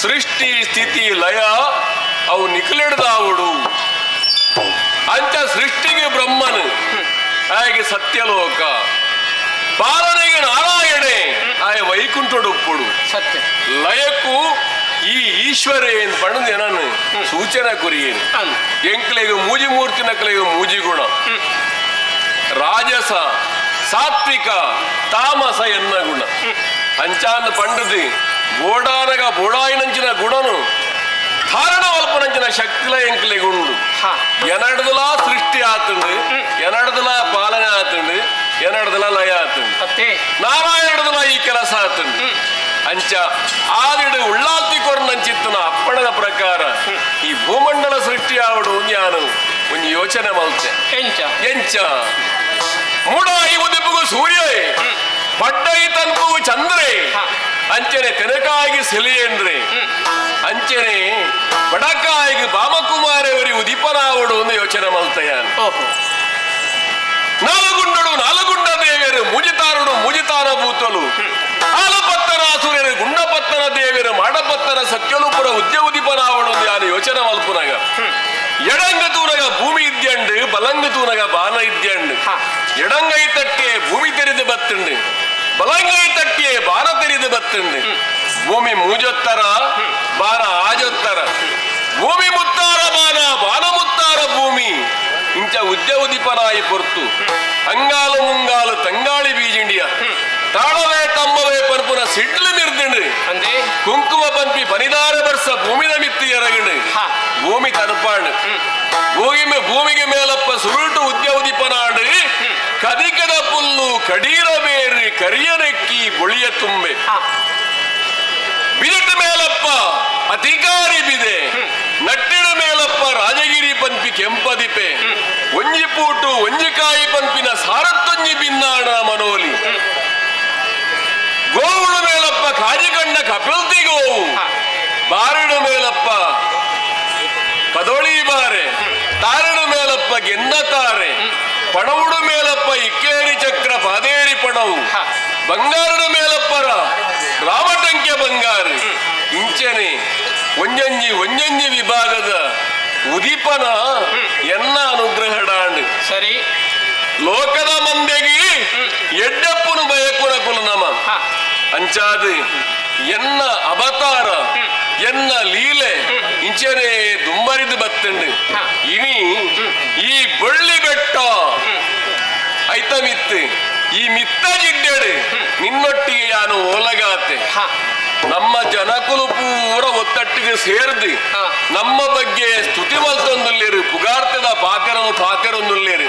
ಸೃಷ್ಟಿ ಸ್ಥಿತಿ ಲಯ ಅವು ನಿಖಲಿಡ್ದಾವುಡು ಅಂಚ ಸೃಷ್ಟಿಗೆ ಬ್ರಹ್ಮನು ಹಾಗೆ ಸತ್ಯಲೋಕ, ಪಾಲನೆಗೆ ನಾರಾಯಣೆ ಆಯ ವೈಕುಂಠಡುಪ್ಪುಡು ಸತ್ಯ, ಲಯಕ್ಕೂ ಈ ಈಶ್ವರೇ ಪಣದು ನಾನು ಸೂಚನೆ ಕುರಿಯೇನು. ಎಂಕ್ಲೆಗೆ ಮೂಜಿ ಮೂರ್ತಿ ನಕಲೆಗೆ ಮೂಜಿ ಗುಣ, ರಾಜಸ ಸಾತ್ವಿಕ ತಾಮಸ ಎನ್ನ ಗುಣ. ಅಂಚಾನ ಪಂಡದು ಬೋಡಾನಗ ಬೋಡಾಯಿನಂಚಿನ ಗುಣನು ಧಾರಣ ಮಲ್ಪನಂಚಿನ ಶಕ್ತಿಲ ಎಂಕ್ಲೆಗ್ ಉಂಡು. ಎನಡ್ದಲ ಸೃಷ್ಟಿ ಆತುಂಡು, ಎನಡ್ದಲ ಪಾಲನೆ ಆತುಂಡು, ಎನಡ್ದಲ ಲಯ ಆತುಂಡು, ನಾರಾಯಣದಲ ಈ ಕೆಲಸ ಆತುಂಡು. ಅಂಚ ಆದಿಡು ಉಳ್ಳಾಲ್ತಿ ಕೊರ್ನಂಚಿತ್ತನ ಅಪ್ಪಣದ ಪ್ರಕಾರ ಈ ಭೂಮಂಡಲ ಸೃಷ್ಟಿ ಆವಡು ಜ್ಞಾನ ಒಂಜಿ ಯೋಚನೆ ಮಲ್ತೆ. ಎಂಚ ಎಂಚ ಮೂಡಾಯಿ ಉದಿಪುಗು ಸೂರ್ಯ, ಪಡ್ಡೈ ತನ್ಪುಗು ಚಂದ್ರೆ, ಅಂಚನೆ ತೆನಕಾಗಿ ಸೆಲಿಯೇಂದ್ರೆ, ಅಂಚನೆ ಬಡಕಾಯಿಗೆ ಬಾಮಕುಮಾರವರಿ ಉದಿಪನಾವಡು ಒಂದು ಯೋಚನೆ ಮಲ್ತೆಯಾನ್. ನಾಲಗುಂಡಡು ನಾಲಗುಂಡ ದೇವಿಯರು, ಮುಜಿತಾರುಡು ಮುಜಿತಾನ ಭೂತಲು, ಆಲಪತ್ತನ ಅಸುರರು, ಗುಂಡಪತ್ತನ ದೇವಿಯರು, ಮಾಡಪತ್ತನ ಸತ್ಯಲುಪುರ ಉದ್ಯ ಉದಿಪನಾವಡು ಯಾನು ಯೋಚನೆ ಮಲ್ಪುನಗ. ಎಡಂಗ ತೂನಗ ಭೂಮಿ ಇದ್ಯಂಡು, ಬಲಂಗ ತೂನಗ ಬಾನ ಇದ್ಯಂಡು. ಎಡಂಗೈ ತಟ್ಟೆ ಭೂಮಿ ತೆರೆದು ಬತ್ತುಂಡು, ಬಲಂಗೈ ತಟ್ಟಿಯೇ ಬಾನ ತೆರೆದು ಬತ್ತುಂಡು. ಭೂಮಿ ಮೂಜೊತ್ತರ, ಬಾನ ಆಜೊತ್ತರ, ಭೂಮಿ ಮುತ್ತಾರ ಬಾನ, ಬಾನ ಮುತ್ತಾರ ಭೂಮಿ. ಇಂಚ ಉದ್ಯ ಉದಿಪನಾಯಿ ಪೊರ್ತು ಅಂಗಾಲು ಮುಂಗಾಲು ತಂಗಾಳಿ ಬೀಜಿಂಡಿಯ ತಾಳವೇ ತಮ್ಮವೇ ಪನ್ಪುನ ಸಿಡ್ಲು ಮಿರ್ದಿಂಡು, ಕುಂಕುಮ ಪನ್ಪಿ ಬನಿದಾರ ಬರ್ಸ ಭೂಮಿದ ಮಿತ್ತಿ ಎರಗಂಡು. ಭೂಮಿ ತನುಪಾಂಡು, ಭೂಮಿಗೆ ಮೇಲಪ್ಪ ಸುರುಟು ಉದ್ಯ ಉದಿಪನಾಡು. ಕದಿಕದ ಪುಲ್ಲು ಕಡೀರ ಬೇರು ಕರಿಯನೆಕ್ಕಿ ಬೊಳಿಯ ತುಂಬೆ, ಬಿದಟ ಮೇಲಪ್ಪ ಅಧಿಕಾರಿ ಬಿದೆ, ನಟ್ಟಿನ ಮೇಲಪ್ಪ ರಾಜಗಿರಿ ಪನ್ಪಿ ಕೆಂಪದಿಪೆ, ಒಂಜಿ ಪೂಟು ಒಂಜಿಕಾಯಿ ಪನ್ಪಿನ ಸಾರತ್ತೊಂಜಿ ಬಿನ್ನಾಣ ಮನೋಲಿ, ಗೋವುಳು ಮೇಲಪ್ಪ ಕಾಜಿಕಂಡ ಕಪಿಲ್ತಿ ಗೋವು, ಬಾರಿಡು ಮೇಲಪ್ಪ ಕದೊಳಿ ಬಾರೆ, ತಾರಡು ಮೇಲಪ್ಪ ಗೆನ್ನ ತಾರೆ, ಪಣವುಡು ಮೇಲಪ್ಪ ಇಕ್ಕೇರಿ ಚಕ್ರ ಪಾದೇರಿ ಪಣವು, ಬಂಗಾರದ ಮೇಲಪ್ಪರ ರಾಮಟಂಕ್ಯ ಬಂಗಾರ. ಇಂಚನೆ ಒಂಜಂಜಿ ಒಂಜಂಜಿ ವಿಭಾಗದ ಉದೀಪನ ಎನ್ನ ಅನುಗ್ರಹಡಾಂಡ್. ಸರಿ, ಲೋಕದ ಮಂದೆಗೆ ಎಡ್ಡಪ್ಪನು ಬಯಕುನ ಕುಲ ನಮ. ಅಂಚಾದ ಎನ್ನ ಅವತಾರ ಎನ್ನ ಲೀಲೆ ಇಂಚನೆ ದುಂಬರಿದು ಬತ್ತಂಡು. ಇನಿ ಈ ಬಳ್ಳಿ ಬೆಟ್ಟ ಐತ ಮಿತ್ತು ಈ ಮಿತ್ತ ಜಿಡ್ಡೆಡು ನಿನ್ನೊಟ್ಟಿಗೆ ಯಾನು ಓಲಗಾತೆ. ನಮ್ಮ ಜನಕುಲು ಪೂರ ಒತ್ತಟ್ಟಿಗೆ ಸೇರ್ದು ನಮ್ಮ ಬಗ್ಗೆ ಸ್ತುತಿ ಮಲ್ತೊಂದುಲ್ಲೇರು, ಪುಗಾರ್ತದ ಪಾತೆರನು ಪಾತೆರೊಂದುಲ್ಲೇರು.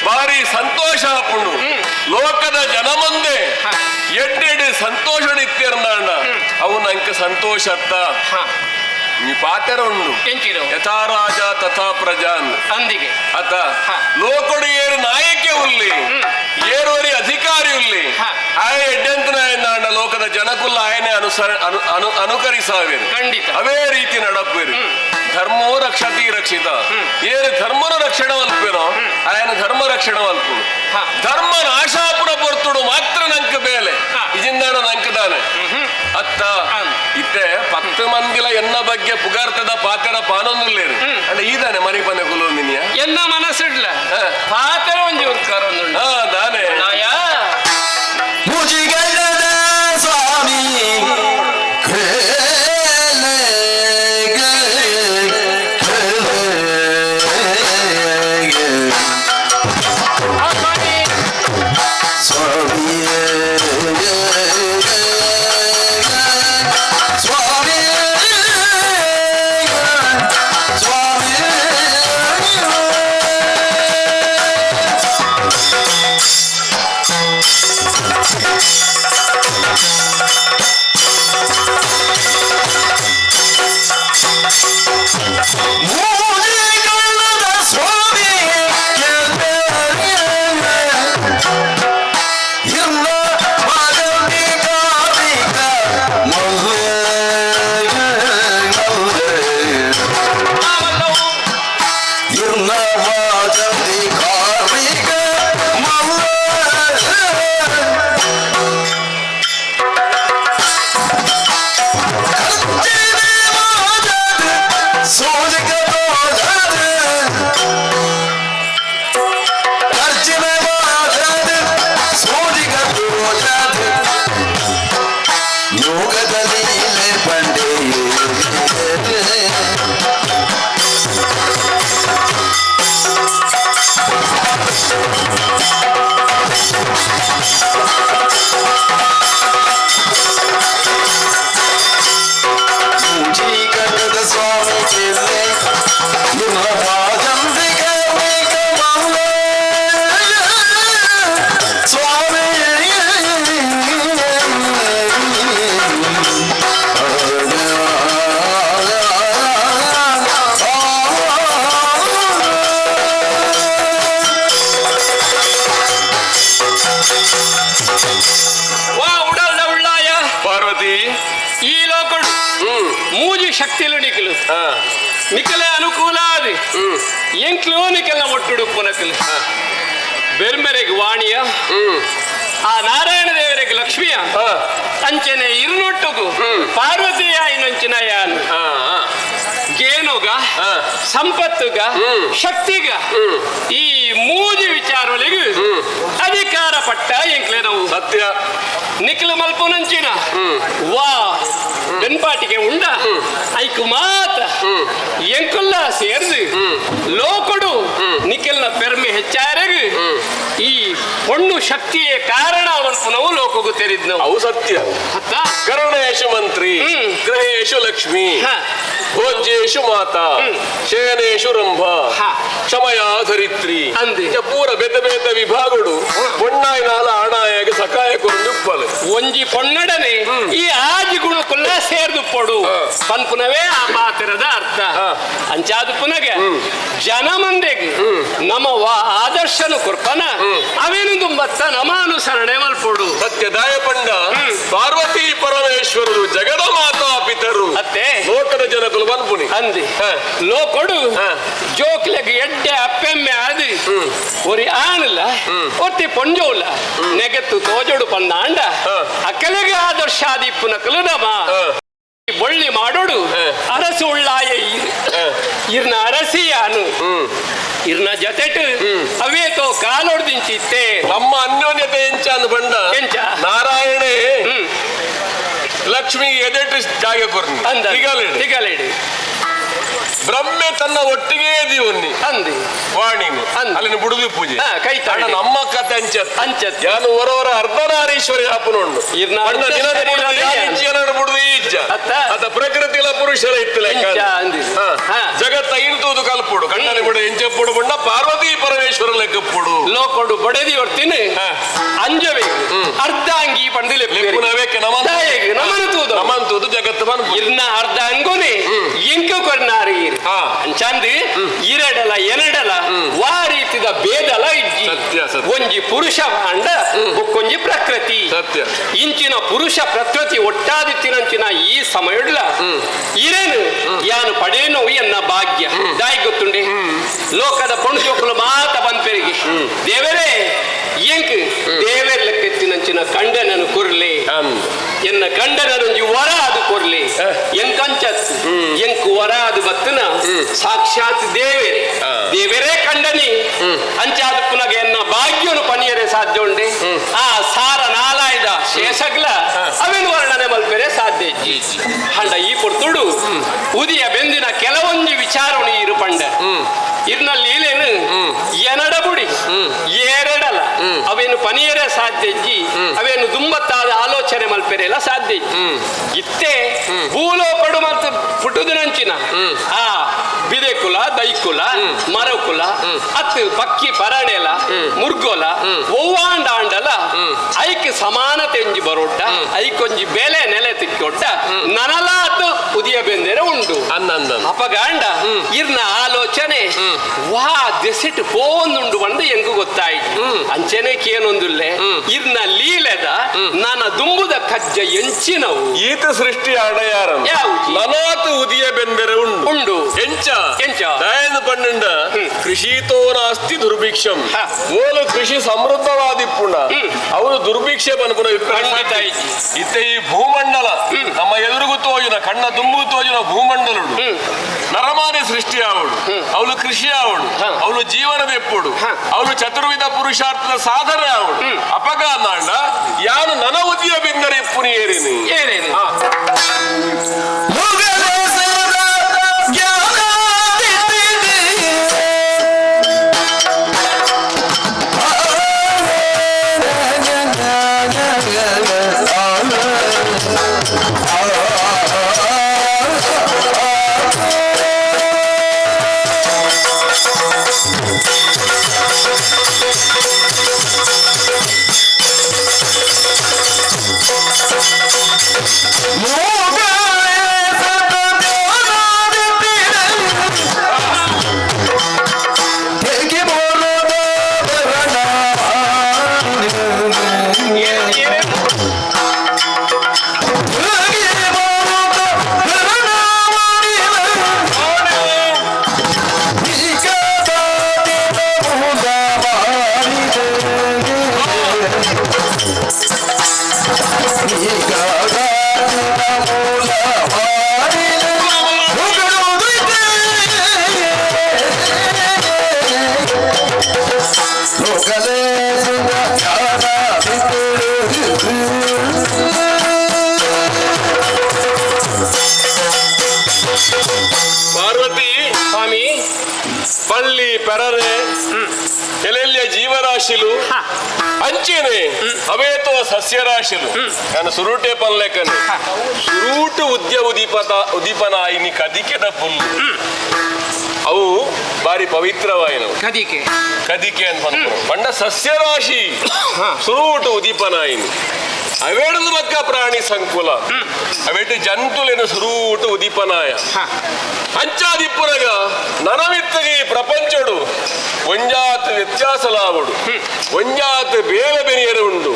ಬಾರಿ ಸಂತೋಷ ಆಪುಂಡು. ಲೋಕದ ಜನ ಮುಂದೆ ಎಡ್ಡೆಡ್ ಸಂತೋಷ ಇತ್ತಿರ್ನಾಂಡ ಅವು ನಂಗೆ ಸಂತೋಷ ಅತ್ತ. ನೀ ಪಾತೆರ ಉಂಡು, ಯಥಾ ರಾಜ ತಥಾ ಪ್ರಜಾನ್ ಅಂದಿಗೆ ಅತ. ಲೋಕೊಡು ಏರು ನಾಯಕೆ ಉಲ್ಲಿ, ಏರೋರಿ ಅಧಿಕಾರಿ ಉಲ್ಲಿ, ಆಯ ಎಡ್ಡೆಂತನಾಯಂದಾಂಡ ಲೋಕದ ಜನಕುಲ್ಲ ಆಯನೆ ಅನುಸರ ಅನುಕರಿಸಾವೇರು, ಖಂಡಿತ ಅವೇ ರೀತಿ ನಡಪೇರು. ಧರ್ಮೋ ರಕ್ಷತಿ ರಕ್ಷಿತ, ಏರು ಧರ್ಮನ ರಕ್ಷಣೆ ಮಲ್ಪೇನೋ ಆಯನ ಧರ್ಮ ರಕ್ಷಣೆ ಮಲ್ಪುಡು. ಧರ್ಮ ನಾಶಾಪುರ ಪೊರ್ತುಡು ಮಾತ್ರ ನಂಕ ಬೇಲೆ ಇಜಿಂದಾಣ ನಂಕದಾನೆ ಅತ್ತ. ಇತ್ತೆ 10 ಮಂದಿಲ ಎನ್ನ ಬಗ್ಗೆ ಪುಗಾರ್ತದ ಪಾತೆರ ಪಾನೊಂದುಲ್ಲೇರು ಅಂದ್ರೆ ಈದಾನೆ ಮನೆ ಪನೆ ಕುಲೋಂದಿನಿಯ ಎನ್ನ ಮನಸ್ಸಿಡ್ಲ ಪಾತೆರ ಒಂಜಿ ಉರ್ಕಾರೊಂದುಂಡು. ದಾನೆ ಮುಜಿಗಲ್ಲದ ಸ್ವಾಮಿ ಪಾರ್ವತಿ ಈ ಲೋಕಡು ಮೂಜಿ ಶಕ್ತಿಲು ನಿಕಲು ನಿಕಲೆ ಅನುಕೂಲ ಆದಿ ಎಂಕ್ಲು ನಿಕಲ್ನ ಒಟ್ಟುಡು ಪುನಕಲು ಬೆರ್ಮೆರೆಗ್ ವಾಣಿಯ ಆ ನಾರಾಯಣ ದೇವರಿಗೆ ಲಕ್ಷ್ಮಿಯ ಅಂಚನೆ ಇರುನೊಟ್ಟುಗು ಪಾರ್ವತಿಯ ಇನ್ನೊಂಚಿನ ಯಾನು ಗೇನುಗ ಸಂಪತ್ತುಗ ಶಕ್ತಿಗ ಈ ಮೂಜಿ ವಿಚಾರಗಳಿಗೆ ಅಧಿಕಾರ ಪಟ್ಟ ಎಂಕ್ಲೆ ನಾವು ಸತ್ಯ ನಿಖಿಲ ಮಲ್ಪುನಂಚಿನ ವಾ ಬೆನ್ಪಾಟಿಗೆ ಉಂಡ ಐಕು ಮಾತ ಎಂಕುಲ್ಲ ಸೇರ್ದು ಲೋಕಡು ನಿಖಿಲ್ನ ಪೆರ್ಮೆ ಹೆಚ್ಚಾರೆಗ್ ಈ ಪೊಣ್ಣು ಶಕ್ತಿಯೇ ಕಾರಣ ಮಲ್ಪುನವು ಲೋಕಗು ತೆರಿದ್ನವು ಅವು ಸತ್ಯ ಅತ್ತ ಕರುಣೇಶು ಮಂತ್ರಿ ಗ್ರಹೇಶು ಲಕ್ಷ್ಮಿ ಹ. ಭೋಜ್ಯೇಶು ಮಾತಾ ಶಯನೇಶು ರಂಭ ಹ. ಕ್ಷಮಯಾ ಧರಿತ್ರಿ ಅಂದೆ. ಇಂಚ ಪೂರ ಬೇತೆ ಬೇತೆ ವಿಭಾಗಡು ಪೊಣ್ಣಾಯಿನಾಲ ಆಣಾಯಾಗ ಸಕಾಯ ಕೊರಂದು ಉಪ್ಪಲು ಒಂಜಿ ಪೊನ್ನಡನೆ ಈ ಆಜಿ ಗುಣಕುಲ್ಲ ಸೇರ್ದು ಪೊಡು ಪನ್ಪುನವೇ ಆ ಪಾತ್ರದ ಅರ್ಥ ಅಂಚಾದ ಪುನಗೆ ಜನ ಮಂದೆಗ್ ನಮ್ಮ ಆದರ್ಶನು ಕೊರ್ಪನ ಅವೇನು ತುಂಬತ್ತ ನಮ ಅನುಸರಣೆ ಮಲ್ಪೊಡು ಸತ್ಯ ದಾಯಪಂಡ ಪಾರ್ವತಿ ಪರಮೇಶ್ವರರು ಜಗದ ಮಾತಾ ಪಿತರು ಅತ್ತೆ ಲೋಕದ ಜನಕುಲು ಬನ್ಪುನಿ ಅಂದಿ ಹ. ಲೋಕೊಡು ಹ. ಜೋಕ್ಲೆಗ್ ಎಡ್ಡೆ ಅಪ್ಪೆಮ್ಮೆ ಆದಿ ಒರಿ ಆಣಲ್ಲ ಒತ್ತಿ ಪೊಂಜೋಲ ನೆಗೆತ್ತು ತೋಜೋಡು ಪಂದಾಂಡ ಹ. ಅಕಲೆಗೆ ಆದರ್ಶ ಆದಿಪ್ಪುನಕಲು ನಮ ಹ. ಈ ಬೊಳ್ಳಿ ಮಾಡೋಡು ಅರಸು ಉಳ್ಳಾಯ ಇರ್ನ ಅರಸಿಯಾನು ಇರ್ನ ಜೊತೆಟ್ ಅವೇತೋ ಕಾಲೊಡ್ದಿಂಚಿತ್ತೆ ನಮ್ಮ ಅನ್ಯೋನ್ಯತೆ ಎಂಚ ಅಂದ್ ಬಂಡ ಎಂಚ? ನಾರಾಯಣೇ ಲಕ್ಷ್ಮಿ ಎದೆಟ್ಟು ಜಾಗ ಕೊರ್ನಿ ಅಂದ ತಿಗಲೆಡು. ತಿಗಲೆಡು ಬ್ರಹ್ಮೆ ತನ್ನ ಒಟ್ಟಿಗೆ ದೀವನ್ನಿ ಅಂದಿ ವಾಣಿನಿ ಅಂದ್. ಅಲ್ಲಿನ ಬುಡುದು ಪೂಜೆ ಹಾ, ಕೈ ತಾಳಿ. ಅಣ್ಣ ನಮ್ಮ ಕತೆ ಅಂಚತ್ ಅಂಚತ್. ಯಾನು ಹೊರವರ ಅರ್ಧನಾರೀಶ್ವರಿ ಆಪನುಂಡು ಇರ್ನ ಅಣ್ಣ ಅರ್ಧ ದಿನದ ಬುಡುದು ಶರೀರನೇ ಯಾನ್ ಇಜ್ಜಿ ಏನನ್ನು ಬುಡುದು ಈ ಇಜ್ಜ ಅತ್ತ? ಅತ್ತ ಪ್ರಕೃತಿಲ ಪುರುಷರ ಇತ್ತು ಲೆಕ್ಕ ಎಂಚ ಅಂದಿ. ಹಾ. ಹಾ. ಜಗತ್ತ ಇಂತೂದು ಕಲ್ಪುಡು ಕಣ್ಣನ ಬಿಡು ಎಂಚಪ್ಪುಡು ಬಣ್ಣ ಪಾರ್ವತಿ ಪರಮೇಶ್ವರ ಲೆಕ್ಕಪ್ಪುಡು ಲೋಕೊಡು ಬೊಡೆದಿ ಹೊರ್ತೀನಿ ಹಾ. ಅಂಜಬೇಕು ಅರ್ಧಾಂಗಿ ಪಂದು ಲೆಪ್ಪುನವೇಕೆ ನಮನ್ ನಮನ ತೂದು ನಮಂತೂದು ಜಗತ್ತು ಬನ್ಪು ಇರ್ನ ಅರ್ಧ ಅಂಗುನಿ ಇಂಕು ಕೊರ್ನಾರು ಇರ್ ಹಾ. ಅಂಚಂದು ಇರಡಲ ಎನಡಲ ವಾ ರೀತಿದ ಭೇದಲ ಇಜ್ಜಿ ಸತ್ಯ, ಸತ್ಯ. ಒಂಜಿ ಪುರುಷ ಅಂಡ ಬೊಕ್ಕೊಂಜಿ ಪ್ರಕೃತಿ ಸತ್ಯ. ಇಂಚಿನ ಪುರುಷ ಪ್ರಕೃತಿ ಒಟ್ಟಾದಿತ್ತಿನಂಚಿನ ಈ ಸಮಯಡ್ಲ ಇರೇನು ಯಾನು ಪಡೇನೋ ಎನ್ನ ಭಾಗ್ಯ ದಾಯಿ ಗೊತ್ತುಂಡೆ ಲೋಕದ ಪೊಣ್ಣು ಜೋಕುಲು ಮಾತ ಬಂದ್ಪೆರಿಗೆ ದೇವರೇ ಎಂಕ್ ದೇವರ ಲೆಕ್ಕೆತ್ತಿನಂಚಿನ ಕಂಡನನು ಕುರ್ಲಿ ಅಂದ್. ಎನ್ನ ಗಂಡನೊಂಜಿ ವರ ಅದು ಕೊರ್ಲಿ ಎಂಕಂಚತ್ ಎಂಕ್ ವರ ಅದು ಬತ್ತನ ಸಾಕ್ಷಾತ್ ದೇವರೇ ದೇವರೇ ಕಂಡನಿ ಅಂಚಾದ ಪುನಗ ಎನ್ನ ಭಾಗ್ಯನು ಪನಿಯರೆ ಸಾಧ್ಯ ಉಂಡೆ ಆ ಸಾರ ನಾಲಾಯ್ದ ಶೇಷಗ್ಲ ಅವೇನು ವರ್ಣನೆ ಮಲ್ಪೆರೆ ಸಾಧ್ಯ ಇಜ್ಜಿ ಅಂಡ ಈ ಪೊರ್ತುಡು ಉದಿಯ ಬೆಂದಿನ ಕೆಲವೊಂಜಿ ವಿಚಾರಣೆ ಇರು ಪಂಡ ಇರ್ನಲ್ಲಿ ಲೀಲೇನು ಎನಡ ಬುಡಿ ಏರಡಲ ಅವೇನು ಪನಿಯರೆ ಸಾಧ್ಯ ಇಜ್ಜಿ ಅವೇನು ದುಂಬತ್ತಾದ ಆಲೋಚನೆ ಮಲ್ಪೆರೆಲ್ಲ ಸಾಧ್ಯ ಇಜ್ಜಿ ಇತ್ತೆ ಭೂಲೋಕಡು ಮತ್ತು ಪುಟ್ಟುದಿನಂಚಿನ ಆ ಬಿದೆಕುಲ ದೈಕುಲ ಮರಕುಲ ಅತ್ತು ಪಕ್ಕಿ ಪರಾಣೆಲ ಮುರ್ಗೋಲ ಒವ್ವಾಂಡ ಆಂಡಲ ಐಕ್ ಸಮಾನತೆ ಒಂಜಿ ಬರೋಡ್ಡ ಐಕೊಂಜಿ ಬೆಲೆ ನೆಲೆ ತಿಕ್ಕೊಡ್ಡ ನನಲಾತು ಉದಿಯ ಬೆಂದರೆ ಉಂಡು ಅನ್ನಂದನ್ ಅಪಗಾಂಡ ಇರ್ನ ಆಲೋಚನೆ ವಾ ದೆಸಿಟ್ ಪೋವೊಂದುಂಡು ಬಂದು ಎಂಗು ಗೊತ್ತಾಯ್ತು ಅಂಚನೆ ಕೇನೊಂದುಲ್ಲೆ ಇರ್ನ ಲೀಲೆದ ನನ್ನ ದುಂಬುದ ಕಜ್ಜ ಎಂಚಿನವು ಈತ ಸೃಷ್ಟಿ ಅಡಯಾರನ್ ಯಾವುದು? ನನಾತು ಉದಿಯ ಬೆಂದರೆ ಉಂಡು ಉಂಡು ಎಂಚ ಎಂಚ? ದಯನ ಪಣ್ಣುಂಡ ಕೃಷಿತೋ ನಾಸ್ತಿ ದುರ್ಭಿಕ್ಷಂ ಹ. ಓಲು ಕೃಷಿ ಸಮೃದ್ಧವಾದಿಪ್ಪುಣ ಅವನು ದುರ್ಭಿಕ್ಷೆ ಪನ್ಪುನ ಖಂಡಿತ ಇಜ್ಜಿ. ಇತ್ತೆ ಈ ಭೂಮಂಡಲ ನಮ್ಮ ಎದುರುಗು ತೋಜುನ ಕಣ್ಣ ದುಂಬುಗು ತೋಜುನ ಭೂಮಂಡಲುಡು ನರಮಾನಿ ಸೃಷ್ಟಿ ಆವಡು ಅವಳು ಕೃಷಿ ಆವಡು ಹ. ಅವಳು ಜೀವನದೆಪ್ಪುಡು ಹ. ಅವಳು ಚತುರ್ವಿಧ ಪುರುಷಾರ್ಥದ ಸಾಧನೆ ಆವಡು ಅಪಗಾಂಡ ಯಾನು ನನ ಉದಿಯ ಬಿಂದರೆ ಇಪ್ಪುನಿ ಏರಿನಿ ಏನೇನು ಮುಗಲೇಸದ ಜ್ಞಾನಾದಿತಿದೆ. ಮುಗಲೇಸದ ಜ್ಞಾನಾದಿತಿದೆ. ಹೇಗೆ ಬೋಲದ ಭರಣ. ಏನೇನು? ಪೆರರೆ ಎಲ್ಲೆಲ್ಲಿಯ ಜೀವರಾಶಿಲು ಅಂಚೆನೆ ಅವೇತೋ ಸಸ್ಯರಾಶಿಲು ನಾನು ಸುರೂಟೆ ಪನ್ಲೆಕನೆ ಸುರೂಟು ಉದ್ಯ ಉದೀಪತ ಉದೀಪನಾಯಿನಿ ಕದಿಕೆದ ಪುಲ್ಲು ಅವು ಬಾರಿ ಪವಿತ್ರವಾಯಿನವು. ಕದಿಕೆ. ಕದಿಕೆ ಅಂತ ಪನ್ಪುನು ಪಂಡ ಸಸ್ಯರಾಶಿ ಸುರೂಟು ಉದೀಪನಾಯಿನಿ. ಅವೇಡದ ಬಕ್ಕ ಪ್ರಾಣಿ ಸಂಕುಲ ಅವೇಟು ಜಂತುಲೇನು ಸುರೂಟು ಉದೀಪನಾಯ. ಅಂಚಾದಿಪ್ಪುನಗ ನನಮಿತ್ತಗೆ ಈ ಪ್ರಪಂಚಡು ಒಂಜಾತ್ ವ್ಯತ್ಯಾಸಲಾವಡು, ಒಂಜಾತ್ ಬೇರೆ ಬೆರಿಯರು ಉಂಡು.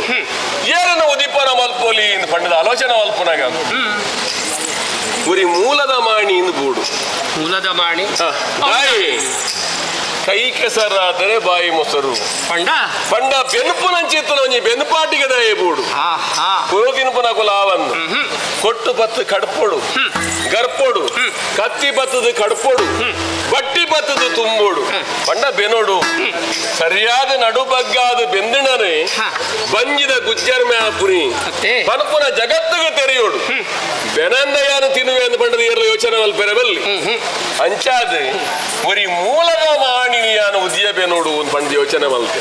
ಏರನ ಉದೀಪನ ಮಲ್ಪೊಲಿ ಇಂದು ಪಂಡದ ಆಲೋಚನೆ ಮಲ್ಪುನಗ ಉರಿ ಮೂಲದ ಮಾಣಿ ಇಂದು ಬೂಡು. ಮೂಲದ ಮಾಣಿ. ಬಾಯಿ ಕೈ ಕೆಸರಾದರೆ ಬಾಯಿ ಮೊಸರು. ಪಂಡ ಪಂಡ ಬೆನ್ಪುನಂಚಿತ್ತನ ಒಂಜಿ ಬೆನ್ಪಾಟಿಗೆ ದಯೆ ಬೂಡು. ಹಾ ಹಾ ಕುರು ತಿನ್ಪುನಕುಲ ಆವಂದು ಕೊಟ್ಟು ಪತ್ತು ಕಡ್ಪೊಡು ಗರ್ಪೊಡು, ಕತ್ತಿ ಬತ್ತದು ಕಡ್ಪೊಡು, ಬಟ್ಟಿ ಬತ್ತದು ತುಂಬೋಡು. ಪಂಡ ಬೆನೋಡು ಸರಿಯಾದ ನಡುಬಗ್ಗಾದ ಬೆಂದಿಣನೆ ಬಂಜಿದ ಗುಜ್ಜರ್ ಮ್ಯಾಪುರಿ ಅತ್ತೆ. ಪನಪುನ ಜಗತ್ತಿಗೆ ತೆರೆಯೋಡು. ಬೆನಂದಯಾನ ತಿನ್ನುವೆ ಅಂದ್ ಪಂಡದ ಏರ್ಲ ಯೋಚನೆ ಮಲ್ಪೆರಬಲ್ಲಿ. ಅಂಚಾದ ಒರಿ ಮೂಲದ ಮಾಣಿನಿಯಾನ ಉದಿಯ ಬೆನೋಡು ಅಂದ್ ಪಂಡ ಯೋಚನೆ ಮಲ್ತೆ.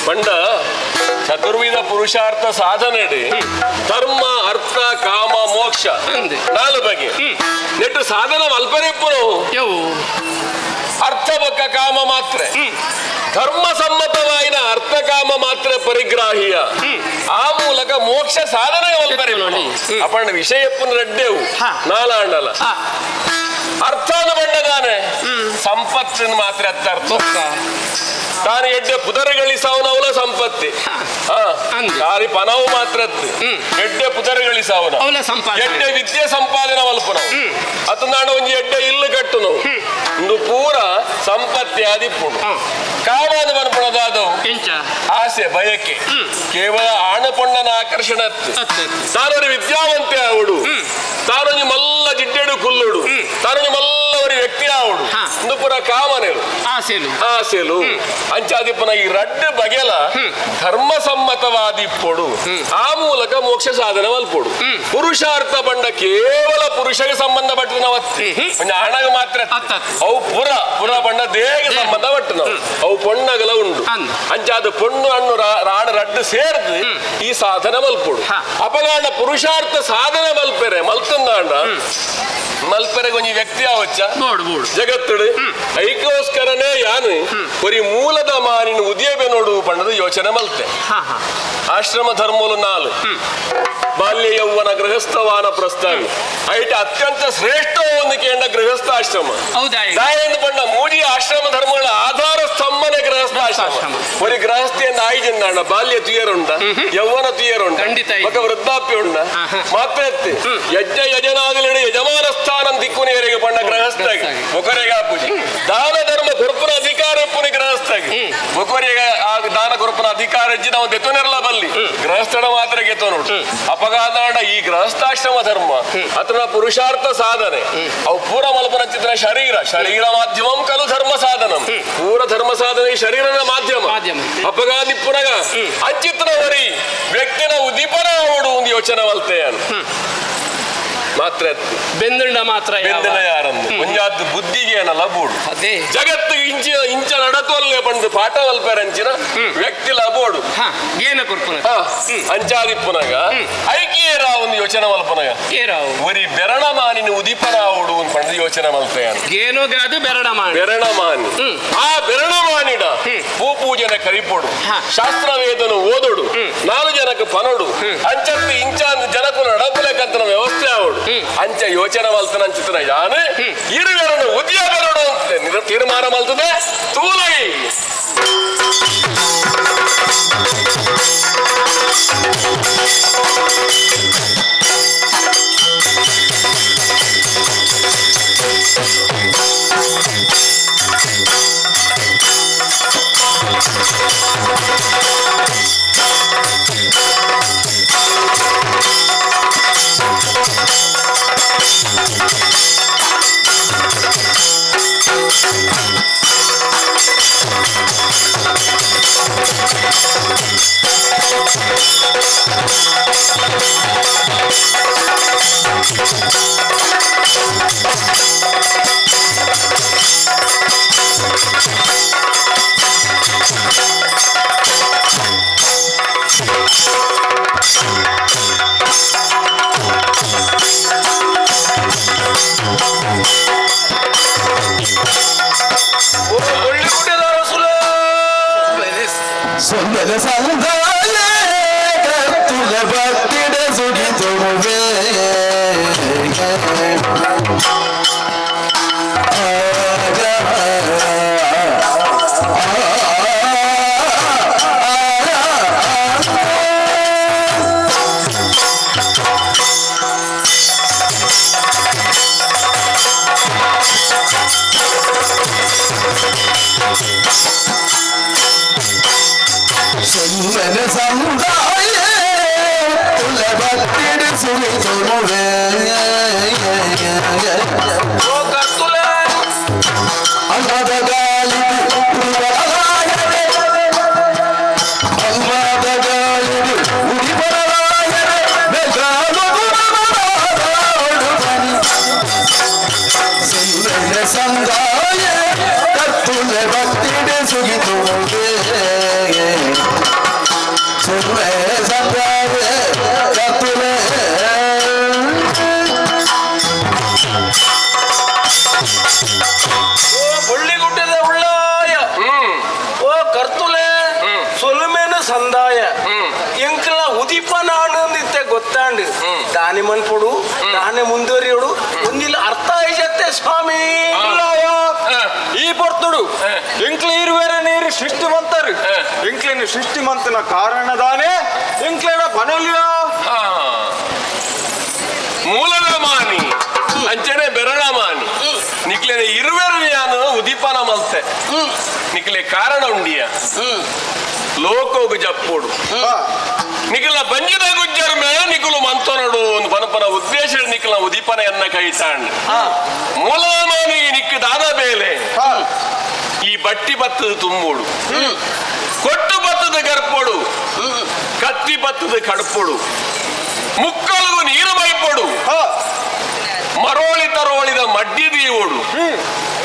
ಪಂಡ ಚತುರ್ವಿಧ ಪುರುಷಾರ್ಥ ಸಾಧನೆಡೆ ಧರ್ಮ ಅರ್ಥ ಕಾಮ ಮೋಕ್ಷ ಅಂದೆ. ನಾಲು ಬಗೆ ನೆಟ್ಟು ಸಾಧನ ಮಲ್ಪರೆಪ್ಪುನು ಯವು ಅರ್ಥ ಬಕ್ಕ ಕಾಮ ಮಾತ್ರ. ಧರ್ಮ ಸಮ್ಮತವಾಯಿನ ಅರ್ಥ ಕಾಮ ಮಾತ್ರ ಪರಿಗ್ರಾಹಿಯ ಆ ಮೂಲಕ ಮೋಕ್ಷ ಸಾಧನೆ ಮಲ್ಪರೆ. ನೋಡಿ. ಅಪಣ್ಣ ವಿಷಯಪ್ಪನ ರಡ್ಡೆವು ನಾಲಾಂಡಲ ಅರ್ಥಾನ ಬಂಡದಾನೆ ಸಂಪತ್ತಿನ ಮಾತ್ರ ಅರ್ಥ. ಬೊಕ್ಕ ತಾನು ಎಡ್ಡೆ ಪುದರುಗಳಿಸಾವನವಲ ಸಂಪತ್ತಿ. ಅಂದೆ. ತಾರಿ ಪನವು ಮಾತ್ರ ಎಡ್ಡೆ ಪುದರುಗಳಿಸಾವನ ಅವಲ ಸಂಪಾದನೆ. ಎಡ್ಡೆ ವಿದ್ಯೆ ಸಂಪಾದನೆ ಮಲ್ಪುನವು ಅತನಾಡ ಒಂಜಿ ಎಡ್ಡೆ ಇಲ್ಲು ಕಟ್ಟುನವು ಇಂದು ಪೂರ ಸಂಪತ್ತಿ ಆದಿಪ್ಪುಡು. ಕಾಮಾದ ಮನ್ಪುಣದಾದವು ಎಂಚ ಆಸೆ ಬಯಕೆ ಕೇವಲ ಆಣ ಪೊಣ್ಣನ ಆಕರ್ಷಣೆ ಅತ್ತು. ಅತ್ತೆ. ತಾನೊರಿ ವಿದ್ಯಾವಂತೆ ಆವಡು, ತಾನೊಂಜಿ ಮಲ್ಲ ಜಿಡ್ಡೆಡು ಕುಲ್ಲುಡು, ತಾನೊಂಜಿ ಮಲ್ಲ ಒರಿ ವ್ಯಕ್ತಿ ಆವಡು. ಇಂದು ಪೂರ ಕಾಮನೆಲು ಆಸೆಲು. ಆಸೆಲು. ಅಂಚಾದಿಪ್ಪನ ಈ ರಡ್ಡು ಬಗೆಲ ಧರ್ಮ ಸಮ್ಮತವಾದಿಪ್ಪೊಡು, ಆ ಮೂಲಕ ಮೋಕ್ಷ ಸಾಧನೆ ಮಲ್ಪೊಡು. ಪುರುಷಾರ್ಥ ಪಂಡ ಕೇವಲ ಪುರುಷಗೆ ಸಂಬಂಧಪಟ್ಟಿನವತ್ತಿ, ಒಂಜಿ ಹಣಗ ಮಾತ್ರ ಅತ್ತ್. ಅತ್ತ್ ಅತ್ತ್. ಅವು ಪುರ ಪುರ ಪಂಡ ದೇಹಕ್ಕೆ ಸಂಬಂಧಪಟ್ಟಿನವು, ಅವು ಪೊಣ್ಣಗಲ ಉಂಡು. ಅಂದ್. ಅಂಚಾದ ಪೊಣ್ಣು ಹಣ್ಣು ರಾಣ ರಡ್ಡು ಸೇರ್ದು ಈ ಸಾಧನೆ ಮಲ್ಪೊಡು. ಅಪಗಾಂಡ ಪುರುಷಾರ್ಥ ಸಾಧನೆ ಮಲ್ಪೆರೆ ಮಲ್ತಂದಾಂಡ ಮಲ್ಪೆರೆ ಒಂಜಿ ವ್ಯಕ್ತಿ ಆವಚ್ಚ ಬೋಡು ಬೋಡು. ಜಗತ್ತುಡು. ಐಕೋಸ್ಕರನೇ ಯಾನು ಒರಿ ಮೂಲದ ಮಾನಿನ ಉದ್ಯಮೆ ನೋಡು ಪಂಡದ ಯೋಚನೆ ಮಲ್ತೆ. ಹಾ ಹಾ ಆಶ್ರಮ ಧರ್ಮಲು ನಾಲು, ಬಾಲ್ಯ ಯೌವನ ಗೃಹಸ್ಥವಾನ ಪ್ರಸ್ಥಾನ. ಐಟ ಅತ್ಯಂತ ಶ್ರೇಷ್ಠ ಒಂದು ಕೇಂದ್ರ ಗೃಹಸ್ಥಾಶ್ರಮ. ಹೌದಾ ಈಗ? ದಾಯೆಂದು ಪಂಡ ಮೂಡಿ ಆಶ್ರಮ ಧರ್ಮಗಳ ಆಧಾರ ಸ್ತಂಭನೆ ಗೃಹಸ್ಥಾಶ್ರಮ. ಗೃಹಸ್ಥಾಶ್ರಮ. ಒರಿ ಗೃಹಸ್ಥಿಯನ್ನು ಆಯ್ಜಿಂದಾಂಡ ಬಾಲ್ಯ ತುಯರುಂಡ, ಯೌವನ ತುಯರುಂಡ, ಖಂಡಿತ ಇದೆ. ಬೊಕ ವೃದ್ಧಾಪ್ಯ ಉಂಡ ಮಾತ್ರ ಎತ್ತಿ ಯಜ್ಞ ಯಜನಾಗಲಿಡ ಯಜಮಾನ ಸ್ಥಾನ ದಿಕ್ಕುನೇರಿಗೆ ಪಂಡ ಗೃಹಸ್ಥಾಗಿ ಗೃಹಸ್ಥಾಗಿ. ಬೊಕರೆಗೆ ಆಪುಜಿ. ದಾನ ಧರ್ಮ ಕೊರ್ಪುನ ಅಧಿಕಾರ ಇಪ್ಪುನಿ ಗೃಹಸ್ಥಾಗಿ. ಬೊಕರಿಗೆ ಆ ದಾನ ಕೊರ್ಪುನ ಅಧಿಕಾರ ಇಜ್ಜಿ, ನಾವು ದೆತ್ತುನಿರ್ಲ ಬಲ್ಲಿ, ಗೃಹಸ್ಥನ ಮಾತ್ರ ಗೆತ್ತೋ ನೋಡು. ಅಪಗಾದಾಂಡ ಈ ಗೃಹಸ್ಥಾಶ್ರಮ ಧರ್ಮ ಅತನ ಪುರುಷಾರ್ಥ ಸಾಧನೆ ಅವು ಪೂರ ಮಲ್ಪನ ಚಿತ್ರ ಶರೀರ ಶರೀರ ಮಾಧ್ಯಮಂ ಕಲು ಧರ್ಮ ಸಾಧನಂ. ಪೂರ ಧರ್ಮ ಸಾಧನೆ ಈ ಶರೀರದ ಮಾಧ್ಯಮ. ಮಾಧ್ಯಮ. ಅಪಗಾದಿ ಪುನಗ ಅಂಚಿತ್ರ ಹೊರಿ ವ್ಯಕ್ತಿನ ಉದೀಪನ ಅವಡು ಒಂದು ಯೋಚನೆ ಮಲ್ತೆಯನು ಮಾತ್ರ ಅತ್ತಿ. ಬೆಂದುಂಡ ಮಾತ್ರ ಯಾವ? ಬೆಂದಿನ ಯಾರಂದು ಒಂಜಾತ್ ಬುದ್ಧಿಗೆ ಏನಲ್ಲ ಬೋಡು. ಅದೇ. ಜಗತ್ತು ಇಂಚ ಇಂಚ ನಡತೊಲ್ಲೆ ಪಂಡು ಪಾಠ ಮಲ್ಪೆರಂಚಿನ ವ್ಯಕ್ತಿ ಲಬೋಡು. ಏನ ಕೊರ್ಪುನ. ಅಂಚಾದಿಪ್ಪುನಗ ಐಕಿಯರ ಒಂದು ಯೋಚನೆ ಮಲ್ಪುನಗ ಏರಾವು ಒರಿ ಬೆರಣ ಮಾನಿನ ಉದೀಪನ ಆವಡು ಒಂದು ಪಂಡು ಯೋಚನೆ ಮಲ್ತೆಯನು. ಗೇನುಗಾದು ಬೆರಡ ಮಾಡಿ. ಬೆರಣ ಮಾನಿ. ಆ ಬೆರಣ ಮಾನಿಡ ಪೂ ಪೂಜನೆ ಕರಿಪೊಡು, ಶಾಸ್ತ್ರ ವೇದನು ಓದೊಡು, ನಾಲು ಜನಕ್ಕೆ ಪನೊಡು, ಅಂಚತ್ತು ಇಂಚ ಜನಕು ನಡಪುಲೆಕಂತನ ವ್ಯವಸ್ಥೆ ಆವಡು. ಅಂಚ ಯೋಚನೆ ಮಲ್ತನ ಅಂಚಿತನ ಯಾನು ಇರುವೆರನು ಉದ್ಯ ಬೆರಡು ಅಂತ ತೀರ್ಮಾನ ಮಲ್ತದೆ ತೂಲೈ. ಸೊಂದಲ ಸಂದಾಯ ಕತ್ತುಲ ಭಕ್ತಿಡ ಸುಗಿತುವೆ. ಸುಂದರ ಸಂದಾಯ ತುಲ ಭಕ್ತಿಡ ಸುಗಿತುವೆ. ಓ ಕರ್ತುಲೆ. ಅಲ್ಲದ ಗಾಳಿ ಉಡಿಬರಲಾಯದೆ, ಅಲ್ಲದ ಗಾಳಿ ಉಡಿಬರಲಾಯದೆ, ಬೆಳಗಾಲು ಗುಣಮದಾಡುವನಿ. ಸುಂದರ ಸಂದಾಯ ಕತ್ತುಲ ಭಕ್ತಿಡೆ ಸುಗಿತುವೆ. ಸುಂದರ ಸಂದಾಯ ಕತ್ತುಲೆ. ಓ ಬಳ್ಳಿಗುಡ್ಡದ ಉಳ್ಳಾಯ. ಓ ಕರ್ತುಲೆ, ಸೊಲುಮೇನ ಸಂದಾಯ. ಎಂಕಲ ಉದಿಪನ ಆನಂದಿತ್ತೆ ಗೊತ್ತಾಂಡ್. ದಾನಿ ಮನ್ಪೊಡು, ದಾನೆ ಮುಂದುವರಿಯೋಡು, ಒಂದಿಲ್ಲ ಅರ್ಥ ಆಯ್ಸತ್ತೆ ಸ್ವಾಮಿ. ಈ ಪೊರ್ತುಡು ಎಂಕ್ಲ ಇರುವೆರೆ ನೀರು ಸೃಷ್ಟಿವಂತರು. ಎಂಕ್ಲೆನ ಸೃಷ್ಟಿಮಂತನ ಕಾರಣದಾನೆ ಎಂಕ್ಲೆನ ಪನೊಲಿಯ. ಮೂಲದ ಮಾನಿ ಅಂಚನೆ ಬೆರಳ ಮಾನಿ ನಿಕ್ಲೆನ ಇರುವೆರು ಯಾನು ಉದೀಪನ ಮಲ್ತೆ. ನಿಕ್ಲೆ ಕಾರಣ ಉಂಡಿಯ ಲೋಕೋಗು ಜಪ್ಪೋಡು. ನಿಖಲ ಬಂಜಿದ ಗುಜ್ಜರ್ ಮೇಲೆ ನಿಕುಲು ಮಂತನಡು ಒಂದು ಪನಪನ ಉದ್ದೇಶ. ನಿಖಲ ಉದೀಪನ ಎನ್ನ ಕೈತಾಂಡ್ ಮೂಲದ ಮಾನಿ ನಿಕ್ಕ ದಾದ ಬೇಲೆ? ಈ ಬಟ್ಟಿ ಬತ್ತದ ತುಂಬೋಡು, ಕೊಟ್ಟು ಬತ್ತದ ಗರ್ಪೋಡು, ಕತ್ತಿ ಬತ್ತದ ಕಡ್ಪೋಡು, ಮುಕ್ಕలుగు ನೀರು ಮೈಪೊಡು, ಮರೋಳಿ ತರೋಳಿದ ಮಡ್ಡಿ ದೀವೋಡು,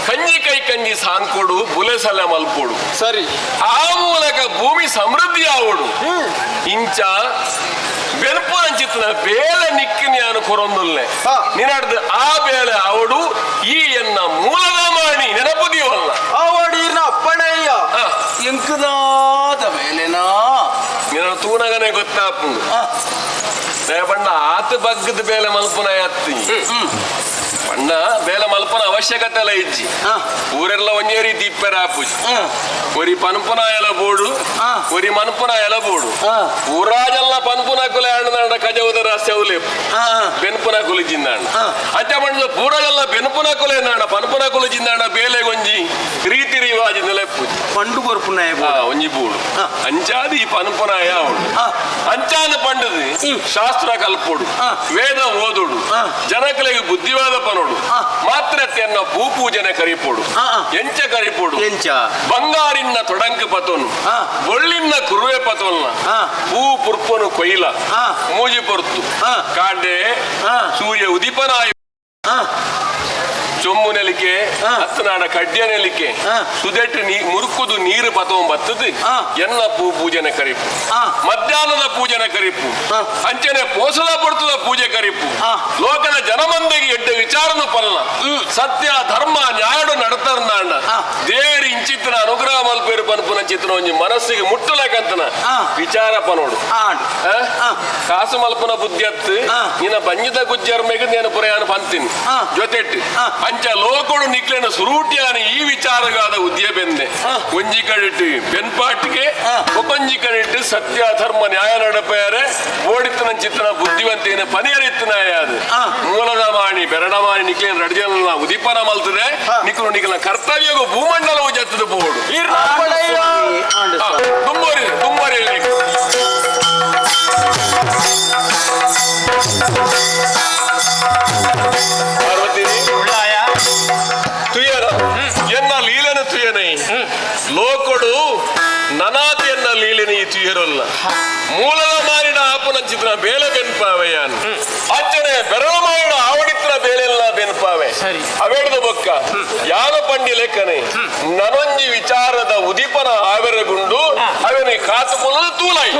ಕಂಜಿ ಕೈ ಕಂಜಿ ಸಾಂಕೊಡು, ಬುಲೆಸಲ ಮಲ್ಪೋಡು. ಸರಿ. ಆ ಮೂಲಕ ಭೂಮಿ ಸಮೃದ್ಧಿ ಆವೋಡು. ಇಂಚ ಬೆನ್ಪುನಂಚಿತ್ತನ ಬೇಲೆ ನಿಕ್ಕಿನ ಕೊರೊಂದುಲ್ಲೆ. ನಿನಡ್ದು ಆ ಬೇಲೆ ಅವಡು. ಈ ಎನ್ನ ಮೂಲದ ಮಾಣಿ ನೆನಪು ದೀವಲ್ಲ. ಆವಡೀರ್ನ ಅಪ್ಪಣಯ್ಯ. ಎಂಕದಾದ ಮೇಲೆನಾ? ನಿನ್ನ ತೂನಗನೆ ಗೊತ್ತಾಪುಂಡು. ಬಣ್ಣ ಆತ ಬಗ್ಗದ ಬೇಲೆ ಮಲ್ಪುನ ಅತ್ತಿ ಬಣ್ಣ ಬೇಲೆ ಮಲ್ಪನ ಅವಶ್ಯಕತೆ ಎಲ್ಲ ಇಜ್ಜಿ. ಊರೆಲ್ಲ ಒಂಜೇ ರೀತಿ ಇಪ್ಪೆರ ಆಪುಜಿ. ಒರಿ ಪನ್ಪುನ ಎಲ ಬೋಡು, ಒರಿ ಮನ್ಪುನ ಎಲ ಬೋಡು. ಊರಾಜಲ್ಲ ಪನ್ಪುನ ಕುಲೆ ಅಣ್ಣದಾಂಡ ಕಜವುದ ರಸ್ತೆ ಬೆನ್ಪುನ ಕುಲಿ ಜಿಂದಾಂಡ. ಅಂಚ ಪಂಡ ಪೂರಾಜಲ್ಲ ಬೆನ್ಪುನ ಕುಲೆ ನಾಡ ಪನ್ಪುನ ಕುಲಿ ಜಿಂದಾಂಡ. ಬೇಲೆ ಒಂಜಿ ರೀತಿ ರಿವಾಜ್ ನೆಲೆಪುಜಿ. ಪಂಡು ಕೊರ್ಪುನಾಯ. ಒಂಜಿ ಬೂಡು ಅಂಚಾದಿ ಈ ಪನ್ಪುನಾಯ ಅವಡು. ಅಂಚಾದ ಪಂಡದು ಶಾಸ್ತ್ರ ಕಲ್ಪೊಡು, ವೇದ ಓದುಡು, ಜನಕಲೆಗೆ ಬುದ್ಧಿವಾದ ಪನೋಡು. ಮಾತ್ರ ತೆನ್ನ ಪೂ ಪೂಜನೆ ಕರಿಪೊಡು. ಎಂಚ ಕರಿಪೊಡು? ಎಂಚ? ಬಂಗಾರಿನ್ನ ತೊಡಂಕ ಪತೋನು, ಬೊಳ್ಳಿನ್ನ ಕುರುವೆ ಪತೋಲ್ನ, ಪೂ ಪುರ್ಪನು ಕೊಯ್ಲ. ಮೂಜಿ ಪೊರ್ತು ಕಾಂಡೆ ಸೂರ್ಯ ಉದಿಪನಾಯ ಚೊಮ್ಮು ನೆಲಿಕೆ, ಹತ್ತನಾಡ ಕಡ್ಯ ನೆಲಿಕೆ, ಸುದೆಟ್ಟು ನೀ ಮುರುಕುದು ನೀರು ಪತೋಂ ಬತ್ತದು. ಎನ್ನ ಪೂ ಪೂಜನೆ ಕರಿಪು, ಮಧ್ಯಾಹ್ನದ ಪೂಜನೆ ಕರಿಪು, ಅಂಚನೆ ಪೋಸದ ಪೊರ್ತುದ ಪೂಜೆ ಕರಿಪು. ಲೋಕದ ಜನಮಂದೆಗೆ ಎಡ್ಡ ವಿಚಾರನು ಪಲ್ಲ. ಸತ್ಯ ಧರ್ಮ ನ್ಯಾಯಡು ನಡತರ್ನಾಂಡ ದೇವರು ಇಂಚಿತ್ತನ ಅನುಗ್ರಹ ಮಲ್ಪೇರು ಪನ್ಪುನ ಚಿತ್ತನ ಒಂಜಿ ಮನಸ್ಸಿಗೆ ಮುಟ್ಟುಲಕಂತನ ವಿಚಾರ ಪನೋಡು. ಕಾಸು ಮಲ್ಪುನ ಬುದ್ಧಿ ಅತ್ತು. ನಿನ್ನ ಬಂಜಿದ ಗುಜ್ಜರ್ ಮೇಗ ನೇನು ಪುರಯಾನ ಪಂತೀನಿ ಜೊತೆಟ್ಟು. ಅಂಚ ಲೋಕೊಡು ನಿಕ್ಲೆನ ಸುರೂಟಿಯಾನ ಈ ವಿಚಾರಗಾದ ಉದ್ಯ ಬೆಂದೆ. ಒಂಜಿ ಕಡಿಟ್ಟು ಬೆನ್ಪಾಟಿಗೆ, ಒಂಜಿ ಕಡಿಟ್ಟು ಸತ್ಯ ಧರ್ಮ ನ್ಯಾಯ ನಡಪಯಾರೆ ಓಡಿತ್ತನ ಚಿತ್ತನ ಬುದ್ಧಿವಂತೇನ ಪನಿಯರಿತ್ತನ ಅದು. ಮೂಲದ ಮಾಣಿ ಬೆರಡ ಮಾಣಿ ನಿಕ್ಲೇನ ರಡ್ಜನ ಉದೀಪನ ಮಲ್ತದೆ. ನಿಕ್ಲು ನಿಕ್ಲ ಕರ್ತವ್ಯಗೂ ಭೂಮಂಡಲವು ಜತ್ತದ ಬೋಡು. ತುಂಬರಿ ತುಂಬರಿ. ಪಾರ್ವತಿ ತುಯನ ಎನ್ನ ಲೀಲನ ತುಯನೈ ಲೋಕೊಡು ನನಾತಿ ಎನ್ನ ಲೀಲನ ಈ ತುಯರಲ್ಲ. ಮೂಲದ ಮಾರಿನ ಸರಿ. ಅವೇಡ್ದ ಬೊಕ್ಕ ಯಾನ ಪಂಡಿ ಲೆಕ್ಕನೆ ನನೊಂಜಿ ವಿಚಾರದ ಉದಿಪನ ಆವೆರಗುಂಡು ಅವೆನೆ ಕಾತು ಕೊಲ್ಲದು ತೂಲಾಯಿ.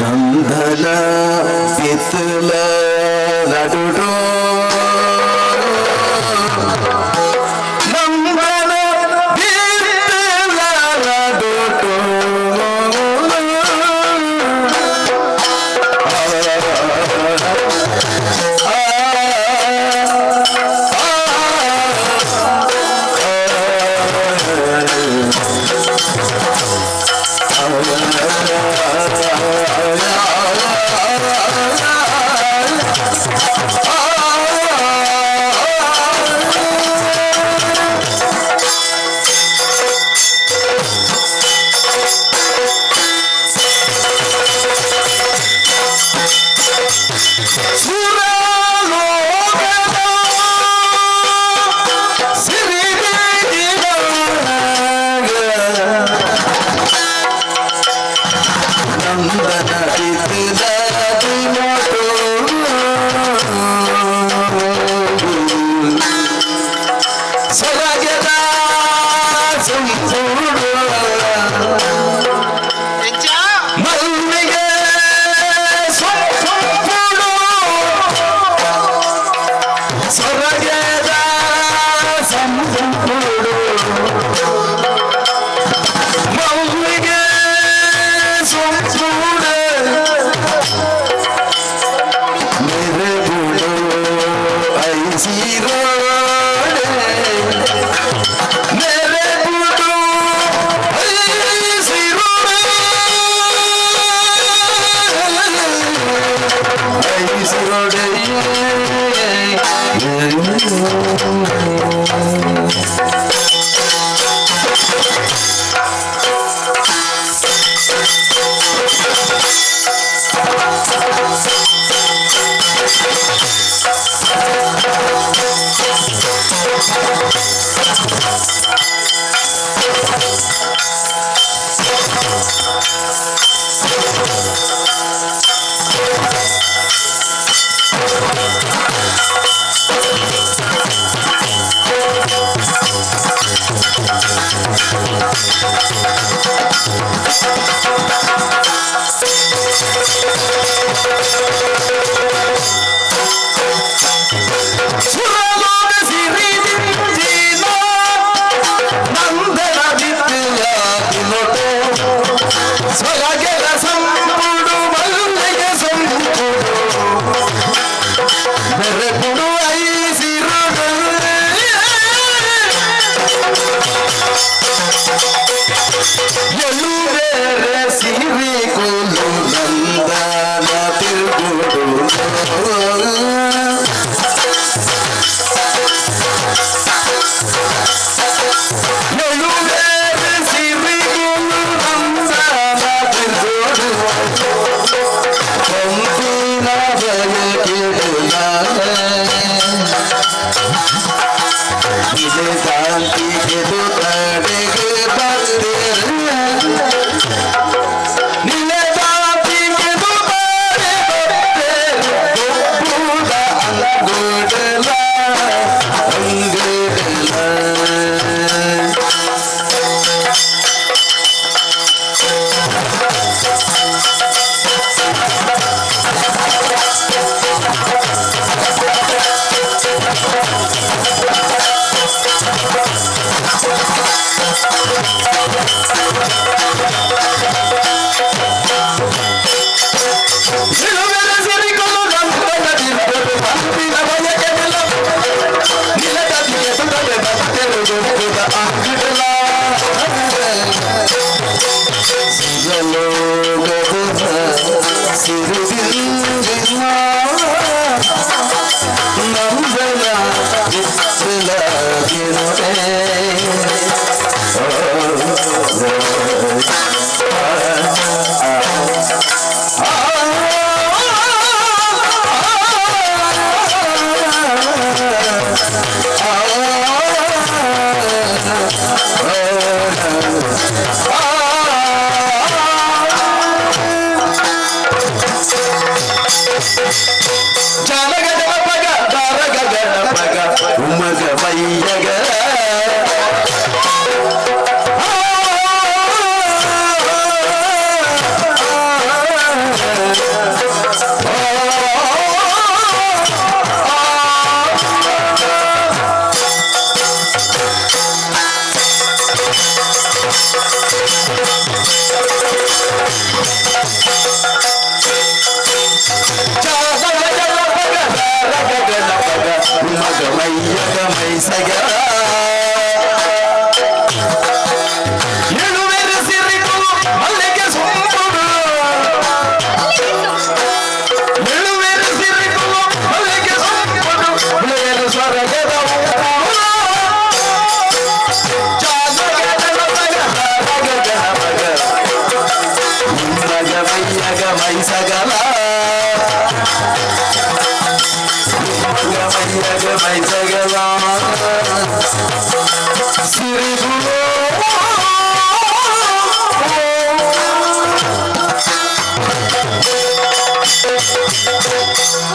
ನಂದನ ಬಿತ್ತಲ ನಡುಟೋ ನಂದನ ಬಿತ್ತಲ ನಡುಟೋ ಮಲ್ಲಿಗೆ ಸೊಪ್ಪುಡು ಸೊರಗೆದ ಸಂಪುಡು ಮಲ್ಲಿಗೆ ಸೊಪ್ಪುಡು ಮೆರೆಬುಡು ಐಸಿರೋಡೆ ಮೆರೆಬುಡು ಐಸಿರೋಡೆ ಐಸಿರೋಡೆ. ಸುರಲೋಕ ಸಿರಿದಿಂಜಿನ ನಂದನ ಬಿತ್ತಿಲೋಟೋ ಸ್ವರಗೆಲ ಸಂಪುಡು ಮಲ್ಲಿಗೆ ಸಂಪುಡು ಬೆರೆಪುಡು ಐಸಿರುಡು ಎಳುವೇರೆ ಸಿರಿ ಕೊಲು ನಂದನ ತಿರುಗುಡು. ಅಂಗಡಲ. ಸುರಲೋಕದ ಸಿರಿದಿಂದಿನ ನಂದನ ಜನಗಣಪಗ ದಾರಗ ಗಣಪಗ ಉಮಗ ಮಯ್ಯಗ ಜನಗಣಪಗ ದಾರಗ ಗಣಪಗ ಉಮಗ ಮಯ್ಯಗ ಮೈಸಗ ಎಳುವೆರು ಸಿರಿದು ಮಲ್ಲಿಗೆ ಸೊಂಪುಡು ಎಳುವೆರು ಸಿರಿದು ಮಲ್ಲಿಗೆ ಸೊಂಪುಡು ಉಳೆಯಲು ಸ್ವರ್ಗದ ಉಂಪುಡು. ಜಾನಗಣಪಗ ದಾರಗ ಗಣಪಗ ಉಮಗ ಮಯ್ಯಗ ಮೈಸಗಲ ಮೈಯಗ ಮೈಸಗಲ ಸಿರಿದು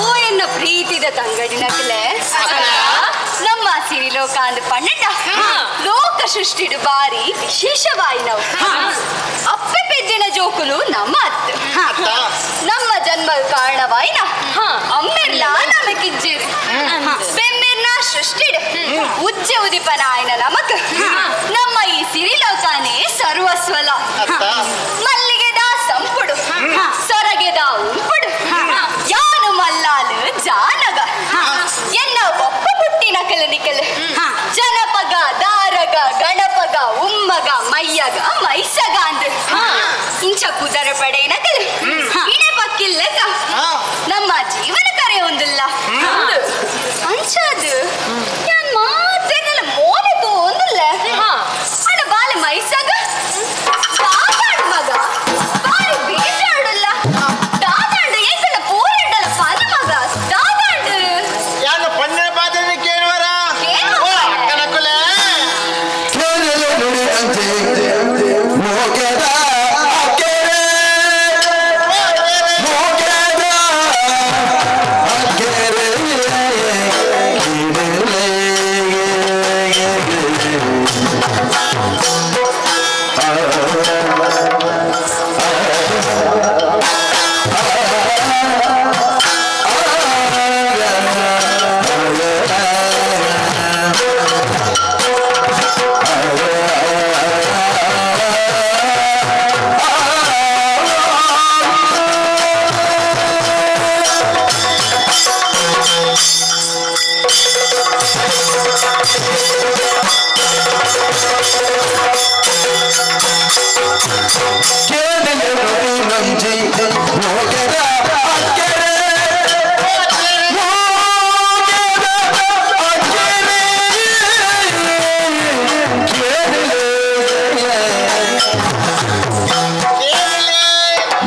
ಓ ಎನ್ನ ಪ್ರೀತಿದ ತಂಗಡಿನಕಲೆ ನಮ್ಮ ಸಿರಿಲೋಕ ಅಂದ್ ಪನ್ನಡ ಲೋಕ ಸೃಷ್ಟಿಡು ಬಾರಿ ವಿಶೇಷವಾಯಿನವು. ಅಪ್ಪೆ ಪೆದ್ದಿನ ಜೋಕುಲು ನಮ್ಮ ಅತ್ತು. ನಮ್ಮ ಜನ್ಮ ಕಾರಣವಾಯಿನ ಅಮ್ಮೆರ್ಲ ನಮಕಿಜ್ಜಿರು ಬೆಮ್ಮೆರ್ನ ಸೃಷ್ಟಿಡು ಉಜ್ಜೆ ಉದಿಪನ ಆಯ್ನ ನಮಕ್ ನಮ್ಮ ಈ ಸಿರಿಲೋಕನೇ ಸರ್ವಸ್ವಲ. ಮಲ್ಲಿಗೆದ ಸಂಪುಡು ಸೊರಗೆದ ಉಂಪುಡು ಯಾನು ಮಲ್ಲಾಲು ಜಾನಗ ಎನ್ನ ಒಪ್ಪ ಪುಟ್ಟಿನ ಕಲನಿಕಲ್ ಜನಪಗ ದಾರಗ ಗಣಪಗ ಉಮ್ಮಗ ಮಯ್ಯಗ ಮೈಸಗ ಅಂದ್ ಇಂಚ ಪುದರ ಪಡೆಯನ ಕಲ್ ಇಣೆ ಪಕ್ಕಿಲ್ಲಗ ನಮ್ಮ ಜೀವನ ಕರೆ ಒಂದಿಲ್ಲ ಅಂಚಾದು ಯಾನ್ ಮಾತೆಲ್ಲ ಮೋನೆ ಒಂದಿಲ್ಲ ಅಣ್ಣ ಬಾಲೆ ಮೈಸಗ ದಾದಾಡು ಮಗ ಬಾರಿ ಬೇಜಾಡುಲ್ಲ ದಾದಾಂಡು ಎಂಕಲ ಪೂರೆಂಡಲ ಪನ ಮಗ ದಾದಾಂಡು ಯಾನು ಪಣ್ಣಿನ ಪಾತ್ರೆ ಕೇಳುವರ ಕೇಳುವ. ಓ ಅಕ್ಕನಕುಲೆ ಕೇಳಲು ನುಡಿ ಅಂತೆ ಮೋಗೆದ ಅಕ್ಕೆರೆ ಮೋಗೆದ ಅಕ್ಕೆರೆ ಕೇಳಲು ನುಡಿ ನಂಜಿ ಮೋಗೆದ ಅಕ್ಕೆರೆ ಮೋಗೆದ ಅಕ್ಕೆರೆ ಕೇಳಲೆ ಕೇಳಲೆ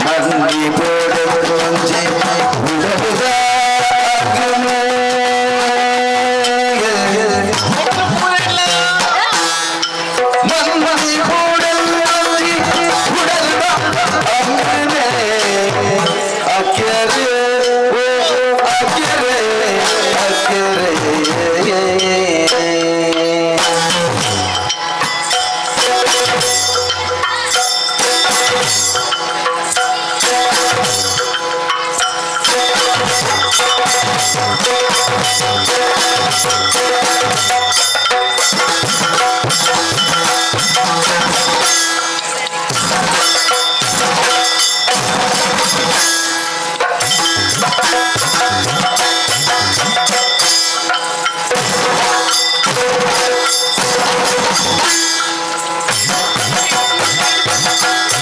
ಮಂದಿ ಪೋಡೊಂಜಿ ಉಡಬುದ ಅಗ್ನೆ ಮಂದಿ ಪೋಡೊಂಜಿ ಉಡಬುದ ಅಗ್ನೆ ಅಕ್ಕೆರೆ ಓ ಅಕ್ಕೆರೆ ಅಕ್ಕೆರೆ.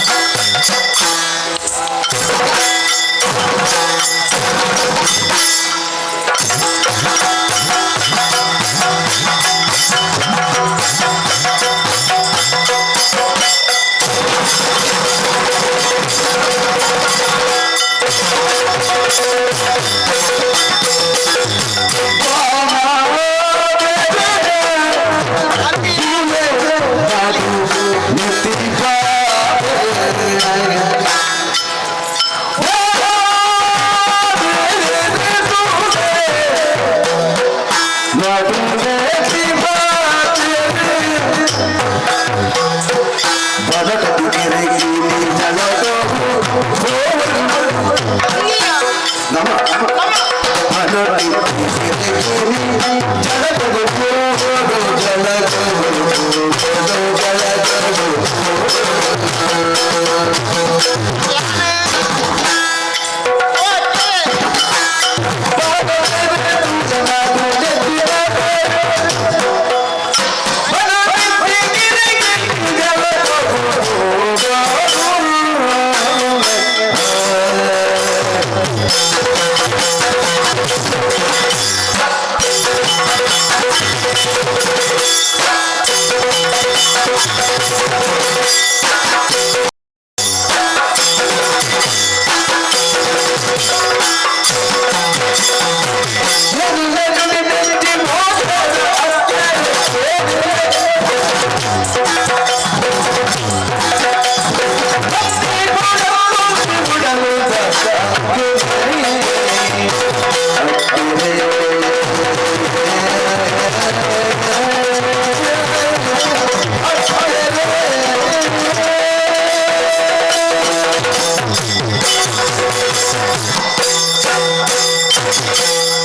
ಆ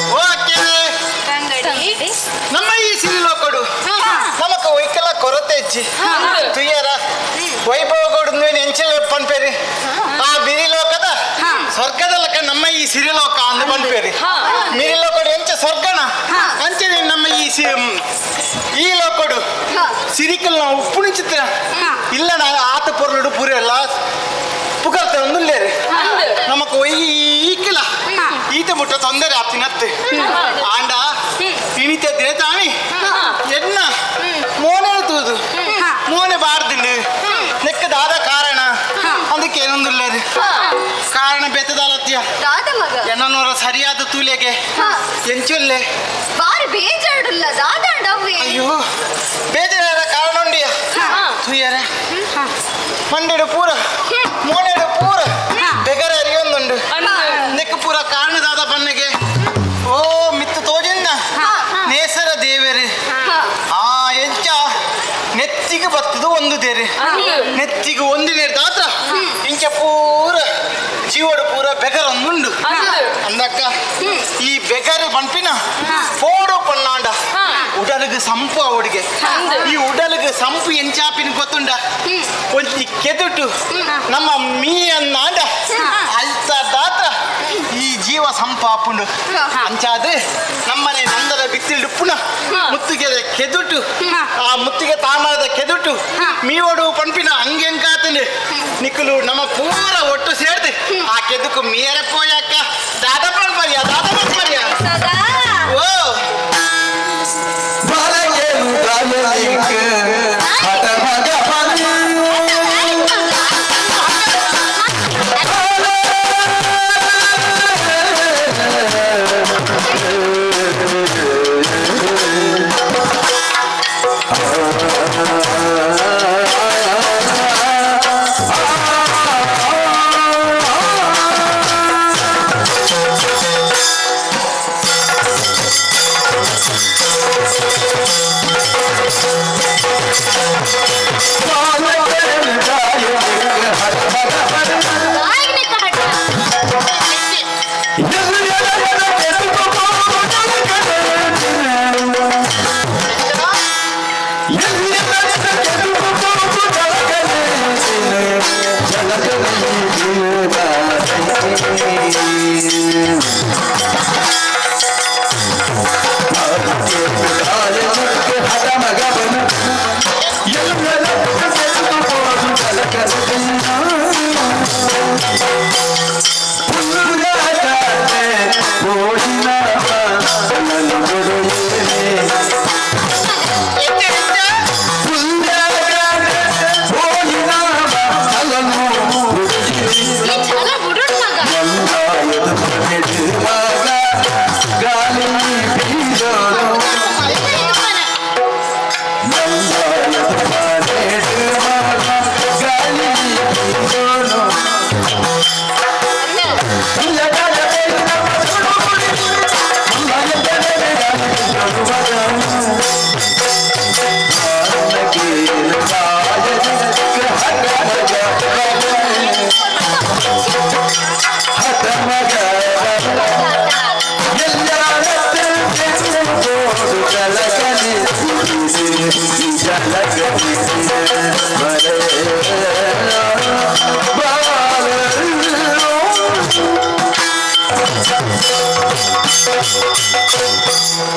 ಓ ಅಕ್ಕಿದೆ ನಮ್ಮ ಈ ಸಿರಿಲೋಕಡು ನಮಕ ಒಯ್ಕಲ ಕೊರತೆ ಇಜ್ಜಿ ತುಯ್ಯರ ವೈಭವಗೌಡ ಎಂಚಲ ಪನ್ಪೇರಿ ಆ ಬಿರಿಲೋಕದ ಸ್ವರ್ಗದ ಲಕ್ಕ ನಮ್ಮ ಈ ಸಿರಿಲೋಕ ಅಂದ್ ಪನ್ಪೇರಿ. ಮಿರಿಲೋಕಡು ಎಂಚ ಸ್ವರ್ಗಣ ಅಂಚನೆ ನಮ್ಮ ಈ ಈ ಲೋಕಡು ಸಿರಿಕಲ್ ನಾವು ಉಪ್ಪುನ ಚಿತ್ರ ಇಲ್ಲ ನಾ ಆತ ಪೊರ್ಲುಡು ಪೂರ ಎಲ್ಲ ಪುಕರ್ತ ಒಂದುಲ್ಲೇರಿ. ನಮಕ್ ಒಯ್ಕಿಲ ಈತ ಮುಟ್ಟ ತೊಂದರೆ ಆತಿನತ್ತೆ. ಆಂಡ ಇಣಿತ ದಿನ ತಾನಿ ಎನ್ನ ಮೋನೆ ತೂದು ಮೋನೆ ಬಾರ್ದಿಲ್ಲ ನೆಕ್ಕದಾದ ಕಾರಣ ಅದಕ್ಕೆ ಏನೊಂದುಲ್ಲೇರಿ ಕಾರಣ ಬೆತ್ತದಾಲತ್ಯ. ದಾದ ಮಗ. ಎನ್ನನೋರ ಸರಿಯಾದ ತೂಲೆಗೆ ಎಂಚೊಲ್ಲೆ. ಬಾರಿ ಬೇಜಾರುಲ್ಲ ದಾದಾಂಡ ಅವ್ವೆ. ಅಯ್ಯೋ, ಬೇಜಾರ ಕಾರಣ ಉಂಡಿಯ ತುಯ್ಯರ ಮಂಡೆಡು ಪೂರ ಮೋನೆಡು ಪೂರ ಬೆಗರ ಅರಿಯೊಂದುಂಡು. ನೆಕ್ ಪೂರ ಕಾರಣದಾದ ಬನ್ನೆಗೆ ಓ ಮಿತ್ತು ತೋಜಿಂದ ನೇಸರ ದೇವೇರಿ. ಆ ಎಂಚ ನೆತ್ತಿಗೆ ಬತ್ತದು ಒಂದು ದೇರಿ ನೆತ್ತಿಗೆ ಒಂದು ನೇರು ದಾತ್ರ ಇಂಚ ಪೂರ ಜೀವಡು ಪೂರ ಬೆಗರ ಒಂದುಂಡು. ಅಂದಕ್ಕ ಈ ಬೆಗರ ಪನ್ಪಿನ ಪೋಡು ಪನ್ನಾಂಡ ಉಡಲಿಗೆ ಸಂಪು ಅವಡಿಗೆ. ಈ ಉಡಲಿಗೆ ಸಂಪು ಎಂಚಾಪಿನ ಗೊತ್ತುಂಡ? ಒಂಜಿ ಕೆದುಟು ನಮ್ಮ ಮೀ ಅನ್ನಾಂಡ ಅಲ್ತ ದಾತ್ರ ಈ ಜೀವ ಸಂಪಾಪುಂಡು. ಅಂಚಾದ ನಮ್ಮನೆ ನಂದದ ಬಿತ್ತಿಲ್ಡು ಪುನ ಮುತ್ತಿಗೆ ಕೆದುಟು ಆ ಮುತ್ತಿಗೆ ತಾಮರದ ಕೆದುಟು ಮೀವಡು ಪಂಪಿನ ಅಂಗೆಂಕಾತಂದು ನಿಕ್ಕಲು ನಮ್ಮ ಪೂರ ಒಟ್ಟು ಸೇರ್ದು ಆ ಕೆದುಕು ಮೀಯರ ಪೋಯಕ್ಕ ದಾದ ಪನ್ಪರಿಯ ದಾದ ಪನ್ಪರಿಯ. ಸದಾ. ಓ. ಬಾಲಕೇನು ಗಾಯನಿಗೆ ಹಠ ಮಗ. ಬಾಲಕೇನು ಗಾಯನಿಗೆ ಹಠ ಮಗ. ದಾಯಿಗೆ ಹಠ. ಎಂಚ ಎಂಚ. ಈ ಛಲ ಬಿಡುಡ್ ಮಗ. ಮಲ್ಲ ಇದುವನ.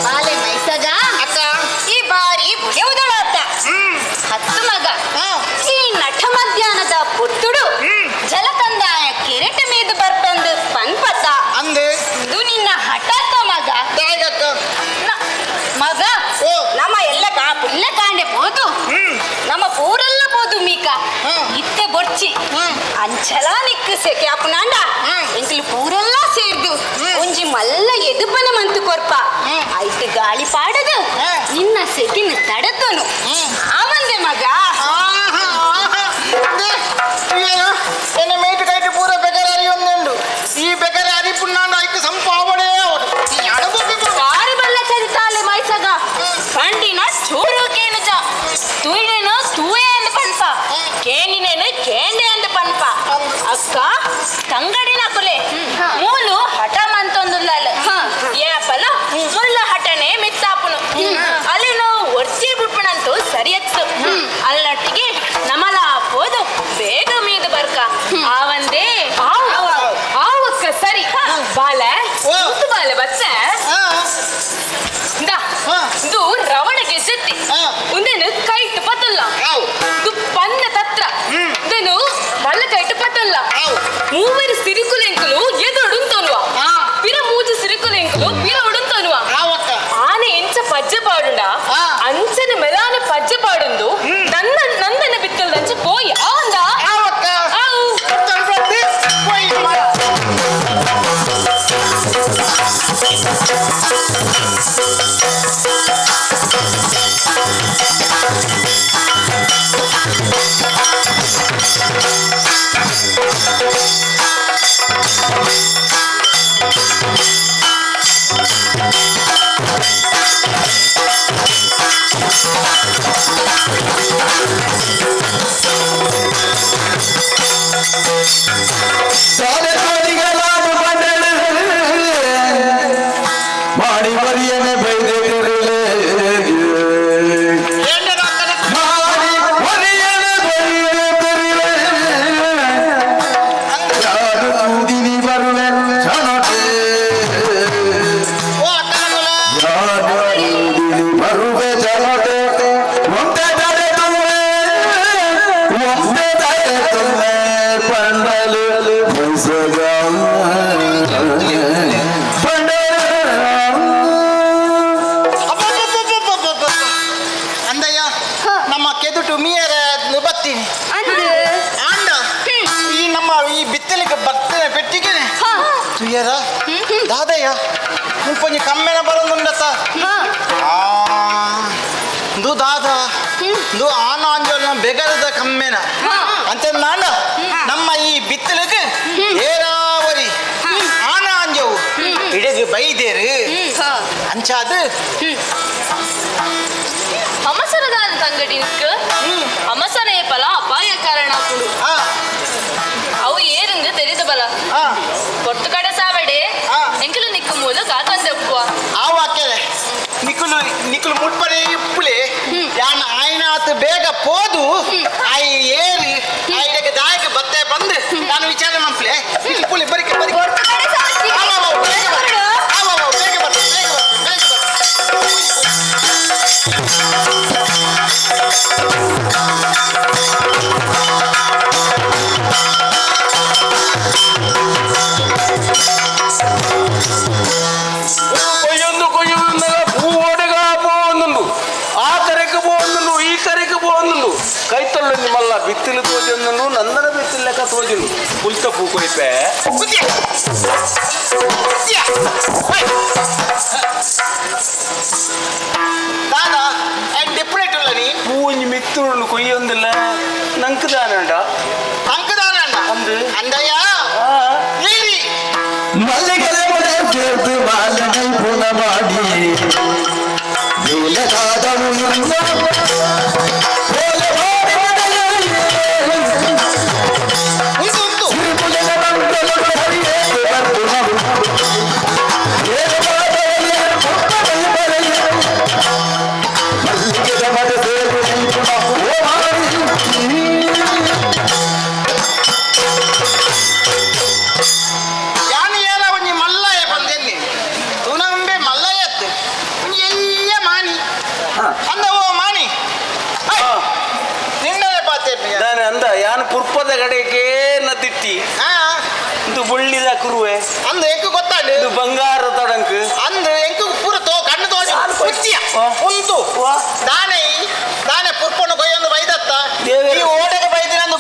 ಬಾಲೆ ಮೈಸಗ. ಅಕ್ಕ. ಈ ಬಾರಿ ಬುಡಿಯುವುದಳತ್ತ ಹತ್ತು ಮಗ. ಈ ನಟ ಮಧ್ಯಾಹ್ನದ ಪುತ್ತುಡು ಜಲಕಂದಾಯ ಕಿರೀಟ ಮೀದು ಬರ್ಪಂದು ಪನ್ಪತ. ಅಂದೆ. ಇದು ನಿನ್ನ ಹಠಾತ್ತ ಮಗ. ದಾಯಕಕ್ಕ. ಮಗ. ಓ. ನಮ್ಮ ಎಲ್ಲ ಪುಲ್ಲ ಕಾಂಡೆ ಪೋದು ನಮ್ಮ ಪೂರ ಇತ್ತೆ ಬೊರ್ಚಿ ಅಂಚಲಾ ನಿಕ್ಕು ಸೆಕೆ ಆಪುನಾಂಡ ಎಂಕುಲು ಪೂರೆಲ್ಲ ಸೇರ್ದು ಒಂಜಿ ಮಲ್ಲ ಎದುಪನ ಮಂತು ಕೊರ್ಪ ಐಟ್ ಗಾಳಿ ಪಾಡದು ನಿನ್ನ ಸೆಕಿನ ತಡತನು ಆವಂದೆ ಮಗ. ಎನ್ನ ಮೇಟ್ ಕೈಟ್ ಪೂರ ಬೆಗರ ಅರಿಯೊಂದುಂಡು. ಈ ಬೆಗರ ಅರಿಪುಣ್ಣಾಂಡ ಐಕ್ ಸಂಪು ಆವಡೇ ಆವಡು. ಬಾರಿ ಬಲ್ಲ ಚರಿತಾಲೆ ಮೈಸಗ ಪಂಡಿನ ಚೂರು ಕೇನುಜ ತೂಯಿನೇನು ತೂಯೆ ಅಂದ್ ಪನ್ಪ ಕೇನಿನೇನು ಕೇಂಡೆ ಅಂದ್ ಪನ್ಪ. ಅಕ್ಕ ತಂಗಡಿನ ಕುಲೆ ಮೂಲು ಹಠ ಮಂತೊಂದುಲ್ಲಾಲ ಏಪಲ ಮುಲ್ಲ ಹಠನೆ ಮಿತ್ತಾಪುನು ಅಲ್ಲಿನ ಒರ್ಚಿ ಬುಡ್ಪಣಂತೂ ಸರಿಯತ್ತು ಅಲ್ಲೊಟ್ಟಿಗೆ ನಮಲ ಪೋದು ಬೇಗ ಮೀದು ಬರ್ಕ ಆವಂದೇ ಆವಕ್ಕ ಸರಿ ಬಾಲ ಮುತ್ತು ಬಾಲ ಬಚ್ಚ ಇಂದಾ ಇದು ರವಣಗೆ ಜತ್ತಿ ಉಂದೇನು ಕೈಟ್ ಪತ್ತಲ್ಲ ಇದು ಪನ್ನ ತತ್ರ ಇದನ್ನು ಬಲ್ಲ ಕೈಟ್ ಪತ್ತಲ್ಲ. ಮೂವರು ಸಿರಿಕುಲೆಂಕುಲು ಎದುರುಂತೋನುವ ಪಿರ ಮೂಜು ಸಿರಿಕುಲೆಂಕುಲು ಪಿರ ಉಡುಂತೋನುವ ಆನೆ ಎಂಚ ಪಜ್ಜೆ ಪಾಡುಂಡ ಅಂಚನೆ ಮೆಲಾನೆ ಪಜ್ಜೆ ಪಾಡುಂದು ನನ್ನ ನಂದನ ಬಿತ್ತಲ್ದಂಚ ಪೋಯಿ ಆವಂದ ಆವು. ಸಾಲೆ ಮಂಡಳ ಮಾಡಿ ಮರಿಯನೆ ಬೈದೆ ತಿರುಳೆ ಮಾಡಿ ಮರಿಯನೆ ಬೈದೆ ತಿರುಳೆ ಯಾರು ತೂದಿನಿ ಬರುವೆ ಜನತೆ ಯಾರು ತೂದಿನಿ ಬರುವೆ ಜನತೆ ಒಂದೇ ತಡೆ ತುವೆ ಒಂದೇ ತಡೆ ತುವೆ ಪಂಡಲು ಮೈಸಗ ಪಂಡಲು. ಅಂದಯ್ಯ ನಮ್ಮ ಕೆದುಟು ಮೀಯರ ಬತ್ತೀನಿ ಆಂಡ ಈ ನಮ್ಮ ಈ ಬಿತ್ತಲಿಗೆ ಬರ್ತೇನೆ ಪೆಟ್ಟಿಗೆ ತುಯ್ಯರ ದಾದಯ್ಯ ಮುಪ್ಪೊಂಜಿ ಕಮ್ಮೆನ ಬರೋದುಂಡತ್ತ ದು ದಾದ ದು ಆನ ಆಂಜೋಲ್ನ ಬೆಗರದ ಕಮ್ಮೆನ ಅಂತ ನಾಂಡ ನಮ್ಮ ಈ ಬಿತ್ತಲಿಗೆ ಏರಾವರಿ ಆನ ಆಂಜವು ಇಡಗೆ ಬೈದೇರು ಅಂಚಾದು. ಅವಸರದಾದ ತಂಗಡಿக்கு ಅವಸರ ಏಪಲ ಅಪಾಯ ಕಾರಣ ಕುಡು ಅವು ಏರಿಂದ ತೆರೆದು ಬಲ పొట్టు కడ సావడే ಎಂಕಲು ನಿಕ್ಕು ಮೂಲ ಕಾತೊಂದೆಪ್ಪುವ. ಆ ವಾಕ್ಯದೆ ನಿಕುಲು ನಿಕುಲು ಮುಟ್ಪಡೆ ಇಪ್ಪುಲೆ ಯಾನ್ ಆಯ್ನಾತ್ ಬೇಗ ಪೋದು ಆಯ್ ಏರಿ ಆಯ್ಡಕ್ಕೆ ದಾಯಕ ಬತ್ತೆ ಬಂದು ನಾನು ವಿಚಾರ ಮಂಪ್ಲೆ ಇಪ್ಪುಲೆ ಬರಿಕೆ ಬರಿಕೆ ಆವ, ಆವ, ಬೇಗ ಬರ್. ಆವ, ಆವ, ಬೇಗ ಬರ್, ಬೇಗ ಬರ್, ಬೇಗ ಬರ್. ಕೊಯ್ಯೊಂದು ಕೊಯ್ಯುವುದಲ್ಲ ಪೂ ಓಡೆಗ ಪೋವೊಂದುಂಡು ಆ ಕರೆಗೆ ಪೋವೊಂದುಂಡು ಈ ಕರೆಗೆ ಪೋವೊಂದುಂಡು ಕೈತೊಳ್ಳು ನಿಮ್ಮಲ್ಲ ಬಿತ್ತಿಲು ತೋಜೊಂದುಂಡು ನಂದನ ಬಿತ್ತಿಲು ಲೆಕ್ಕ ತೋಜುಂಡು ಪುಲ್ತ ಪೂ ಕೊಯ್ಪೆ. ಬುದ್ಧಿಯ. ಬುದ್ಧಿಯ. ಹೋಯ್. ದಾದಾ ಅಂಡ್ ಡಿಪ್ರೇಟ್ ಉಲ್ಲ ನೀ. ಪೂ ಒಂಜಿ ಮಿತ್ತುಂಡು ಕೊಯ್ಯೊಂದಿಲ್ಲ ನಂಕ್ ದಾನಂಡ. ಅಂಕದಾನ ಅಣ್ಣ. ಅಂದು. ಅಂದಯ್ಯ ಏರಿ ಮಲ್ಲಿಗೆಲೆ ಕೇಳ್ತು ಬಾಲನೈ ಪುನಮಾಡಿ ನೀಲದಾದವು ಉಂಟು ಉಂಟು. ಯಾನು ಏನ ಒಂಜಿ ಮಲ್ಲಯ್ಯ ಬಂದೆನ್ನಿ ತುನಂಬೆ ಮಲ್ಲಯ್ಯತ್ತು ಒಂಜಿ ಎಯ್ಯ ಮಾಣಿ ಅಂದ ಓ ಮಾಣಿ ನಿನ್ನಲೆ ಪಾತೆ. ದಾನೆ ಅಂದ ಯಾನ್ ಪುರ್ಪದ ಕಡೆಗೆ ನದಿಟ್ಟಿ ಇದು ಬುಳ್ಳಿದ ಕುರುವೆ. ಅಂದ ಎಂಕು ಗೊತ್ತಾಂಡು. ಇದು ಬಂಗಾರ ತೊಡಂಕ್. ಅಂದ ಎಂಕು ಪೂರ ತೋ ಕಣ್ಣು ತೋಜ ಕುಚ್ಚಿಯ ಉಂತು ದಾನೆ ದಾನೆ ಪುರ್ಪನು ಕೊಯ್ಯೊಂದು ಬೈದತ್ತ ದೇವೇರ. ಈ ಓಡೆಗೆ ಬೈದಿನ ಅಂದು.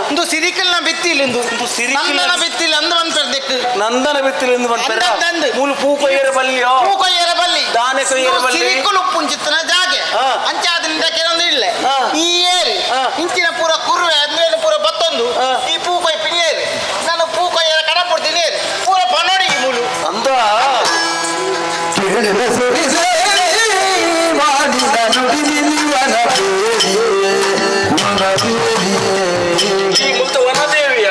ಇಂದು ಸಿರಿಕಲ್ನ ಬಿತ್ತಿಲ್ ಇಂದು. ಇಂದು ಸಿರಿಕಲ್ನ ನಂದನ ಬಿತ್ತಿಲ್ ಅಂದ್ ಪನ್ಪೆರ್ ದೆಕ್. ನಂದನ ಬಿತ್ತಿಲ್ ಇಂದು ಪನ್ಪೆರ? ಅಂದ್ ಅಂದ್. ಮೂಲು ಪೂ ಕೊಯ್ಯರೆ ಬಲ್ಲಿಯೋ? ಪೂ ಕೊಯ್ಯರ ಬಲ್ಲಿ. ದಾನೆ ಕೊಯ್ಯರೆ ಬಲ್ಲಿ? ಸಿರಿಕುಲು ಉಪ್ಪುಂಚಿತ್ತನ ಜಾಗೆ. ಅಂಚಾದಿಂದ ಕೆಲವೊಂದು ಇಲ್ಲ. ಈ ಏರಿ ಇಂಚಿನ ಪೂರ ಕುರುವೆ ಅಂದ್ರೆ ಪೂರ ಬತ್ತೊಂದು ಈ ಪೂ ಕೊಯ್ಪಿನ ಏರಿ ನಾನು ಪೂ ಕೊಯ್ಯರ ಕಡಪುಡ್ತೀನಿ ಏರಿ ಪೂರ ಪನೋಡಿ ಮೂಲು. ಅಂದ. ಕೇಳಿದ ಸುರಿಸೇರಿ ಮಾಡಿದ ನುಡಿ ವನದೇವಿಯೇ ವನದೇವಿಯೇ. ಈ ಮುಲ್ತ ವನದೇವಿಯ.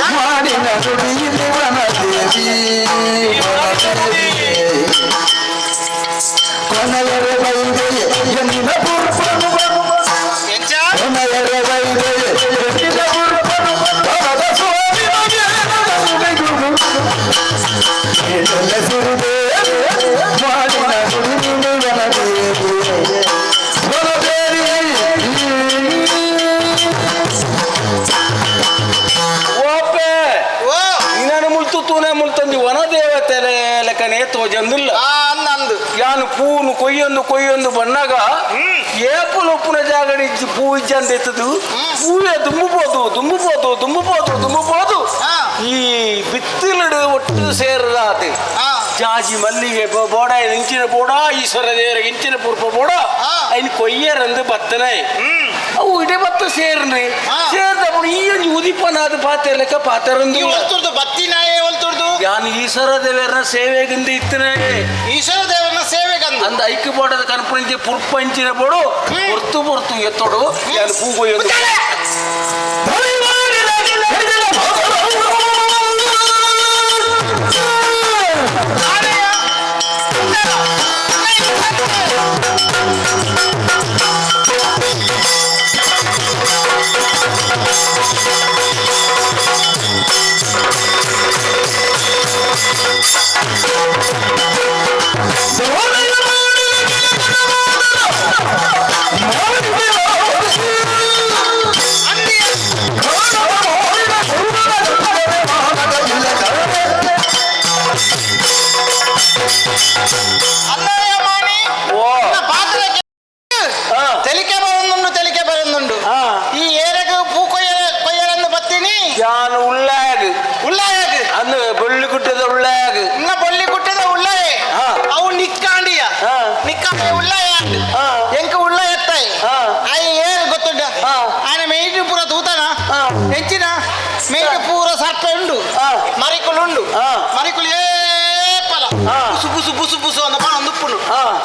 ಮಾಡಿನ ನುಡಿ ವನದೇವಿ ವನದೇವಿಯೇ. ಕೊನೆಯರೆ ವೈದೆಯೇ ಎನ್ನಿನ ಪೂರ್ವನು ಎಂಚ? ಕೊನೆಯರೆ ವೈದೆಯೇ ಎನ್ನಿನ ಪೂರ್ವನು ಭವದ ಸ್ವಾಮಿ ಸಿರಿದೆ ಮಾಡಿನ ನುಡಿ ವನದೇವಿ ವನದೇವಿ. ಓಪೆ. ಓ. ನಿನ್ನ ಮುಲ್ತು ತೂನೆ ಮುಲ್ತಂದಿ ವನದೇವತೆ ಲೆಕ್ಕನೆ ತೋಜಂದಿಲ್ಲ. ಆ ಅಂದ್ ಅಂದು. ಯಾನು ಪೂನು ಕೊಯ್ಯೊಂದು ಕೊಯ್ಯೊಂದು ಬಣ್ಣಾಗ ಏಪುಲು ಉಪ್ಪುನ ಜಾಗಡಿ ಇಜ್ಜಿ ಪೂ ಇಜ್ಜಿ ಅಂತ ಎತ್ತದು ಪೂವೆ ದುಂಬುಬೋದು ದುಂಬುಬೋದು ದುಂಬುಬೋದು ದುಂಬುಬೋದು. ಈ ಬಿತ್ತಿಲಡು ಒಟ್ಟು ಸೇರದಾತೆ. ಜಾಜಿ ಮಲ್ಲಿಗೆ ಬೋಡ ಇಂಚಿನ ಬೋಡ ಈಶ್ವರ ದೇವರಿಗೆ ಇಂಚಿನ ಪೂರ್ಪ ಬೋಡ. ಐನ್ ಕೊಯ್ಯರಂದು ಬತ್ತನೆ ಅವು ಇಡೇ ಬತ್ತ ಸೇರ್ರಿ. ಸೇರ್ದప్పుడు ಈ ಒಂಜಿ ಉದಿಪನಾದ ಪಾತೆರ ಲೆಕ್ಕ ಪಾತೆರಂದು. ಈ ಒಲ್ತುರ್ದು ಬತ್ತಿನಾಯೇ ಒಲ್ತುರ್ದು. ಯಾನು ಈಶ್ವರ ದೇವರನ ಸೇವೆಗಿಂದ ಇತ್ತನೆ. ಈಶ್ವರ ದೇವರನ ಸೇವೆಗಂದು. ಅಂದ ಐಕ್ ಬೋಡದ ಕನ್ಪುಂಚಿ ಪುರ್ಪಂಚಿನ ಬೋಡು ಪೊರ್ತು ಪೊರ್ತು ಎತ್ತೋಡು ಯಾನು ಪೂ ಕೊಯ್ಯೊಂದು. ಅన్నಯ್ಯ ಮಾಣಿ. ಓ. ಪಾತ್ರ ತೆಲಿಕೆ ಬರೊಂದುಂಡು ತೆಲಿಕೆ ಬರೊಂದುಂಡು. ಈ ಏರಗ ಪೂ ಕೊಯ್ಯರ ಕೊಯ್ಯರಂದು ಬತ್ತೀನಿ. ಯಾನು ಉಳ್ಳಾಗ. ಉಳ್ಳಾಯಗ್. ಅಂದು ಬೊಳ್ಳಿ ಗುಡ್ಡದ ಉಳ್ಳಾಗ. ಇನ್ನ ಬೊಳ್ಳಿ ಗುಟ್ಟದ ಉಳ್ಳಾಯ. ಅವು ನಿಕ್ಕಾಂಡಿಯ. ನಿಕ್ಕಾಂಡಿಯ ಉಳ್ಳಾಯ. ಎಂಕ ಉಳ್ಳಾಯ ಎತ್ತಾಯಿ. ಆಯ್ ಏರು ಗೊತ್ತುಂಡ? ಆನೆ ಮೇಯ್ಟು ಪೂರ ತೂತನ ಎಂಚಿನ ಮೇಯ್ಟು ಪೂರ ಸರ್ಪ ಉಂಡು. ಮರಿಕುಲು ಉಂಡು. ಮರಿಕುಲು ಏಪಲ ಬುಸು ಬುಸು ಬುಸು ಬುಸು ಅಂದ ಪಣ ಉಪ್ಪುಂಡು.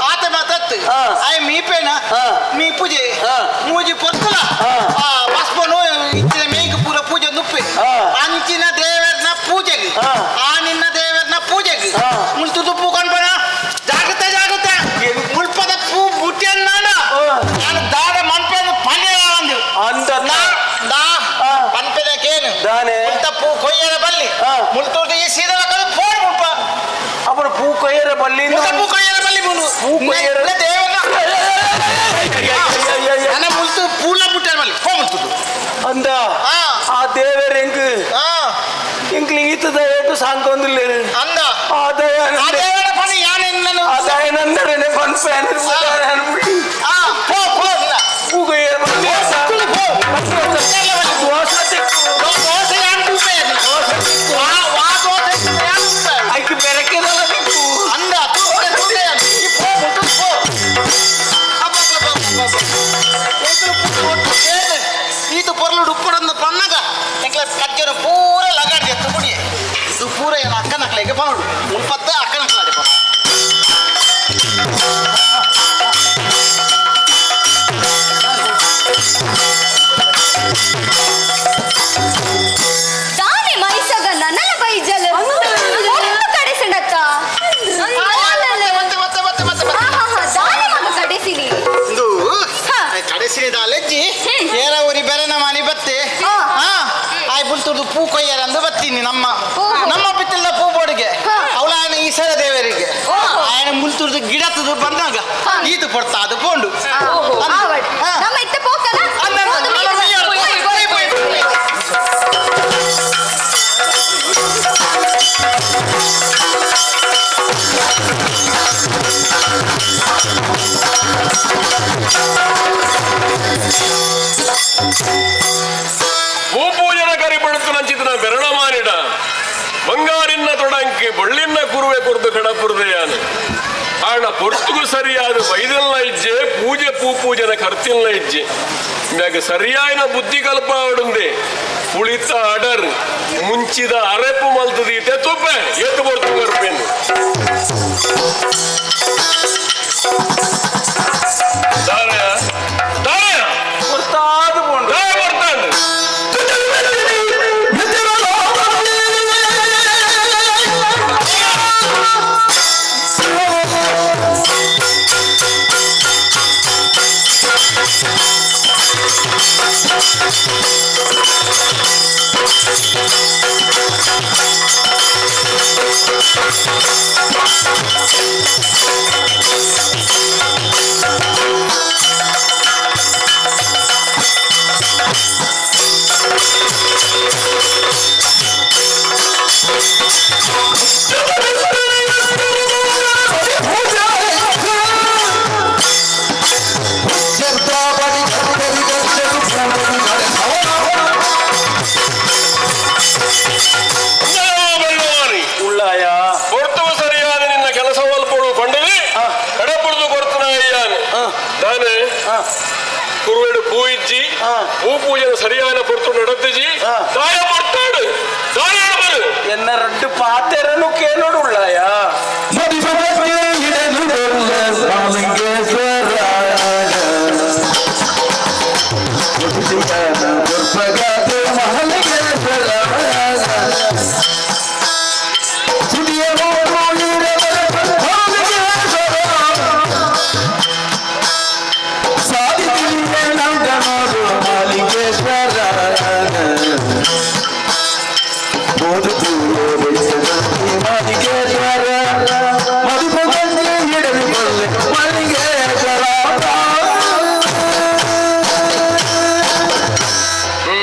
ಆತ ಮಾತತ್ತು. ಆಯ್ ಮೀಪೇನ ಮೀ ಪೂಜೆ ಮೂಜಿ ಪೊರ್ತುಲ ಆ ಬಸ್ಪನು ಇಂಚಿನ ಮೇಯ್ಗೆ ಪೂರ ಪೂಜೆ ನುಪ್ಪೆ. ಅಂಚಿನ ದೇವರನ ಪೂಜೆಗೆ ಆ ನಿನ್ನ ದೇವರನ ಪೂಜೆಗೆ ಮುಲ್ತು ತುಪ್ಪು ಕಣ್ಪಣ ಜಾಗ್ರತೆ ಜಾಗ್ರತೆ ಮುಲ್ಪದ ಪೂ ಬುಟ್ಟಿಯನ್ನ ನಾನು ದಾದ ಮನ್ಪೆನ ಪಲ್ಯ ಅಂದು. ಅಂದ. ನಾ ದಾ ಪನ್ಪೆದ ಕೇನು. ದಾನೆ? ಮುಲ್ತ ಪೂ ಕೊಯ್ಯರ ಬಲ್ಲಿ. ಮುಲ್ತುರ್ದು ಈ ಸೀದಾ ಕದು ಫೋನ್ ಮುಲ್ಪ. ಅప్పుడు ಪೂ ಕೊಯ್ಯರ ಬಲ್ಲಿ. ಮುಲ್ತ ಪೂ ಕೊಯ್ಯರ ಬಲ್ಲಿ ಮುನು. ಪೂ ಕೊಯ್ಯರ- ದೇವರನ ನನ್ನ ಮುಲ್ತು ಪೂಲ ಬುಟ್ಟಿಯ ಬಲ್ಲಿ ಫೋನ್ ಮುಲ್ತುದು. ಅಂದ. ಆ ದೇವರ ಎಂಕ್ ಎಂಕ್ಲಿ ಈತದ ಏಟು ಸಾಂಕೊಂದಿಲ್ಲೇರು. ಅಂದ. ಆ ದಯಾನಂದ. ಆ ದೇವರ ಪಣಿ ಯಾನೆನ್ನನು. ಆ ದಯಾನಂದರನೆ ಪನ್ಪೆ ಪೋ ಪೋ ಅಂದ. ಪೂ ಕೊಯ್ಯರ ಬಲ್ಲಿ. ಪೋ. ದೋಸೆ ತಿಕ್ಕು. ದೋಸೆ ಯಾನ್ ತೂಪೆ ವಾ ವಾ ದೋಸೆ ಯಾನ್ ತೂಪೆ. ಐಕ್ ಬೆರಕೆದಲ್ಲ ತಿಕ್ಕು. ಅಂದ ತೂಪೆ ತೂಪೆ ಈ ಪೋ ಮುಟ್ಟು ಪೋ. ಅಬ್ಬ ಅಬ್ಬ ಅಬ್ಬ ಅಬ್ಬ. ಎಂಕುಲು ಪೂರ ಒಟ್ಟು ಸೇರ್ದು ಈತ ಪೊರ್ಲು ಉಪ್ಪುಡಂದು ಪನ್ನಗ ಎಂಕ್ಲ ಕಜ್ಜನ ಪೂರ ಲಗಾಡಿ ಎತ್ತು ಪುಡಿಯೆ. ಇದು ಪೂರ ಏನ ಅಕ್ಕನಕ್ಲೆಗೆ ಪನೋಡು ಮುಲ್ಪತ್ತ ಅಕ್ಕನಕ್ಲ. ಬಂದಾಗ ಇದು ಪೊರ್ತ ಅದು ಪೋಂಡು. ಆವಡ್ ನಮ್ಮ ಇತ್ತೆ ಪೋಕನ. ಭೂಪೂಜನ ಕರಿಪಡುತ್ತು ನಂಚಿತನ ಬೆರಣ ಮಾನಿಡ ಬಂಗಾರಿನ್ನ ತೊಡಂಕಿ ಬೊಳ್ಳಿನ್ನ ಕುರುವೆ ಕುರ್ದು ಕಡಪುರದೆಯಾನು ಆಣ ಪೊರ್ತುಗು ಸರಿಯಾದ ವೈದಲ್ನ ಇಜ್ಜೆ ಪೂಜೆ ಪೂ ಪೂಜನ ಕರ್ತಿಲ್ನ ಇಜ್ಜೆ ಮ್ಯಾಗ ಸರಿಯಾಯಿನ ಬುದ್ಧಿ ಕಲ್ಪ ಆಡುಂದೆ ಪುಳಿತ ಅಡರ್ ಮುಂಚಿದ ಅರೆಪು ಮಲ್ತದೀತೆ ತುಪ್ಪೆ ಎತ್ತು ಪೊರ್ತು ಕರ್ಪೇನು ದಾರಯ ದಾರಯ ಪೊರ್ತಾದು ಪೋಂಡು ದಾಯ ಬರ್ತಾಂಡು. ಬೆಳ್ಳವಾರಿ ಉಳ್ಳಾಯ ಕೊರ್ತುವ ಸರಿಯಾದ ನಿನ್ನ ಕೆಲಸ ಮಲ್ಪಡು ಪಂಡಲಿ ಕಡಪುಡ್ದು ಕೊರ್ತನ ಅಯ್ಯಾನು ದಾನೆ ಕುರುವೆಡು ಪೂ ಇಜ್ಜಿ ಪೂ ಪೂಜೆನ ಸರಿಯಾದ ಪೊರ್ತು ನಡತಿಜಿ ದಾಯ ಪೊರ್ತಾಡು ದಾಯ ಬರು ಎನ್ನ ರಡ್ಡು ಪಾತೆರನು ಕೇಳೋಡು ಉಳ್ಳಾಯ.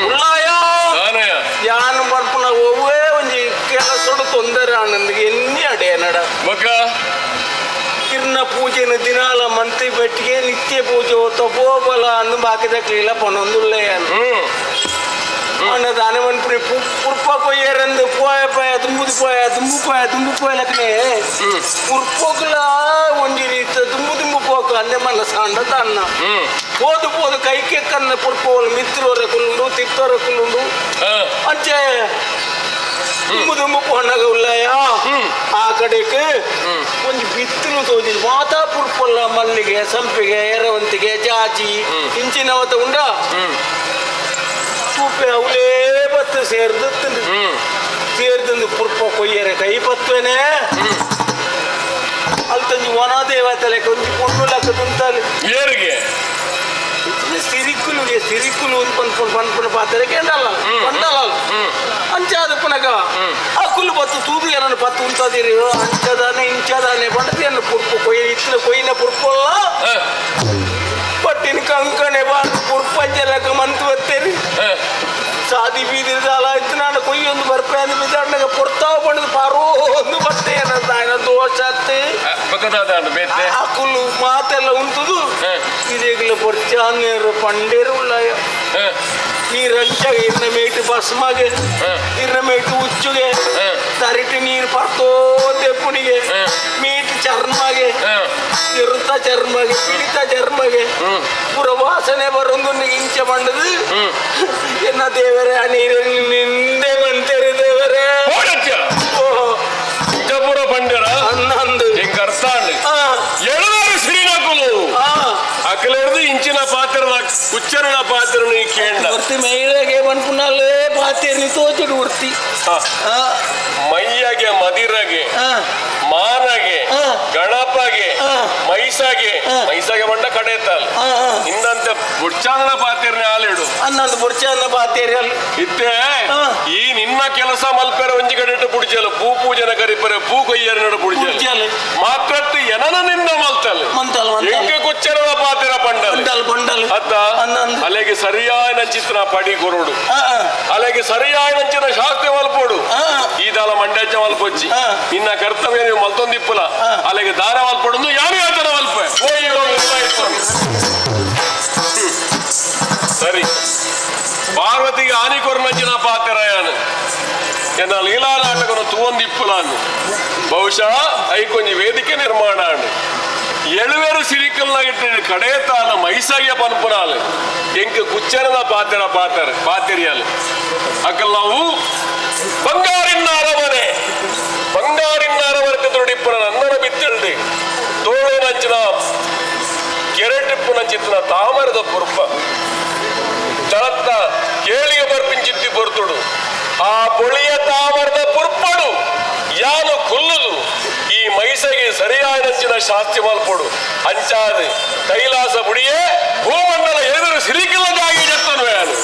ಉಳ್ಳಾಯ ದಾನಯ ಯಾನು ಬರ್ಪುನ ಒವ್ವೇ ಒಂಜಿ ಕೆಲಸಡು ತೊಂದರೆ ಆನಂದಿಗೆ ಎನ್ನಿ ಅಡೇನಡ ಬೊಕ್ಕ ಕಿರ್ನ ಪೂಜೆನ ದಿನಾಲ ಮಂತಿ ಬೆಟ್ಟಿಗೆ ನಿತ್ಯ ಪೂಜೆ ತಪೋಬಲ ಅಂದು ಬಾಕಿದ ಕ್ಲೀಲ ಪನೊಂದುಳ್ಳೆಯಾನು ಅಣ್ಣ ದಾನೆ ಮನ್ಪುರಿ ಪುರ್ಪ ಕೊಯ್ಯರಂದು ಪೋಯ ಪೋಯ ತುಂಬುದು ಪೋಯ ತುಂಬು ಪೋಯ ತುಂಬು ಪೋಯ ಲಕ್ಕನೆ ಪುರ್ಪೊಗ್ಲ ಒಂಜಿ ರೀತ ತುಂಬು ತುಂಬು ಪೋಕ ಅಂದೆ ಮಲ್ಲ ಸಾಂಡ ತನ್ನ ಪೋದು ಪೋದು ಕೈಕೆ ಕನ್ನ ಪುರ್ಪೋಲು ಮಿತ್ರವರ ಕುಲ್ಲುಂಡು ತಿತ್ತವರ ಕುಲ್ಲುಂಡು ಅಂಚೆ ತುಂಬು ತುಂಬು ಪೋಣಗ ಉಳ್ಳಾಯ ಆ ಕಡೆಗೆ ಒಂಜಿ ಬಿತ್ತಲು ತೋಜಿದ್ ಮಾತಾ ಪುರ್ಪೊಲ್ಲ ಮಲ್ಲಿಗೆ ಸಂಪಿಗೆ ಎರವಂತಿಗೆ ಜಾಜಿ ಇಂಚಿನವತ ಉಂಡ ತೂಪೆ ಅವಲೇ ಬತ್ತು ಸೇರ್ದು ಸೇರ್ದಂದು ಪುರ್ಪ ಕೊಯ್ಯರೆ ಕೈ ಪತ್ವೇನೆ ಅಲ್ತಂಜಿ ವನ ದೇವತಲೆ ಕೊಂಚಿ ಪೊಣ್ಣು ಲಕ್ಕ ತುಂತಾಲೆ ಏರಿಗೆ ಸಿರಿಕುಲು ಸಿರಿಕುಲು ಪನ್ಪುನ ಪನ್ಪುನ ಪಾತ್ರೆ ಕೇಂಡಲ್ಲ ಪಂಡಲ್ಲ ಅಂಚಾದ ಪುನಗ ಅಕುಲು ಬತ್ತು ತೂದು ಏನನ್ನು ಪತ್ತು ಉಂತದಿರಿ ಅಂಚದಾನೆ ಇಂಚದಾನೆ ಬಂಡದಿಯನ್ನು ಪುರ್ಪು ಕೊಯ್ಯ ಇತ್ತಲ ಕೊಯ್ಯಿನ ಪುರ್ಪಲ್ಲ ಪಟ್ಟಿನ ಕಂಕಣೆ ಬಾರ್ದು ಪುರ್ಪಂಜಲಕ ಮಂತು ಬತ್ತೇರಿ ಸಾದಿ ಬೀದಿರ್ದಾಲ ಇತ್ತು ನಾನು ಕೊಯ್ಯೊಂದು ಬರ್ಪೆ ಅಂದ್ ಬಿದ್ದಾಡ್ನಾಗ ಪೊರ್ತಾವ ಬಣ್ಣದ ಪಾರೋ ಒಂದು ಬತ್ತೆ ಏನಂತ ದೋಷ ಬೊಕ್ಕದಾದ ಬೇತೆ ಅಕುಲು ಮಾತೆಲ್ಲ ಉಂಟುದು ಇದೇಗಲ ಪೊರ್ಚಾನೇರು ಪಂಡೇರು ಉಳ್ಳಾಯ ನೀರಂಚಾಗ ಇರ್ನ ಮೇಟು ಬಸ್ಮಗೆ ಇರ್ನ ಮೇಟು ಉಚ್ಚುಗೆ ತರಿಟಿ ನೀರು ಪರ್ತೋ ದೆಪ್ಪುನಿಗೆ ಮೀಟ್ ಚರ್ಮಗೆ ಇರುತ್ತ ಚರ್ಮಗೆ ಪಿಡಿತ ಚರ್ಮಗೆ ಪೂರ ವಾಸನೆ ಬರೊಂದು ಇಂಚ ಬಂಡದು ಎನ್ನ ದೇವರೇ ಆ ನೀರಲ್ಲಿ ನಿಂದೆ ಮಂತೇರಿ ದೇವರೇ ಓಡಚ್ಚ ಓ ಪೂರ ಪಂಡರ ಅನ್ನಂದು ಎಂಕ್ ಅರ್ಥ ಎಳದಾರು ಸಿರಿನಕುಲು ಅಕಲೆರ್ದು ಇಂಚಿನ ಪಾತ್ರದ ಉಚ್ಚರಣ ಪಾತ್ರನು ಈ ಕೇಂದ್ರ ವೃತ್ತಿ ಮಹಿಳೆಗೆ ಮನ್ಪುನಲ್ಲೇ ಪಾತೇರಿ ತೋಚಡು ವೃತ್ತಿ ಮೈಯಗೆ ಮದಿರಗೆ ಮಾನಗೆ ಗಣಪಗೆ ಮೈಸಾಗೆ ಮೈಸಾಗೆ ಬಂಡ ಕಡೆತಲ್ ಇಂದಂತೆ ಬುಡ್ಚಾಂಗನ ಪಾತೇರ್ನ ಆಲಿಡು ಅನ್ನಂದು ಬುಡ್ಚಾಂಗನ ಪಾತೇರಿ ಅಲ್ಲಿ ಇತ್ತೆ ಈ ನಿನ್ನ ನಿನ್ನ ಕೆಲಸ ಮಲ್ಪೆರ ಒಂಜಿ ಕಡೆಟ್ ಪುಡಿಚಲು ಪೂ ಪೂಜನ ಕರಿಪರೆ ಪೂ ಕೊಯ್ಯರನಡು ಪುಡಿಚಲು ಮಾತ್ರತ್ತು ಎನನ ನಿನ್ನ ಮಲ್ತಲ್ ಎಂಕ ಕುಚ್ಚರದ ಪಾತೆರ ಪಂಡಲ್ ಪಂಡಲ್ ಅತ್ತ ಅಲೆಗೆ ಸರಿಯಾದ ಚಿತ್ರ ಪಡಿ ಕೊರಡು ಅಲೆಗೆ ಸರಿಯಾದ ಚಿತ್ರ ಶಾಸ್ತಿ ಮಲ್ಪೋಡು ಈ ದಾಲ ಮಂಡ್ಯಾಚ ಮಲ್ಪೊಚ್ಚಿ ನಿನ್ನ ಕರ್ತವ್ಯ ನೀವು ಮಲ್ತೊಂದಿಪ್ಪುಲ ಅಲೆಗೆ ದಾರ ಮಲ್ಪೊಡು ಯಾರು ಯಾತನ ಮಲ್ಪ ಸರಿ ಪಾರ್ವತಿಗೆ ಆನಿ ಕೊರ್ನಂಚಿನ ಪಾತೆರಯಾನು ಎನ್ನ ಲೀಲಾ ನಾಟಕನು ತೂವೊಂದಿಪ್ಪುಲಾನು ಬಹುಶಃ ಐಕೊಂಜಿ ವೇದಿಕೆ ನಿರ್ಮಾಣ ಎಳುವೆರು ಸಿರಿಕಲ್ನಾಗಿಟ್ಟು ಕಡೇತಾನ ಮೈಸಾಗಿಯ ಪನ್ಪುನಾಲು ಎಂಕ್ ಕುಚ್ಚರದ ಪಾತೆರ ಪಾತೆರ ಪಾತೆರಿಯಾಲು ಅಕಲ್ ನಾವು ಬಂಗಾರಿನ ಅರಮನೆ ಬಂಗಾರಿನ ಅರಮನೆ ತುಡಿಪ್ಪುನ ನನ್ನನ ಬಿತ್ತಲ್ದು ತೋಳು ನಂಚಿನ ಕೆರೆಟಿಪ್ಪುನ ಚಿತ್ತಿನ ತಾಮರದ ಪುರ್ಪ ತಳತ್ತ ಕೇಳಿಗೆ ಬರ್ಪಿಂಚಿತ್ತಿ ಪೊರ್ತುಡು ಆ ಪೊಳಿಯ ತಾಮರದ ಪುರ್ಪಡು ಯಾನು ಕುಲ್ಲುದು ಈ ಮೈಸಗೆ ಸರಿಯಾದಂಚಿನ ಶಾಸ್ತಿ ಮಲ್ಪೊಡು ಅಂಚಾದ ಕೈಲಾಸ ಬುಡಿಯೇ ಭೂಮಂಡಲ ಎದುರು ಸಿರಿಕಿಲ್ಲದಾಗಿ ಜತ್ತನು ಯಾನು.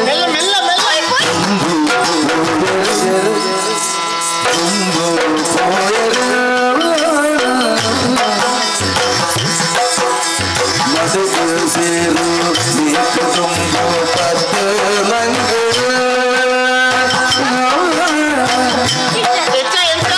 ಮೆಲ್ಲ ಮೆಲ್ಲ ಮೆಲ್ಲ. ಎಂಚ ಎಂಚ?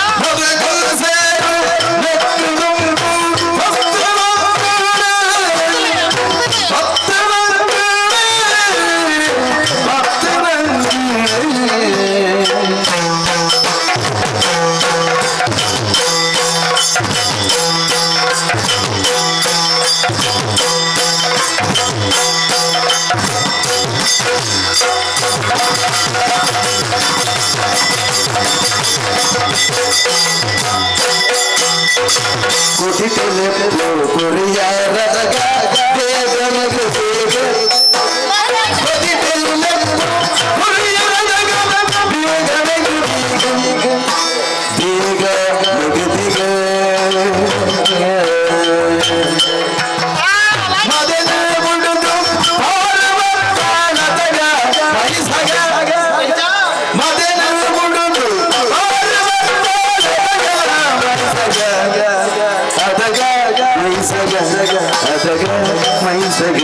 ಮೈಸಗ.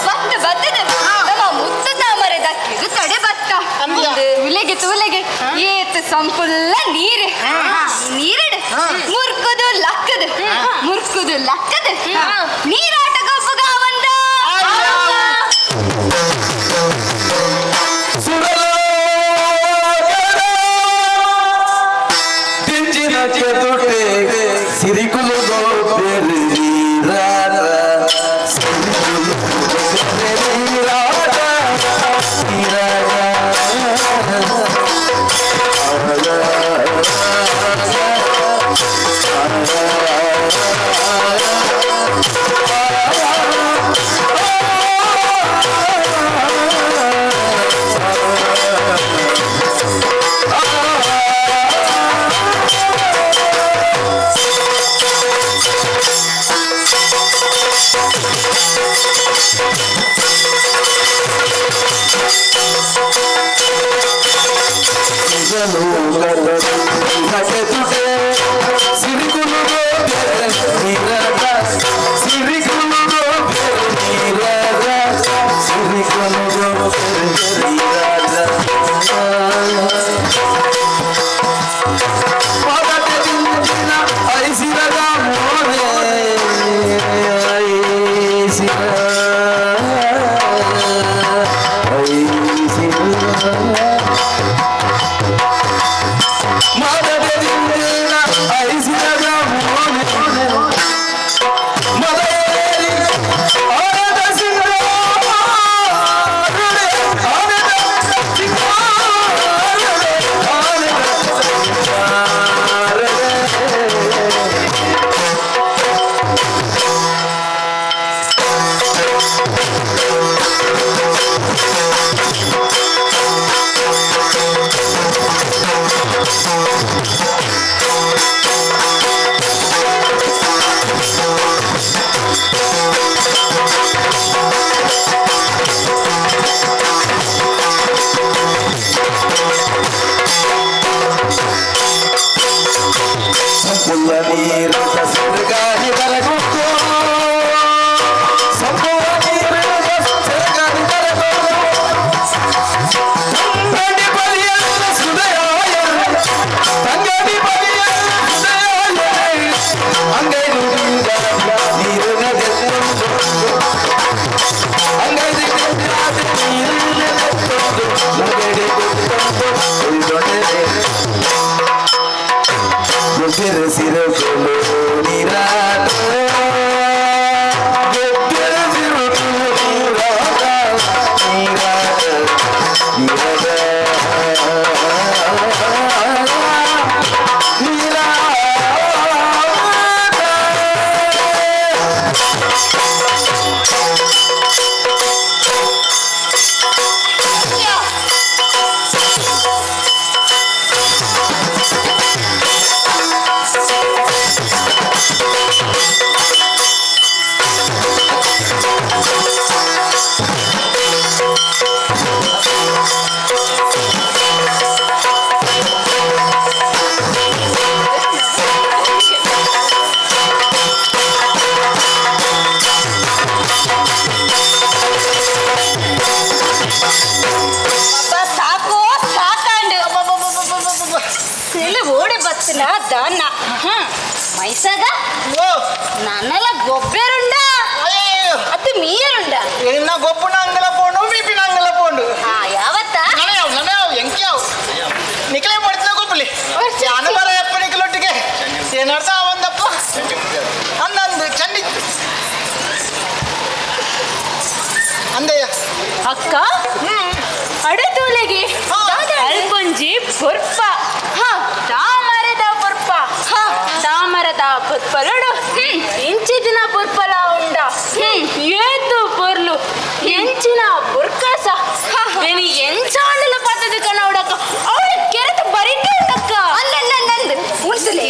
ಬತ್ತ ಬತ್ತದ ನಮ್ಮ ಮುತ್ತ ತಾಮರೆದ ಕಿರುತಡೆ ಬತ್ತ ತೂಲೆಗೆ ತೂಲೆಗೆ ಏತ್ ಸಂಪುಲ್ಲ ನೀರು ನೀರಿಡು ಮುರ್ಕುದು ಲಕ್ಕದು ಮುರ್ಕುದು ಲಕ್ಕದು ನೀರಾಟ ಗೊಬ್ಬುಗ ಒಂದ. ಸಿರಿಕುಲು Yeah. ಕೋಡೆ ಬತ್ತನ ದಾನ. ಮೈಸಾಗ ನನ್ನಲ ಗೊಬ್ಬೆರುಂಡ ಅತ್ತು ಮೀಯರುಂಡ. ಎನ್ನ ಗೊಬ್ಬುನ ಅಂಗಲ ಪೋಂಡು, ಬೀಪಿನ ಅಂಗಲ ಪೋಂಡು. ಯಾವತ್ತ? ನನಯಾವ್ ನನಯಾವ್ ಎಂಕ್ಯಾವ್ ನಿಕಲೆ ಪಡ್ತಿನ ಗೊಬ್ಬಲಿ ಯಾನು ಬರಯಪ್ಪ ನಿಕಲೊಟ್ಟಿಗೆ ಏನರ್ಥ ಒಂದಪ್ಪ ಅಂದಂದು ಚಂಡಿ ಅಂದಯ್ಯ. ಅಕ್ಕ, ಅಡತೋಲೆಗೆ ಅಲ್ಪೊಂಜಿ ಪೊರ್ಪ, ತಾಮರದ ಪೊರ್ಪ. ತಾಮರದ ಪೊರ್ಪಲೋಡು ಇಂಚಿದಿನ ಪೊರ್ಪಲ ಉಂಡ. ಏತು ಪೊರ್ಲು, ಎಂಚಿನ ಬುರ್ಕಾಸ! ಬೆನಿ ಎಂಚಾಂಡಲ ಪತ್ತದ ಕಣ ಉಡಕ್ಕ. ಅವಳು ಕೆರೆತ ಬರಿಟೆ ಉಂಡಕ್ಕ. ಅಲ್ಲಲ್ಲಲ್ಲಂದು ಉಂಟುಲೆ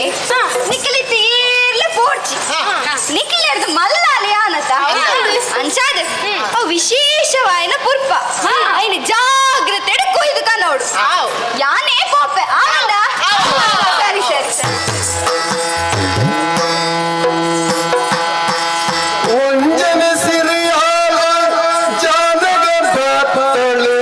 ನಿಖಲಿ ತೀರ್ಲ ಪೋಡ್ಚಿ. ನಿಖಿಲೆರ್ದು ಮಲ್ಲಾಲೆ ಆನತ ಅಂಚಾದ ಅವು ವಿಶೇಷವಾಯಿನ ಪುರ್ಪ. ಐನ ಜಾಗ್ರತೆ ಕೊಯ್ದು ಕನೋಡು. ಯಾನೇ ಪೋಪೆ ಆನಂದ. ಸರಿ ಸರಿ ಸರಿ. ಒಂಜನೆ ಸಿರಿಯಾಲ ಜಾನಗ ಬತ್ತಳೆ.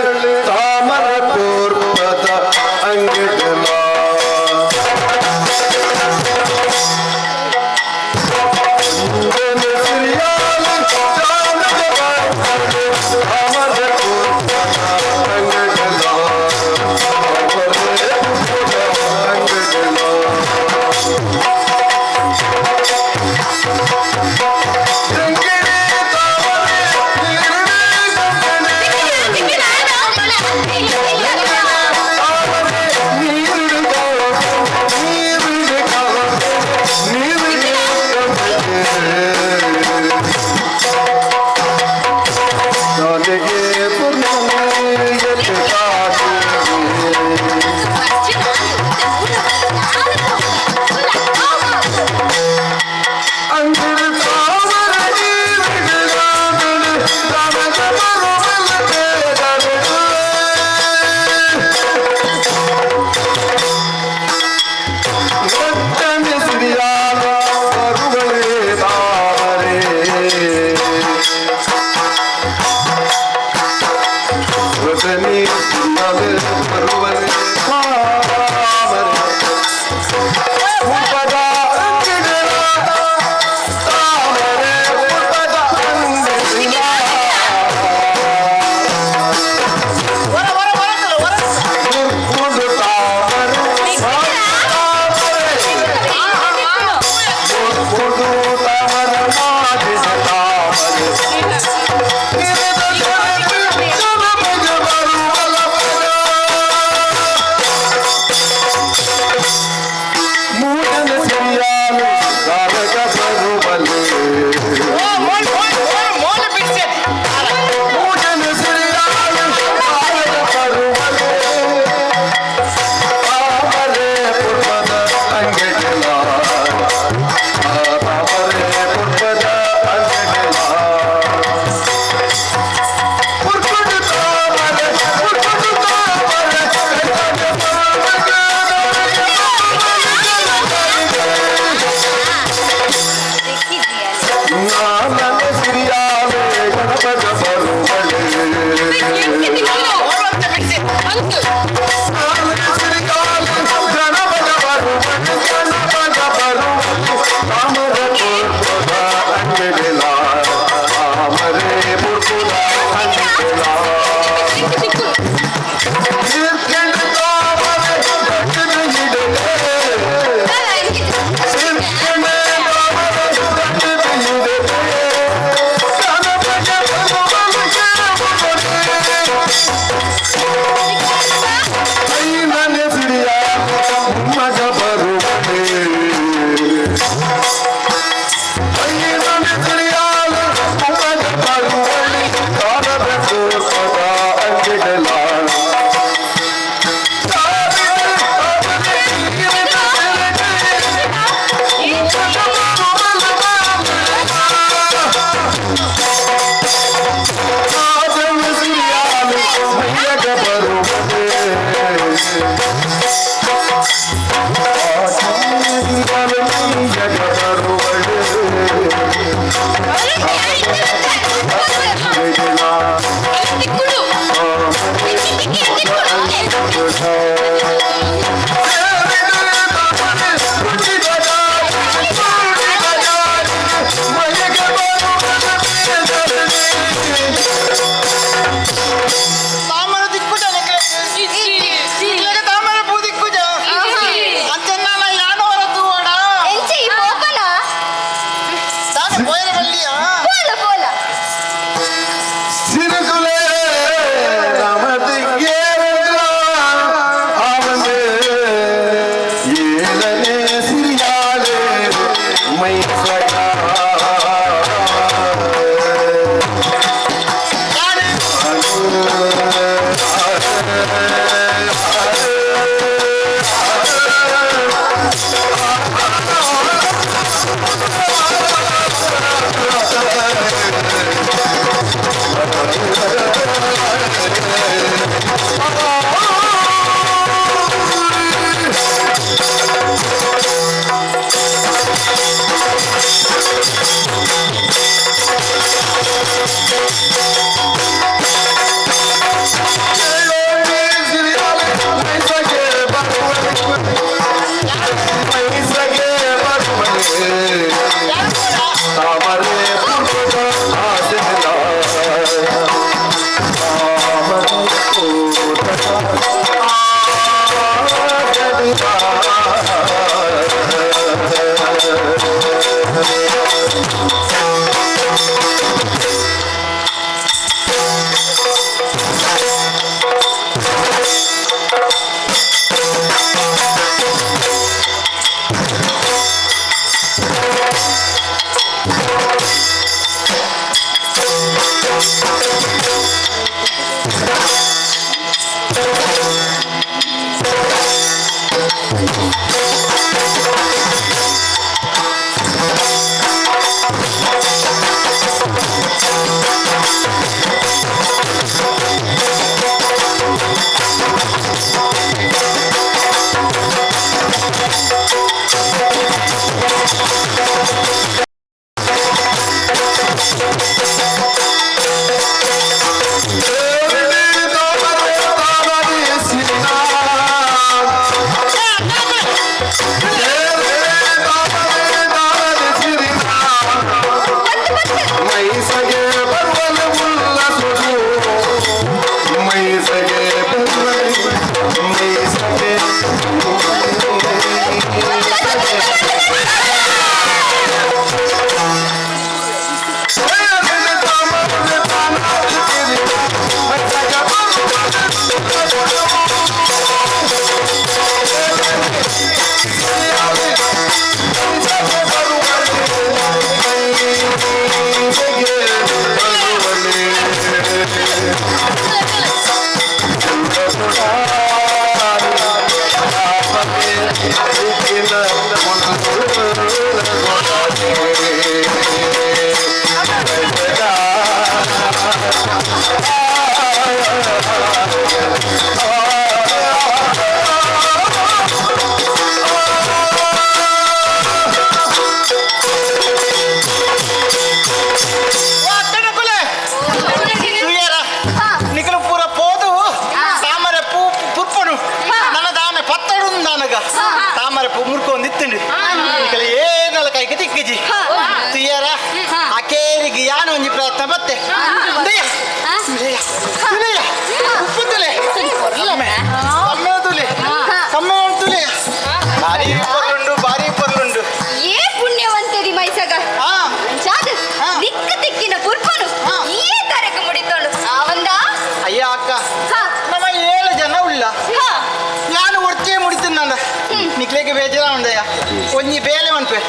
ಒಂಜಿ ಬೇಲೆ ಮನ್ಪೆ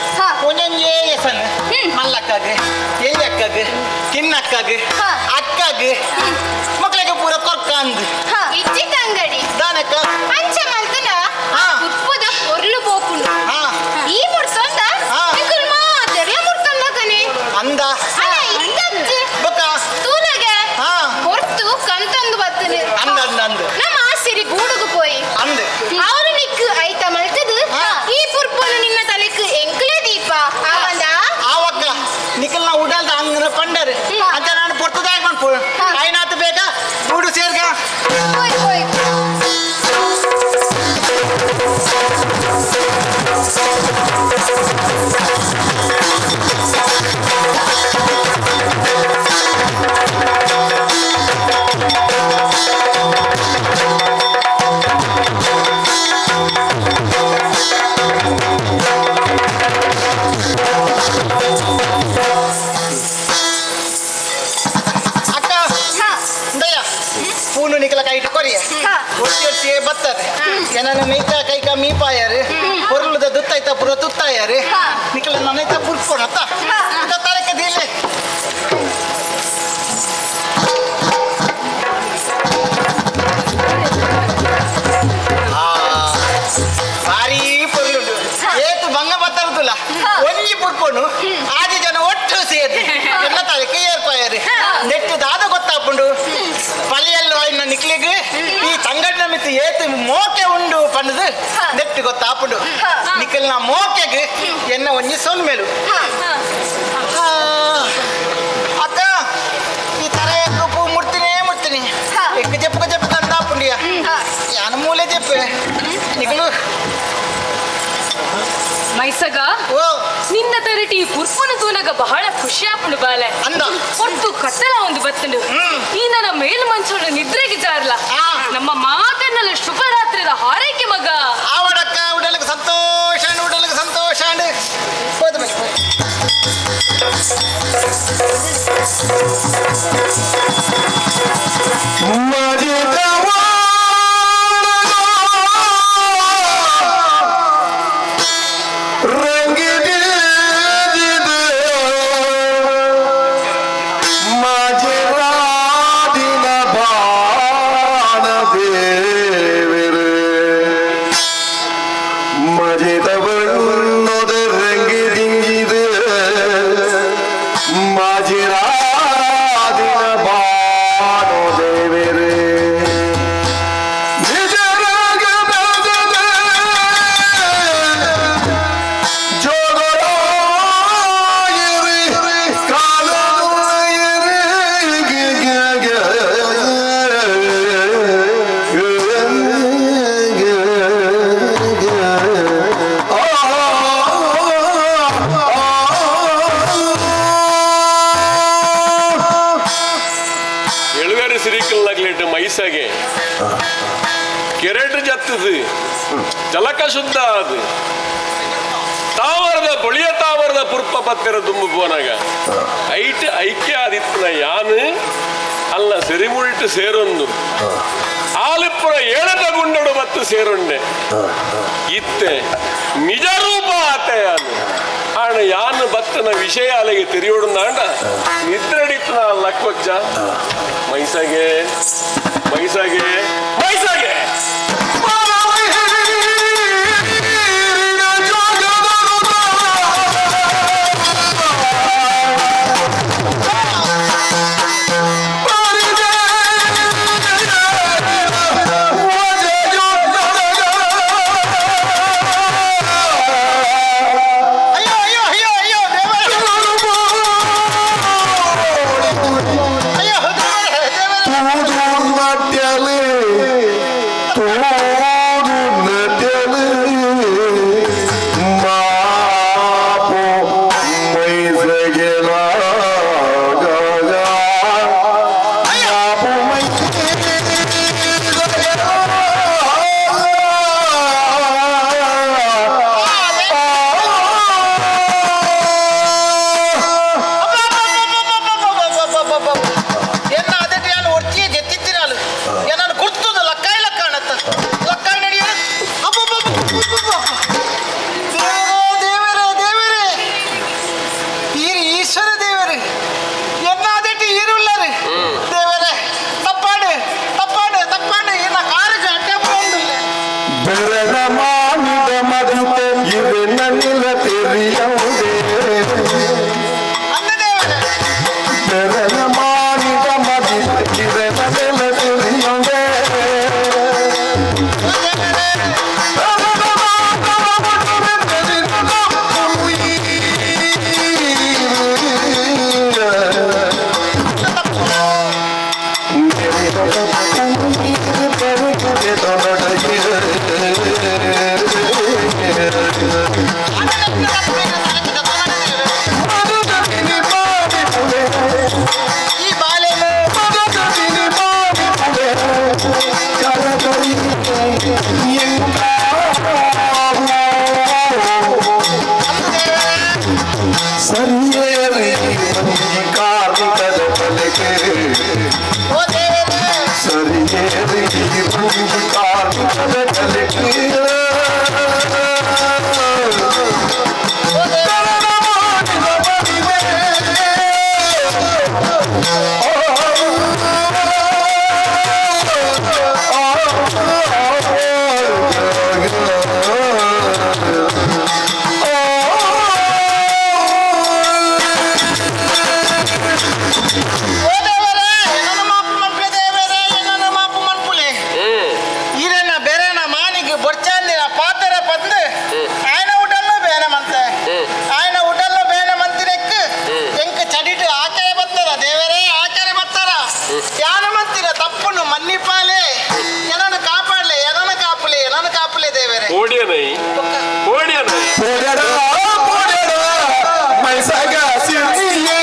ಒಂಜೊಂಜೇ ಎಸನ್ ಮಲ್ಲಕ್ಕಾಗ ಎಲ್ಲಿ ಕಿನ್ನಕ್ಕಾಗ ಅಕ್ಕಾಗ ಮಕ್ಕಳಿಗೆ ಪೂರ ಕೊರ್ಕ ಅಂದ್ ಇಜ್ಜಿ ತಂಗಡಿ ದಾನಕ್ಕ ಅಂಚ ಮಲ್ತನ ಉಪ್ಪುದ ಪೊರ್ಲು ಬೋಕುಂಡು ಈ ಮುಡ್ತೊಂದ ಎಂಕುಲ್ ಮಾತೆರ್ಲ ಮುಡ್ತೊಂದ ಕನೆ ಅಂದ ಅಲ್ಲ ಇತ್ತಜ್ಜಿ ಬೊಕ್ಕ ತೂನಗೆ ಪೊರ್ತು ಕಂತಂದು ಬತ್ತನೆ ಅಂದ ಅಂದ ಅಂದ ನಮ್ಮ ಆಸಿರಿ ಗೂಡುಗು ಪೋಯಿ ಅಂದ ಅವರು ನಿಕ್ಕು ಐತ ಮಲ್ತದು ಈ ಪುರ್ಪೊನು ನಿನ್ನ ತಲೆಕ್ ಎಂಕುಲೇ ದೀಪ ಆವಂದ ಆವಕ್ಕ ನಿಕಲ್ನ ಉಡಲ್ದ ಅಂಗನ ಪಂಡರು ಅಂತ ನಾನು ಪೊರ್ತದಾಗ ಮನ್ಪು ಐನಾತ್ ಬೇಗ ಗೂಡು ಸೇರ್ಗ ಹೋಯ್ ಹೋಯ್ ಅಕ್ಕ ದಯ ಪೂನು ನಿಕಲ ಕೈಟ್ ಕೊರಿಯ ಒಟ್ಟಿ ಒಟ್ಟಿಗೆ ಬರ್ತದೆ ಏನನ್ನ ಮೀಕ ಕೈಕ ಮೀಪಾಯರು ಪೊರ್ಲುದ ದುತ್ತೈತ ಪುರ ತುತ್ತಾಯರು ನಿಕಲ ನನ್ನೈತ ಪುರ್ಪೊಣತ್ತ ತರಕ ದಿಲ್ಲಿ ಭಾರಿ ಪೊರ್ಲುಂಡು ಏತು ಬಂಗ ಬತ್ತರುದುಲ್ಲ ಒಂಜಿ ಪುರ್ಪೊನು ಆದಿ ಜನ ಒಟ್ಟು ಸೇರಿ ಎಲ್ಲ ತರಕ್ಕೆ ಏರ್ಪಾಯರು ನೆಟ್ಟು ದಾದ ಗೊತ್ತಾಪುಂಡು ಪಲಿಯಲ್ಲು ಆಯ್ನ ನಿಕ್ಲಿಗ್ ಈ ತಂಗಡಿನ ಮಿತ್ತು ಏತು ಮೋಕೆ ಉಂಡು ಪಂಡದು ನೆಟ್ಟು ಗೊತ್ತಾಪುಂಡು ನಿಕ್ಕಲ್ನ ಮೋಕೆಗ್ ಎನ್ನ ಒಂಜಿ ಸೊಲ್ಮೇಲು ಅಕ್ಕ ಈ ತರ ಪೂ ಮುಡ್ತೀನಿ ಮುಡ್ತೀನಿ ಎಕ್ಕ ಜಪ್ಪು ಜಪ್ಪು ಕಂದಾಪುಂಡಿಯ ಯಾನ ಮೂಲೆ ಜಪ್ಪೆ ನಿಕಲು ಮೈಸಗ ನಿನ್ನ ತರಟಿ ಪುರ್ಪುನ ತೂನಗ ಬಹಳ ಖುಷಿ ಆಪುಂಡು ಬಾಲೆ ಅಂದ ಪೊರ್ತು ಕತ್ತಲ ಒಂದು ಬತ್ತಂಡು ಈ ನನ್ನ ಮೇಲ್ ಮಂಚೋಡು ನಿದ್ರೆಗೆ ಜಾರ್ಲ ನಮ್ಮ ಮಾತನ್ನೆಲ್ಲ ಶುಭರಾತ್ರಿದ ಹಾರೈಕೆ ಮಗ ಆವಡಕ್ಕ ಉಡಲಿಗೆ ಸಂತೋಷ ಬಣ್ಣೊದರಂಗಿದಿಂಗಿದು ಮಾಜಿರಾದಿನ ಬಾನೋ ದೇವರೇ ನಿಜರಾಗ ಬೆಳೆದ ಜೋಗರಾಯಿರಿ ಕಾಲನುಯಿರಿ ಎಳುವೆರು ಸಿರಿಕಲ್ಲಾಗ್ಲಿಟ್ಟು ಮೈಸಗೆ ಕೆರೆಟ್ ಜತ್ತದು ಜಲಕ ಶುದ್ಧ ಅದು ತಾವರದ ಬೊಳಿಯ ತಾವರದ ಪುರ್ಪ ಪತ್ತೆರ ದುಂಬು ಪೋನಾಗ ಐಟ್ ಐಕ್ಯ ಆದಿತ್ತನ ಯಾನು ಅಲ್ಲ ಸಿರಿಮುಳಿಟ್ಟು ಸೇರೊಂದು ಆಲಿಪ್ಪುರ ಏಳದ ಗುಂಡಡು ಮತ್ತು ಸೇರೊಂಡೆ ಇತ್ತೆ ನಿಜ ರೂಪ ಆತ ಯಾನು ಆಣ ಯಾನು ಬತ್ತನ ವಿಷಯ ಅಲೆಗೆ ತಿರಿಯೋಡು ನಾಂಡ ನಿದ್ರಡಿತ್ತು ಲಕ್ವಚ್ಚ ಮೈಸಗೆ ಮೈಸಗೆ ಮೈಸಗೆ. ಅಯ್ಯೋ ಅಯ್ಯೋ ಅಯ್ಯೋ ಅಯ್ಯೋ ದೇವರೇ, ಅಯ್ಯೋ ದೇವರೇ ದೇವರೇ. ಎನ್ನ ಅದೇ ನಾನು ಒರ್ತಿಯೇ ಜೆತ್ತಿತ್ತಿನಾಲು ನಾನು ಗುರ್ತದ ಲಕ್ಕಾಯಿ ಲಕ್ಕ ಅಣತ್ತ ಲಕ್ಕಾಯಿ ನಡಿಯ. ದೇವರೇ ದೇವರೇ ದೇವರೇ, ಈರು ಈಶ್ವರ ದೇವರೇ, ಎನ್ನ ಅದಕ್ಕೆ ಈರುಳ್ಳರು ದೇವರೇ, ತಪ್ಪಾಡು ತಪ್ಪಾಡು ತಪ್ಪಾಡು, ಎನ್ನ ಕಾರಿಗೆ ಅಡ್ಡ ಬಂದಿಲ್ಲ. ಬೆಳೆದ ಮಾನಿದ ಮದುವೆ ಇವೆ ನನ್ನಿಲ ತೆರಿಯುವುದೇ. ಅಂದ ದೇವರೇ. ಬೆಳೆದ ಮಾನಿದ ಮದುವೆ ಇವೆ ನನ್ನಿಲ ತೆರಿಯುವುದೇ. ಈ ಬಾಲೆನು ಸರಿಯೇರಿ ಕಾರ್ಮಿಕದ ಬಲಕೆ. ಓ ದೇವರೇ. ಸರಿಯೇರಿ ಕಾರ್ಮಿಕದ ಬಲಕೆ. ಓ ದೇವರೇ. ಓ ದೇವರೇ, ಎನ್ನನ್ನು ಮಾಪು ಮನ್ಪುಲೆ ದೇವರೇ, ಎನ್ನನ್ನು ಮಾಪು ಮನ್ಪುಲೆ. ಈರನ್ನ ಬೆರೆನ ಮಾನಿಗೆ ಬೊರ್ಚಾಂದಿನ ಪಾತೆರ ಪಂದು ಆಯನ ಉಡಲ್ಲ ಬೇನ ಮಂತೆ, ಆಯನ ಉಡಲ್ಲ ಬೇನ ಮಂತಿನೆಕ್ ಎಂಕ್ ಚಡಿಟ್ ಆಕೆರೆ ಬತ್ತಾರ ದೇವರೇ, ಆಕೆರೆ ಬತ್ತಾರ. ಯಾನ ಮಂತಿನ ತಪ್ಪುನು ಮನ್ನಿಪಾಲೆ, ಏನನ್ನು ಕಾಪಾಡ್ಲೆ, ಏನನ್ನು ಕಾಪುಲೆ, ಏನನ್ನು ಕಾಪುಲೆ ದೇವರೇ. ಓಡಿಯನೈ ಓಡಿಯನೈ. ಪೊಡೆಡ ಪೊಡೆಡ ಮೈಸಗ ಸಿರಿಯೇ.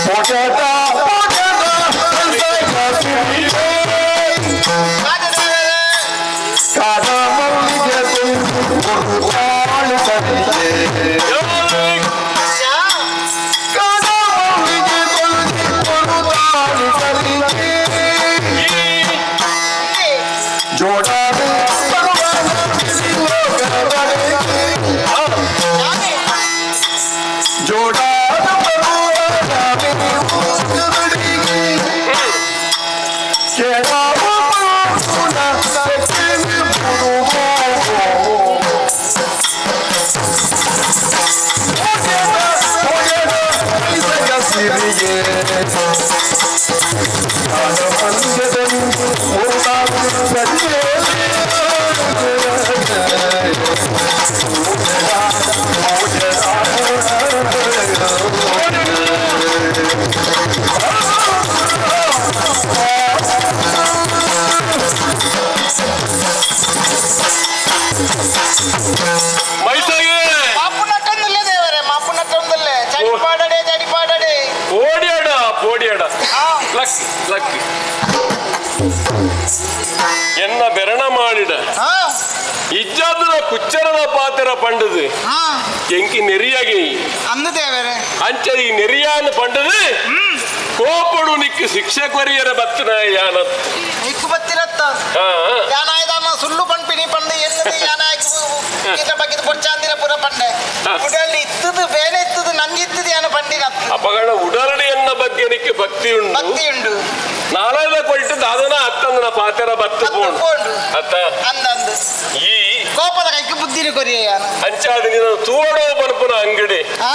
ಪೊಡೆಡ ಪೊಡೆಡ ಮೈಸಗ ಸಿರಿಯೇ. ಕಾದ ದೇವರೇ. ಕಾದ ಮೌಲಿಗೆ ಕೊಡು ಸರಿಯೇ. ಯಾ. ಕಾದ ಮೌಲಿಗೆ ಪೋಡಿಯಡ ಲಕ್ ಲಕ್ ಎನ್ನ ಬೆರಣ ಮಾಡಿಡ ಇಜ್ಜಾದನ ಕುಚ್ಚರನ ಪಾತ್ರ ಪಂಡದು ಎಂಕಿ ನೆರಿಯಾಗಿ ಅಂದು ದೇವರೇ ಅಂಚ ಈ ನೆರಿಯಾನ ಪಂಡದು ಕೋಪಡು ನಿಕ್ಕು ಶಿಕ್ಷೆ ಕೊರಿಯರ ಬತ್ತನ ಯಾನತ್ ನಿಕ್ಕು ಬತ್ತಿರತ್ತ ಹಾ ಯಾನಾಯ್ದಾನ ಸುಳ್ಳು ಪಂಪಿನಿ ಪಂಡು ಎನ್ನದು ಯಾನಾಯ್ತು ಈತ ಬಗ್ಗೆ ಬೊಚ್ಚಾಂದಿರ ಪುರ ಪಂಡೆ ಉಡಲ್ ಇತ್ತದು ಬೇನೆ ಇತ್ತದು ನಂಜಿತ್ತದು ಯಾನ ಪಂಡಿನತ್ತು ಅಪಗಣ ಉಡರಡಿ ಎನ್ನ ಬಗ್ಗೆ ನಿಕ್ಕು ಭಕ್ತಿ ಉಂಡು ಭಕ್ತಿ ಉಂಡು ನಾಳೆದ ಕೊಲ್ಟು ದಾದನ ಅತ್ತಂದನ ಪಾತೆರ ಬತ್ತು ಬತ್ತು ಪೋಂಡು ಪೋಂಡು. ಅತ್ತ ಅಂದಂದು ಈ ಕೋಪದ ಕೈಗೆ ಬುದ್ಧಿನ ಕೊರಿಯ ಯಾನ ಅಂಚಾದ ನೀನು ತೂಡೋ ಪನ್ಪುನ ಅಂಗಡಿ ಹಾ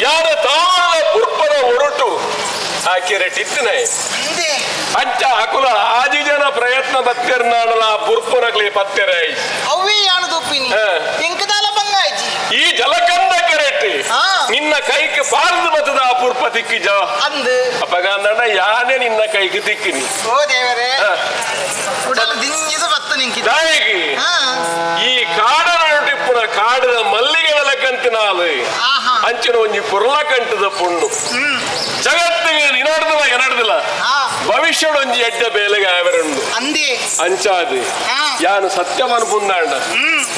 ಯಾರ ತಾವದ ಪುರ್ಪದ ಒರಟು ಆಕೆರೆ ಟಿತ್ತನೆ ಅಂದೆ ಅಂಚ ಅಕುಲ ಆಜಿ ಜನ ಪ್ರಯತ್ನ ಬತ್ತೆರ್ನಾಡಲ ಪುರ್ಪುನಕ್ಲೆ ಪತ್ತೆರ ಅವ್ವೇ ಯಾನು ತೂಪಿನಿ ಹಾ. ಇಂಕದಾಲ ಬಂಗಾಯ್ಜಿ ಈ ಜಲಕಂದ ಕೆರೆಟ್ ಹಾ. ನಿನ್ನ ಕೈಗೆ ಪಾರ್ದು ಬತ್ತದ ಆ ಪುರ್ಪ ತಿಕ್ಕಿಜ ಅಂದು ಅಪಗಾಂದಣ ಯಾನೇ ನಿನ್ನ ಕೈಗೆ ತಿಕ್ಕಿನಿ ಓ ದೇವರೇ ಹಾ. ಉಡಲ್ ದಿಂಜಿದು ಬತ್ತು ನಿಂಕಿದ ದಾಯಕಿ ಹಾ ಈ ಕಾಡನ ಟಿಪ್ಪುನ ಕಾಡಿನ ಮಲ್ಲಿಗೆ ಬೆಲಕಂತಿನಾಲು ಆಹಾ. ಅಂಚಿನ ಒಂಜಿ ಪೊರ್ಲ ಕಂಟದ ಪುಣ್ಣು ಜಗತ್ತಿಗೆ ನಿನಾಡ್ದಿಲ್ಲ ಎನಡ್ದಿಲ್ಲ ಹಾ. ಭವಿಷ್ಯದ ಒಂಜಿ ಎಡ್ಡ ಬೇಲೆಗೆ ಆವರುಂಡು ಅಂದೆ ಅಂಚಾದು ಹಾ. ಯಾನು ಸತ್ಯವನು ಪುಂದಾಂಡ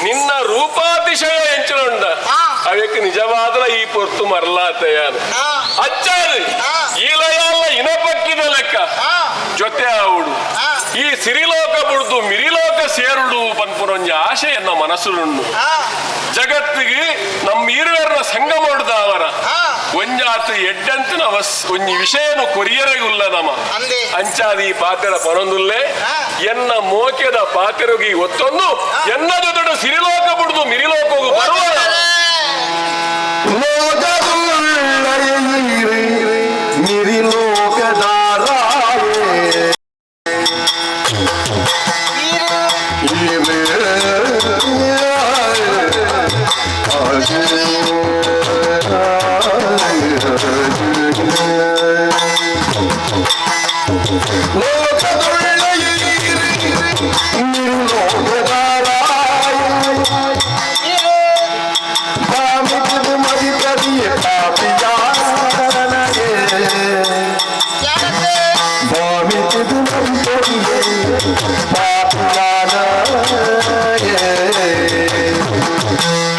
ನಿನ್ನ ರೂಪಾತಿಶಯ ಎಂಚಿನುಂಡ ಹಾ. ಅವಕ್ಕೆ ನಿಜವಾದ ಈ ಪೊರ್ತು ಮರಲಾತ ಯಾನು ಹಾ. ಅಂಚಾದು ಹಾ. ಈ ಲಯಾಲ ಇನಪಕ್ಕಿದ ಲೆಕ್ಕ ಹಾ ಜೊತೆ ಆವುಡು ಹಾ. ಈ ಸಿರಿಲೋಕ ಬುಡ್ದು ಮಿರಿಲೋಕ ಸೇರುಡು ಪನ್ಪುನೊಂಜಿ ಆಶೆ ಎನ್ನ ಮನಸ್ಸುಂಡು ಹಾ ಜಗತ್ತಿಗೆ ನಮ್ಮ ಇರುವರ್ನ ಸಂಘ ಮಾಡುದ ಅವರ ಹಾ. ಒಂಜಾತ ಎಡ್ಡಂತಿನ ವಸ್ ಒಂಜಿ ವಿಷಯನು ಕೊರಿಯರೆಗುಲ್ಲ ನಮ ಅಂದೆ. ಅಂಚಾದಿ ಪಾತೆರ ಪನೊಂದುಲ್ಲೆ ಹಾ. ಎನ್ನ ಮೋಕೆದ ಪಾತೆರುಗಿ ಒತ್ತೊಂದು ಎನ್ನ ಜೊತೆ ಸಿರಿಲೋಕ ಬುಡ್ದು ಮಿರಿಲೋಕಗೂ ಓ ಬರುವ ದೇವರೇ ಮಿರಿಲೋಕದಾರಾಯೇ ಈರು ಈರು ಯಾರತ್ತೆ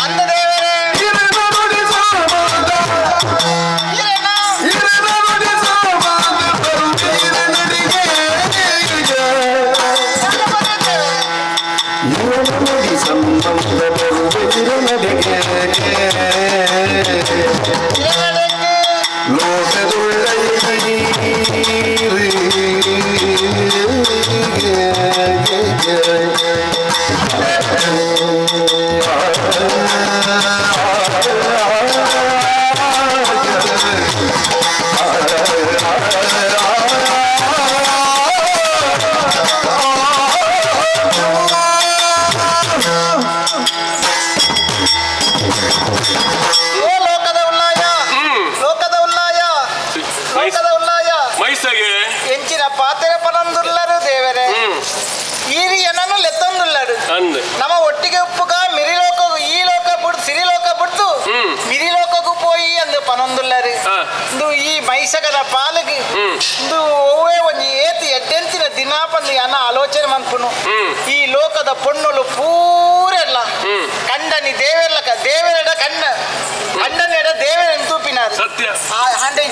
ಅಂದ ದೇವರೇ ಈರಣ್ಣ ಯಾರ ಬಂದ ದೇವರೇ ಈರಣ್ಣಕ್ಕೆ ಓ ಲೋಕದ ಉಲ್ಲಾಯ ಲೋಕದ ಉಲ್ಲಾಯ ಲೋಕದ ಉಲ್ಲಾಯ ಮೈಸಗೆ ಎಂಚಿನ ಪಾತೆರ ಪನಂದುಲ್ಲರು ದೇವರೇ ಈರಿ ಏನನ್ನು ಲೆತ್ತೊಂದುಲ್ಲಡು ಅಂದ್ ನಮ್ಮ ಒಟ್ಟಿಗೆ ಉಪ್ಪುಗ ಮಿರಿಲೋಕ ಈ ಲೋಕ ಬಿಡ್ತು ಸಿರಿಲೋಕ ಬಿಡ್ತು ಮಿರಿಲೋಕಕ್ಕೂ ಪೋಯಿ ಅಂದು ಪನೊಂದುಲ್ಲರು ಆ. ಇಂದು ಈ ಮೈಸಗದ ಪಾಲಿಗೆ ಇಂದು ಒವ್ವೇ ಒಂಜಿ ಏತಿ ಎಡ್ಡೆಂತಿನ ದಿನಾಪಂದು ಅನ್ನ ಆಲೋಚನೆ ಮನ್ಪುನು ಈ ಲೋಕದ ಪೊಣ್ಣುಲು ಪೂರೆಲ್ಲ ಕಂಡನಿ ದೇವೆರ್ಲಕ ದೇವರೆಡ ಕಣ್ಣ ಕಂಡನೆಡ ದೇವರ ತೂಪಿನಾರು ಸತ್ಯ ಅಂಡೆ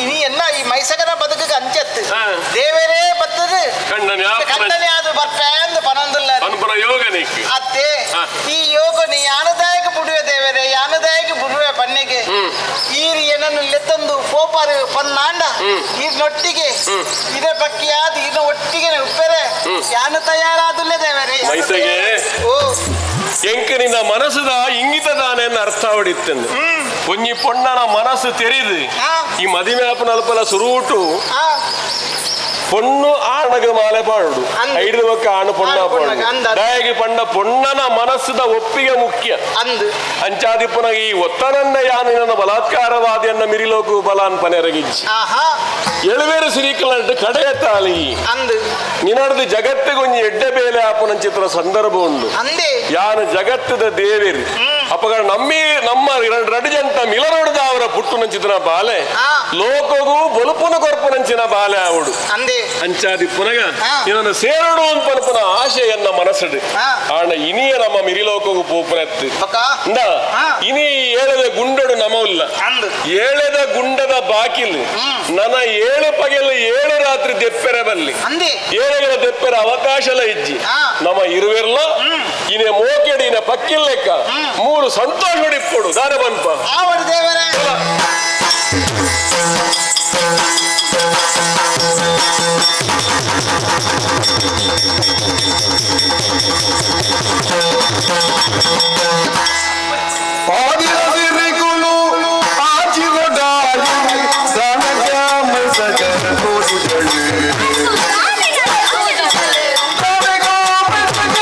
ಇನಿ ಎಲ್ಲ ಈ ಮೈಸಗನ ಬದುಕಿಗೆ ಅಂಚತ್ತು ಆ. ದೇವರೇ ಬತ್ತದು ಕಂಡನಿ ಆಪನ ಕಂಡನಿ ಅದು ಬರ್ಪೆ ಅಂದು ಪನೊಂದುಲ್ಲರು ಅನುಪನ ಯೋಗನಿಕ್ ಅತ್ತೆ ಹಾ. ಈ ಯೋಗನಿ ಯಾನದಾಯಕ ಬುಡುವೆ ದೇವರೇ ಯಾನದಾಯಕ ಬುಡುವೆ ಪನ್ನೆಗೆ ಈರಿ ಏನನ್ನು ಲೆತ್ತೊಂದು ಪೋಪಾರು ಪನ್ನಾಂಡ ಈರ್ನೊಟ್ಟಿಗೆ ಇದ ಬಕ್ಕಿಯಾದ ಇದ ಒಟ್ಟಿಗೆ ಉಪ್ಪೆರೆ ಯಾನು ತಯಾರಾದುಲ್ಲೆ ದೇವರೇ ಯಾನು ಮೈಸಗೆ. ತಯಾರ- ಓ ಎಂಕ್ ನಿನ್ನ ಮನಸ್ಸುದ ಇಂಗಿತ ದಾನೆಯನ್ನು ಅರ್ಥ ಹೊಡಿತ್ತಂದು ಒಂಜಿ ಪೊಣ್ಣನ ಮನಸ್ಸು ತೆರಿದು ಹಾ. ಈ ಮದಿಮೆ ಅಲ್ಪಲ ಸುರುಟು ಆ ಪೊಣ್ಣು ಆಣಗ ಮಾಲೆ ಪಾಡುಡು ಅಂದ್. ಐದು ಬೊಕ್ಕ ಆಣು ಪೊಣ್ಣ ಆಣು ಪೊಣ್ಣಗ, ಪಾಡುಡು ಅಂದ್ ಅಂದ್. ದಾಯಗೆ ಪಂಡ ಪೊಣ್ಣನ ಮನಸ್ಸುದ ಒಪ್ಪಿಗೆ ಮುಖ್ಯ ಅಂದು ಅಂಚಾದಿಪ್ಪನ ಈ ಒತ್ತನನ್ನ ಯಾನಿನ ಬಲಾತ್ಕಾರವಾದಿಯನ್ನ ಮಿರಿಲೋಕು ಬಲಾನ್ ಪನೆರಗಿಜ್ಜಿ ಆಹಾ ಎಳುವೇರು ಸಿರಿಕಲಂಟು ಕಡೆಯ ತಾಳಿ ಅಂದು ನಿನಡ್ದು ಜಗತ್ತಿಗೆ ಒಂಜಿ ಎಡ್ಡೆ ಬೇಲೆ ಆಪುನ ಚಿತ್ರ ಸಂದರ್ಭ ಉಂಡು ಅಂದೆ ಯಾನು ಜಗತ್ತದ ದೇವಿರ್ ಅಪಗ ನಮ್ಮಿ ನಮ್ಮ ರಡು ಜಂತ ಮಿಲನೊಡ್ದ ಅವರ ಪುಟ್ಟುನ ಚಿತ್ರ ಬಾಲೆ ಆ. ಲೋಕಗೂ ಬೊಲುಪುನ ಕೊರ್ಪುನ ಎನ್ನಂಚಿನ ಬಾಲೆ ಆವಡು ಅಂದೆ ಅಂಚಾದಿ ಪುನಗ ಹಾ. ನಿನ್ನನ್ನು ಸೇರಡು ಅಂತ ಪನ್ಪುನ ಆಶೆ ಎನ್ನ ಮನಸ್ಸುಡು ಹಾ. ಆಂಡ ಇನಿಯ ನಮ್ಮ ಮಿರಿಲೋಕಗೂ ಪೋಪುನತ್ತು ಬೊಕ್ಕ ಇಂದ ಹಾ. ಇನಿ ಏಳದ ಗುಂಡಡು ನಮವುಲ್ಲ ಅಂದ್ ಏಳದ ಗುಂಡದ ಬಾಕಿಲ್ ನನ್ನ ಏಳು ಪಗೆಲು ಏಳು ರಾತ್ರಿ ದೆಪ್ಪೆರೆ ಬಲ್ಲಿ ಅಂದೆ ಏಳಗಳ ದೆಪ್ಪೆರ ಅವಕಾಶಲ ಇಜ್ಜಿ ಹಾ. ನಮ್ಮ ಇರುವೆರ್ಲ ಇನೆ ಮೋಕೆಡಿ ಇನ ಪಕ್ಕಿಲ್ಲೆಕ್ಕ ಮೂರು ಸಂತೋಷ ಇಪ್ಪಡು ದಾನ ಬನ್ಪ ಆವಡು ದೇವರೇ. ಆದಿರಸಿರಿಕುಲು ಆಚಿರೊಡಾಯಿ ದನಗ ಮೈಸಗ ತೋರುಜಳು. ದನಗ ಮೈಸಗ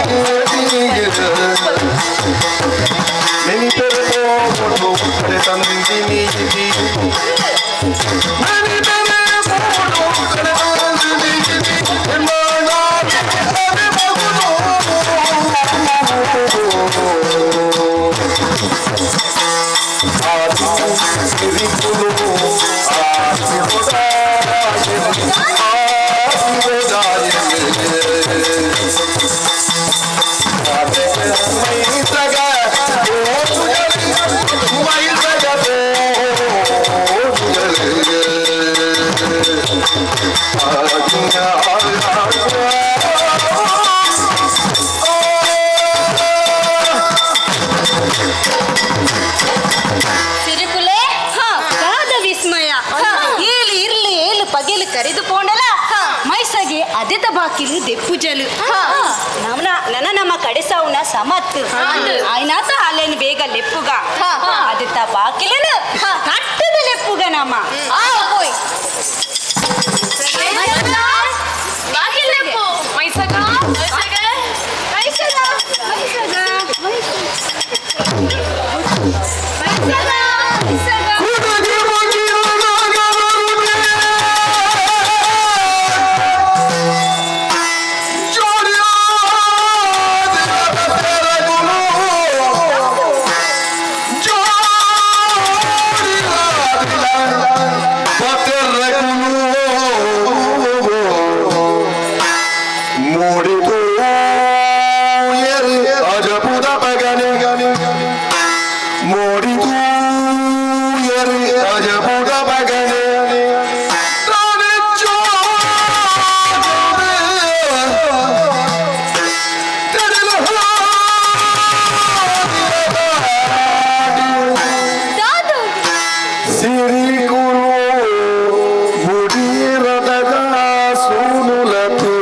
ತೋರುಜಳು. ನೆನಿಪೆರೆ ಪೋಪೊಡು ಉಪ್ಪೆ ತಂದಿನಿ ಇದಿ. ನೆನಿಪೆರೆ ಪೋಪೊಡು ಉಪ್ಪೆ ತಂದಿನಿ ಇದಿ. ಎನ್ನಾಡ ಅದೆ ಮಗುನು. ಸಿರಿಕುಲೆ ಕಾದ ವಿಸ್ಮಯ. ಏಳು ಇರ್ಲು ಏಳು ಪಗೆಲು ಕರೆದು ಪೋಂಡಲ ಮೈಸಗೆ ಅದೆತ ಬಾಕಿಲು ದೆಪ್ಪುಜಲು ನಮನ ನನ ನಮ್ಮ ಕಡೆಸಾವುನ ಸಮತ್ತು ಆಯ್ನಾತ ಅಲ್ಲೇನು ಬೇಗ ಲೆಪ್ಪುಗ ಅದೆತ ಬಾಕಿಲನು ಕಟ್ಟದ ಲೆಪ್ಪುಗ ನಮ್ಮ ಆ ಪೋಯ್ ಬಾಕಿಲ್ಲೆಪ್ಪು ಮೈಸಗ ಮೈಸಗ ಮೈಸಗ ಮೈಸಗ ಮೈಸಗ ಮೈಸಗ. ಅಜಪುದ ಬಗನೆ ತಾನೆ ದಾದು ಸಿರಿಕುರು ಬುಡಿರದಗ ಸೂನುಲತೂದೆ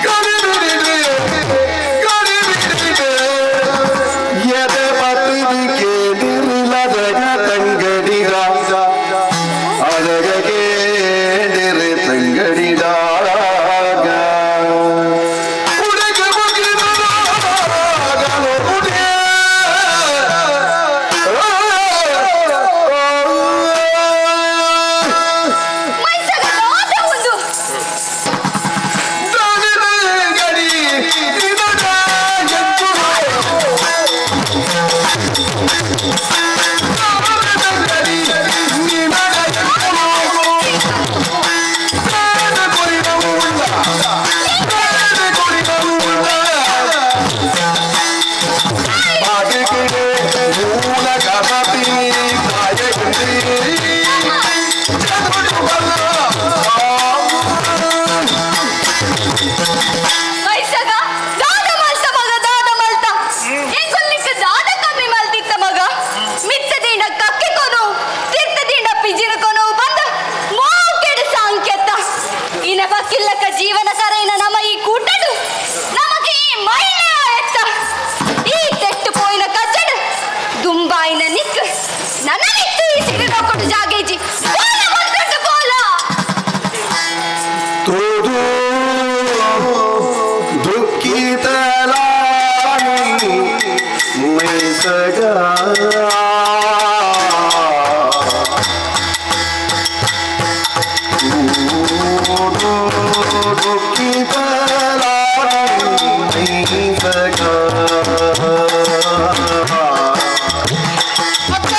ಗಡಿಬಿಡಿದೆ ಗಡಿಬಿಡಿದೆ ಎದೆ ಪತ್ತಿಗೆ ನಿರಿಲದಗ ತಂಗಡಿದ ಅಳಗಗೆ ನಿರಿ ತಂಗಡಿದಾಗ ಉಡಗ ಮುಗಿದ ಉಡೇ ಮೈಸಗ ದಾದ ಒಂದು. ಮೈಸಗ ದಾದ ಮಲ್ತ ಮಗ ದಾದ ಮಲ್ತ ಎಂಕೊಲ್ಲಿಕ್ಕ ದಾದ ಕಮ್ಮಿ ಮಲ್ತಿತ್ತ ಮಗ ಮಿತ್ತದಿಂಡ ಕಕ್ಕೆ ಕೊನು ತಿರ್ತದಿಂಡ ಪಿಜಿನ ಕೊನು ಬಂದ ಮೋಕೆಡು ಸಾಂಕ್ಯತ್ತ ಇನ ಬಕ್ಕಿಲ್ಲಕ ಜೀವನ ಸರೈನ ನಮ ಈ ಕೂಟಡು ನಮಗೆ ಈ ಮೈಲೆ ಆಯತ್ತ ಈ ತೆಟ್ಟು ಪೋಯಿನ ಕಜ್ಜಡು ದುಂಬಾಯಿನ ನಿಕ್ ನನ್ನ ನಿಕ್ಕು ಈ ಸಿರಿ ನೋಕೊಟ್ಟು ಜಾಗೇಜಿ ಬೋಲ ಬಂದುಂಟು ಬೋಲ. ತೋದು ದುಃಖಿತಲಾನಿ ಮೈಸಗ ತೋದು ದುಃಖಿತಲಾನಿ ಮೈಸಗ. ಅಕ್ಕ.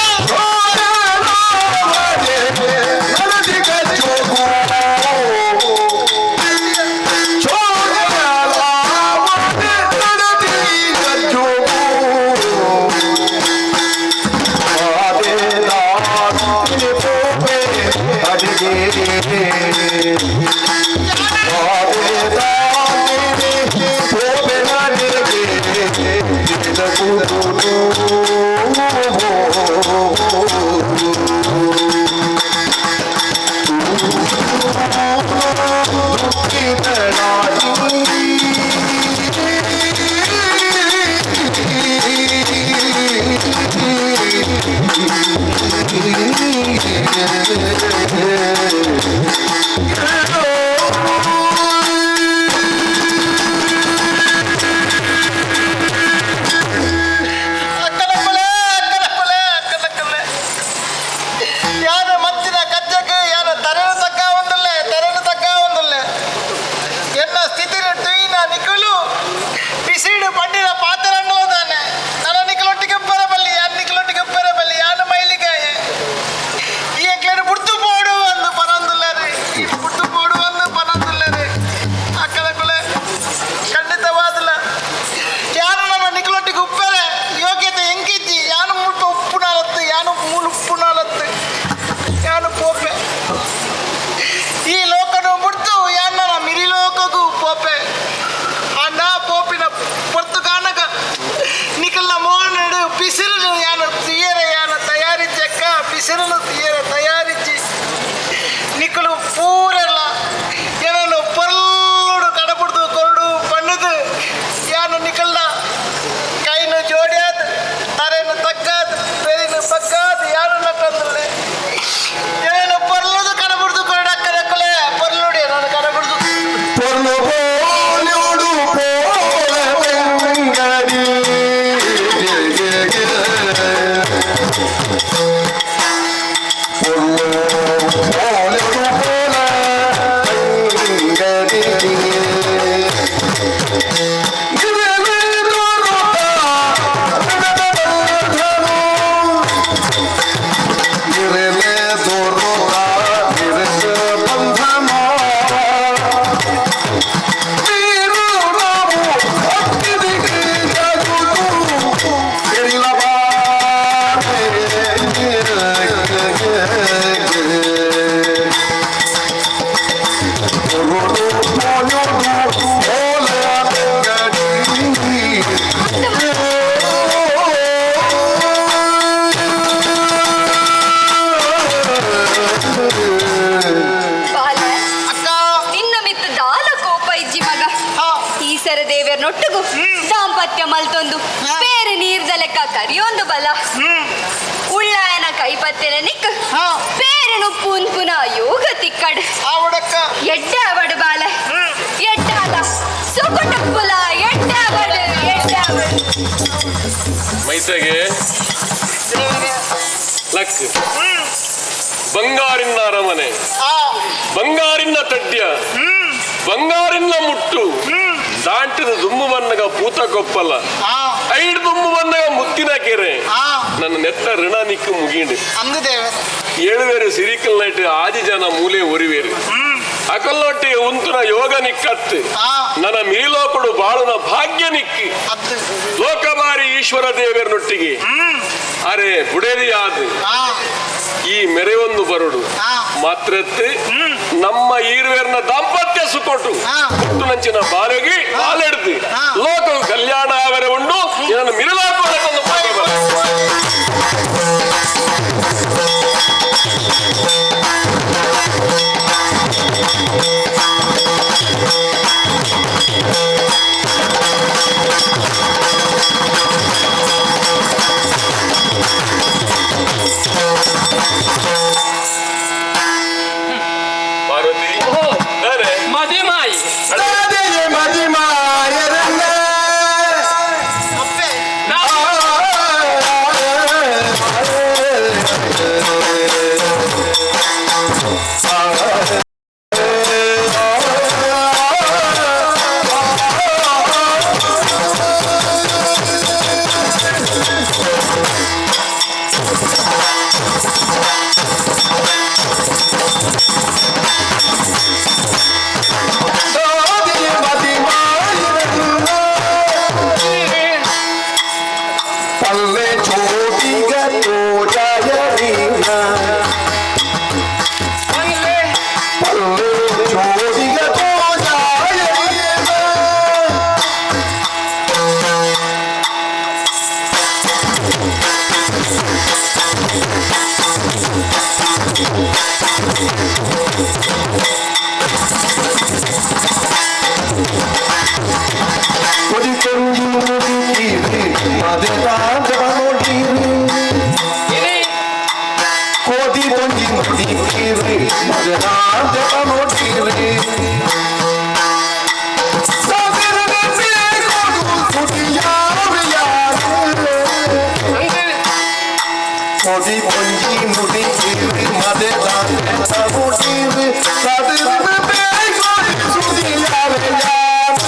ಬತ್ತಿನ ನಿಕ್ ಪೇರನು ಪೂನ್ಪುನ ಯೋಗ ತಿಕ್ಕಡ್. ಆವಡಕ್ಕ. ಎಡ್ಡೆ ಅವಡು ಬಾಲ, ಎಡ್ಡಾಲ ಸುಕುಟುಂಬುಲ, ಎಡ್ಡೆ ಅವಡು, ಎಡ್ಡೆ ಅವಡು. ಮೈಸೆಗೆ ಲಕ್ ಬಂಗಾರಿನ ಅರಮನೆ, ಬಂಗಾರಿನ ತಡ್ಯ, ಬಂಗಾರಿನ ಮುಟ್ಟು, ದಾಂಟಿದ ದುಮ್ಮು ಬನ್ನಗ ಪೂತ ಕೊಪ್ಪಲ, ಐಡ್ ದುಮ್ಮು ಬನ್ನಗ ಮುತ್ತಿನ ಕೆರೆ. ನನ್ನ ನೆತ್ತ ಋಣ ನಿಕ್ಕು ಮುಗೀಂಡು. ಅಂದು ದೇವರೇ. ಏಳುವೇರು ಸಿರಿಕಲ್ ನೈಟ್ ಆದಿ ಜನ ಮೂಲೆ ಒರಿವೇರು ಅಕಲ್ಲೊಟ್ಟಿ ಉಂತುನ ಯೋಗ ನಿಕ್ಕತ್ತು. ನನ್ನ ಮೀಲೋಕುಡು ಬಾಳುನ ಭಾಗ್ಯ ನಿಕ್ಕಿ. ಅದು ಲೋಕಬಾರಿ ಈಶ್ವರ ದೇವರನೊಟ್ಟಿಗೆ ಅರೆ ಬುಡೇರಿಯಾದ ಈ ಮೆರೆವೊಂದು ಬರುಡು ಮಾತ್ರತ್ತು ನಮ್ಮ ಈರ್ವೇರ್ನ ದಾಂಪತ್ಯ ಸುಕೊಟ್ಟು ಹುಟ್ಟುನಂಚಿನ ಬಾಲೆಗೆ ಬಾಲೆಡ್ದು ಲೋಕ ಕಲ್ಯಾಣ ಅವರೆ ಉಂಡು. ಇದನ್ನು ಮಿರಲಾಕೋದಕ್ಕೊಂದು ಭಾಗ್ಯ ಬರು. ಪಾರ್ವತಿ ದಾನೆ? ಮದಿಮಾಯಿ. ದಾದೆಯೇ ಮದಿಮಾಯರನ್ನ. ಅಪ್ಪೆ. ದಾದೆಯೇ ಮದಿಮಾಯರನ್ನ. ಪಲ್ಲೆ ಚೋಟಿಗ ತೋಜಾಯರೀನ. ಪಲ್ಲೆ ಚೋಟಿಗ ತೋಜಾಯರೀನ. ಕೊಡಿ ಕೊಂಜಿ ಮುಡಿತೀರಿ ಮದೆದಾದ ನೋಡಿರಿ. ಕೋಟಿ ಕೊಂಜಿ ಮುಡಿತೀರಿ ಮದೆದಾದ ನೋಡಿರಿ. ಸಾವಿರದ ಬೇಕೊಡು ಕುಡಿಯಾರು ಯಾರು. ಕೋಟಿ ಕೊಂಜಿ ಮುಡಿತೀರಿ ಮದೆದಾದ ನೋಡಿರಿ. ಸಾವಿರದ ಬೇಕೊಡು ಸುದಿಯಾರು ಯಾರು.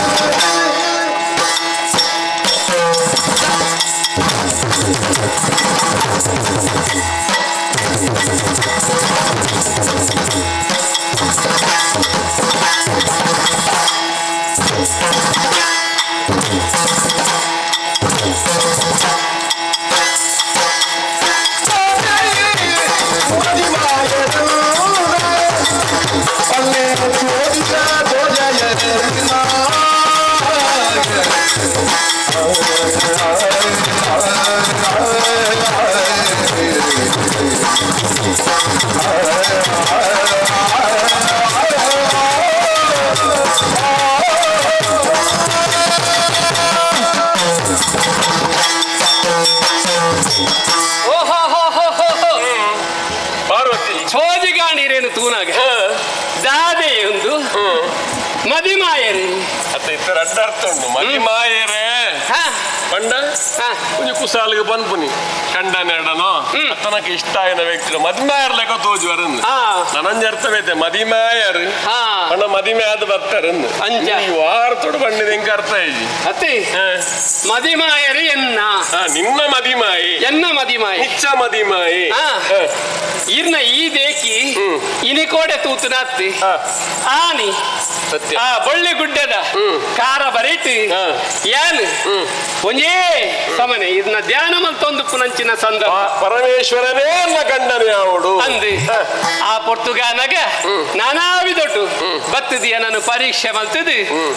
ಓಹೋ ಹೋ ಹೋ ಹೋ ಹೋ. ಪಾರ್ವತಿ. ಸೋಜಿಗಾಣಿರೇನು ತೂನಾಗ ದಾದೆ ಒಂದು ಮದಿಮಾಯರಿ. ಅತ್ತ ಇತ್ತರ ಅಡ್ಡ ಅರ್ಥ ಉಂಟು ಮದಿಮಾಯರೇ. ಹಾ. ಪಂಡ ಹಾ. ಒಂಜಿ ಕುಸಾಲಿಗೆ ಪನ್ಪುನಿ ಕಂಡ ನೆರಡನೋ ಅತ್ತನಕ್ಕೆ ಇಷ್ಟ ಆಯಿನ ವ್ಯಕ್ತಿ ಮದಿಮಾಯರ್ ಲೆಕ್ಕ ತೋಜುವರನ್ನು. ನನಂಜಿ ಅರ್ಥವೈತೆ ಮದಿಮಾಯರ್ ಪಂಡ ಮದಿಮೆ ಆದ ಬರ್ತಾರನ್ನು. ಅಂಚ. ಈ ವಾರ ತೊಡು ಬಂಡಿದ ಎಂಕ ಅರ್ಥ ಆಯ್ಜಿ. ಅತ್ತೆ ಮದಿಮಾಯರಿ ಎನ್ನ. ನಿನ್ನ ಮದಿಮಾಯಿ. ಎನ್ನ ಮದಿಮಾಯಿ. ನಿಚ್ಚ ಮದಿಮಾಯಿ. ಇರ್ನ ಈ ದೇಕಿ ಇನಿಕೋಡೆ ತೂತುನಾತ್ತಿ ಆನಿ. ಸತ್ಯ. ಆ ಬಳ್ಳಿ ಗುಡ್ಡದ ಕಾರ ಬರೀತಿ ಯಾನ್ ಒಂಜೇ ಸಮನೆ ಇದನ್ನ ಧ್ಯಾನ ಮಲ್ತೊಂದು ಪುನಂಚಿನ ಸಂದರ್ಭ. ಪರಮೇಶ್ವರನೇ ಅನ್ನ ಕಂಡನೆ ಅವಡು. ಅಂದು ಆ ಪೊರ್ತುಗಾನಗ ನಾನಾ ವಿಧೊಟ್ಟು ಬತ್ತದಿಯ ನಾನು ಪರೀಕ್ಷೆ ಮಲ್ತದು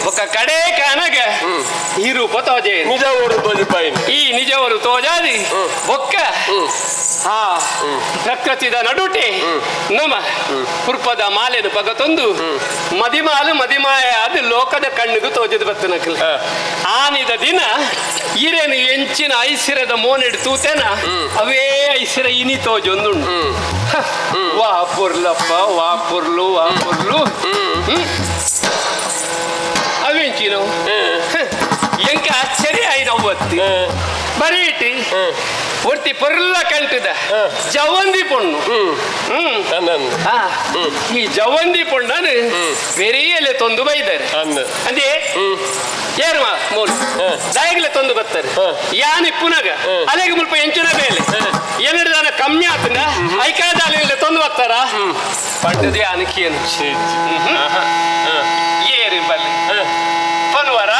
ಒಕ್ಕ ಕಡೆ ಕಾನಗ ಈ ರೂಪ ತೋಜೆ. ನಿಜ ಓಡು ತೋಜಿಪಾಯಿನಿ. ಈ ನಿಜವರು ತೋಜಾದಿ ಬೊಕ್ಕ. ಆ ಪ್ರಕೃತಿದ ನಡುಟೆ ನಮ ಪುರ್ಪದ ಮಾಲೆನು ಪಗತೊಂದು ಮದಿಮಾಲು ಮದಿಮಾಯ ಅದು ಲೋಕದ ಕಣ್ಣಿಗೂ ತೋಜದ ಬತ್ತನಕಲ್ ಆನಿದ ದಿನ ಈರೇನು ಎಂಚಿನ ಐಸಿರದ ಮೋನೆಡ್ ತೂತೆನ ಅವೇ ಐಸಿರ ಇನಿ ತೋಜೊಂದುಂಡು. ವಾ ಪೊರ್ಲಪ್ಪ, ವಾ ಪೊರ್ಲು, ವಾ ಪೊರ್ಲು. ಅವೆಂಚಿನ ಎಂಕ ಆಶ್ಚರ್ಯ ಆಯ್ತು. ಬರೀಟಿ ಒರ್ತಿ ಪೊರ್ಲ ಕಂಟದ ಜವಂದಿ ಪೊಣ್ಣು. ಈ ಜವಂದಿ ಪೊಣ್ಣನು ಬೆರಿಯಲೆ ತೊಂದು ಬೈದಾರೆ ಅಂದೇ ಏರ್ಮ ಮೂಲು ದಾಯಗ್ಲೆ ತೊಂದು ಬರ್ತಾರೆ. ಯಾನ್ ಇಪ್ಪುನಾಗ ಅಲೆಗೆ ಮುಲ್ಪ ಎಂಚಿನ ಬೇಲೆ ಎನ್ನಡ ಕಮ್ಮಿ ಆತಂಡ ಐಕಾದಾಲಿಲ್ಲ ತೊಂದು ಬರ್ತಾರ ಪಂಡದೆ ಅನಕೇನು ಏರಿ ಬಲ್ಲಿ ಪನ್ವರ.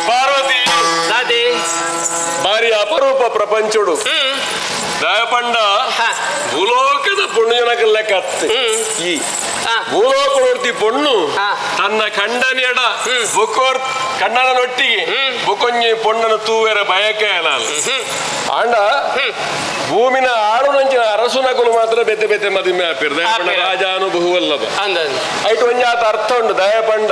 ಪಾರ್ವತಿ ಬಾರಿ ಅಪರೂಪ ಪ್ರಪಂಚಡು ದಯಪಂಡ ಭೂಲೋಕದ ಪೊಣ್ಣು ಜನಕ ಲೆಕ್ಕ ಈ ಭೂಲೋಕದೊರ್ತಿ ಪೊಣ್ಣು ತನ್ನ ಕಂಡನಿಯಡ ಬುಕೋರ್ ಕಣ್ಣನೊಟ್ಟಿಗೆ ಬುಕೊಂಜಿ ಪೊಣ್ಣನ ತೂವೆರ ಬಯಕೆ ಆಂಡ ಭೂಮಿನ ಆಳು ನಂಚಿನ ಅರಸು ನಕಲು ಮಾತ್ರ ಬೆತ್ತೆ ಬೆತ್ತೆ ಮದಿಮೆ ಆಪಿರ್ ದಯಪಂಡ ರಾಜಾನು ಬಹುವಲ್ಲಭ ಐಟು ಒಂಜಾತ ಅರ್ಥ ಉಂಡು. ದಯಪಂಡ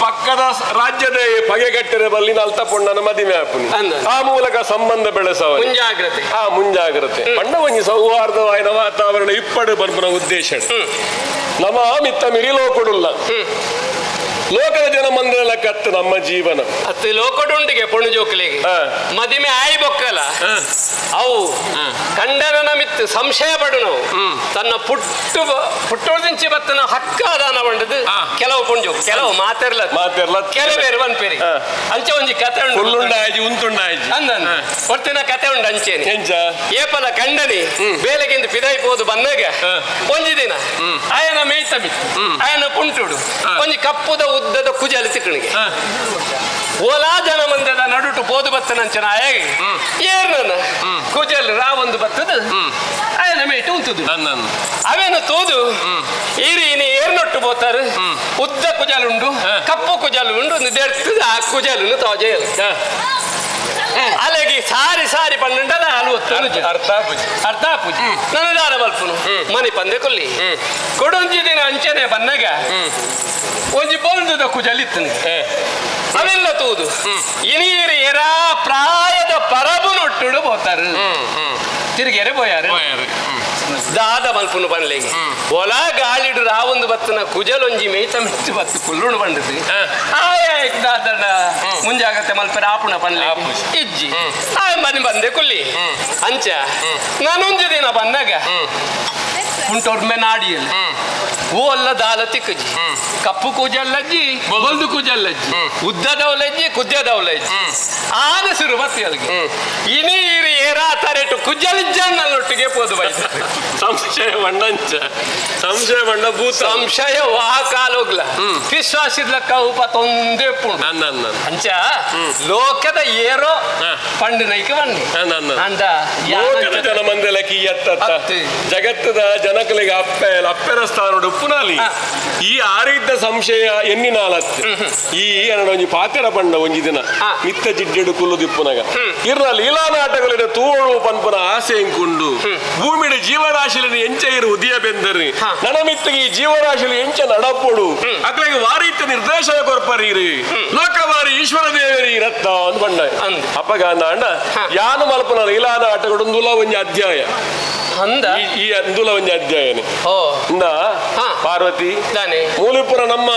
ಪಕ್ಕದ ರಾಜ್ಯದ ಪಗೆಗಟ್ಟರೆ ಬಲ್ಲಿನ ಅಲ್ತ ಪೊಣ್ಣನ ಮದಿಮೆ ಆಪುನಿ ಆ ಮೂಲಕ ಸಂಬಂಧ ಬೆಳೆಸವ ಮುಂಜಾಗ್ರತೆ. ಆ ಮುಂಜಾಗ್ರತೆ ಪಂಡ ಒಂಜಿ ಸೌಹಾರ್ದವಾಯಿನ ವಾತಾವರಣ ಇಪ್ಪಡು ಪನ್ಪುನ ಉದ್ದೇಶ. ನಮ್ಮ ಮಿತ್ತ ಮಿರಿ ಲೋಕಡುಲ್ಲ ಲೋಕದ ಜನ ಮಂದಿರ ಕತ್ತು ನಮ್ಮ ಜೀವನ ಅತ್ತು ಲೋಕಡುಂಡಿಗೆ ಪೊಣ್ಣು ಜೋಕುಲಿಗೆ ಮದಿಮೆ ಆಯಿ ಬೊಕ್ಕಲ ಅವು ಕಂಡನ ಮಿತ್ತು ಸಂಶಯ ಪಡು ನಾವು ತನ್ನ ಪುಟ್ಟು ಪುಟ್ಟೋದಿಂಚಿ ಬತ್ತನ ಹಕ್ಕಾದಾನ ಬಂಡದು ಕೆಲವು ಪೊಂಜು ಕೆಲವು ಮಾತಿರ್ಲ ಮಾತಿರ್ಲ ಕೆಲವು ಬೇರೆ ಪನ್ಪೇರಿ ಅಂಚೆ ಒಂಜಿ ಕತೆ ಉಂಟು ಹುಲ್ಲುಂಡಾಯ್ಜಿ ಉಂತುಂಡಾಯ್ಜಿ ಅಂದ ಒಟ್ಟಿನ ಕತೆ ಉಂಡು ಅಂಚೇನೆ ಎಂಚ ಏಪಲ ಕಂಡನಿ ಬೇಲೆಗಿಂದ ಪಿದಾಯಿ ಪೋದು ಬಂದಾಗ ಒಂಜಿ ದಿನ ಆಯನ ಮೇಯ್ತ ಮಿತ್ತು ಆಯನ ಪುಂಟುಡು ಒಂಜಿ ಕಪ್ಪುದ ಉದ್ದದ ಕುಜಲಿ ತಿಕ್ಕಣಿಗೆ ಓಲಾ ಜನ ಮಂದದ ನಡುಟು ಪೋದು ಬತ್ತನಂಚನ ಆಯಾಗಿ ಏರ್ನ ಕುಜಲ್ ರಾವೊಂದು ಬತ್ತದ ಆಯನ ಮೇಯ್ಟು ಉಂತುದು ಅವೇನು ತೋದು ಈರಿ ಇನಿ ಏರ್ನೊಟ್ಟು ಬೋತಾರೆ ಉದ್ದ ಕುಜಲ್ ಉಂಡು ಕಪ್ಪು ಕುಜಲ್ ಉಂಡು ಒಂದು ದೆರ್ತದ ಆ ಕುಜಲನ್ನು ತೋಜೆಯಲ್ಲ ಅಲೆಗೆ ಸಾರಿ ಸಾರಿ ಪನ್ನೆಂಡಲ ಅಲು ಒತ್ತೊಂದು ಅರ್ಥ ಆಪುಜಿ ಅರ್ಥ ಆಪುಜಿ ನನ್ನ ದಾರ ಬಲ್ಪುನು ಮನೆ ಪಂದೆ ಕೊಲ್ಲಿ ಕೊಡೊಂಜಿ ದಿನ ಅಂಚನೆ ಬನ್ನಗ ಒಂಜಿ ಬೊಲ್ದುದ ಕುಜಲಿತ್ತು ಅವೆಲ್ಲ ತೂದು ಇನೀರು ಎರಾ ಪ್ರಾಯದ ಪರಬು ನೊಟ್ಟುಡು ಬೋತಾರು ತಿರುಗೆರೆ ಬೋಯಾರು ದಾದ ಮಲ್ಪುನು ಬನ್ಲೆಗೆ ಒಲ ಗಾಳಿಡು ರಾವೊಂದು ಬತ್ತನ ಕುಜಲೊಂಜಿ ಮೇಯ್ತ ಮೆಚ್ಚು ಬತ್ತು ಕುಲ್ಲುಣು ಬಂಡದು ಆಯ ದಾದಡ ಮುಂಜಾಗತ್ತೆ ಮಲ್ಪೆರ ಆಪುಣ ಪನ್ಲೆ ಇಜ್ಜಿ ಆ ಮನೆ ಬಂದೆ ಕುಲ್ಲಿ ಅಂಚ ನಾನೊಂಜಿ ದಿನ ಬಂದಾಗ ಉಂಟೊರ್ಮೆ ನಾಡಿಯಲ್ಲಿ ಓ ಅಲ್ಲ ದಾಲ ತಿಕ್ಕಜಿ ಕಪ್ಪು ಕೂಜಲ್ಲಜ್ಜಿ ಬೊಲ್ದು ಕೂಜಲ್ಲಜ್ಜಿ ಉದ್ದದವಲಜ್ಜಿ ಕುಜ್ಜದವಲಜ್ಜಿ ಆನ ಸುರು ಬತ್ತಿ ಅಲ್ಲಿಗೆ ಇನೀರು ಏರಾ ತರೆಟು ಕುಜ್ಜಲಿಜ್ಜನ್ನೊಟ್ಟಿಗೆ ಪೋದು ಬೈಸ ಸಂಶಯ ಬಣ್ಣಂಚ ಸಂಶಯ ಬಣ್ಣ ಭೂತ ಸಂಶಯ ವಾ ಕಾಲೋಗ್ಲ ವಿಶ್ವಾಸಿದ್ಲಕ್ಕ ಉಪ ತೊಂದೆ ಪುಂಡು ಅಂಚ ಲೋಕದ ಏರೋ ಪಂಡು ನೈಕ ಬನ್ನಿ ಅಂದ ಲೋಕದ ಜನ ಮಂದೆಲ ಕೀಯತ್ತ ಜಗತ್ತದ ಜನಕಲಿಗೆ ಅಪ್ಪೆ ಅಪ್ಪೆರ ಸ್ಥಾನಡು ಉಪ್ಪುನಾಲಿ ಈ ಆರಿದ್ದ ಸಂಶಯ ಎನ್ನಿನಾಲತ್ತು ಈ ಅನ್ನಡ ಒಂಜಿ ಪಾತೆರ ಪಂಡ ಒಂಜಿ ದಿನ ಮಿತ್ತ ಜಿಡ್ಡೆಡು ಕುಲ್ಲುದಿಪ್ಪುನಗ ಇರ್ನ ಲೀಲಾ ನಾಟಕಲಿನ ತೂವಳು ಪನ್ಪುನ ಆಸೆ ಎಂಕುಂಡು ಭೂಮಿಡ ಜೀವರಾಶಿಲಿನ ಎಂಚ ಇರು ಉದಿಯ ಬೆಂದರಿ ನನಮಿತ್ತಿಗೆ ಈ ಜೀವರಾಶಿಲು ಎಂಚ ನಡಪೊಡು ಅಕ್ಲೆಗೆ ವಾರೀತ ನಿರ್ದೇಶನ ಕೊರ್ಪರೀರಿ ಲೋಕವಾರಿ ಈಶ್ವರ ದೇವರಿ ರತ್ನ ಅಂದ್ ಬಂಡ ಅಪ್ಪಗ ಅಂದ ಅಣ್ಣ ಯಾನು ಮಲ್ಪುನ ಲೀಲಾ ನಾಟಕಡೊಂದುಲ ಒಂಜಿ ಅಧ್ಯಾಯ. ಅಂದ? ಈ ಅಂದುಲ ಒಂಜಿ ಅಧ್ಯಾಯನೆ. ಓ. ಇಂದ. ಹಾ. ಪಾರ್ವತಿ. ದಾನೆ? ಮೂಲಿಪುರ ನಮ್ಮ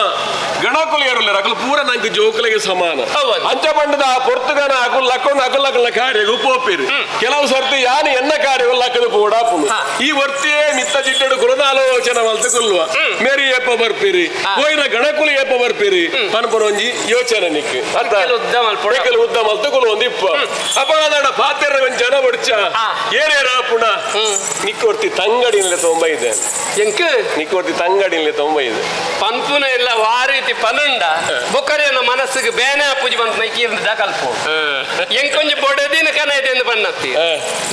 ಗಣಕುಲು ಏರುಲ್ಲೆರ್, ಅಕುಲು ಪೂರ ನಂಕ್ ಜೋಕುಲೆಗೆ ಸಮಾನ. ಹೌದು. ಅಂಚ ಪಂಡದ ಆ ಪೊರ್ತುಗನ ಅಕುಲು ಲಕ್ಕೊಂಡು ಅಕುಲು ಅಕುಲ್ನ ಕಾರ್ಯಗ್ ಪೋಪೆರ್. ಕೆಲವು ಸರ್ತಿ ಯಾನ್ ಎನ್ನ ಕಾರ್ಯಗ್ ಲಕ್ಕದು ಪೋಡಾಪುಂಡು. ಈ ವರ್ತಿಯೇ ಮಿತ್ತ ಚಿಟ್ಟೆಡು ಕುಲದ ಆಲೋಚನೆ ಮಲ್ತು ಕುಲ್ವ, ಮೇರಿ ಏಪ ಬರ್ಪಿರಿ, ಹೋಯಿನ ಗಣಕುಲು ಏಪ ಬರ್ಪಿರಿ ಪನ್ಪುನ ಒಂಜಿ ಯೋಚನೆ ನಿಕ್ ಅತ್ತ? ಎಕ್ಕಲು ಉದ್ದ ಮಲ್ಪೊಡು. ಎಕ್ಕಲು ಉದ್ದ ಮಲ್ತು ಕುಲು ಒಂದಿಪ್ಪ ಅಪಗಾದಾಡ ಪಾತೆರ ಒಂಜಿ ಜನ ಬಡ್ಚ. ಏನೇರ ಪುಣ ನಿಕ್ಕೊರ್ತಿ ತಂಗಡಿನಲೆ ತೊಂಬ ಇದೆ. ಎಂಕ್? ನಿಕ್ಕೊರ್ತಿ ತಂಗಡಿನಲೆ ತೊಂಬ ಇದೆ. ಪನ್ಪುನ ಎಲ್ಲ ವಾರೀತಿ ಪನುಂಡ ಬೊಕ್ಕರೆನ ಮನಸ್ಸಿಗೆ ಬೇನೆ ಪೂಜೆ ಬಂತ ನೈಕಿ ಕಲ್ಪು. ಎಂಕೊಂಜಿ ಬೊಡದಿನ ಕನ ಇದೆ ಎಂದು ಬಣ್ಣತ್ತಿ.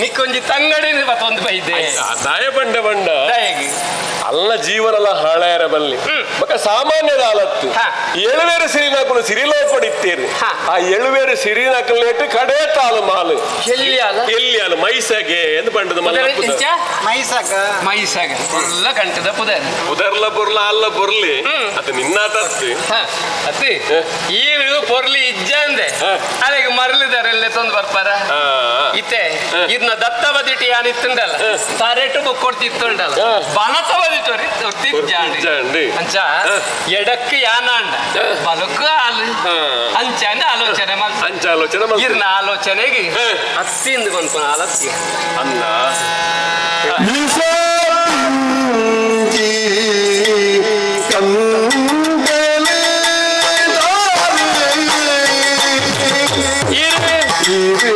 ನಿಕ್ಕೊಂಜಿ ತಂಗಡಿನ ಬತ್ತೊಂದು ಬೈದೆ. ದಾಯ ಬಂಡ ಬಂಡ. ದಾಯೆಗ್? ಅಲ್ಲ, ಜೀವನಲ ಹಾಳಾಯರ ಬಲ್ಲಿ ಬೊಕ ಸಾಮಾನ್ಯದ ಆಲತ್ತು. ಏಳುವೇರು ಸಿರಿನಾಕುಲು ಸಿರಿಲೋಪಡಿತ್ತೇರು. ಆ ಏಳುವೇರು ಸಿರಿನಾಕುಲೇಟು ಕಡೆ ತಾಳು ಮಾಲು. ಎಲ್ಲಿ ಅಲ್ಲ? ಎಲ್ಲಿ ಅಲ್ಲ, ಮೈಸಗೆ ಎಂದು ಬಂಡದ ಮಲ್ಲ. ಇಂಚ? ಮೈಸಕ. ಮೈಸಾಗ ಎಲ್ಲ ಕಂಠದ ಪುದರ್. ಉದರ್ಲ ಬೊರ್ಲ ಅಲ್ಲ ಬೊರ್ಲಿ ಅದು ನಿನ್ನ ತತ್ತು. ಅತ್ತಿ, ಈರು ಪೊರ್ಲಿ ಇಜ್ಜಂದೆ. ಅಲೆಗೆ ಮರಳಿದಾರೆಲ್ಲ ತಂದು ಬರ್ಪಾರ? ಇತ್ತೆ ಇದನ್ನ ದತ್ತ ಬದಿಟಿ ಯಾನಿತ್ತುಂಡಲ್ಲ, ತರೆಟು ಬುಕ್ ಕೊಡ್ತಿತ್ತುಂಡಲ್ಲ. ಬಲತ ಬದಿಟು ಇಜ್ಜಾಂಡಿ. ಅಂಚ ಎಡಕ್ಕೆ ಯಾನಾಂಡ ಬಲಕ್ಕೂ ಹಾಲು. ಅಂಚ ಅಂದ ಆಲೋಚನೆ ಮಲ್ತ. ಅಂಚ ಆಲೋಚನೆ ಮಲ್ತು. ಇರ್ನ ಆಲೋಚನೆಗೆ ಅತ್ತಿಂದ ಬಂತು ಆಲತ್ತಿ. ಅಲ್ಲ. ನಿಸಂಜಿ ಕಂದಲೆ ಈರು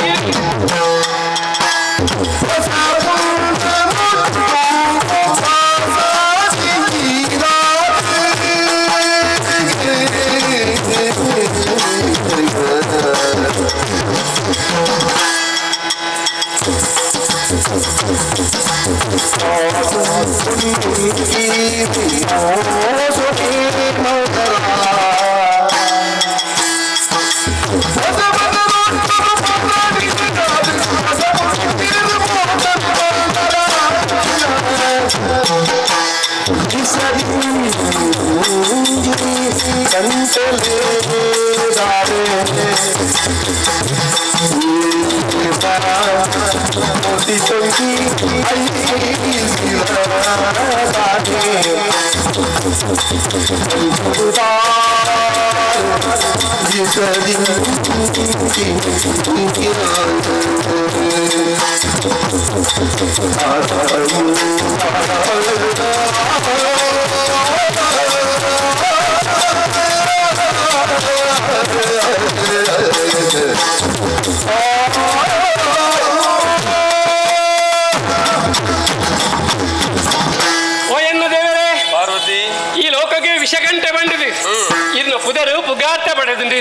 Thank you. ಓ ಎನ್ನ ದೇವರೇ ಪಾರ್ವತಿ, ಈ ಲೋಕಕ್ಕೆ ವಿಷಕಂಠೆ ಬಂಡಿದೆ. ಇನ್ನು ಪುದರು ಪುಗಾರ್ತೆ ಪಡೆದುಂಡು.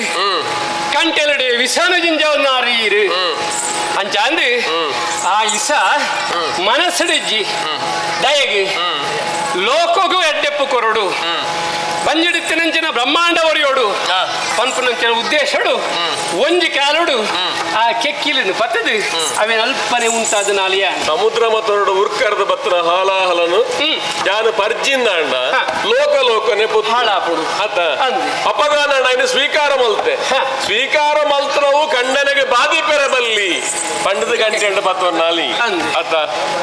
ಕಂಟೆಲುಡೆ ವಿಷಾನು ಜಿಂಜವನ್ನಾರು ಅಂಚಾಂದು ಆ ಇಸ ಮನಸ್ಸುಡಿಜ್ಜಿ. ದಯಗೆ ಲೋಕಗೂ ಎಡ್ಡೆಪ್ಪು ಕೊರಡು, ಬಂಜಿಡಿತ್ತಿನಂಚಿನ ಬ್ರಹ್ಮಾಂಡ ಒರಿಯೋಡು ಪನ್ಪುನಂಚಿನ ಉದ್ದೇಶಡು ಒಂಜಿ ಕಾಲುಡು ಆ ಕೆಕ್ಕಿಲಿನ ಬತ್ತದು ಅವೇನ ಅಲ್ಪನೆ ಉಂಟಾದ ನಾಲಿಯ. ಸಮುದ್ರ ಮತ್ತೊರಡು ಉರ್ಕರ್ದ ಬತ್ತನ ಹಾಲಾಹಲನು ಜಾನು ಪರ್ಜಿಂದಾಂಡ ಲೋಕ ಲೋಕನೆ ಪೊತ್ತು ಹಾಳಾಪುಡು. ಅತ್ತ ಅಂದೆ. ಅಪಗಾನ ಐನು ಸ್ವೀಕಾರ ಮಲ್ತೆ. ಸ್ವೀಕಾರ ಮಲ್ತನವು ಕಂಡನಿಗೆ ಬಾದಿ ಪೆರಬಲ್ಲಿ ಪಂಡದ ಗಂಟೆಂಡ ಬತ್ತವ ನಾಲಿ. ಅಂದೆ. ಅತ್ತ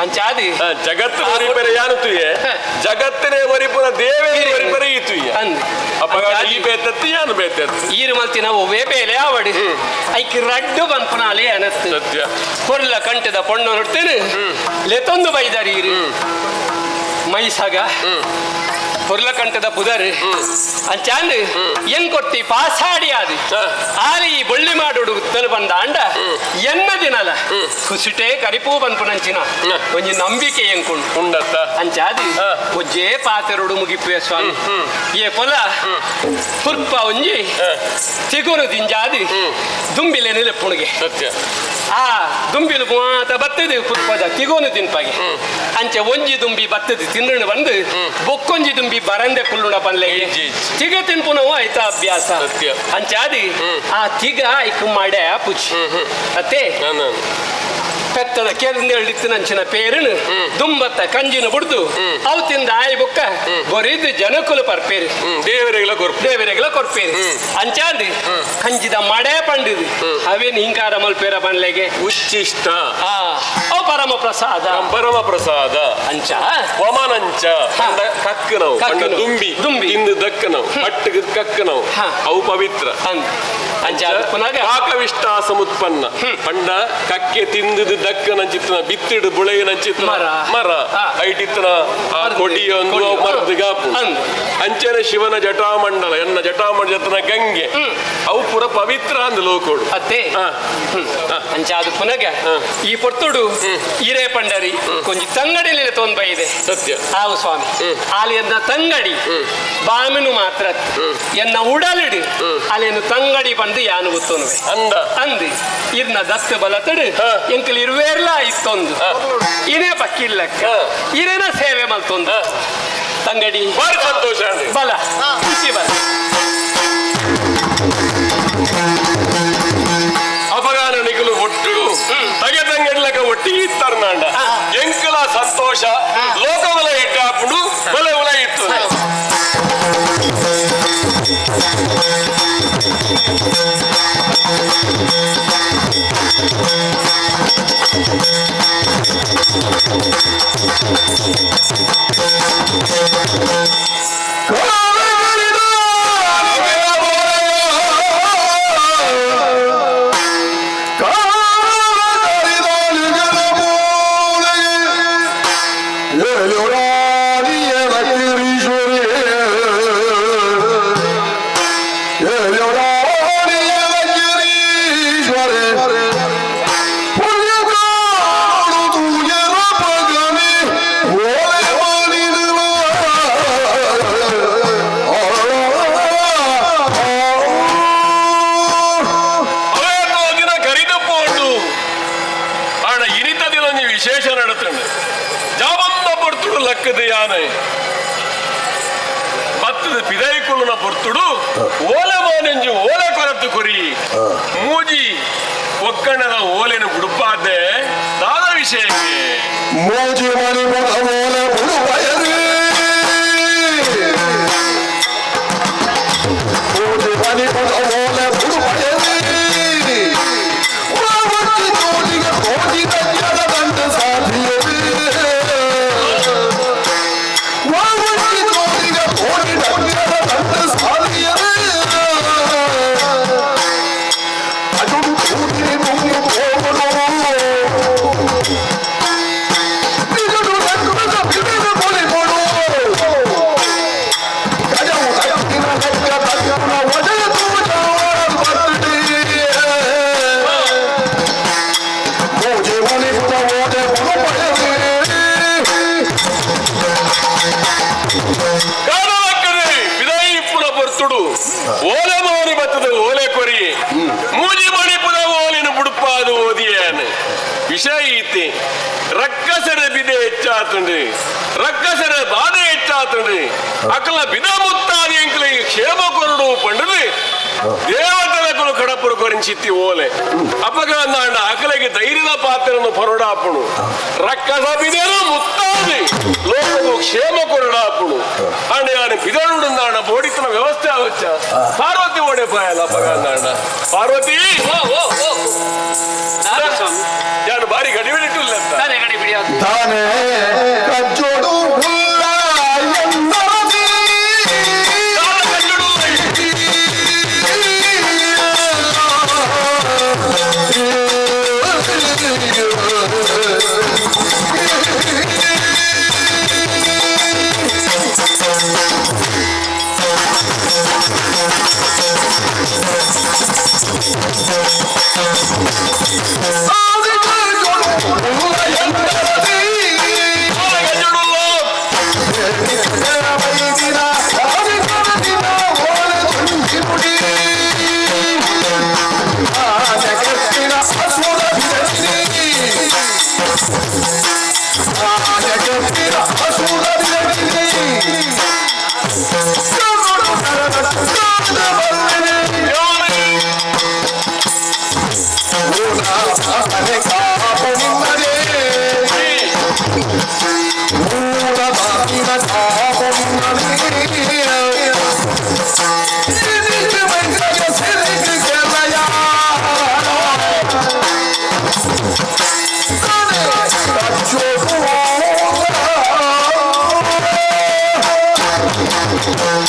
ಅಂಚಾದಿ ಜಗತ್ತು ಒರಿಪೆರೆ ಯಾನು ತುಯೆ, ಜಗತ್ತಿನೇ ಒರಿಪುನ ದೇವೇ ಒರಿಪೆರೆ ಈ ತುಯ್ಯ. ಅಂದೆ. ಅಪಗಾನ ಈ ಬೇತತ್ತಿ ಯಾನು ಬೇತತ್ತಿ. ಈರು ಮಲ್ತಿನ ಒವ್ವೇ ಬೇಲೆ ಆವಡು ಐಕ್ ರಡ್ಡು ಪನ್ಪುನಾಲೆ ಅನತ್ತು. ಸತ್ಯ. ಪೊರ್ಲ ಕಂಠದ ಪೊಣ್ಣು ನೋಡ್ತೇನೆ ಲೆತೊಂದು ಬೈದಾರಿ ಈರು ಮೈಸಗ ಪೊರ್ಲ ಕಂಠದ ಪುದರ್ ಅಂಚಾಂದ್ ಎನ್ ಕೊರ್ತಿ ಪಾಸಾಡಿ ಆದಿ ಆಲಿ ಈ ಬೊಳ್ಳಿ ಮಾಡೋಡು ಉತ್ತಲು ಬಂದ ಅಂಡ ಎನ್ನ ದಿನಲ ಖುಷಿಟೇ ಕರಿಪೂ ಪನ್ಪುನಂಚಿನ ಒಂಜಿ ನಂಬಿಕೆ ಎಂಕುಂಡು. ಉಂಡತ್ತ. ಅಂಚಾದಿ ಒಜ್ಜೇ ಪಾತೆರೊಡು ಮುಗಿಪುವೆ ಸ್ವಾಮಿ. ಏ ಪೊಲ ಪುರ್ಪ ಒಂಜಿ ತಿಗುರು ದಿಂಜಾದಿ ದುಂಬಿಲೆ ಲೆಪ್ಪುಣಿಗೆ. ಸತ್ಯ. ಆ ದುಂಬಿಲು ಮಾತ ಬತ್ತದು ಪುರ್ಪದ ತಿಗೋನು ತಿನ್ಪಾಗೆ. ಅಂಚೆ ಒಂಜಿ ದುಂಬಿ ಬತ್ತದು ತಿಂದ್ರಣ ಬಂದು ಬೊಕ್ಕೊಂಜಿ ದುಂಬಿ ಬರಂದೆ ಕುಲ್ಲುಣ ಪನ್ಲೆಗೆ. ಇಜ್ಜಿ, ಇಜ್ಜಿ. ತಿಗ ತಿನ್ಪುನವು ಆಯ್ತಾ ಅಭ್ಯಾಸ. ಸತ್ಯ. ಅಂಚಾದಿ ಆ ತಿಗ ಐಕ್ ಮಡೆ ಪುಚಿ ಅತ್ತೆ. ನಾನು ಪೆತ್ತದ ಕೆರಂದೇಳಿತ್ತಿನಂಚಿನ ಪೇರುನು ದುಂಬತ್ತ ಕಂಜಿನ ಬುಡ್ದು ಅವು ತಿಂದ ಆಯಿ ಬುಕ್ಕ ಬೊರಿದು ಜನಕುಲು ಪರ್ಪೇರು. ದೇವರಿಗೆಲ್ಲ ಕೊರ್ಪು. ದೇವರಿಗೆಲ್ಲ ಕೊರ್ಪೇರು. ಅಂಚಾಂದು ಕಂಜಿದ ಮಡೆ ಪಂಡಿದು ಅವೇನು ಹಿಂಕಾರ ಮಲ್ಪೇರ ಪನ್ಲೆಗೆ. ಉಚ್ಚಿಷ್ಟ. ಆ ಅವು ಪರಮ ಪ್ರಸಾದ. ಪರಮ ಪ್ರಸಾದ. ಅಂಚ ವಮನಂಚ ಪಂಡ ಕಕ್ಕನವು ಪಂಡ ಕಕ್ಕನವು. ದುಂಬಿ ದುಂಬಿ. ತಿಂದು ದಕ್ಕನವು ಪಟ್ಟಿಗೆ ಕಕ್ಕನವು ಅವು ಪವಿತ್ರ. ಅಂದ್ ಅಂಚ ಪುನಗ ಕಾಕವಿಷ್ಟ ಸಮುತ್ಪನ್ನ ಪಂಡ ಕಕ್ಕೆ ತಿಂದು ದಕ್ಕನಂಚಿತ್ತನ ಬಿತ್ತಿಡು ಬುಳೆಯಿನಂಚಿತ್ತನ ಮರ. ಮರ ಐಟಿತ್ತನ ಆ ಮರ್ದು. ಕೊಡಿಯೊಂದು ಕೊಡಿ. ಮರ್ದು ಗಾಪು. ಅಂದ್. ಅಂಚನೆ ಶಿವನ ಜಟಾಮಂಡಲ ಎನ್ನ ಜಟಾಮಂಡಲ ಗಂಗೆ ಅವು ಪೂರ ಪವಿತ್ರ ಅಂದ್ ಲೋಕೋಡು. ಅತ್ತೆ. ಅಂಚ ಅದು ಪುನಗ ಈ ಪೊರ್ತುಡು ಹಿರೇ ಪಂಡರಿ ಕೊಂಚ ತಂಗಡಿಲಿ ತೋನ್ ಬೈದೆ. ಸತ್ಯ. ಆವು ಸ್ವಾಮಿ ಆಲಿಯನ್ನ ತಂಗಡಿ ಬಾಮಿನು ಮಾತ್ರ ಎನ್ನ ಉಡಲಿಡು ಅಲ್ಲಿಯನ್ನು ತಂಗಡಿ ಬಂದು ಯಾನು ಗೊತ್ತೋನುವೆ ಅಂದ. ಅಂದು ಇರ್ನ ದತ್ತು ಬಲತಡು ಎಂಕಲ್ ಇರುವೇರ್ಲ ಇತ್ತೊಂದು ಇನೇ ಪಕ್ಕಿಲ್ಲಕ್ಕ ಇರೇನ ಸೇವೆ ಮಲ್ತೊಂದು ತಂಗಡಿ. ಭಾರಿ ಸಂತೋಷ ಅಂದೆ. ಬಲ ಖುಷಿ ಬಲ. ಅಪಗಾನ ನಿಕಲು ಒಟ್ಟು ತಗೆ ತಂಗಡ್ಲಕ ಒಟ್ಟಿಗೆ ಇತ್ತರ್ನಾಂಡ ಎಂಕಲ ಸಂತೋಷ ಲೋಕವಲ ಎಟ್ಟಾಪುಡು ಬಲೆ ಉಲ ಇತ್ತು. ಅವೇತೋ ದಿನ ಕರಿದಪ್ಪೋಟು ಆಣ ಇನಿತ ದಿನ ಒಂಜಿ ವಿಶೇಷ ನಡತಂಡು ಜಾಬಂದ ಪೊರ್ತುಡು ಲಕ್ಕ ಲಕ್ಕದ ಯಾನೆ ಬತ್ತದ ಪಿದೈಕುಲನ ಪೊರ್ತುಡು ಓಲೆ ಮಾನೆಂಜು ಓಲೆ ಕೊರತು ಕೊರಿ ಮೂಜಿ ಒಕ್ಕಣದ ಓಲೆನು ಗುಡುಪಾದೆ ದಾದ ವಿಷಯಕ್ಕೆ ಮೂಜಿ ಮಣಿ ಓಲೆ ಉಡುಪಯರು ಮೂಜಿ ಮಣಿ ಓಲೆ ಉಡುಪಯರು ತೋಟಿಗೆ ತೋಟಿದ ಜಲದಂಡ ಸಾಧಿಯರು ತೋಟಿಗೆ ತೋಟಿದ ಜಲದಂಡ ಸಾಧಿಯರು ಅದು ತೋಟಿಗೆ ನುಂಗು ಹೋಗಲು ಓಲೆ ಮೋನಿ ಬತ್ತದ ಓಲೆ ಕೊರಿ ಮೂಜಿ ಮಣಿಪುದ ಓಲಿನ ಬುಡುಪಾದು ಓದಿಯಾನು ವಿಷಯ ಈತಿ ರಕ್ಕಸರ ಬಿದೆ ಹೆಚ್ಚಾತುಂಡು ರಕ್ಕಸರ ಬಾಧೆ ಹೆಚ್ಚಾತುಂಡು ಅಕಲ ಬಿದ ಮುತ್ತಾದಿ ಎಂಕಲ ಕ್ಷೇಮ ಕೊರಡು ಪಂಡದು ದೇವತೆల ಕಡಪುರು ಕೊರಿಂಚಿತ್ತಿ ಓಲೆ ಅಪಗಂದಾಂಡ ಅಕಲಗೆ ಧೈರ್ಯದ ಪಾತ್ರನು ಪೊರಡಾಪುಣು ರಕ್ಕಸ ಬಿದೆನು ಮುತ್ತಾದಿ ಲೋಕವು ಕ್ಷೇಮ ಕೊರಡಾಪುಣು ಅಂಡ ಯಾರು ಬಿದರುಡುಂದಾಂಡ ಬೋಡಿತನ ವ್ಯವಸ್ಥೆ ಆವಚ್ಚ ಪಾರ್ವತಿ ಓಡೆ ಪಾಯಲ್ಲ ಅಪಗಂದಾಂಡ ಪಾರ್ವತಿ ಓ ಓ ಓ ಯಾರು ಬಾರಿ ಗಡಿಬಿಡಿಟ್ಟಿಲ್ಲ ಅಂತ ತಾನೇ ಗಡಿಬಿಡಿ ಆತು. ತಾನೇ ಕಜ್ಜೋಡು ಉಲ್ಲ ಎಂದರದಿ. ಕಾಲ ಕಜ್ಜೋಡು ಆದಿ ಕಜ್ಜೋಡು ಉಲ್ಲ ಎಂದರದಿ. ಕಾಲ ಕಜ್ಜೋಡುಲ್ಲ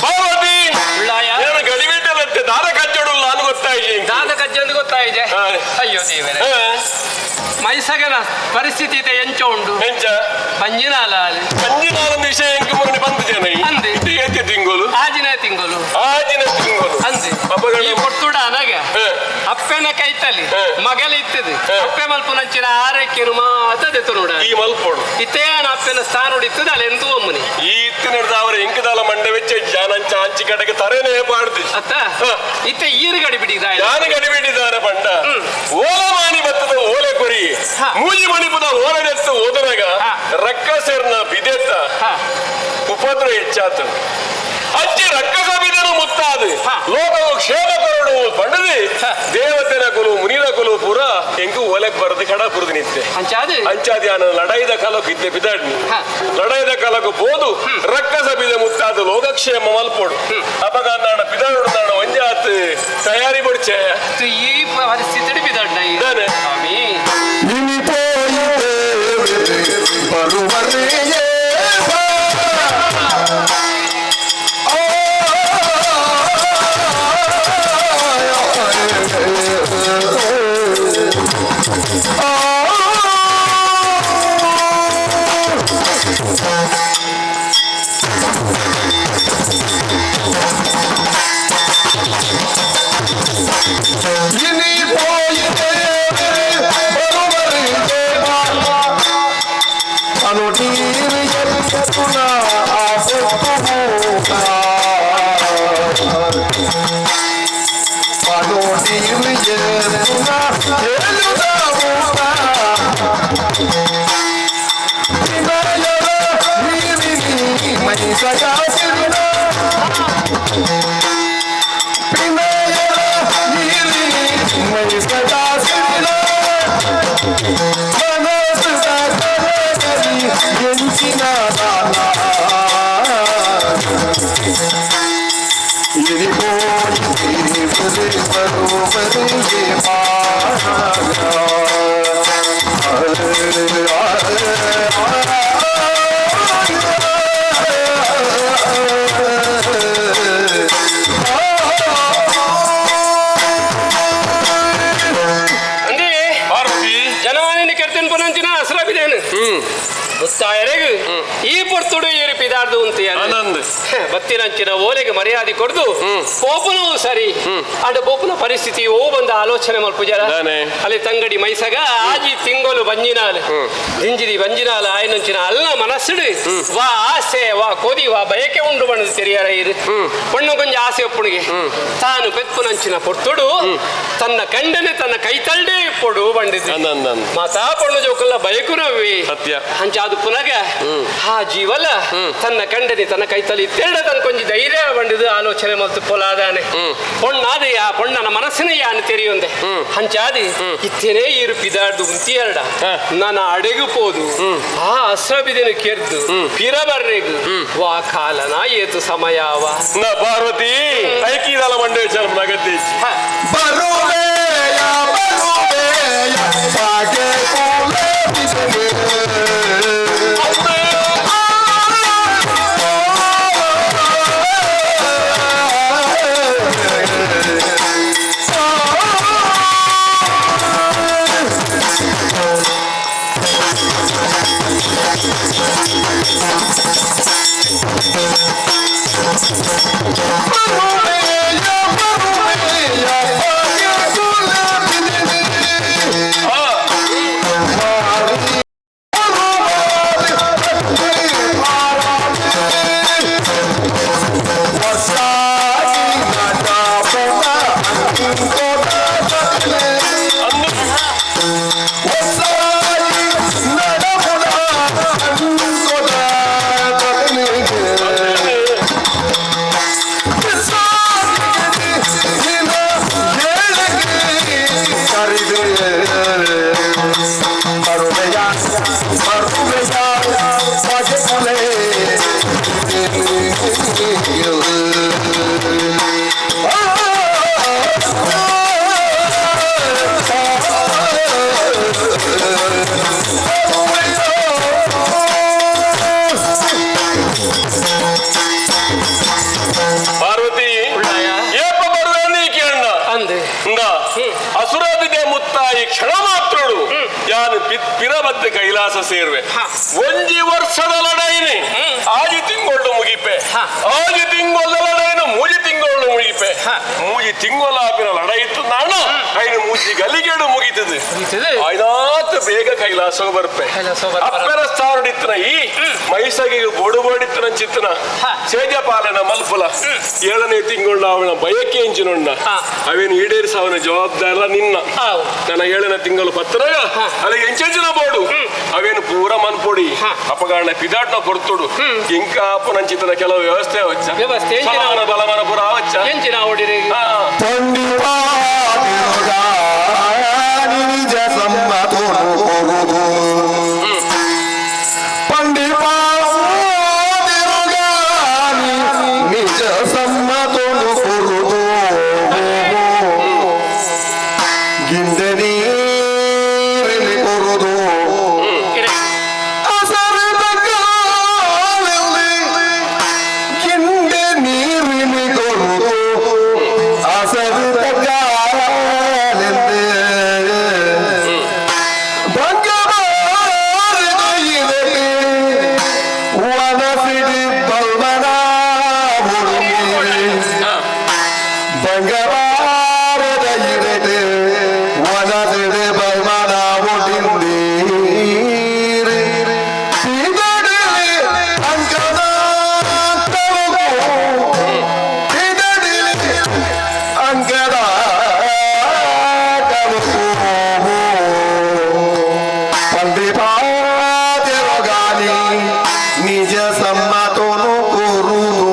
ಪಾರ್ವತಿ ಉಳ್ಳಾಯ ಏನು ಗಡಿಬಿಟ್ಟಲತ್ತೆ ದಾರ ಕಜ್ಜೋಡುಲ್ಲ ಅನ್ ಗೊತ್ತಾಯ್ತು ದಾದ ಕಜ್ಜಂದು ಗೊತ್ತಾಯಿದೆ ಹಾ. ಅಯ್ಯೋ ದೇವರೇ ಮೈಸಗನ ಪರಿಸ್ಥಿತಿ ಇದೆ ಎಂಚ ಉಂಡು ಎಂಚ ಬಂಜಿನಾಲ ಕಂಜಿನಾಲೊಂದು ವಿಷಯ ಎಂಕ್ ಮಗನೆ ಬಂದು ಜನ ಅಂದೆ. ಏತೆ ತಿಂಗಳು ಆಜಿನ ತಿಂಗಳು ಆಜಿನ ತಿಂಗಳು ಅಂದೆ ಅಪ್ಪಗಳ ಈ ಕೊಟ್ಟುಡ ಅನಗ ಅಪ್ಪನ ಕೈತಲಿ ಹಾ. ಮಗಲ ಇತ್ತದು ಹಾ. ಅಪ್ಪೆ ಮಲ್ಪುನಂಚಿನ ಆರೈಕೆನು ಮಾತ ದೆತ್ತು ನೋಡ ಈ ಮಲ್ಪೋಡು ಇತ್ತೇನ ಅಪ್ಪನ ಸ್ಥಾನ ಉಡಿತ್ತದ ಅಲೆಂತು ಒಮ್ಮನಿ ಈ ಇತ್ತಿನ ಅವರ ಎಂಕದಾಲ ಮಂಡೆ ವೆಚ್ಚ ಜಾನಂಚ ಅಂಚಿ ಕಡೆಗೆ ತರೇನೇ ಪಾಡ್ದು ಅತ್ತ ಹಾ. ಇತ್ತೆ ಈರು ಗಡಿ ಬಿಡಿದ ಯಾನು ಗಡಿಬಿಟ್ಟಿದ್ದಾರೆ ಪಂಡ ಓಲಮಾನಿ ಬತ್ತದ ಓಲೆ ಕೊರಿ ಹಾ. ಮೂಜಿ ಮಣಿಪುದ ಓಲನೆತ್ತು ಓದನಾಗ ಹಾ. ರಕ್ಕಸೆರ್ನ ಬಿದೆತ್ತ ಉಪದ್ರ ಹೆಚ್ಚಾತು ಅಜ್ಜಿ ರಕ್ಕಸ ಬಿದನು ಮುತ್ತಾದು ಹಾ. ಲೋಕವು ಕ್ಷೇಮ ಕೊರಡು ಪಂಡದಿ ಹಾ. ದೇವತೆನ ಕುಲು ಮುನಿನ ಕುಲು ಪೂರ ಎಂಕು ಓಲೆಕ್ ಬರದು ಕಡ ಪುರದು ನಿತ್ತೆ ಅಂಚಾದು ಅಂಚಾದಿ ಆನ ಲಡಾಯಿದ ಕಾಲಕ್ಕೆ ಇದ್ದೆ ಬಿದಾಡ್ನಿ ಹಾ. ಲಡಾಯಿದ ಕಾಲಕ್ಕೆ ಪೋದು ರಕ್ಕಸ ಬಿದ ಮುತ್ತಾದ ಲೋಕಕ್ಷೇಮ ಮಲ್ಪೋಡು ಅಪಗ ನಾಡ ಬಿದಾಡು ನಾಡ ಒಂಜಾತ್ ತಯಾರಿ ಬಡ್ಚೆ ಈ ಪರಿಸ್ಥಿತಿ ಬಿದಾಡ್ನ ಇದಾನೆ. ಸ್ವಾಮಿ ಇನಿ ಪೋಯಿದೆ ಬರುವರೆಯೇ ಬಾ. ಆ, ಆ, ಇನಿ ಪೋಯಿದೆ ಪನ್ಪುನಂಚಿನ ಅಸರಬಿದೇನು ಗೊತ್ತಾಯರೆಗು ಈ ಪೊರ್ತುಡು ಏರು ಪಿದಾರ್ದು ಉಂತಿಯ ಆನಂದ್ ಬತ್ತಿನಂಚಿನ ಓಲೆಗೆ ಮರ್ಯಾದೆ ಕೊಡ್ದು ಪೋಪುನವು ಸರಿ ಅಂಡ ಪೋಪುನ ಪರಿಸ್ಥಿತಿ ಓ ಬಂದ ಆಲೋಚನೆ ಮಲ್ಪುಜರ ದಾನೆ. ಅಲ್ಲಿ ತಂಗಡಿ ಮೈಸಗ ಆಜಿ ತಿಂಗೊಲು ಬಂಜಿನಾಲ್ ದಿಂಜಿದಿ ಬಂಜಿನಾಲ್ ಆಯನಂಚಿನ ಅಲ್ಲ ಮನಸ್ಸುಡು ವಾ ಆಸೆ ವಾ ಕೋದಿ ವಾ ಬಯಕೆ ಉಂಡು ಬಣ್ಣದ ತೆರಿಯರ ಇರು ಪೊಣ್ಣು ಕೊಂಜ ಆಸೆ ಒಪ್ಪುಣಿಗೆ ತಾನು ಪೆತ್ಪುನಂಚಿನ ಪೊರ್ತುಡು ತನ್ನ ಕಂಡನೆ ತನ್ನ ಕೈತಲ್ಡೇ ಪೊಡು ಬಂಡಿದ್ದು ಅಂದ್ ಅಂದ್ ಮಾತಾ ಪೊಣ್ಣು ಜೋಕಲ್ಲ ಬಯಕುನವ್ವಿ ಸತ್ಯ. ಅಂಚಾದು ಪುನಗ ಆ ಜೀವಲ ತನ್ನ ಕಂಡನೆ ತನ್ನ ಕೈತಲಿ ತೆರಡ ತನ್ನ ಕೊಂಜಿ ಧೈರ್ಯ ಬಂಡಿದು ಆಲೋಚನೆ ಮಲ್ತು ಪೊಲಾದಾನೆ ಪೊಣ್ಣಾದ ಆ ಪೊಣ್ಣನ ಮನಸ್ಸಿನ ಯಾನು ತೆರೆಯೊಂದೆ ಅಂಚಾದಿ ಇತ್ತೇನೆ ಇರು ಪಿದಾಡ್ದು ಉಂತಿಯರ್ಡ ನನ್ನ ಅಡೆಗು ಪೋದು ಆ ಅಸ್ರಬಿದೆನು ಕೆರ್ದು ಪಿರ ಬರ್ರೆಗು ವಾ ಕಾಲನ ಏತು ಸಮಯವ ನ ಪಾರ್ವತಿ ಐಕೀದಲ ಮಂಡೆ ವಿಚಾರ ಅಗತ್ಯ ಬರುವೆಯ ಬರುವೆಯ ಬಾಗೆ ಕುಲಬಿದೆ. ಬರುವೆಯ ಬರುವೆಯ ಬಾಗೆ ಕುಲಬಿದೆ. ಬರುವೆಯ ಬರುವೆಯ ಬಾಗೆ ಕುಲೆ ಪಾರ್ವತಿ ಏಪ ಬರುವೆ ನೀ ಕೇಳಣ್ಣ ಅಂದೆ ಇಂದ ಅಸುರಬಿದೆ ಮುತ್ತಾಯಿ ಕ್ಷಣ ಮಾತ್ರುಡು ಯಾನು ಪಿರಬತ್ತು ಕೈಲಾಸ ಸೇರುವೆ ಒಂಜಿ ವರ್ಷದ ಲಡೈನಿ ಆಜಿ ತಿಂಗೊಳ್ಳು ಮುಗಿಪೆ ಆಜಿ ತಿಂಗೊಳ್ಳ ಲಡೈನು ಮೂಜಿ ತಿಂಗೊಳ್ಳು ಮುಗಿಪೆ ಮೂಜಿ ತಿಂಗೊಳ ಆಪಿನ ಲಡೈತು ನಾನು ಐನು ಮೂಜಿ ಗಲಿಗೇಡು ಮುಗಿತದೆ ಮುಗಿತದೆ? ಆಯ್ದಾತ್ ಬೇಗ ಕೈಲಾಸ ಬರ್ಪೆ ಕೈಲಾಸ ಬರ್ಪೆ. ಅಪ್ಪರ ಸ್ಥಾನಡಿತ್ತನ ಈ ಮೈಸಗಿಗೆ ಬೋಡು ಬೋಡಿತ್ತನ ಚಿತ್ತನ ಸೇಜ ಪಾಲನ ಮಲ್ಪುಲ ಏಳನೇ ತಿಂಗಳು ಅವನ ಬಯಕೆ ಎಂಚಿನೊಂಡ ಅವೇನು ಈಡೇರಿಸ ಅವನ ಜವಾಬ್ದಾರ ನಿನ್ನ ಆವು. ನನ್ನ ಏಳನೇ ತಿಂಗಳು ಪತ್ರಗ ಅಲ್ಲಿಗೆ ಎಂಚೆಂಚಿನ ಬೋಡು ಅವೇನು ಪೂರ ಮನ್ಪೊಡಿ ಅಪಗಾಣ ಪಿದಾಟ್ನ ಕೊರ್ತುಡು ಇಂಕ ಅಪ್ಪನಂಚಿತನ ಕೆಲವು ವ್ಯವಸ್ಥೆ ಅವಚ್ಚ ವ್ಯವಸ್ಥೆ ಎಂಚಿನ- ಸಮಾನ ಬಲಮನ ಪುರ ಅವಚ್ಚ ಎಂಚಿನ ಓಡಿರಿ ಹಾ. ನಿಜ ಸಮ್ಮತೋನು ಕೊರುದು ಪಂಡಿಪಾದಿರುಗಾನಿ ನಿಜ ಸಮ್ಮತೋನು ಕೊರುದು ಗಿಂದೆ ನೀರಿಲಿ ಕೊರುದು ಅಸರಿದ ಕಾಲಲ್ಲಿ ಗಿಂಡೆ ನೀರಿಲಿ ಕೊರುದು ಅಸರಿದ ಕಾಲಲ್ಲಿ ಭಂಗಬಾರಿದ ಇದಕ್ಕೆ ವನಸಿಡಿ ಬಲ್ಮನ ಹುಡುಗಿ ಬಂಗಬಾರದ ಇದಕ್ಕೆ ವನಸಿಡಿ ಬಲ್ಮನ ಒಡಿಂದೀರಿ ಸಿಗಡಿಲಿ ಅಂಕದ ತಲುಪು ಸಿಗಡಿಲಿ ಅಂಕದ ತಲುಪು ಪಂಡಿಪಾತಿರುಗಾನಿ ನಿಜ ಸಮ್ಮತೋನು ಕುರುದು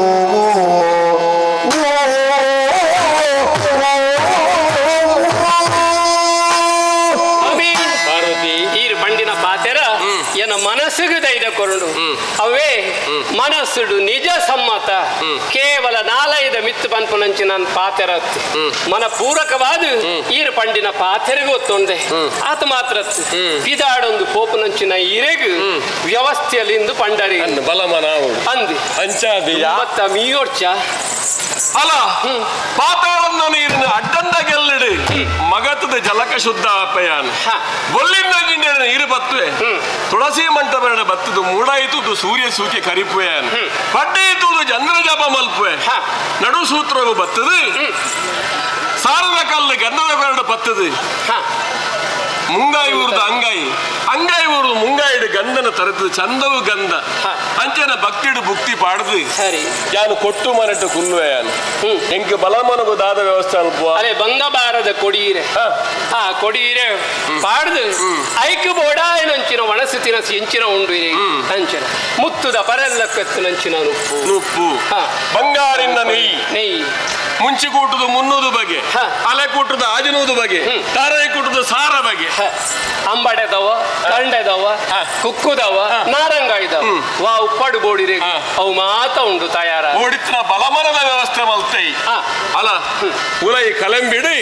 ಪಾರ್ವತಿ ಈರು ಪಂಡಿನ ಪಾತೆರ ಎನ್ನ ಮನಸ್ಸಿಗೆ ದೈದ ಕೊರುಂಡು ಅವೇ ಮನಸ್ಸುಡು ನಿಜ ಸಮ್ಮತ ಕೇವಲ ನಾಲೈದ ಮಿತ್ತು ಪನ್ಪುನಂಚಿನ ಪಾತೆರ ಮನ ಪೂರಕವಾದ ಈರು ಪಂಡಿನ ಪಾತೆರೆಗೂ ಒತ್ತೊಂದೆ ಆತ ಮಾತ್ರ ಪಿದಾಡೊಂದು ಪೋಪುನಂಚಿನ ಈರೆಗು ವ್ಯವಸ್ಥೆಯಲ್ಲಿಂದು ಪಂಡರಿ ಅನ್ನ ಬಲಮನ ಅಂದಿ ಅಂಚಾದಿಯ ಮತ್ತ ಮೀಯೋರ್ಚ ಅಲ್ಲ ಪಾತಾಳನ್ನ ನೀರಿನ ಅಡ್ಡಂದ ಗೆಲ್ಲಿಡು ಮಗತದ ಜಲಕ ಶುದ್ಧ ಅಪಯಾನ ಬೊಲ್ಲಿಂದ ಗಿಂಡಿನ ನೀರು ಬತ್ತುವೆ ತುಳಸಿ ಮಂಟಪದ ಬತ್ತದು ಮೂಡಾಯಿತುದು ಸೂರ್ಯ ಸೂಕೆ ಕರಿಪುವೆ ಪಡ್ಡೆಯಿತುದು ಚಂದ್ರ ಜಪ ಮಲ್ಪುವೆ ನಡು ಸೂತ್ರವು ಬತ್ತದು ಸಾರದ ಕಲ್ಲು ಗಂಧದ ಬೆರಡು ಬತ್ತದು ಮುಂಗಾಯಿ ಊರ್ದು ಅಂಗಾಯಿ ಅಂಗಾಯಿ ಊರು ಮುಂಗಾಯಿಡು ಗಂಧನ ತರದು ಚಂದವು ಗಂಧ ಅಂಚನ ಭಕ್ತಿಡು ಭುಕ್ತಿ ಪಾಡ್ದು ಸರಿ ಯಾನು ಕೊಟ್ಟು ಮನಟ್ಟು ಕುಲ್ಲುವೆ ಯಾನು ಎಂಕ್ ಬಲಮನಗು ದಾದ ವ್ಯವಸ್ಥೆ ಅಲ್ಪ ಅರೆ ಬಂಗಬಾರದ ಕೊಡಿಯಿರೆ ಆ ಕೊಡಿಯಿರೆ ಪಾಡ್ದು ಐಕ್ ಬೋಡಾಯನಂಚಿನ ಒಣಸು ತಿನಸು ಎಂಚಿನ ಉಂಡು ಇರೆ ಅಂಚಿನ ಮುತ್ತುದ ಪರೆಲ್ಲಕ್ಕೆತ್ತುನಂಚಿನ ನುಪ್ಪು ನುಪ್ಪು ಹಾ. ಬಂಗಾರಿನ ನೆಯ್ಯಿ ನೆಯ್ಯಿ ಮುಂಚಿ ಕೂಟದ ಮುನ್ನೂದು ಬಗೆ ಹಾ. ಅಲೆ ಕೂಟದ ಆಜನೂದು ಬಗೆ ತಾರೈ ಕೂಟದ ಸಾರ ಬಗೆ ಅಂಬಡೆದವ ಕಂಡೆದವ ಕುಕ್ಕುದವ ನಾರಂಗ ಇದಾವ ವಾ ಉಪ್ಪಾಡು ಬೋಡಿರೆ ಅವು ಮಾತ ಉಂಡು ತಯಾರ ಓಡಿತ್ತಿನ ಬಲಮನದ ವ್ಯವಸ್ಥೆ ಮಲ್ತೈ ಹಾ. ಅಲ ಉಲೈ ಕಲಂಬಿಡಿ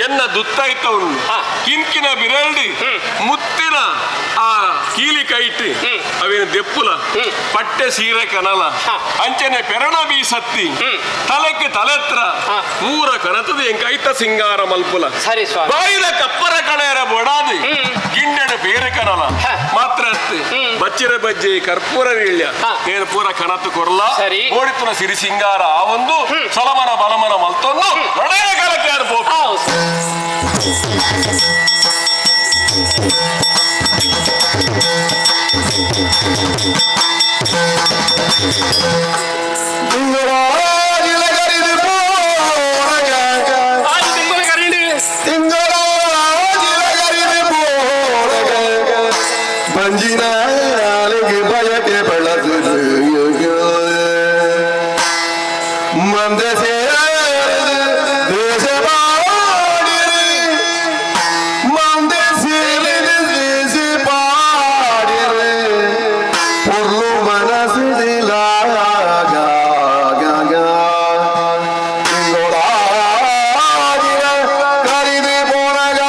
ಎನ್ನ ದುತ್ತೈತವನು ಹಾ. ಕಿಂಕಿನ ಬಿರಲ್ಡಿ ಮುತ್ತಿನ ಆ ಕೀಲಿ ಕೈಟ್ ಅವೇನು ದೆಪ್ಪುಲ ಪಟ್ಟೆ ಸೀರೆ ಕನಲ ಹಾ. ಅಂಚನೆ ಪೆರಣ ಬೀಸತ್ತಿ ತಲೆಕ್ಕೆ ತಲೆತ್ರ ಹಾ. ಊರ ಕನತದ ಎಂಕೈತ ಸಿಂಗಾರ ಮಲ್ಪುಲ ಸರಿ ಸ್ವಾಮಿ ಬಾಯಿದ ಕಪ್ಪರ ಕಳೆಯರ ಬೊಡಾದಿ ಗಿಂಡೆಡ ಬೇರೆ ಕನಲ ಹಾ. ಮಾತ್ರ ಅತ್ತೆ ಬಚ್ಚಿರ ಬಜ್ಜಿ ಕರ್ಪೂರ ವೀಳ್ಯ ಹಾ. ಏನು ಪೂರ ಕನತು ಕೊರ್ಲ ಸರಿ. ಓಡಿತುನ ಸಿರಿ ಸಿಂಗಾರ ಆ ಒಂದು ಸಲಮನ ಬಲಮನ ಮಲ್ತೊಂದು ಒಡೆಯ ಕಾಲಕ್ಕೆ ಯಾರು ಪೋಪ ಹೌದು ತಿಂಗಳಾಗಿಲ ಕರಿದು ಪೋರಗ ಆರು ತಿಂಗಳು ಕರೀಂಡು ತಿಂಗಳಾಗಿಲ ಕರಿದು ಪೋರಗ ಬಂಜಿನ ಅಲೆಗೆ ಬಯಕೆ ಬಳಸುದು ಮಂದ ಸೇರಿದ ದೇಶ ಪಾಡಿರಿ ಮಂದ ಸೇರಿದ ದೇಶ ಪಾಡಿರಿ ಪೊರ್ಲು ಮನಸ್ಸಿಲ್ಲ ತಿಂಗಳಾಗಿರ ಕರಿದು ಪೋನಗ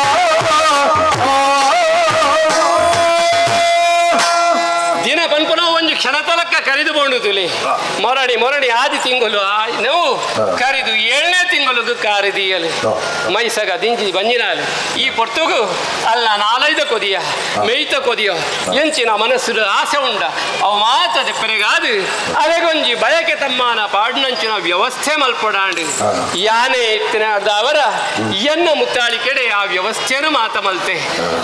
ದಿನ ಪನ್ಪುನ ಒಂಜಿ ಕ್ಷಣ ತಲಕ್ಕ ಕರಿದು ಬೋಂಡು ತುಲಿ ಮೊರಡಿ ಮೊರಡಿ ಆದಿ ತಿಂಗಳು ನಾವು ಕರಿದು ಏಳನೇ ತಿಂಗಳು ಕಾರಿದಿಯಲು ಮೈಸಗ ದಿಂಜಿ ಬಂಜಿನಾಲು ಈ ಪೊರ್ತುಗು ಅಲ್ಲ ನಾಲೈದ ಕೊದಿಯ ಮೇಯ್ತ ಕೊದಿಯ ಎಂಚಿನ ಮನಸ್ಸು ಆಸೆ ಉಂಡ ಅವು ಮಾತದೆ ಪೆರೆಗಾದು ಅರೆಗೊಂಜಿ ಬಯಕೆ ತಮ್ಮಾನ ಪಾಡ್ನಂಚಿನ ವ್ಯವಸ್ಥೆ ಮಲ್ಪಡಾಂಡು ಯಾನೆ ಇತ್ತಿನ ಅವರ ಎನ್ನ ಮುತ್ತಾಳಿ ಕೆಡೆ ಆ ವ್ಯವಸ್ಥೆಯನ್ನು ಮಾತ ಮಲ್ತೆ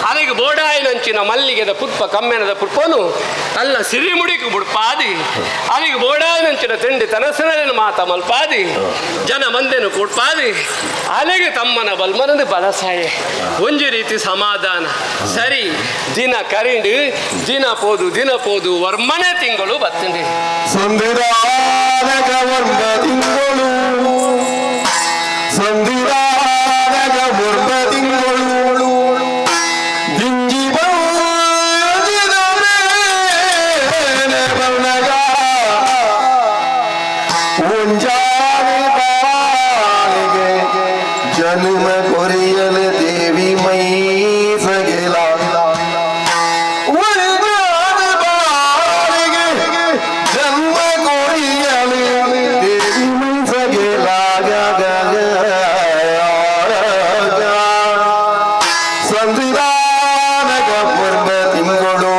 ಅರೆಗೆ ಬೋಡಾಯಿನಂಚಿನ ಮಲ್ಲಿಗೆದ ಪುಷ್ಪ ಕಮ್ಮೆನದ ಪುಷ್ಪನು ಅಲ್ಲ ಸಿರಿಮುಡಿಕು ಬುಡ್ಪಾದಿ ಅಲ್ಲಿಗೆ ಬೋಡಾಯಿನಂಚಿನ ತಿಂಡಿ ತನಸನ ಮಾತ ಮಲ್ಪಾದಿ ಜನ ಮಂದೆನು ಕೊಡ್ಪಾದಿ ಅಲೆಗೆ ತಮ್ಮನ ಬಲ್ಮನದ ಬಲಸಾಯೆ ಒಂಜಿ ರೀತಿ ಸಮಾಧಾನ ಸರಿ ದಿನ ಕರಿಂಡು ದಿನ ಪೋದು ದಿನ ಪೋದು ವರ್ಮನೆ ತಿಂಗಳು ಬತ್ತಂಡಿ ಸಂಧಿರಾನಗ ವರ್ಮ ತಿಂಗಳು ಸಂಧಿರಾನಗ ವರ್ಮ ತಿಂಗಳು ದಿಂಜಿ ಬಂದಿದ ಮೇಲೆ ಬನ್ನಗ ಉಂಜಾನೆ ಬಾಳಿಗೆ ಜನ್ಮ ಕೊರಿಯಲು ದೇವಿ ಮೈ ಸಗಿಲ ಉಳಿದಾದ ಬಾಳಿಗೆ ಜನ್ಮ ಕೊರಿಯಲು ದೇವಿ ಮೈಸಗೆಲಾಗ ಸಂವಿಧಾನಗ ಪೂರ್ವ ತಿಂಗಳು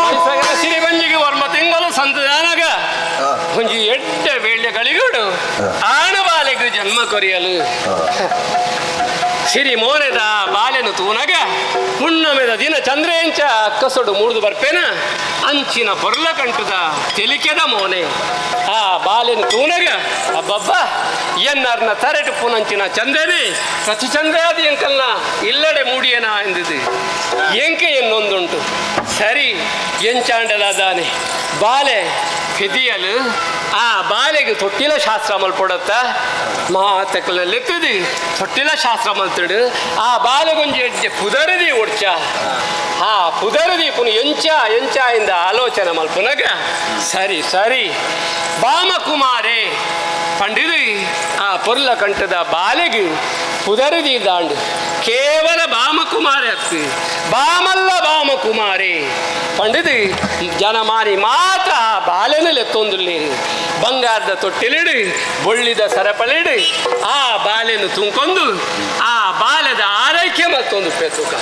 ಮೈಸಗನ ಸಿರಿಬಂಜಿಗೆ ವರ್ಮ ತಿಂಗಳು ಸಂತದಾನಗ ಒಂಜಿ ಎಡ್ಡೆ ವೇಳ್ಯ ಗಳಿಗಡು ಆಣ ಬಾಲೆಗು ಜನ್ಮ ಕೊರಿಯಲು ಸಿರಿ ಮೋನೆದ ಬಾಲೆನು ತೂನಗ ಹುಣ್ಣಮೆದ ದಿನ ಚಂದ್ರೇಂಚ ಕಸಡು ಮೂಡ್ದು ಬರ್ಪೇನ ಅಂಚಿನ ಪೊರ್ಲ ಕಂಟುದ ತೆಲಿಕೆದ ಮೋನೆ ಆ ಬಾಲೆನು ತೂನಗ ಅಬ್ಬಬ್ಬ ಎನ್ನರ್ನ ತರೆಟು ಪುನಂಚಿನ ಚಂದ್ರನೇ ಪ್ರತಿ ಚಂದ್ರಾದಿ ಎಂಕಲ್ನ ಇಲ್ಲಡೆ ಮೂಡಿಯನ ಎಂದಿದೆ ಎಂಕೆ ಎನ್ನೊಂದುಂಟು ಸರಿ ಎಂಚಾಂಡಲಾದಾನೆ ಬಾಲೆ ಫಿದಿಯಲು ಆ ಬಾಲೆಗೆ ತೊಟ್ಟಿಲ ಶಾಸ್ತ್ರ ಮಲ್ಪೊಡತ್ತ ಮಾತಕ್ಕಲೆತ್ತಿದಿ ತೊಟ್ಟಿಲ ಶಾಸ್ತ್ರ ಮಲ್ತಡು ಆ ಬಾಲೆಗೊಂಜಿ ಎಡ್ಡೆ ಪುದರದಿ ಒಡ್ಚ ಆ ಪುದರದಿ ಪುನ ಎಂಚ ಎಂಚ ಇಂದ ಆಲೋಚನೆ ಮಲ್ಪುನಗ ಸರಿ ಸರಿ ಬಾಮಕುಮಾರೇ ಪಂಡಿದು ಆ ಪೊರ್ಲ ಕಂಠದ ಬಾಲೆಗೆ ಪುದರುದಿ ದಾಂಡು ಕೇವಲ ಬಾಮಕುಮಾರಿ ಅತ್ತು ಬಾಮಲ್ಲ ಬಾಮಕುಮಾರಿ ಪಂಡಿದು ಜನಮಾನಿ ಮಾತ್ರ ಆ ಬಾಲೆನ ಲೆತ್ತೊಂದುಲ್ಲೇರು ಬಂಗಾರದ ತೊಟ್ಟಿಲಿಡು ಬೊಳ್ಳಿದ ಸರಪಳಿಡು ಆ ಬಾಲೆನು ತುಂಕೊಂಡು ಆ ಬಾಲೆದ ಆರೈಕೆ ಮತ್ತೊಂದು ಪೆತ್ತುಕ.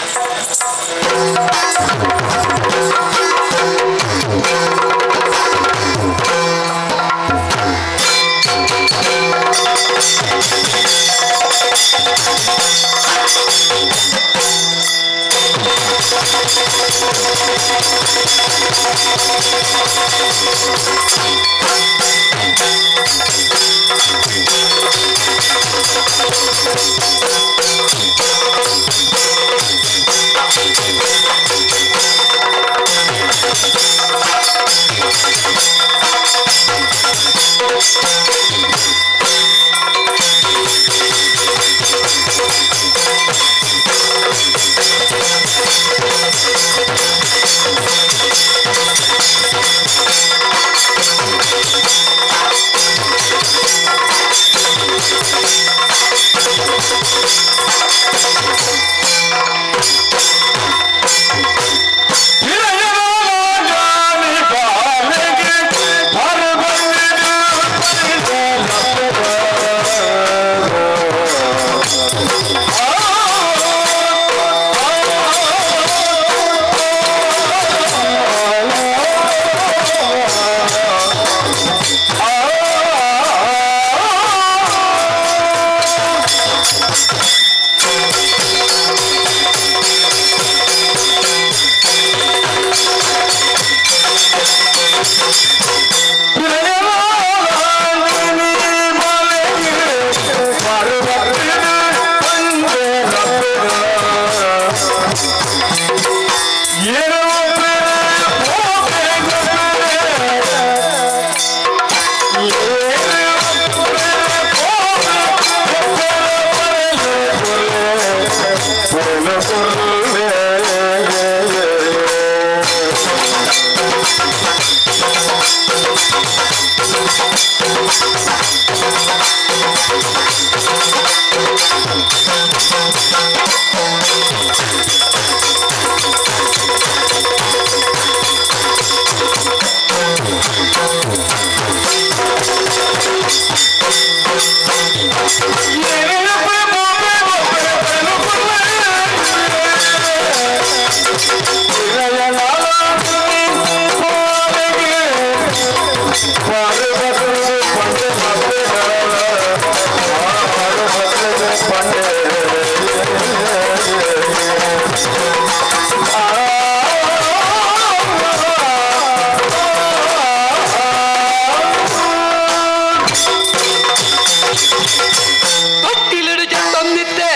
ತೊಟ್ಟಿಲಿಡು ತಂದಿದ್ದೆ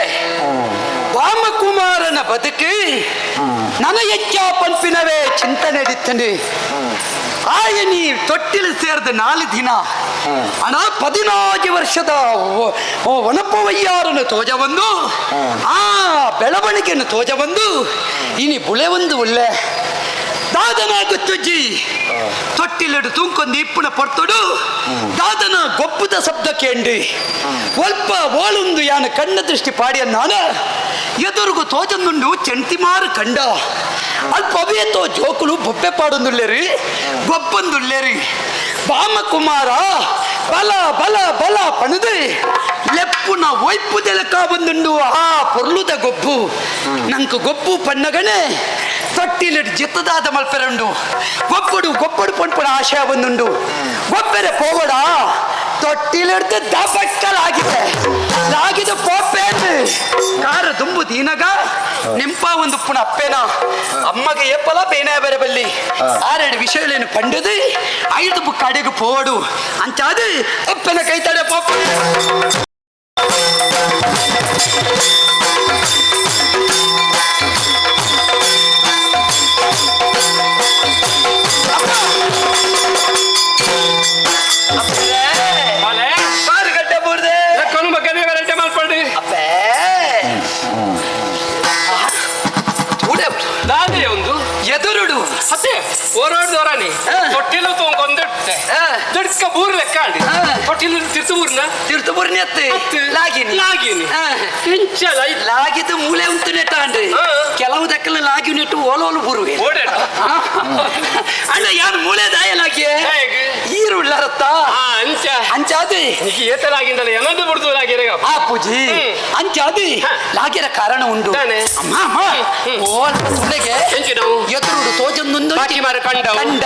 ವಾಮಕುಮಾರನ ಬದುಕು ನನ ಎಚ್ಚ ಪಂಪಿನವೇ ಚಿಂತನೆ ದಿತ್ತನೆ. ಆಯನಿ ತೊಟ್ಟಿಲು ಸೇರಿದ 4 ದಿನ ಹಣ 14 ವರ್ಷದ ವನಪವಯ್ಯಾರನ್ನು ತೋಜ ಬಂದು ಆ ಬೆಳವಣಿಗೆಯನ್ನು ತೋಜ ಬಂದು ಇನಿ ಬುಳೆ ಒಂದು ಒಳ್ಳೆ ದಾದನ ಗೊತ್ತುಜ್ಜಿ ತೊಟ್ಟಿಲಿಡು ತೂಂಕೊಂದು ಇಪ್ಪುನ ಪೊರ್ತುಡು ದಾದನ ಗೊಬ್ಬದ ಶಬ್ದ ಕೇಂಡಿ ಒಲ್ಪ ಓಳುಂದು ಯಾನ ಕಣ್ಣ ದೃಷ್ಟಿ ಪಾಡಿಯ ನಾನ ಎದುರುಗು ತೋಜಂದುಂಡು ಚೆಂಟಿಮಾರು ಕಂಡ ಅಲ್ಪ ಅವೇತೋ ಜೋಕುಲು ಬೊಬ್ಬೆ ಪಾಡೊಂದುಲ್ಲೇರಿ ಗೊಬ್ಬಂದುಲ್ಲೇರಿ. ಬಾಮಕುಮಾರ ಬಲ ಬಲ ಬಲ ಪಣದು ಲೆಪ್ಪುನ ಒಯ್ಪುದೆಲಕ ಬಂದುಂಡು ಆ ಪೊರ್ಲುದ ಗೊಬ್ಬು ನಂಕು ಗೊಬ್ಬು ಪನ್ನಗಣೆ ತೊಟ್ಟಿಲಿಡು ಜಿತ್ತದಾದ ಮಲ್ಪೆರಂಡು ಗೊಬ್ಬಡು ಗೊಬ್ಬಡು ಪೊನ್ಪುಣ ಆಶಯ ಬಂದುಂಡು ಗೊಬ್ಬೆರೆ ಪೋವಡ ತೊಟ್ಟಿಲಿಡ್ದು ದಬಕ್ಕಲಾಗಿದೆ ಲಾಗಿದ ಪೋಪೇಂದು ಕಾರ ದುಂಬು ದೀನಗ ನೆಂಪ ಒಂದು ಪುಣ ಅಪ್ಪೇನ ಅಮ್ಮಗೆ ಏಪಲ ಬೇನೆ ಬೇರೆ ಬಲ್ಲಿ ಆರೆಡು ವಿಷಯಗಳೇನು ಪಂಡದು 5 ಬುಕ್ ಅಡಿಗೆ ಪೋಡು ಅಂಚಾದು ಅಪ್ಪನ ಕೈ ತಡೆ ಪೋಪ. ಎದುರುಡು ಅತ್ತೆ ಓರೋಡ್ದೋರಾಣಿ ತೊಟ್ಟಿಲು ತೊಗೊಂಡಿಟ್ಟೆ ದುಡ್ಕ ಬೂರ್ ಲೆಕ್ಕ ಆಂಡ್. ತೊಟ್ಟಿಲು ತಿರ್ತು ಬೂರ್ನ ತಿರ್ತು ಬೂರ್ನಿ ಅತ್ತೆ ಲಾಗಿನಿ ಲಾಗಿನಿ ಇಂಚಲ ಲಾಗಿದ್ದು ಮೂಲೆ ಉಂಟು ನೆಟ್ಟ ಆಂಡ್. ಕೆಲವು ದಕ್ಕಲ ಲಾಗಿ ನೆಟ್ಟು ಓಲೋಲು ಬೂರುವೆ. ಅಣ್ಣ ಯಾರು ಮೂಲೆ ದಾಯ ಲಾಗಿ ಈರುಳ್ಳರತ್ತ ಅಂಚ ಅಂಚಾದಿ ಏತಲಾಗಿಂದಲ್ಲ ಏನಂದು ಬಿಡ್ದು ಲಾಗಿರ ಆ ಪೂಜಿ ಅಂಚಾದಿ ಲಾಗಿರ ಕಾರಣ ಉಂಡು. ಅಮ್ಮ ಅಮ್ಮ ಓಲ್ ತುಳೆಗೆ ಎದುರುಡು ತೋಜೊಂದೊಂದು ಬಾಕಿ ಮಾರ ಕಂಡ ಕಂಡ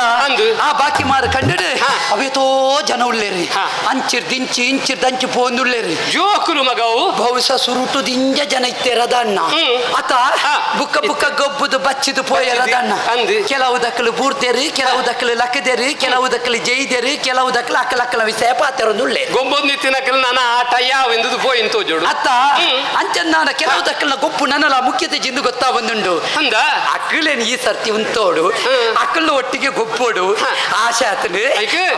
ಆ ಬಾಕಿ ಮಾರ ಕಂಡಡು ಅವೇತೋ ಜನ ಉಳ್ಳೇರಿ ಅಂಚಿರ್ ದಿಂಚಿ ಇಂಚಿರ್ ದಂಚಿ ಪೋಂದುಳ್ಳೇರಿ ಜೋಕುಲು ಮಗವು ಬಹುಶಃ ಸುರುಟು ದಿಂಜ ಜನ ಇತ್ತೇರದಣ್ಣ ಅತ ಬುಕ್ಕ ಬುಕ್ಕ ಗೊಬ್ಬುದು ಬಚ್ಚಿದು ಪೋಯರದಣ್ಣ. ಕೆಲವು ದಕ್ಕಲು ಬೂರ್ತೇರಿ, ಕೆಲವು ದಕ್ಕಲು ಲಕ್ಕದೇರಿ, ಕೆಲವು ದಕ್ಕಲು ಜೈದೇರಿ, ಕೆಲವು ದಕ್ಕಲು ಅಕ್ಕಲ ಅಕ್ಕಲ ವಿಷಯ ಪಾತೆರೊಂದು ಉಳ್ಳೇರಿ. ಗೊಂಬೊಂದು ತಿನ್ನಕಲ್ ನನ್ನ ಆಟ ಯಾವ ಎಂದು ಪೋಯಿನ್ ತೋಜೋಡು ಅತ್ತ ಅಂಚನ್ನಾನ ಕೆಲವು ದಕ್ಕಲ್ನ ಗೊಪ್ಪು ನನ್ನಲ ಮುಖ್ಯತೆ ಜಿಂದು ಗೊತ್ತಾ ಬಂದುಂಡು. ಅಂದ ಅಕ್ಕಲೇನು ಈ ಸರ್ತಿ ಉಂತೋಡು ಅಕ್ಕಲ ಒಟ್ಟಿಗೆ ಗೊಪ್ಪೋಡು ಆಶೆ ಆತನು.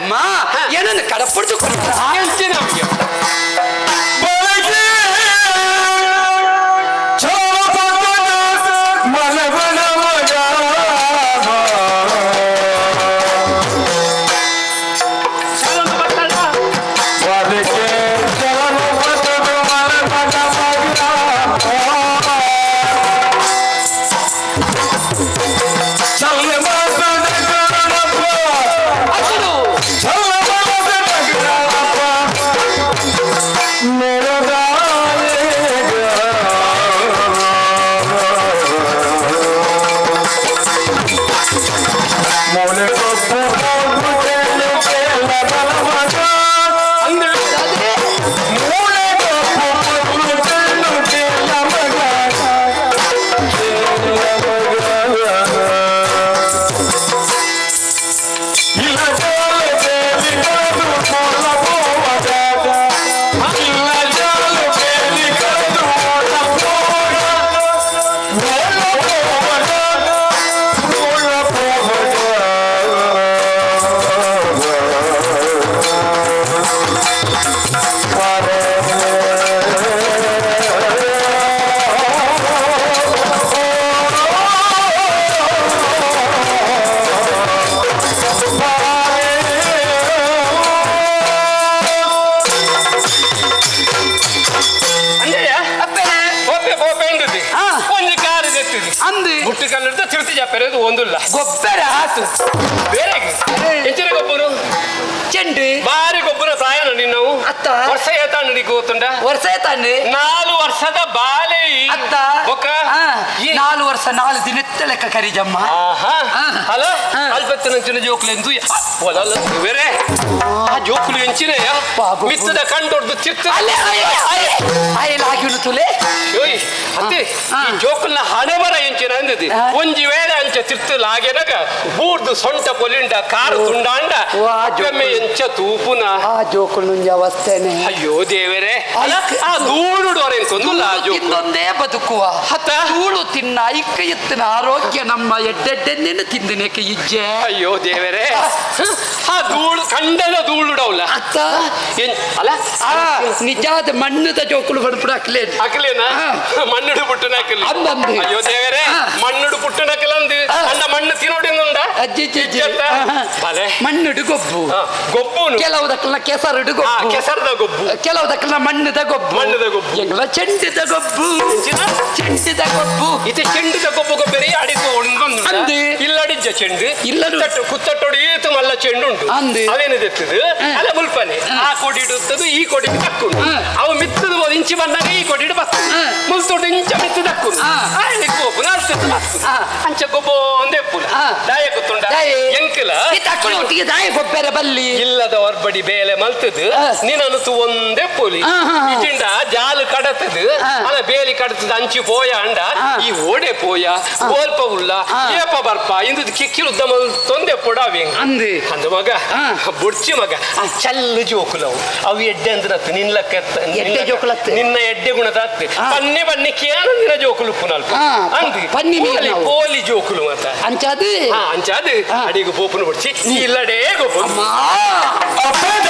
ಅಮ್ಮ ಏನನ್ನು ಕಡಪಡ್ದು ಒಂದುಲ್ಲ ಗೊಬ್ಬರ ಆತು ಬೇರೆ ಎಂಚಿನ ಗೊಬ್ಬರು ಚೆಂಡು ಬಾರಿ ಗೊಬ್ಬರ ಪ್ರಾಯನ ನಿನ್ನವು ಅತ್ತ ವರ್ಷ ಏತಾಂಡು ನಿಕ್ಕು ಗೊತ್ತುಂಡ ವರ್ಷ ಏತಾಂಡು 4 ವರ್ಷದ ಬಾಲೆ ಅತ್ತ ಬೊಕ್ಕ 4 ವರ್ಷ 4 ದಿನತ್ತ ಲೆಕ್ಕ ಕರಿಜಮ್ಮ. ಅಲ್ಲ ಅಲ್ಪತ್ತಿನ ಜೋಕುಲು ಎಂದು ಒಲಲ್ಲ ಬೇರೆ ಆ ಜೋಕುಲು ಎಂಚಿನ ಮಿತ್ತದ ಕಂಡೊಡ್ದು ಚಿತ್ತ ಲಾಗಿನು ತುಲೆ ಓಯ್ ಅತ್ತೆ ಈ ಜೋಕುಲ್ನ ಹಣೆ ಬರ ಎಂಚಿನ ಅಂದದಿ ಒಂಜಿ ವೇಳೆ ಅಂಚ ತಿರ್ತು ಲಾಗೆನಗ ಬೂರ್ದು ಸೊಂಟ ಪೊಲಿಂಡ ಕಾರು ತುಂಡಾಂಡ ಒಮ್ಮೆ ಎಂಚ ತೂಪುನ ಆ ಜೋಕುಲು ಅವಸ್ಥೆನೆ. ಅಯ್ಯೋ ದೇವರೇ ಆ ದೂಡು ಎಂಕೊಂದುಲ್ಲ ಆ ಜೋಕುಲು ತಿಂದೊಂದೇ ಬದುಕುವ ಹತ್ತ ಧೂಳು ತಿನ್ನ ಐಕ್ಕ ಎತ್ತಿನ ಆರೋಗ್ಯ ನಮ್ಮ ಎಡ್ಡೆಡ್ಡೆನ್ನೇನು ತಿಂದಿನೇಕೆ ಇಜ್ಜೆ. ಅಯ್ಯೋ ದೇವರೇ ಆ ಧೂಳು ಕಂಡದ ಧೂಳುಡವಲ್ಲ ಅತ್ತ ಅಲ್ಲ ಆ ನಿಜಾದ ಮಣ್ಣದ ಜೋಕುಲು ಬಡ್ಪುಡ ಹಾಕ್ಲೇನು ಹಾಕ್ಲೇನಾ ಮಣ್ಣುಡು ಪುಟ್ಟನ ಹಾಕಲಿ. ಅಂದಂದು. ಅಯ್ಯೋ ದೇವರೇ ಮಣ್ಣುಡು ಪುಟ್ಟನ ಹಾಕಲಂದು ಅಂಡ ಮಣ್ಣು ತಿನ್ನೋಡಿಂದ ಅಜ್ಜಿ ಬಲೆ ಮಣ್ಣುಡು ಗೊಬ್ಬು ಗೊಬ್ಬುನು ಕೆಲವು ದಕ್ಕಲ್ನ ಕೆಸರುಡು ಗೊಬ್ಬು ಕೆಸರದ ಗೊಬ್ಬು ಕೆಲವು ದಕ್ಕಲ್ನ ಮಣ್ಣದ ಗೊಬ್ಬು ಮಣ್ಣದ ಗೊಬ್ಬು ಎಂಗಳ ಚೆಂಡಿದ ಗೊಬ್ಬು ಚೆಂಡಿದ ಗೊಬ್ಬು ಇತ್ತೆ ಚೆಂಡಿದ ಗೊಬ್ಬು ಗೊಬ್ಬರಿ ಅಡಿತು ಅಂದು ಇಲ್ಲಡಿಜ್ಜ ಚೆಂಡು ಇಲ್ಲ ಕುತ್ತಟ್ಟೊಡು ಈತು ಮಲ್ಲ ಚೆಂಡು ಉಂಟು ಅಂದು ಅವೇನಿದೆತ್ತದು ಅಲ್ಲ ಮುಲ್ಪನೆ ಆ ಕೋಟಿ ಇಡುತ್ತದು ಈ ಕೋಟಿ ತಕ್ಕುಂಡು ಅವು ಮಿತ್ತದ ಇಂಚಿ ಬಂದಾಗ ಈ ಕೋಟಿ ಬರ್ತದೆ ಮುಲ್ತೊಡು ಇಂಚ ಮಿತ್ತು ದಕ್ಕುಂಡು ಗೋಪುನ ಅಷ್ಟು ಅಂಚ ಗೊಬ್ಬೋ ಒಂದೇ ಪುಲ ದಾಯ ಗೊತ್ತುಂಡ ಎಂಕಲ ಒಟ್ಟಿಗೆ ದಾಯ ಗೊಬ್ಬರ ಬಲ್ಲಿ ಇಲ್ಲದ ಹೊರ್ಬಡಿ ಬೇಲೆ ಮಲ್ತದು ನೀನನ್ನು ಒಂದೇ ಪುಲಿ ಇಜಿಂಡ ಜಾಲು ಕಡತದು ಅಲ್ಲ ಬೇಲಿ ಕಡತದ ಅಂಚಿ ಪೋಯ ಅಂಡ ಈ ಓಡೆ ಪೋಯ ಓಲ್ಪ ಉಲ್ಲ ಏಪ ಬರ್ಪ ಇಂದು ಕಿಕ್ಕಿರುದ್ದ ತೊಂದೆ ಪೊಡಾವೆ ಅಂದು ಅಂದ ಮಗ ಬುಡ್ಚಿ ಮಗ ಆ ಚಲ್ಲು ಜೋಕುಲವು ಅವು ಎಡ್ಡೆ ಅಂದ್ರೆ ನಿನ್ಲಕ್ಕ ಎಡ್ಡೆ ಜೋಕುಲತ್ತೆ ನಿನ್ನ ಎಡ್ಡೆ ಗುಣ ತಾತ್ತೆ ಬನ್ನಿ ಬನ್ನಿ ಕೇನ ಜೋಕುಲು ಪುನಲ್ಪ ಅಂದು ಪನ್ನಿ ಪೋಲಿ ಜೋಕುಲು ಮತ್ತ ಅಂಚಾದು ಅಂಚಾದು ಅಡಿಗೆ ಪೋಪುನ ಬುಡ್ಚಿ ನೀ ಇಲ್ಲಡೇ ಗೊಬ್ಬು ಒಪ್ಪುನ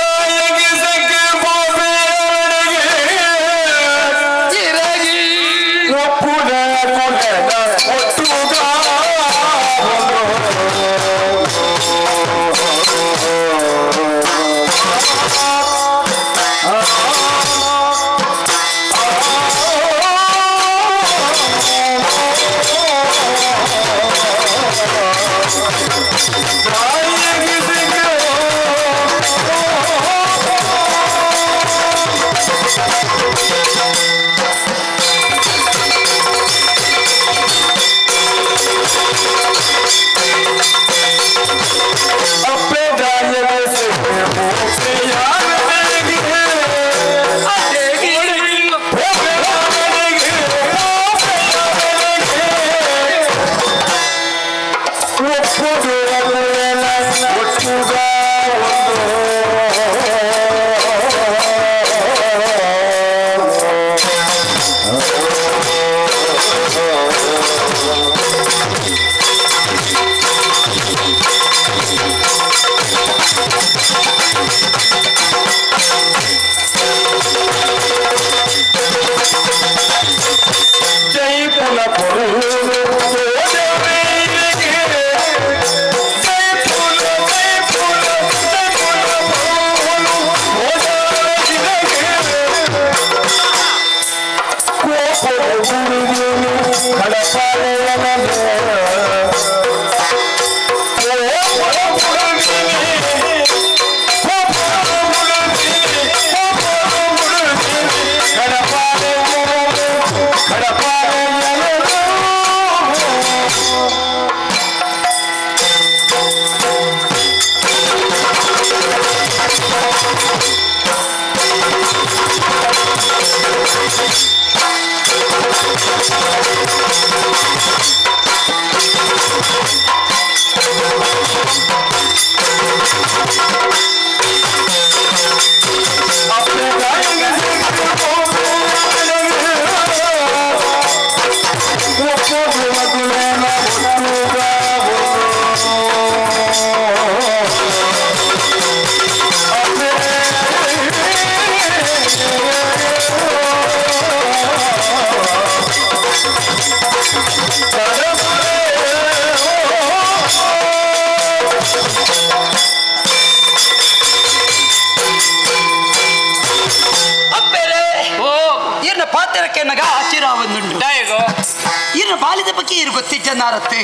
ಬಾಲಿದ ಬಗ್ಗೆ ಇರು ಗೊತ್ತಿಜ್ಜನಾರತ್ತೆ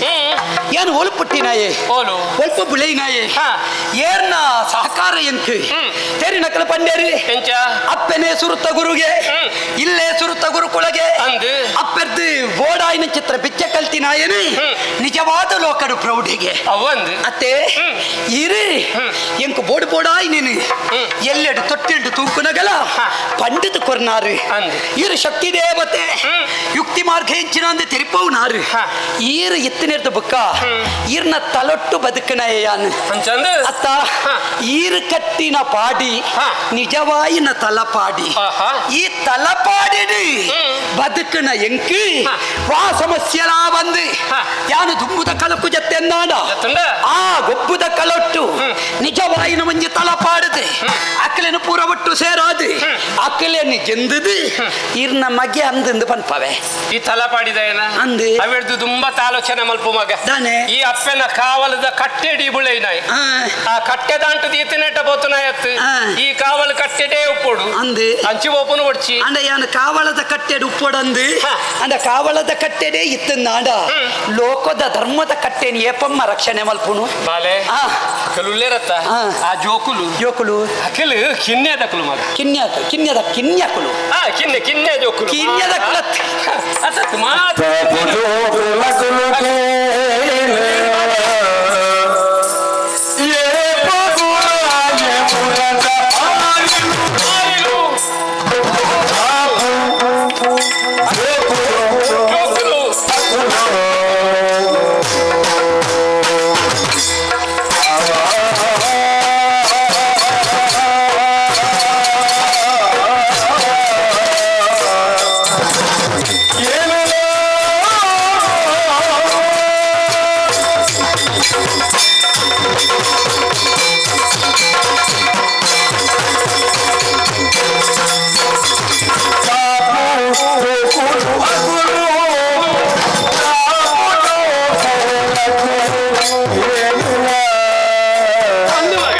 ಏನು ಒಳಪುಟ್ಟಿನಾಯೇ ಓಲು ಒಲ್ಪ ಬುಳೆಯಿನಾಯೇ ಏರ್ನ ಸಹಕಾರ ಎಂಕ್ ತೇರಿ ನಕಲ ಪಂಡೇರಿ ಎಂಚ ಅಪ್ಪನೇ ಸುರುತ್ತ ಗುರುಗೆ ಇಲ್ಲೇ ಸುರುತ್ತ ಗುರುಕುಳಗೆ ಅಂದು ಅಪ್ಪೆರ್ದು ಬೋಡಾಯಿನ ಚಿತ್ರ ಬಿಚ್ಚ ಕಲ್ತಿನಾಯೇನೆ ನಿಜವಾದ ಲೋಕಡು ಪ್ರೌಢಿಗೆ ಅವಂದು ಅತ್ತೆ ಇರಿ ಎಂಕ್ ಬೋಡು ಬೋಡಾಯ್ ನೀನು ಎಲ್ಲೆಡು ತೊಟ್ಟಿಂಡು ತೂಕುನಗಲ ಪಂಡಿತ ಕೊರ್ನಾರು ಅಂದು. ಇರು ಶಕ್ತಿ ದೇವತೆ ಯುಕ್ತಿ ಮಾರ್ಗ ಹೆಂಚಿನ ಅಂದು ತೆರಿಪವು ನಾರು ಈರು ಎತ್ತಿನಿರ್ದು ಬುಕ್ಕ ಈರ್ನ ತಲೊಟ್ಟು ಬದುಕನಯ್ಯಾನು ಅಂಚಂದು ಅತ್ತ ಈರು ಕಟ್ಟಿನ ಪಾಡಿ ನಿಜವಾಯಿನ ತಲಪಾಡಿ ಆಹಾ. ಈ ತಲಪಾಡಿಡು ಬದುಕನ ಎಂಕು ವಾ ಸಮಸ್ಯೆಲಾ ಬಂದು ಯಾನು ದುಂಬುದ ಕಲಕು ಜತ್ತೆನ್ನಾಡ ಜತ್ತುಂಡ? ಆ ಗೊಬ್ಬುದ ಕಲೊಟ್ಟು ನಿಜವಾಯಿನ ಮಂಜಿ ತಲಪಾಡದೆ ಅಕ್ಕಲೇನು ಪೂರ ಒಟ್ಟು ಸೇರಾದು ಅಕ್ಕಲೇನು ಗೆಂದದು ಇರ್ನ ಮಗೆ ಅಂದಂದು ಪನ್ಪವೆ ಈ ತಲಪಾಡಿದ ಏನ ಅಂದು. ಅವೆಡ್ದು ತುಂಬಾ ತಾಲೋಚನೆ ಮಲ್ಪು ಮಗ ದಾನೆ? ಈ ಅಪ್ಪನ ಕಾವಲದ ಕಟ್ಟೆಡಿ ಬುಳೆಯಿನಾಯ್ ಆ, ಆ ಕಟ್ಟೆ ದಾಂಟದ ಈತನೇಟ ಬೋತನಾಯತ್ತು ಆ. ಈ ಕಾವಲು ಕಟ್ಟೆಡೇ ಉಪ್ಪೋಡು ಅಂದು. ಅಂಚಿ ಓಪನ್ ಒಡ್ಚಿ ಅಂಡ ಯಾನು ಕಾವಳದ ಕಟ್ಟೆಡು ಉಪ್ಪೊಡಂದು ಹಾ. ಅಂಡ ಕಾವಳದ ಕಟ್ಟೆಡೆ ಇತ್ತನಾಡ ಲೋಕದ ಧರ್ಮದ ಕಟ್ಟೆನ ಏಪಮ್ಮ ರಕ್ಷಣೆ ಮಲ್ಪುನು ಬಾಲೆ ಆ. ಅಕಲು ಉಲ್ಲೇರತ್ತ ಆ. ಆ ಜೋಕುಲು ಜೋಕುಲು ಅಕಲು ಕಿನ್ನೆದಕಲು ಮಗ ಕಿನ್ಯ ಕಿನ್ಯದ ಕಿನ್ಯಕುಲು ಆ ಕಿನ್ನೆ ಕಿನ್ನೆ ಜೋಕುಲು ಕಿನ್ಯದ ಕುಲತ್ ಅತತ್ ಮಾತು ಜೋಕುಲು ಅಂದು ಮಗ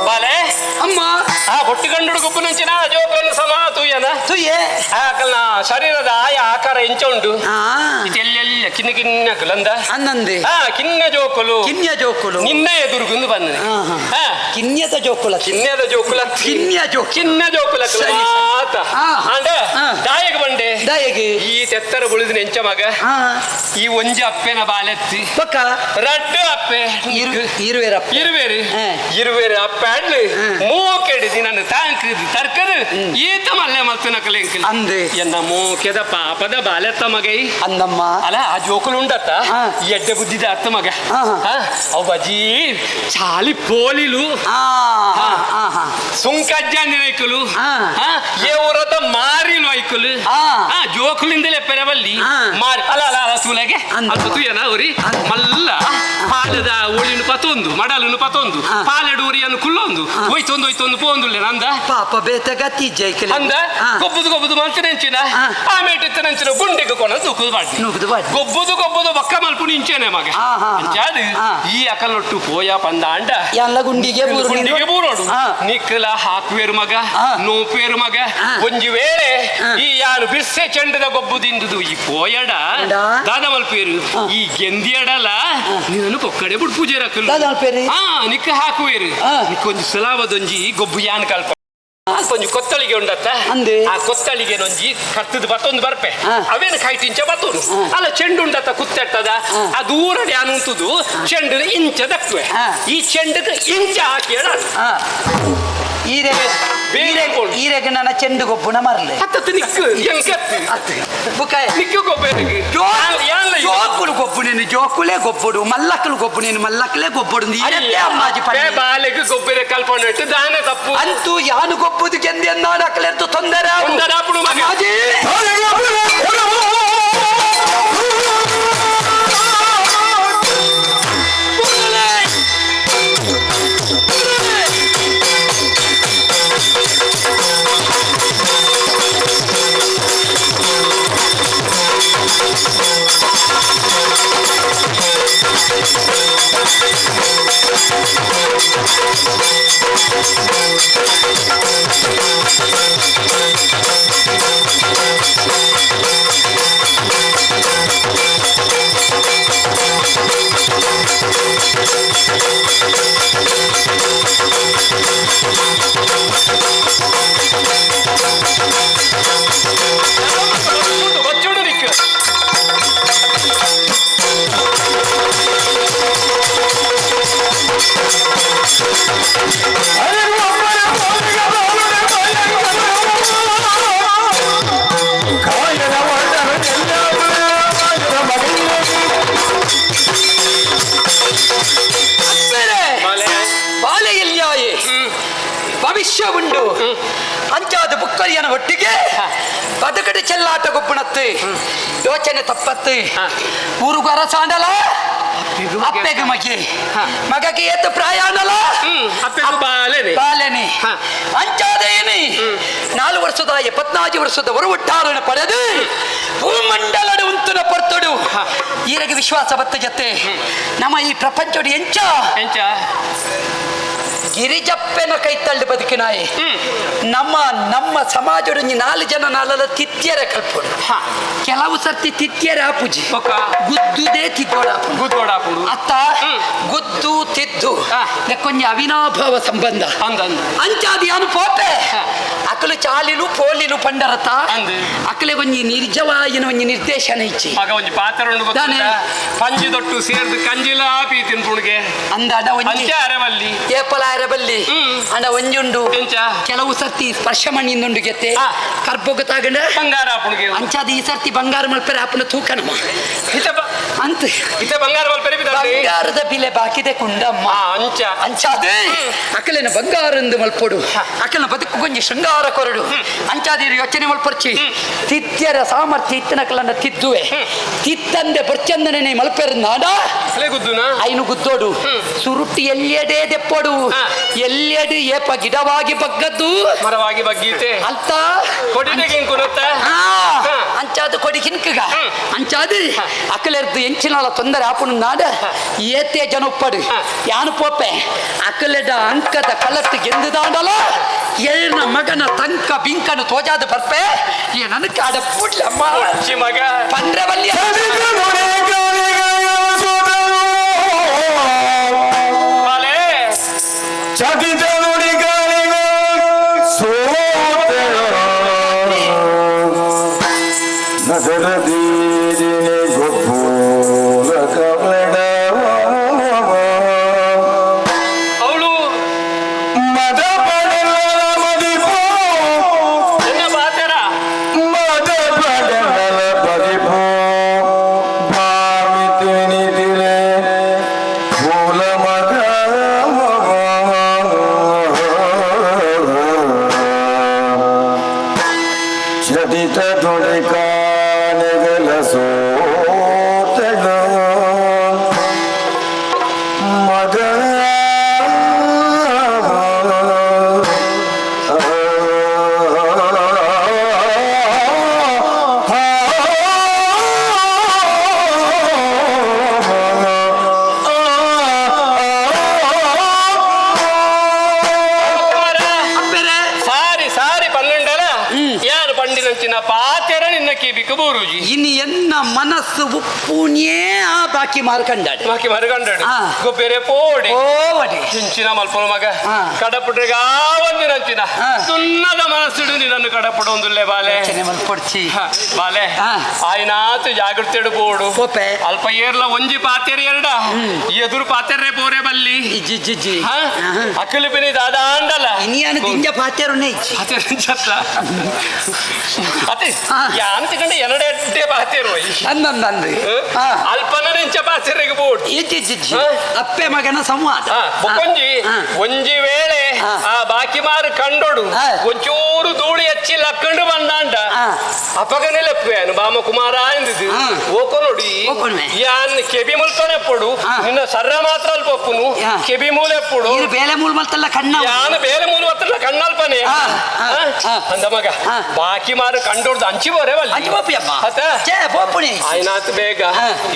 ಬಾಲೆ ಅಮ್ಮ ಆ ಬೊಟ್ಟು ಗುಪ್ಪು ನಂಚಿನ ಜೋಕುలను ಸಮ ತೂಯನ ತುಯೆ ಆ ಅಕಲ್ನ ಶರೀರದ ಆಯ ಆಕಾರ ಎಂಚ ಉಂಡು ಆ ಇದೆಲ್ಲೆಲ್ಲ ಕಿನ್ನ ಕಿನ್ನ ಕುಲಂದ ಅನ್ನಂದೆ ಆ ಕಿನ್ನ ಜೋಕುಲು ಕಿನ್ಯ ಜೋಕುಲು ನಿನ್ನ ಎದುರುಗುಂದು ಬಂದ ಆಹಾ. ಕಿನ್ಯದ ಜೋಕುಲ ಕಿನ್ಯದ ಜೋಕುಲ ಕಿನ್ಯ ಜೋಕು ಕಿನ್ನ ಜೋಕುಲ ಸರಿ, ಆತ ಅಂಡ ದಾಯಗ ಬಂಡೆ ದಾಯಗೆ ಈ ತೆತ್ತರ ಬುಳಿದ ನೆಂಚ ಮಗ ಈ ಒಂಜಿ ಅಪ್ಪೆನ ಬಾಲೆತ್ತಿ ಪಕ್ಕ ರಡ್ಡು ಅಪ್ಪೆ ಇರುವೇರಪ್ಪ ಇರುವೇರು ಇರುವೇರು ಅಪ್ಪೆ ಅಡ್ಲು ಮೂಕೆಡಿದಿ ನನ್ನ ತಾಂಕ್ ತರ್ಕದು ಈತ ಮಲ್ಲೆ ಮಲ್ತನ ಕಲೆಂಕಲ್ ಅಂದೆ ಎನ್ನ ಮೂಕೆದ ಪಾಪದ ಬಾಲೆತ್ತ ಮಗೈ ಅಂದಮ್ಮ ಅಲ್ಲ ಆ ಜೋಕುಲು ಉಂಡತ್ತ ಎಡ್ಡೆ ಬುದ್ಧಿದ ಅತ್ತ ಮಗ ಅವು ಬಜಿ ಚಾಲಿ ಪೋಲಿಲು ಸುಂಕಜ್ಜಾಂದಿನ ಐಕಲು ఏ ఊరత ಮಾರಿಲು ಐಕಲು ಜೋಕುಲಿಂದಲೇ ಪೆರವಲ್ಲಿ ಮಾರಿ ಅಲ್ಲ ಅಲ್ಲ ಅಲ್ಲ ತೂಲೆಗೆ ಅಲ್ಪ ತೂಯನ ಉರಿ ಮಲ್ಲ ಪಾಲದ ಒಳಿನು ಪತೊಂದು ಮಡಲುನು ಪತೊಂದು ಪಾಲೆಡು ಉರಿಯನ್ನು ಕುಲ್ಲೊಂದು ಒಯ್ತೊಂದು ಒಯ್ತೊಂದು ಪೋಂದುಲ್ಲೆ ನಂದ ಪಾಪ ಬೇತ ಗತಿ ಜೈಕಲೆ ಅಂದ ಗೊಬ್ಬುದು ಗೊಬ್ಬುದು ಮಂಚನೆಂಚಿನ ಆಮೇಟಿತ್ತ ನಂಚಿನ ಗುಂಡೆಗೆ ಕೊನ ನೂಕುದು ಬಾಡಿ ನೂಕುದು ಬಾಡಿ ಗೊಬ್ಬುದು ಗೊಬ್ಬುದು ಬೊಕ್ಕ ಮಲ್ಪು ನಿಂಚೇನೆ ಮಗ ಅಂಚಾದು ಈ ಅಕಲೊಟ್ಟು ಪೋಯ ಪಂದ ಅಂಡ ಎಲ್ಲ ಗುಂಡಿಗೆ ಗುಂಡಿಗೆ ಬೂರೋಡು ನಿಕ್ಕಲ ಹಾಕುವೇರು ಮಗ ನೋಪೇರು ಮಗ ಒಂಜಿ ವೇಳೆ ಈ ಯಾರು ಬಿರ್ಸೆ ಚೆಂಡದ ಗೊಬ್ಬುದಿಂದುದು ಈ ಪೋಯಡ ದಾದ ಮಲ್ಪೇರು ಈ ಗೆಂದಿಯಡಲ ನೀನು ಪೊಕ್ಕಡೆ ಬಿಡ್ ಪೂಜೆ ರಕಲು ಹಾ ನಿಕ್ಕ ಹಾಕುವೇರು ನಿಕ್ಕೊಂಜಿ ಸುಲಾವದೊಂಜಿ ಗೊಬ್ಬು ಯಾನ್ ಕಲ್ಪ ಒಂಜಿ ಕೊತ್ತಳಿಗೆ ಉಂಡತ್ತ ಆ ಕೊತ್ತಳಿಗೆ ನೊಂಜಿ ಕತ್ತದ ಬತ್ತೊಂದು ಬರ್ಪೆ ಅವೇನು ಕಾಯ್ತಿಂಚ ಬತ್ತೋನು ಅಲ್ಲ ಚೆಂಡು ಉಂಡತ್ತ ಕುತ್ತೆಟ್ಟದ ಆ ದೂರಡಿ ಅನುಂತುದು ಚೆಂಡು ಇಂಚ ದಕ್ಕುವೆ ಈ ಚೆಂಡಕ್ಕೆ ಇಂಚ ಹಾಕಿ ಹೇಳ ಈರೆಗೆ ನನ್ನ ಚೆಂಡು ಗೊಬ್ಬುನ ಮರ್ಲೆ ಹತ್ತತ್ತು ನಿಕ್ಕು ಎಂಕತ್ತು ಬುಕಾಯ ನಿಕ್ಕು ಗೊಬ್ಬ ಜೋಕುಲು ಗೊಬ್ಬು ನೀನು ಜೋಕುಲೇ ಗೊಬ್ಬಡು ಮಲ್ಲಕ್ಕಲು ಗೊಬ್ಬು ನೀನು ಮಲ್ಲಕ್ಕಲೇ ಗೊಬ್ಬಡು ಅಮ್ಮಾಜಿ ಬಾಲೆಗೆ ಗೊಬ್ಬರ ಕಲ್ಪನೆ ಇಟ್ಟು ದಾನ ತಪ್ಪು ಅಂತೂ ಯಾನು ಗೊಬ್ಬುದು ಗೆಂದೆ ನಾನು ಅಕ್ಕಲೆರ್ತು ತೊಂದರೆ ತೊಂದರೆ ಆಪುಡು ಮಗ. ಅಮ್ಮಾಜಿ ಬಚ್ಚುಡು ನಿಕ್ಕು ಬಾಲೆಯಲ್ಯಾಯೆ ಭವಿಷ್ಯ ಉಂಡು ಅಂಚಾದ ಬುಕ್ಕರಿಯನ ಒಟ್ಟಿಗೆ ಬದುಕಡೆ ಚೆಲ್ಲಾಟ ಗೊಬ್ಬಣತ್ತೆ ಯೋಚನೆ ತಪ್ಪತ್ತೆ ಊರುಗು ಅರಸಾಂಡಲ ಅಪ್ಪೆಗೆ ಮಗೆ ಮಗಗೆ ಏತು ಪ್ರಾಯಾಣಲ ಅಪ್ಪೆಗು ಬಾಲೆನೆ ಬಾಲೆನೆ ಅಂಚಾದೇನಿ 4 ವರ್ಷದ 74 ವರ್ಷದವರು ಒಟ್ಟಾರನ್ನು ಪಡೆದು ಭೂಮಂಡಲದ ಉಂತುನ ಪರ್ತಡು ಈರಗೆ ವಿಶ್ವಾಸ ಬತ್ತ ಜೊತೆ ನಮ್ಮ ಈ ಪ್ರಪಂಚೋಡು ಎಂಚ ಎಂಚ ಗಿರಿಜಪ್ಪೆನ ಕೈ ತಳ್ಳಿ ಬದುಕಿನಾಯಿ ನಮ್ಮ ನಮ್ಮ ಸಮಾಜದ 4 ಜನ ನಾಲಲ್ಲ ತಿತ್ಯರ ಕಲ್ಪಡು ಕೆಲವು ಸರ್ತಿ ತಿತ್ಯರ ಆಪುಜಿ ಗುದ್ದುದೇ ತಿದ್ದೋಡ ಗುದ್ದೋಡಾಪುಡು ಅತ್ತ ಗುದ್ದು ತಿದ್ದು ಕೊಂಚ ಅವಿನಾಭಾವ ಸಂಬಂಧ ಅಂಚಾದಿ ಅನು ಪೋಪೆ ಅಕಲು ಚಾಲಿಲು ಪೋಲಿಲು ಪಂಡರತ ಅಕಲೆ ಒಂಜಿ ನಿರ್ಜವಾಯಿನ ಒಂಜಿ ನಿರ್ದೇಶನ ಇಚ್ಚಿ ಮಗ ಒಂಜಿ ಪಾತ್ರ ಉಂಡು ಗೊತ್ತುಂಟಾ? ಪಂಜಿ ದೊಟ್ಟು ಸೇರ್ದು ಕಂಜಿಲ ಪೀ ತಿನ್ಪುಣಿಗೆ ಅಂದಾಡ ಒಂಜಿ ಅಂಚೆ ಅರೆವಲ್ಲಿ ಏಪಲ ಅರೆಬಲ್ಲಿ ಅಂಡ ಒಂಜುಂಡು ಕೆಲವು ಸರ್ತಿ ಸ್ಪರ್ಶ ಮಣ್ಣಿಂದುಂಡು ಗೆತ್ತೆ ಕರ್ಬೋಗ ತಾಗಂಡ ಬಂಗಾರ ಆಪುಣಿಗೆ ಅಂಚಾದ ಈ ಸರ್ತಿ ಬಂಗಾರ ಮಲ್ಪೆರೆ ಆಪುನ ತೂಕನಮ್ಮ ಅಂತ ಇತ ಬಂಗಾರ ಮಲ್ಪೆರೆ ಬಿದ್ದಾರೆ. ಬಂಗಾರದ ಬಿಲೆ ಬಾಕಿದೆ ಕುಂಡಮ್ಮ ಅಂಚ ಅಂಚಾದೆ ಅಕಲೆನ ಬಂಗಾರಂದು ಮಲ್ಪೊಡು ಅಕಲನ ಬದುಕು ಕೊಂಜಿ ಶೃಂಗಾರ ಕೊರಡು ಅಂಚಾದಿರು ಯೋಚನೆ ಮಲ್ಪರ್ಚಿ ತಿತ್ಯರ ಸಾಮರ್ಥ್ಯ ಇತ್ತನಕಲನ್ನ ತಿದ್ದುವೆ ತಿತ್ತಂದೆ ಬರ್ಚಂದನೆ ಮಲ್ಪೆರ ನಾಡ ಐನು ಗುದ್ದೋಡು ಸುರುಟಿ ಎಲ್ಲೆಡೆ ದೆಪ್ಪೊಡು ಎಲ್ಲೆಡೆ ಏಪ ಗಿಡವಾಗಿ ಬಗ್ಗದ್ದು ಮರವಾಗಿ ಬಗ್ಗೀತೆ ಅಲ್ತ ಕೊಡಿಗೆ ಅಂಚಾದ ಕೊಡಿ ಕಿನ್ಕಗ ಅಂಚಾದ ಅಕಲೆರ್ದು ಎಂಚಿನಾಳ ತೊಂದರೆ ಆಪುನ ನಾಡ ಏತೆ ಜನ ಉಪ್ಪಡು ಯಾನು ಪೋಪೆ ಅಕಲೆಡ ಅಂಕದ ಕಲತ್ತು ಗೆಂದುದಾಂಡಲ ಏನ ಮಗನ ತಂಕ ಬಿಂಕನು ತೋಜಾದ ಬರ್ಪೆ ಏ ನನಗೆ ಆಡ ಪುಡ್ಲಮ್ಮ ಮಗ ಪಂಡ್ರವಲ್ಲಿ ಚಕಿತ ನುಡಿಗಳಿಗ ಸೋತೆಯೋ. ಪದರದೀರಿಣಿ ಗೊಬ್ಬೂಲ ಕವಡ ಅವಳು ಮದ ಪಡಲ ಮದಿಪೋ ಎನ್ನ ಪಾತೆರ ಮದ ಪಡಲ ಪದಿಪೋ ಭಾಮಿತಿನಿದಿರೆ ಮೂಲ ಮಗ ಚದಿತ ದುಡಿಕಾನೆಗಲ ಸೋತಡ ಮಗ ಸಾರಿ ಸಾರಿ ಪನ್ನೆಂಡಲ ಯಾರು ಪಂಡಿನಂಚಿನ ಪಾತೆರ ನಿನ್ನ ಕಿಬಿಕ ಬೂರುಜಿ. ಇನಿ ಎನ್ನ ಮನಸ್ಸು ಉಪ್ಪುನೇ ಆ ಬಾಕಿ ಮಾರ್ಕಂಡಾಡು. ಬಾಕಿ ಮರಗಂಡಡು. ಆ. ಗೊಬ್ಬೆರೆ ಪೋಡಿ. ಓವಡೆ. ಚಿಂಚಿನ ಮಲ್ಪನ ಮಗ. ಆ. ಕಡಪುಟ್ರಿಗೆ ಆವಂದಿನಂಚಿನ ಆ. ಸುನ್ನದ ಮನಸ್ಸಿಡು ನಿನ್ನನ್ನು ಕಡಪುಡೊಂದುಲ್ಲೆ ಬಾಲೆ. ಯೋಚನೆ ಮಲ್ಪೊಡ್ಚಿ. ಹ, ಬಾಲೆ. ಆ. ಆಯ್ನಾತು ಜಾಗೃತಿಡು ಪೋಡು. ಪೋಪೆ. ಅಲ್ಪ ಏರ್ಲ ಒಂಜಿ ಪಾತೆರ ಎರಡ ಎದುರು ಪಾತೆರ್ರೆ ಪೋರೆ ಬಲ್ಲಿ. ಇಜ್ಜಿ ಇಜ್ಜಿ. ಹ? ಅಕ್ಕಲು ಪಿನಿ ದಾದಾ ಅಂಡಲ. ಇನಿಯಾನ ದಿಂಜ ಪಾತೆರುನೇ ಇಜ್ಜಿ. ಪಾತೆರ ಚತ್ತ ಅತೆ. ಆ. ಯಾನ್ ತಿಕಂಡ ಎರಡೆ ಎಡ್ಡೆ ಪಾತೆರು. ಅಂದಂದಂದು. ಅಲ್ಪನ ನಿಂಚ ಪಾತೆರೆಗೆ ಬೋಡು. ಇಜ್ಜಿ ಇಜ್ಜಿ. ಆ. ಅಪ್ಪೆ ಮಗನ ಸಂವಾದ. ಬೊಕೊಂಜಿ. ಆ. ಒಂಜಿ ವೇಳೆ ಆ. ಆ ಬಾಕಿ ಮಾರು ಕಂಡೋಡು ಆ. ಒಂಚೂರು ಧೂಳಿ ಹಚ್ಚಿ ಲಕ್ಕಂಡು ಬಂದಾಂಡ ಆ. ಅಪಗನೆ ಲೆಪ್ಪುಯಾನು ಬಾಮ ಕುಮಾರ ಎಂದಿದ್ದು ಆ. ಓಕೊ ನೋಡಿ. ಓಕೊನುವೆ. ಯಾನ್ ಕೆಬಿ ಮುಲ್ಪನೆಪ್ಪುಡು. ಆ. ನಿನ್ನ ಸರ್ರ ಮಾತ್ರ ಅಲ್ಪಪ್ಪುನು. ಆ. ಕೆಬಿ ಮೂಲೆಪ್ಪುಡು. ನೀರು ಬೇಲೆ ಮೂಲ ಮಲ್ತಲ್ಲ ಕಣ್ಣ. ಯಾನ್ ಬೇಲೆ ಮೂಲು ಹತ್ರ ಕಣ್ಣಲ್ಪನೆ. ಆ, ಆ, ಆ. ಅಂದ ಮಗ. ಆ. ಬಾಕಿ ಮಾರು ಕಂಡೋಡ್ದು ಅಂಚಿ ಬೋರೆ. ಅಂಚಿ ಪೋಪಿಯಮ್ಮ. ಅತ್ತ. ಛೇ ಪೋಪುಣಿ. ಆಯ್ನಾತ್ ಬೇಗ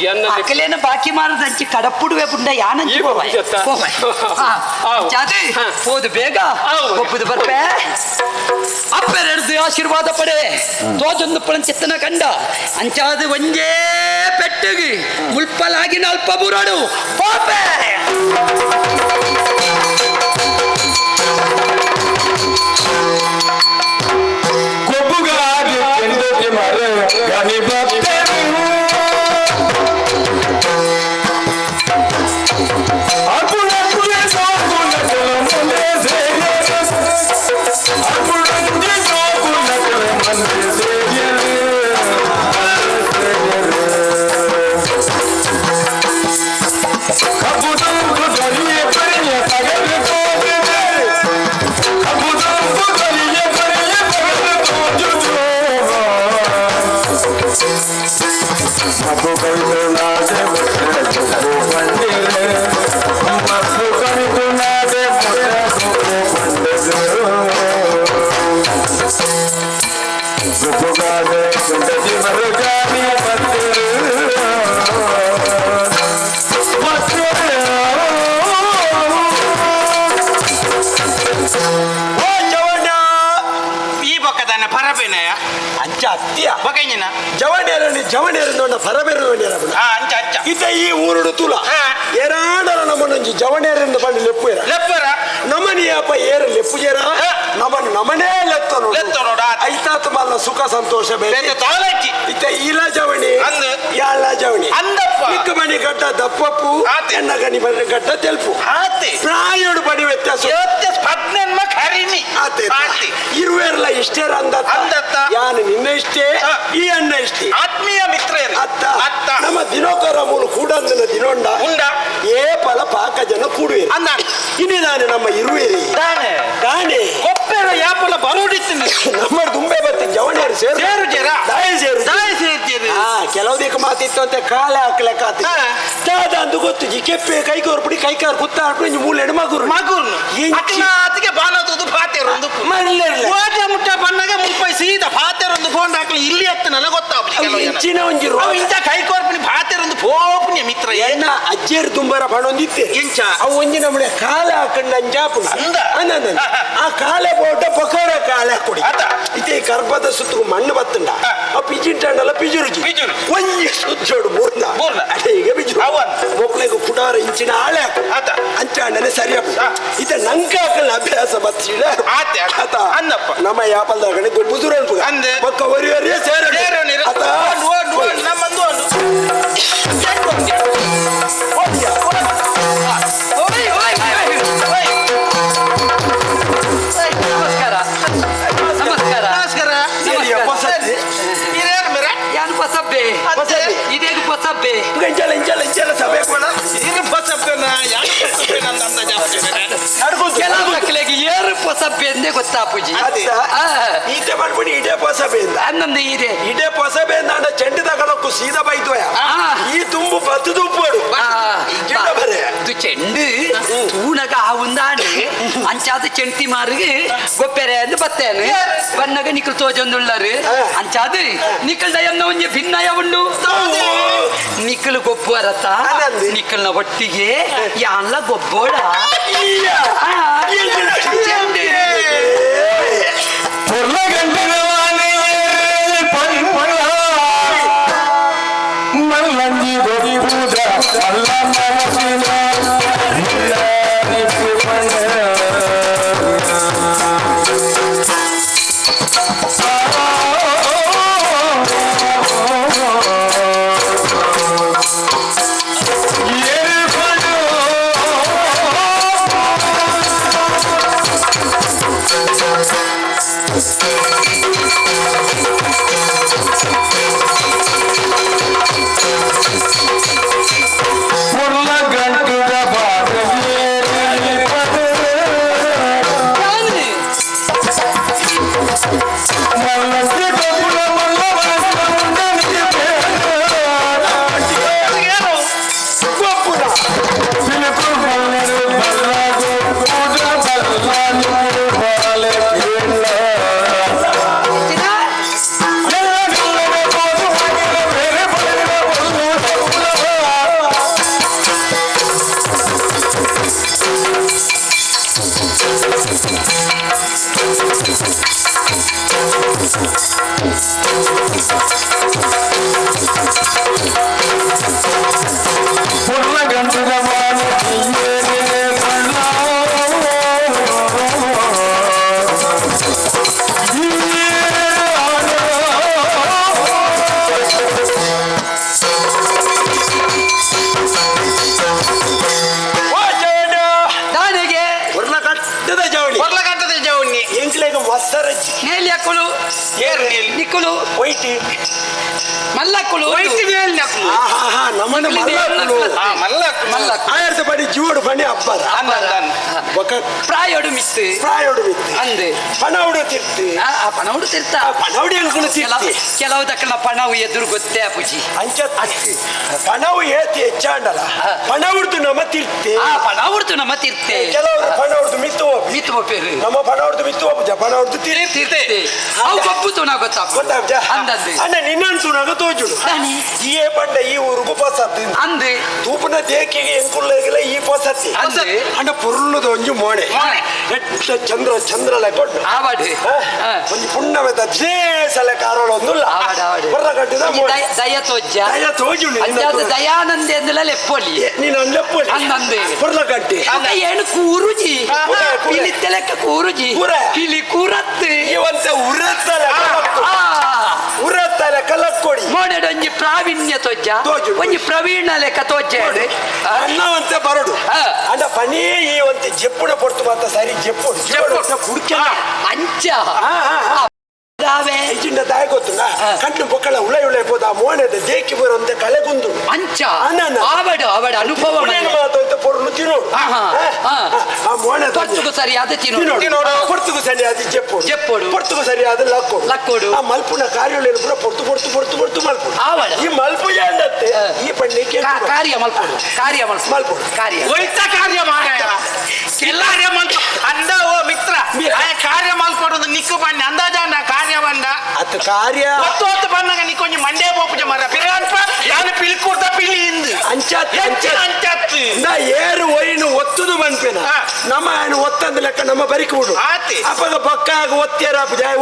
ಎನ್ನ ಅಕ್ಕಲೇನ ಬಾಕಿ ಮಾರದ ಅಂಚಿ ಕಡಪುಡುವೆ ಪುಂಡ ಯಾನಂಚಿ ಈ ಪೋವಾಯ್. ಜೊತ್ತ. ಪೋವಾಯ್. ಆವು. ಚಾತಿ ಹಾ. ಹೋದು ಬೇಗ. ಆವು. ಒಪ್ಪುದು ಬರ್ಪೆ. ಅಪ್ಪೆರೆಡ್ದು ಆಶೀರ್ವಾದ ಪಡೆ ತೋಜೊಂದು ಪಳಂಚಿತ್ತನ ಕಂಡ ಅಂಚಾದ ಒಂಜೇ ಪೆಟ್ಟಿಗೆ ಮುಲ್ಪಲಾಗಿನ ಅಲ್ಪ ಬುರಾಡು ಪೋಪೆ. ಕೊಬ್ಬುಗಾಗಿ ಕೆಂದತಿ ಮರ ಗಣಿ ಬತ್ತರು ಅಪುಣಪುರ ಸೋಕುಲ ಕುಲ ಮುಂದೆ ಸೇರಿಯರು. ಅಪುಣಂಜಿ ಸೋಕುಲ ಕುಲ ಮುಂದೆ ಸೇರಿಯರು. ಕಬ್ಬುದಂಪು ದೊರೆಯ ಪರಿಯ ಪಗಲು ತೋಜುದೆ. ಕಬ್ಬುದಂಪು ದೊರೆಯ ಪರಿಯ ಪಗಲು ತೋಜುದು. ಮಬ್ಬು ಕೈತುನಾದೆ ಮುಟ್ಟೆ ಪಂಡಿರೆ. ಮಬ್ಬು ಕೈತುನಾದೆ ಮುಟ್ಟೆ ಪಂಡಿರು. ಗುಬ್ಬುಗಾದೆ ಗುಂಡದಿ ಮರುಗಾನಿ ಬತ್ತಿರು. ಓ ಜವಣ್ಣ, ಈ ಬೊಕ್ಕದನ್ನ ಪರಬೇನಯ. ಅಂಚ ಅತ್ಯ. ಬೊಕೈಂಜಿನ. ಜವಣ್ಯರನ್ನು ಜವಣ್ಯರನ್ನು ಪರಬೇರು. ಆ ಅಂಚ ಅಂಚ. ಇತ ಈ ಊರುಡು ತುಲ. ಹಾ. ಏರಾಡಲ ನಮ್ಮನೊಂಜಿ ಜವಣ್ಯರಿಂದ ಬಂದು ಲೆಪ್ಪು ಏರ. ಲೆಪ್ಪರ. ನಮನಿಯಪ್ಪ ಏರ ಲೆಪ್ಪು ಜೇರ. ಹಾ. ನಮನ್ ನಮನೇ ಲೆತ್ತನು. ಲೆತ್ತನೋಡು, ಆತ. ಐತಾತು ಮಲ್ಲ ಸುಖ ಸಂತೋಷ ಬೇರೆ. ಬೇತೆ ತಾಳಚ್ಚಿ. ಇತ್ತ ಈಲ ಜವಣಿ. ಅಂದ್. ಯಾಳ ಜವಣಿ. ಅಂದಪ್ಪ. ನಿಕ್ಕ ಬಣಿ ಗಡ್ಡ ದಪ್ಪಪ್ಪು. ಆತೆ. ಎನ್ನ ಗಣಿ ಬಣಿ ಗಡ್ಡ ತೆಲ್ಪು. ಆತೆ. ಪ್ರಾಯೋಡು ಬಡಿ ವ್ಯತ್ಯಾಸ. ಪದ್ನೆನ್ಮ ಖರಿನಿ. ಆತೆ. ಆತೆ. ಇರುವೆರ್ಲ ಇಷ್ಟೇರ ಅಂದತ್ತ. ಅಂದತ್ತ. ಯಾನು ನಿನ್ನ ಇಷ್ಟೇ. ಹಾ. ಈ ಅಣ್ಣ ಇಷ್ಟೇ. ಆತ್ಮೀಯ ಮಿತ್ರರು. ಅತ್ತ. ಅತ್ತ. ನಮ್ಮ ದಿನೋಕರ ಮೂಲು ಕೂಡಂದಿನ ದಿನೊಂಡ. ಉಂಡ. ಏ ಫಲ ಪಾಕ ಜನ ಕೂಡುವೆರು. ಅಂದ. ಇನಿ ನಾನು ನಮ್ಮ ಇರುವೇರಿ. ದಾನೆ. ದಾನೆ. ಕೊಪ್ಪೆರ ಯಾಪಲ ಬರೋಡಿತ್ತಿನ. ನಮ್ಮ ದುಂಬೆ ಬತ್ತಿ ಜವಣಿಯರು ಸೇರು. ಸೇರು ಜರ. ದಾಯ ಸೇರು. ದಾಯ ಸೇರ್ತೀರಿ. ಹಾ ಕೆಲವುದಕ್ಕೆ ಮಾತಿತ್ತು ಅಂತ ಕಾಲ ಹಾಕ್ಲಕ್ಕ ಆತು. ಹಾ. ದಾದ ಅಂದು ಗೊತ್ತು ಜಿ ಕೆಪ್ಪೆ ಕೈ ಕೋರ್ಪಡಿ ಕೈ ಕಾರ್ ಕುತ್ತ ಹಾಕ್ಬಿಡಿ ಇಂಜಿ ಮೂಲೆ ಮಗುರು. ಮಗುರ್ನು. ಇಂಚಿ. ಅಕ್ನ ಆತಿಗೆ ಬಾನತುದು ಪಾತೆರೊಂದು. ಮಲ್ಲೆರ್ಲ. ಓಟ ಮುಟ್ಟ ಬಣ್ಣಗೆ ಮುಲ್ಪೈ ಸೀದಾ ಪಾತೆರೊಂದು ಫೋನ್ ಹಾಕ್ಲಿ ಇಲ್ಲಿ ಎತ್ತನಲ್ಲ ಗೊತ್ತಾಗ್ಲಿ ಅವು ಕೆಲವು ಜನ. ಇಂಚಿನ ಒಂಜಿ ಅವು ರೋಗ. ಇಂಚ ಕೈ ಕೋರ್ಪಿನಿ ಪಾತೆರೊಂದು ಪೋಪಿನಿ. ದಾನೆ ಮಿತ್ರ ಎನ್ನ ಅಜ್ಜೇರು ತುಂಬರ ಪಣೊಂದಿತ್ತೆ. ಎಂಚ? ಅವು ಒಂಜಿ ನಮ್ಮನೆ ಕಾಲ ಹಾಕಂಡ ಅಂಜಾಪುಂಡು. ಅಂದ? ಅಂದ. ಆ ಕಾಲೆ ಬೋಟ ಪಕೋರ ಕಾಲೆ ಹಾಕೊಡಿ. ಅದ. ಇತ್ತೆ ಈ ಕರ್ಬದ ಸುತ್ತು ಮಣ್ಣು ಬತ್ತುಂಡ. ಆ ಪಿಜಿಂಟಂಡಲ್ಲ ಪಿಜುರುಜಿ. ಪಿಜುರುಜಿ. ಒಂಜಿ ಸುತ್ತೋಡು ಬೂರ್ನ. ಬೂರ್ನ. ಅಡೆ ಈಗ ಪಿಜುರು. ಅವು ಅಂದ್. ಮೊಕ್ಲೆಗ್ ಪುಡಾರ ಇಂಚಿನ ಆಳೆ ಹಾಕು. ಅದ. ಅಂಚಾಂಡನೆ ಸರಿ ಹಾಕು. ಇತ್ತೆ ನಂಗೆ ಹಾಕಲ್ಲ ಅಭ್ಯಾಸ ಬತ್ತಿಡ. ಆತೆ, ಆತೆ. ಆತ. ಅಂದಪ್ಪ. ನಮ್ಮ ಯಾಪಲ್ದ ಕಡೆ ಗೊಬ್ಬುದುರು ಅನ್ಪುಗ. ಅಂದ್. ಬೊಕ್ಕ ಒರಿ ಒರಿಯೇ ಸೇರೋಣ. ಸೇರೋಣ. ಆತ. ಓಡು, ಓಡು, ಓಡು, ನಮ್ಮಂದು ಓಡು. ಓಯ್, ಓಯ್, ಓಯ್, ಓಯ್. ನಮಸ್ಕಾರ ನಮಸ್ಕಾರ. ನಮಸ್ಕಾರ. ಸೇರಿಯ ಪೊಸತ್ತಿ. ಇದೇನು ಮೇರೆ? ಯಾನ್ ಪೊಸಬ್ಬೆ. ಅತ್ತೆ. ಇದೇಗ ಪೊಸಬ್ಬೆ. ಇಂಚಲ ಇಂಚಲ ಇಂಚಲ ಸಭೆ ಕೊಡ. ಇದು ಪೊಸಬ್ಬೆನಾ? ಯಾರು ಪೊಸಬ್ಬೆನಾ ಅಂತ ಅಂದಾಜು ಆಗ್ತದೆ. ಕೆಲವು ಮಕ್ಕಳಿಗೆ ಏರು ಪೊಸಬ್ಬೆ ಎಂದೇ ಗೊತ್ತಾಪುಜಿ. ಅತ್ತ. ಈಟೆ ಮಾಡ್ಬಿಡಿ ಇಡೇ ಪೊಸಬೆಯಿಂದ. ಅನ್ನೊಂದು ಇದೆ. ಇಡೇ ಪೊಸಬೆಯಿಂದ ಅಂಡ ಚೆಂಡು ತಗೊಳಕ್ಕೂ ಸೀದಾ ಬೈತೋಯ. ಈ ತುಂಬು ಬತ್ತು ತುಪ್ಪಡು. ಗಿಡ ಬರೆ. ಇದು ಚೆಂಡು ತೂನಗ ಆವುಂದಾಂಡು ಅಂಚಾದ ಚೆಂಟಿ ಮಾರಿಗೆ ಗೊಪ್ಪೆರೆ ಅಂದ್ ಬತ್ತೇನೆ ಬನ್ನಗ ನಿಕಲ್ ತೋಜೊಂದುಳ್ಳರು. ಅಂಚಾದ ನಿಕಲ್ ದಯನ್ನ ಒಂಜಿ ಭಿನ್ನಯ ಉಂಡು. ನಿಕಲ್ ಗೊಬ್ಬರತ. ಅದಂದು. ನಿಕಲ್ನ ಒಟ್ಟಿಗೆ ಯಾನ್ಲ ಗೊಬ್ಬೋಡ. ಚೆಂಡು. ಮಲ್ಲಂಜಿ ಗೊಬ್ಬುದ ಮಲ್ಲ ಮನಸ್ಸಿನ ಗಂಟುದ ಯಾನು? ಮಲ್ಲಂಜಿ ಗೊಬ್ಬುದ ಮಲ್ಲ ಮನಸ್ಸಿನ ಸಿಲುಕು ಬಲ್ಲರು ಬಲ್ಲ ಗೊಬ್ಬುದ ಬಲ್ಲ ನಿಮ್ಮರು ಬಾಲೆ ಕೇಳ. ಚಿನ್ನ? ಎಲ್ಲ ಗಲ್ಲದ ಕೋದು ಹೋಗಿದ ಬೇರೆ ಬಳಿದ ಬಲ್ಲು ತಪ್ಪುದ. ಪುರ್ಲ ಗಂಟದ ಬಾಲ ಏನೇ ಬಣ್ಣ. ಓ ಜವಣ. ದಾನೆಗೆ. ಒರ್ಲ ಕಟ್ಟದ ಜವಳಿ. ಕೊರ್ಲಗಟ್ಟದ ಜವಣಿ. ಎಂಕ್ಲೆಗ ಮೊಸರಜ್ಜಿ. ನೇಲಿ ಹಾಕುಳು. ಏರು ನೇಲಿ. ನಿಕ್ಕುಲು. ಒಯ್ಟಿ. ಮಲ್ಲಕ್ಕುಳು. ವೈಟ್ ನೇಲಿ ನಕ್ಕುಲು. ಆಹಾ ನಮ್ಮನ ಮಲ್ಲಕ್ಕುಲು. ಆ, ಮಲ್ಲಕ್ಕುಲು. ಮಲ್ಲಕ್ಕುಲು. ಆಯರ್ತ ಪಡಿ ಜೀವಡು ಪಣಿ ಅಬ್ಬರ. ಅಂದ, ಅಂದ, ಅಂದ. ಬೊಕ ಪ್ರಾಯೋಡು ಮಿತ್ತು. ಪ್ರಾಯೋಡು ಬಿತ್ತು. ಅಂದ್. ಪಣವುಡು ತಿರ್ತಿ. ಆ ಪಣವುಡು ತಿರ್ತ. ಪಣವುಡು ಎಂಕುಲು ತಿರ್ತಿ. ಕೆಲವು ದಕ್ಕನ ಪಣವು ಎದುರು ಗೊತ್ತೇ ಅಪುಜಿ. ಅಂಚ ಪಣವು ಏತಿ ಹೆಚ್ಚಾಂಡಲ ಪಣವುಡ್ದು ನಮ್ಮ ತಿರ್ತಿ. ಆ ಪಣವುಡ್ದು ನಮ್ಮ ತಿರ್ತೆ. ಕೆಲವರು ಪಣವುಡ್ದು ಮಿತ್ತು ಹೋಪಿ. ಮಿತ್ತು ಹೋಪೇರು. ನಮ್ಮ ಪಣವುಡ್ದು ಮಿತ್ತು ಹೋಪುಜ, ಪಣವುಡ್ದು ತಿರ್ತಿ. ತಿರ್ತೆ. ಅವು ಗೊಬ್ಬುತು ನಾ ಗೊತ್ತಾಪ. ಗೊತ್ತಾಪುಜ? ಅಂದಂದು. ಅಣ್ಣ ನಿನ್ನಂತೂ ನಾಗ ತೋಜುಡು. ದಾನಿ? ಈ ಪಂಡ ಈ ಊರುಗು ಪೊಸತ್ತಿ. ಅಂದ್. ತೂಪುನ ದೇಕಿಗೆ ಎಂಕುಲ್ಲೆಗೆಲ್ಲ ಈ ಪೊಸತ್ತಿ. ಅಂದ್. ಅಣ್ಣ ಪೊರ್ಲುದ ಒಂಜಿ ಮೋಣೆ. ಎಟ್ಟ ಚಂದ್ರ ಚಂದ್ರ ಲೆಕ್ಕೊಂಡು. ಆವಾಡು. ಒಂಜಿ ಪುಣ್ಣಮೆದ ದ್ವೇಸಲ ಕಾರಣ ಒಂದುಲ್ಲ. ಆವಾಡು ಆವಾಡು. ಬರ್ರ ಕಟ್ಟಿದ ಒಂಜಿ ಮೋಣೆ. ದಯ ತೋಜ್ಜ. ದಯ ತೋಜುಂಡು ನಿನ್ನ. ಅಂಚಾದ ದಯಾನಂದ ಎಂದಲ ಲೆಪ್ಪೊಲಿ. ನೀನು ಲೆಪ್ಪೊಲಿ. ಅಂದಂದೆ. ಪೊರ್ಲ ಕಟ್ಟಿ. ಬೊಕ ಏನು ಕೂರುಜಿ. ಕೂರೆ, ಕೂರೆ. ಪಿಲಿತ್ತ ಲೆಕ್ಕ ಕೂರುಜಿ. ಕೂರೆ. ಪಿಲಿ ಕೂರತ್ತು. ಇವಂತ ಉರತ್ತಲ ಉರತ್ತಲ ಕಲಕ್ಕೊಡಿ. ಮೋನೆಡ್ ಒಂಜಿ ಪ್ರಾವೀಣ್ಯ ತೋಜ್ಜ. ತೋಜುಂಡು. ಒಂಜಿ ಪ್ರವೀಣ ಲೆಕ್ಕ ತೋಜ್ಜ. ಅಣ್ಣವಂತೆ ಬರಡು. ಅಂಡ ಪನೇ ಈ ಒಂತೆ ಜೆಪ್ಪುಡ ಪೊರ್ತು ಮಾತ ಸರಿ ಜೆಪ್ಪುಡು ಜೆಪ್ಪುಡು ಕುಡ್ಕೆ. ಅಂಚ ದಾವೆ. ಇಜಿಂಡ ದಾಯ ಗೊತ್ತುಂಡ ಕಣ್ಣು ಬೊಕ್ಕಳ ಉಳೆ ಉಳೆ ಪೋದ ಆ ಮೋಣೆದ ದೇಕಿ ಬರುವಂತೆ ಕಳೆಗುಂದು. ಅಂಚ. ಅನ್ನ. ಆವಡು ಆವಡು ಅನುಭವ. ಮಾತು ಅಂತ ಪೊರ್ಲು ತಿನ್ನೋಡು. ಆಹಾ, ಆ. ಆ ಮೋಣೆ ಪೊರ್ತುಗು ಸರಿಯಾದ ತಿನ್ನೋಡು. ತಿನ್ನೋಡು. ಪೊರ್ತುಗು ಸರಿಯಾದ ಜೆಪ್ಪೋಡು. ಜೆಪ್ಪೋಡು. ಪೊರ್ತುಗು ಸರಿಯಾದ ಲಕ್ಕೋಡು. ಲಕ್ಕೋಡು. ಆ ಮಲ್ಪುನ ಕಾರ್ಯಗಳು ಪೂರ ಪೊರ್ತು ಪೊರ್ತು ಪೊರ್ತು ಪೊರ್ತು ಮಲ್ಪುಡು. ಆವಡ. ಈ ಮಲ್ಪು ಅಂದತ್ತೆ ಈ ಪಣ್ಣಿಗೆ ಕಾರ್ಯ ಮಲ್ಪೊಡು ಕಾರ್ಯ ಮಲ್ಪೊಡು. ಮಲ್ಪೊಡು. ಕಾರ್ಯ. ಒಯ್ತ ಕಾರ್ಯ ಮಾರಾಯ. ಕಾರ್ಯ ಮಲ್ಪ ಅಂದ ಓ ಮಿತ್ರ. ಆ ಕಾರ್ಯ ಮಲ್ಪಡೋದು ನಿಕ್ಕು ಬನ್ನಿ ಅಂದಾಜಾಂಡ ಕಾರ್ಯ ಬಂಡ. ಅತ್ತ. ಅತ್ ಕಾರ್ಯ ಒತ್ತು ಒತ್ತು ಬಂದಾಗ ನೀ ಕೊಂಚ ಮಂಡ್ಯ ಪೋಪುಜ ಮರ ಪಿರಾನ್ಪ ಯಾನು ಪಿಲಿಕೂರ್ದ ಪಿಲಿ ಇಂದು ಅಂಚಾತ್ ಎಂಚಿನ ಅಂಚಾತ್ ನಾ ಏರು ಒಯ್ನು ಒತ್ತುದು ಬನ್ಪೇನ ನಮ್ಮ ಏನು ಒತ್ತಂದ ಲೆಕ್ಕ ನಮ್ಮ ಬರಿಕ್ ಬಿಡು ಆತೆ. ಅಪಗ ಬಕ್ಕಾಗ ಒತ್ತೇರ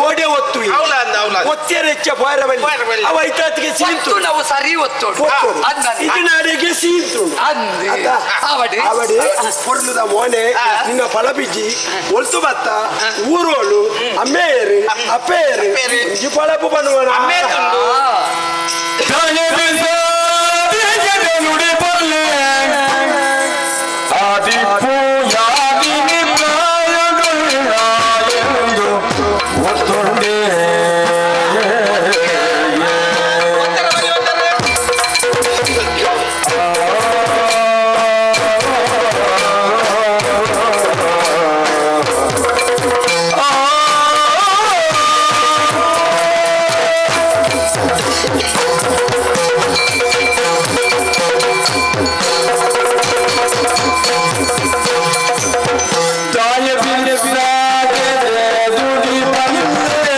ಓಡೆ ಒತ್ತು ಹೌಲ ಅಂದ, ಹೌಲ ಅಂದ. ಒತ್ತೇರ ಹೆಚ್ಚ ಪೋಯರ ಬಲ್ಲಿ ಪೋಯರ ಬಲ್ಲಿ. ಅವ ಐತಾತಿಗೆ ಸೀಂತು ಒತ್ತು ನಾವು ಸರಿ ಒತ್ತೋಡು ಒತ್ತೋಡು ಅಂದ್ ಅಂದ್. ಇದು ನಾಡಿಗೆ ಸೀಂತು ಅಂದ್. ಆವಡಿ. ಅವಡಿ ಪೊರ್ಲುದ ಮೋನೆ ನಿನ್ನ ಫಲ ಬಿಜ್ಜಿ ಒಲ್ತು ಬತ್ತ ಊರೋಳು ಅಮ್ಮೆಯರು ಅಪ್ಪೆಯರು ಅಪ್ಪೆಯರು. ಒಂಜಿ ಫಳಪು ಬನ್ನುವನ ಅಮ್ಮೆ ತುಂಡು ಒತ್ತೊಂಡೇ. ಒತ್ತರ ಬರಿ, ಒತ್ತರ. ತಾಯ ಬಿರುಸಾಗಿದೆ ದುಡಿ ಬಂದೆ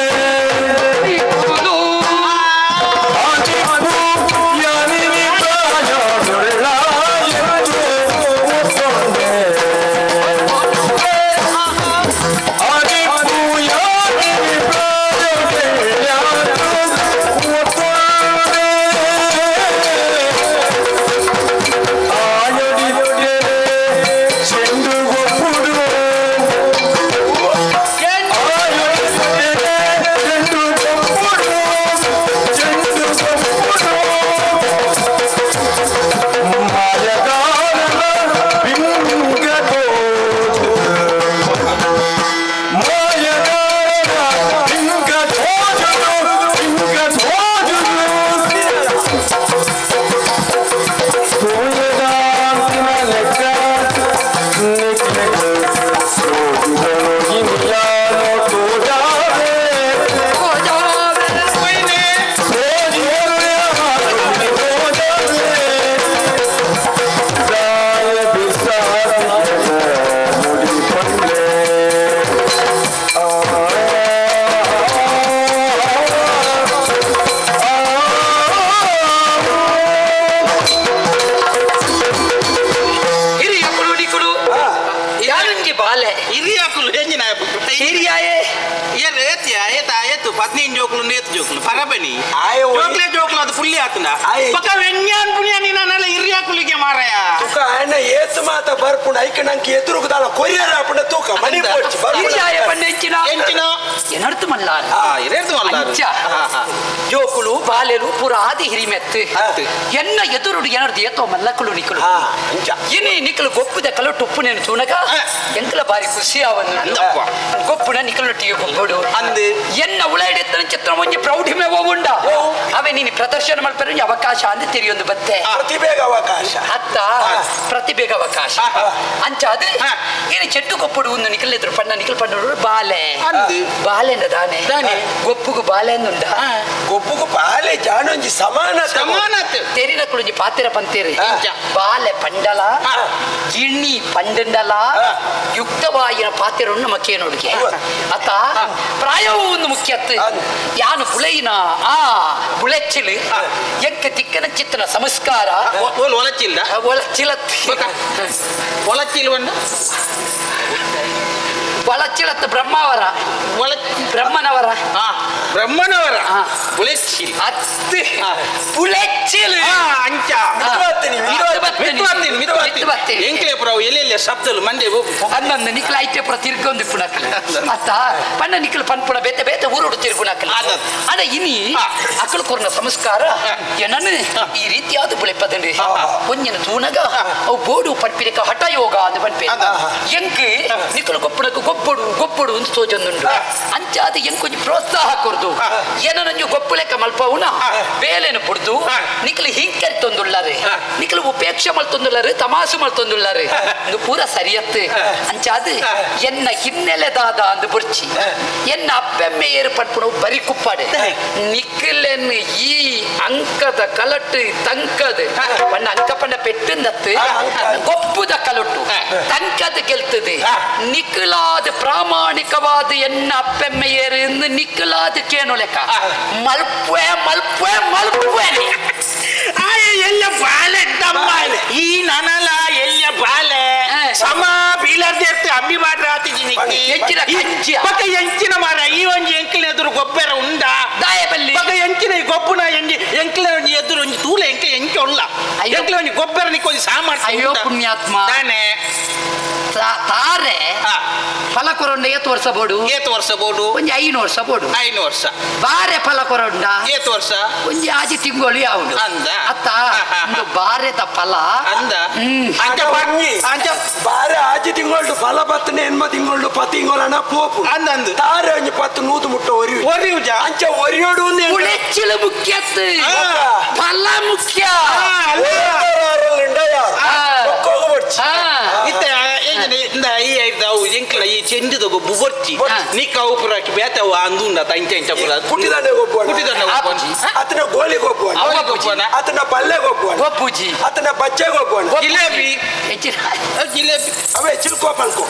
ಆದಿಪ್ಪು ಯಾನಿನಿ ಪ್ರಾಯದುಳ್ಳ ಎಂದು ಒತ್ತೊಂಡೆ. ಆದಿಪ್ಪು ಯಾನಿನಿ ಪ್ರಾಯದುಳ್ಳ ಎಂದು ಒತ್ತೊಂಡೆ. ಆಯಡಿದ್ದರೆ ಚೆಂಡು ಗೊಪ್ಪುಡು ಆಯಡಿದ್ದರೆ ಚೆಂಡು ಗೊಪ್ಪುಡು ಚೆಂಡು ಗೊಪ್ಪುಡು ಮಾಯಗಾರನ ಬಿಂಗ ತೋಜು ಮಾಯಗಾರನ ಬಿಂಗ ತೋಜುದು ಬಿಂಗ ತೋಜುದು ಸೂರ್ಯದಾಂತಿನ ಲೆಕ್ಕ ನಿಕ್ಲೆಗ್ ಸೋಜಿದನು ಇನಿಯಾನೋ ತೋಜಾವೆ. ಸೋಜಿದನು ಯಾರು ತೋಜಾವೆ. ದಾಯ ಬಿಸಾತಿಯದ ಮುಡಿಪಲ್ಲೆ. ಆ ಆ, ಆ. ಹಿರಿಯಕುಲು ನಿಕುಲು ಯಾರಂಗಿ ಬಾಲೆ ಹಿರಿಯಾಕುಲು ಎಂಜಿನ ಹಿರಿಯಾಯೇ ಏನ್ ಏತಿಯ ಏತ ಏತು 15 ಜೋಕುಲು ನೇತು ಜೋಕುಲು ಪರಬನಿ ಆಯೆ ಒಯ್- ಜೋಕ್ಲೆ ಜೋಕುಲು ಅದು ಪುಲ್ಲಿ ಆತುಂಡ ಆಯೆ. ಪಕ್ಕ ವ್ಯಂಗ್ಯಾನ್ ಪುಣ್ಯ ನೀನಲ್ಲ ಹಿರಿಯಾಕುಲಿಗೆ ಮಾರಾಯ ತೂಕ ಅಣ್ಣ ಏತು ಮಾತ ಬರ್ಪುಂಡು ಐಕ ನಂಗೆ ಎದುರುಗುದಾಲ ಕೊರಿಯರ್ ಆಪುಂಡ ತೂಕ ಮನಿ ಪೋಡ್ಚಿ ಬರ್ಪುಂಡು. ಹಿರಿಯಾಯ ಪಂಡ ಎಂಚಿನ ಎಂಚಿನ ಏನರ್ಥ ಮಲ್ಲಾರ ಆ ಇರೇರ್ದು ಅಲ್ಲ ಅಂಚ ಜೋಕುಲು ಬಾಲೆಲು ಪೂರ ಆದಿ ಹಿರಿಮೆತ್ತು ಎನ್ನ ಎದುರುಡು ಏನರ್ದು ಏತೋ ಮಲ್ಲಕುಲು ನಿಕುಲು ಆ, ಅಂಚ ಇನಿ ನಿಕಲು ಗೊಪ್ಪುದ ಕಲೊಟ್ಟು ಉಪ್ಪು ನೇನು ತೂನಗ ಎಂಕಲ ಬಾರಿ ಖುಷಿ ಆವನು ಅಂದಪ್ಪ. ಗೊಪ್ಪುನ ನಿಕಲೊಟ್ಟಿಗೆ ಗೊಬ್ಬಡು ಅಂದು. ಎನ್ನ ಉಳೈಡೆತ್ತನ ಚಿತ್ರ ಒಂಜಿ ಪ್ರೌಢಿಮೆ ಉಂಡ ಅವೇ ನೀನು ಪ್ರದರ್ಶನ ಮಲ್ಪೆರೆ ಒಂಜಿ ಅವಕಾಶ ಅಂದ್ ತೆರಿಯೊಂದು ಬತ್ತೆ ಪ್ರತಿಭೆಗೆ ಅವಕಾಶ ಅತ್ತ ಪ್ರತಿಭೆಗೆ ಅವಕಾಶ ಅಂಚ ಅದು ಏನು ಚೆಟ್ಟು ಗೊಪ್ಪುಡು ಒಂದು ನಿಕಲ್ ಎದುರು ಪಣ್ಣ ನಿಕಲ್ ಪಣ್ಣರು ಬಾಲೆ ಅಂದು. ಬಾಲೆಂದ ದಾನೆ ದಾನೆ. ಗೊಪ್ಪುಗು ಬಾಲೆ ಅಂದುಂಡ ಗೊಬ್ಬುಗು ಬಾಲೆ ಜಾನೊಂಜಿ ಸಮಾನ ಸಮಾನತೆ ತೆರಿನ ಕುಳಿಂಜಿ ಪಾತಿರ ಪಂತೇರಿ ಅಂಚ. ಬಾಲೆ ಪಂಡಲ ಗಿಣ್ಣಿ ಪಂಡಂಡಲ ಯುಕ್ತವಾಯಿನ ಪಾತಿರನ್ನು ನಮಕೇನೊಡುಗೆ ಅತ್ತ ಪ್ರಾಯವೂ ಒಂದು ಮುಖ್ಯತ್ತು ಯಾನು ಪುಳೆಯಿನ ಆ ಬುಳೆಚ್ಚಿಲು ಎಂಕ ತಿಕ್ಕನ ಚಿತ್ತನ ಸಂಸ್ಕಾರ ಓಲ್ ಒಲಚಿಲ್ಲ ಒಳಚಿಲತ್ ಒಲಚಿಲ್ ಒಂದು ಒಳಚಿಲತ್ ಬ್ರಹ್ಮಾವರ ಒಲ ಬ್ರಹ್ಮನವರ ಆ ಬ್ರಹ್ಮನವರ ಆ. ಬುಳೆಚ್ಚಿಲ್ ಅತ್ತಿ ಪುಳೆಚ್ಚಿಲು ಆ ಅಂಚ ಮಿತವಾಗ್ತೀನಿ, ಮಿತವಾಗ್ತೀನಿ. ಮಿತ್ವಾತೀನಿ ಮಿತ್ವಾತೀನಿ ಮಿತ್ವಾತೀನಿ. ಎಂಕ್ಲೆ ಪುರವು ಎಲ್ಲೆಲ್ಲ ಶಬ್ದಲು ಮಂಡೆ ಹೋಗು ಅನ್ನೊಂದು ನಿಕ್ಲ ಐತೆ ಪುರ ತಿರ್ಗೊಂದು ಪುನಕ್ಲ ಅತ್ತ ಪಣ್ಣ ನಿಕ್ಲ ಪನ್ಪುಣ ಬೇತೆ ಬೇತೆ ಊರುಡು ತಿರ್ಗುನಕ್ಲ ಆದದ್. ಅಡ ಇನಿ ಅಕಲು ಕೊರ್ನ ಸಂಸ್ಕಾರ ಏನನ್ನು ಈ ರೀತಿಯಾದ ಬುಳೆಪದಂಡಿ ಒಂಜಿನ ತೂನಗ ಅವು ಬೋಡು ಪನ್ಪಿನಕ ಹಠ ಯೋಗ ಅಂದ್ ಪನ್ಪೆ ಎಂಕ್ ನಿಕಲು ಗೊಪ್ಪುನಕ ಗೊಪ್ಪಡು ಗೊಪ್ಪಡು ಅಂತ ತೋಜೊಂದುಂಡು ಅಂಚಾದ ಎಂಕ್ ಒಂಜಿ ಪ್ರೋತ್ಸಾಹ ಕೊರ್ದು ಏನನಂಜು ಗೊಪ್ಪುಲೆಕ್ಕ ಮಲ್ಪವುನ ಬೇಲೆನು ಬುಡ್ದು ನಿಕಲು ಹಿಂಕರಿ ತೊಂದುಳ್ಳಾರೆ ನಿಕಲು ಉಪೇಕ್ಷೆ ಮಲ್ತೊಂದುಳ್ಳಾರೆ ತಮಾಸು ಮಲ್ತೊಂದುಳ್ಳಾರೆ ಇಂದು ಪೂರ ಸರಿಯತ್ತು ಅಂಚಾದ ಎನ್ನ ಹಿನ್ನೆಲೆದಾದ ಅಂದು ಬುರ್ಚಿ ಎನ್ನ ಅಪ್ಪೆಮ್ಮೆ ಏರ್ಪಡ್ಪುಣವು ಬರಿ ಕುಪ್ಪಾಡೆ ನಿಕ್ಕಲೆನ್ ಈ ಅಂಕದ ಕಲಟ್ಟು ತಂಕದ ಪಣ್ಣ ಅಂಕ ಪಣ್ಣ ಪೆಟ್ಟುಂದತ್ತು ಗೊಪ್ಪುದ ಕಲೊಟ್ಟು ತಂಕದ ಗೆಲ್ತದೆ ನಿಕ್ಕಲಾದ ಪ್ರಾಮಾಣಿಕ ಪ್ರಾಮಾಣಿಕವಾದ ಎನ್ನ ಅಪ್ಪೆಮ್ಮೆಯೇರು ಎಂದು ನಿಕ್ಕಲಾದ ಕೇನು ಲೆಕ್ಕ ಮಲ್ಪೆ ಮಲ್ಪೆ ಮಲ್ಪೆ ಆಯ ಎಲ್ಲ ಬಾಲೆ ತಮ್ಮಾಲೆ ಈ ನನಲ ಎಲ್ಲ ಬಾಲೆ ಸಮ ಬೀಲರ್ದೆ ಇರ್ತೆ ಅಂಬಿ ಮಾಡ್ರ ಆತಿಜಿನಿ ಎಂಚಿನ ಕಂಚಿಯ? ಬಕ ಎಂಚಿನ ಮಾರ ಈ ಒಂಜಿ ಎಂಕಿನ ಎದುರು ಗೊಬ್ಬರ ಉಂಡ ದಾಯ ಬಲ್ಲಿ ಬಕ ಎಂಚಿನ ಈ ಗೊಬ್ಬುನ ಎಂಜಿ ಎಂಕಿನ ಒಂಜಿ ಎದುರು ಒಂಜಿ ತೂಲ ಎಂಕ ಎಂಚ ಉಲ್ಲ ಅಯ್ಯೋ. ಎಂಕಿನ ಒಂಜಿ ಗೊಬ್ಬರ ನಿಕ್ಕೊಂಜಿ ಸಾಮರ್ಥ್ಯ ಅಯ್ಯೋ ಉಂಡ. ಪುಣ್ಯಾತ್ಮ. ತಾನೆ ತಾರೆ ಫಲ ಕೊರೊಂಡ ಏತ್ ವರ್ಷ ಬೋಡು ಏತ್ ವರ್ಷ ಬೋಡು ಒಂಜಿ ಐನು ವರ್ಷ ಬೋಡು ಐನು ವರ್ಷ ಬಾರೆ ಫಲ ಕೊರೊಂಡ ಏತ್ ವರ್ಷ ಒಂಜಿ ಆಜಿ ತಿಂಗಳು ಯಾವುದು ಅಂದ. ಅತ್ತ ಒಂದು ಬಾರೆದ ಫಲ ಅಂದ ಹ್ಮ್ ಅಂಚ ಅಂಚ ಬಾರೆ ಆಜಿ ತಿಂಗಳು ಫಲ ಬತ್ತನೆ ಎನ್ಮ ತಿಂಗಳು ಪತ್ತು ತಿಂಗಳನ ಪೋಪು ಅಂದ ಅಂದು. ತಾರೆ ಒಂಜಿ ಪತ್ತು ನೂತು ಮುಟ್ಟ ಒರಿಯು ಒರಿಯುಜ ಅಂಚ ಒರಿಯೋಡು ಉಳೆಚ್ಚಿಲು ಮುಖ್ಯತ್ತು ಫಲ ಮುಖ್ಯ ಇತ್ತೆ ಎಂಚಿನ ಇಂದ ಈ ಐತ ಅವು ಎಂಕ್ಲ ಈ ಚೆಂಡಿದ ಗೊಬ್ಬು ಬೊರ್ಚಿ ನಿಕ್ಕ ಅವು ಪುರ ಬೇತೆ ಅವು ಅಂದುಂಡ ಇಂಚ ಇಂಚ ಪುರ ಕುಟಿದಂಡೆ ಗೊಬ್ಬು ಕುಟಿದಂಡೆ ಗೊಬ್ಬು ಅತನ ಗೋಲಿ ಗೊಬ್ಬು ಗೊಬ್ಬು ಅತನ ಪಲ್ಲೆ ಗೊಬ್ಬು ಗೊಬ್ಬುಜಿ ಅತನ ಬಚ್ಚೆ ಗೊಬ್ಬು ಜಿಲೇಬಿ ಹೆಚ್ಚಿನ ಜಿಲೇಬಿ ಅವೇ ಚಿಲ್ಕೋ ಪಲ್ಕೋ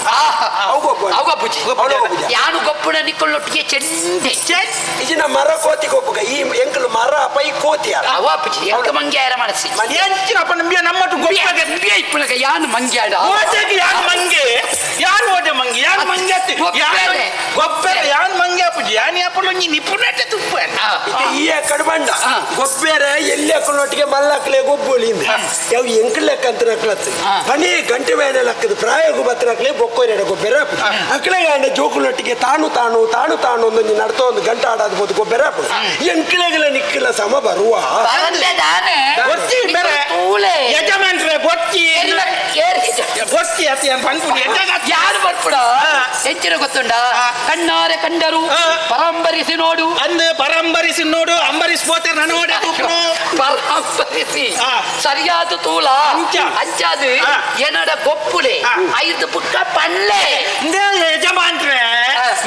ಅವು ಗೊಬ್ಬು ಅವು ಗೊಬ್ಬುಜಿ ಅವು ಗೊಬ್ಬುಜಿ ಯಾನು ಗೊಬ್ಬುನ ನಿಕ್ಕೊಳ್ಳೊಟ್ಟಿಗೆ ಚೆಂಡೆ ಇಜಿನ ಮರ ಕೋತಿ ಗೊಬ್ಬುಗ ಈ ಎಂಕಲು ಮರ ಪೈ ಕೋತಿ ಅವ ಅಪ್ಪುಜಿ ಎಂಕ ಮಂಗ್ಯಾರ ಮನಸ್ಸಿ ಎಂಚಿನ ಅಪ್ಪ ನಂಬಿಯ ನಮ್ಮಟ್ಟು ಗೊಬ್ಬಗೆ ನಂಬಿಯ ಇಪ್ಪುನಗ ಯಾನು ಮಂಗ್ಯಾಡ ಓಟೆಗೆ ಯಾನ್ ಮಂಗೆ ಯಾನ್ ಓಟೆ ಮಂಗೆ ಯಾನ್ ಮಂಗೆ ಅತ್ತಿ ಗೊಬ್ಬೆರೆ. ಗೊಬ್ಬೆರೆ ಯಾನ್ ಮಂಗೆ ಅಪ್ಪುಜಿ ಯಾನ್ ಅಪ್ಪಲು ನೀ ನಿಪುಣತೆ ತುಪ್ಪ ಈ ಕಡಬಂಡ ಗೊಬ್ಬೆರೆ ಎಲ್ಲಿ ಅಕ್ಕನೊಟ್ಟಿಗೆ ಮಲ್ಲಕ್ಲೆ ಗೊಬ್ಬುಳಿ ಯಾವ ಎಂಕಲ್ ಲೆಕ್ಕ ಅಂತ ನಕ್ಲತ್ತು ಪನಿ ಗಂಟೆ ಮೇಲೆ ಲಕ್ಕದ ಪ್ರಾಯಗು ಬತ್ತನಕ್ಲೆ ಬೊಕ್ಕೋರೆಡ ಗೊಬ್ಬೆರೆ ಅಪ್ಪು ಅಕ್ಲೆ ಗಾಂಡ ಜೋಕುಲೊಟ್ಟಿಗೆ ತಾನು ತಾನು ತಾನು ತಾನು ಒಂದು ನಡ್ತೋ ಒಂದು ಗಂಟೆ ಆಡಾದ ಬೋದು ಗೊಬ್ಬೆರೆ ಅಪ್ಪು ಎಂಕ್ಲೆಗಳ ನಿಕ್ಕಲ ಸಮ ಬರುವ ಬೊಚ್ಚಿ ಬೇರೆ ತೂಲೆ ಯಜಮಾನ್ರೆ ಬೊಚ್ಚಿ ಬೊಚ್ಚಿ ಅತಿ ಅಂತ ಪನ್ಪುಡಿ ಯಾರು ಬರ್ಪುಡ ಹೆಚ್ಚಿನ ಗೊತ್ತುಂಡ ಕಣ್ಣಾರೆ ಕಂಡರು ಪರಂಬರಿಸಿ ನೋಡು ಅಂದು ಪರಂಬರಿಸಿ ನೋಡು ಅಂಬರೀಷ್ ಪೋತೆ ನನ್ನ ಓಡೆ ತೂಪುನು ಪರಂಬರಿಸಿ ಸರಿಯಾದ ತೂಲ ಅಂಚ. ಅಂಚಾದು ಏನಡ ಗೊಪ್ಪುಲೆ ಐದು ಪುಕ್ಕ ಪಲ್ಲೆ ಇಂದೇ ಯಜಮಾನ್ರೆ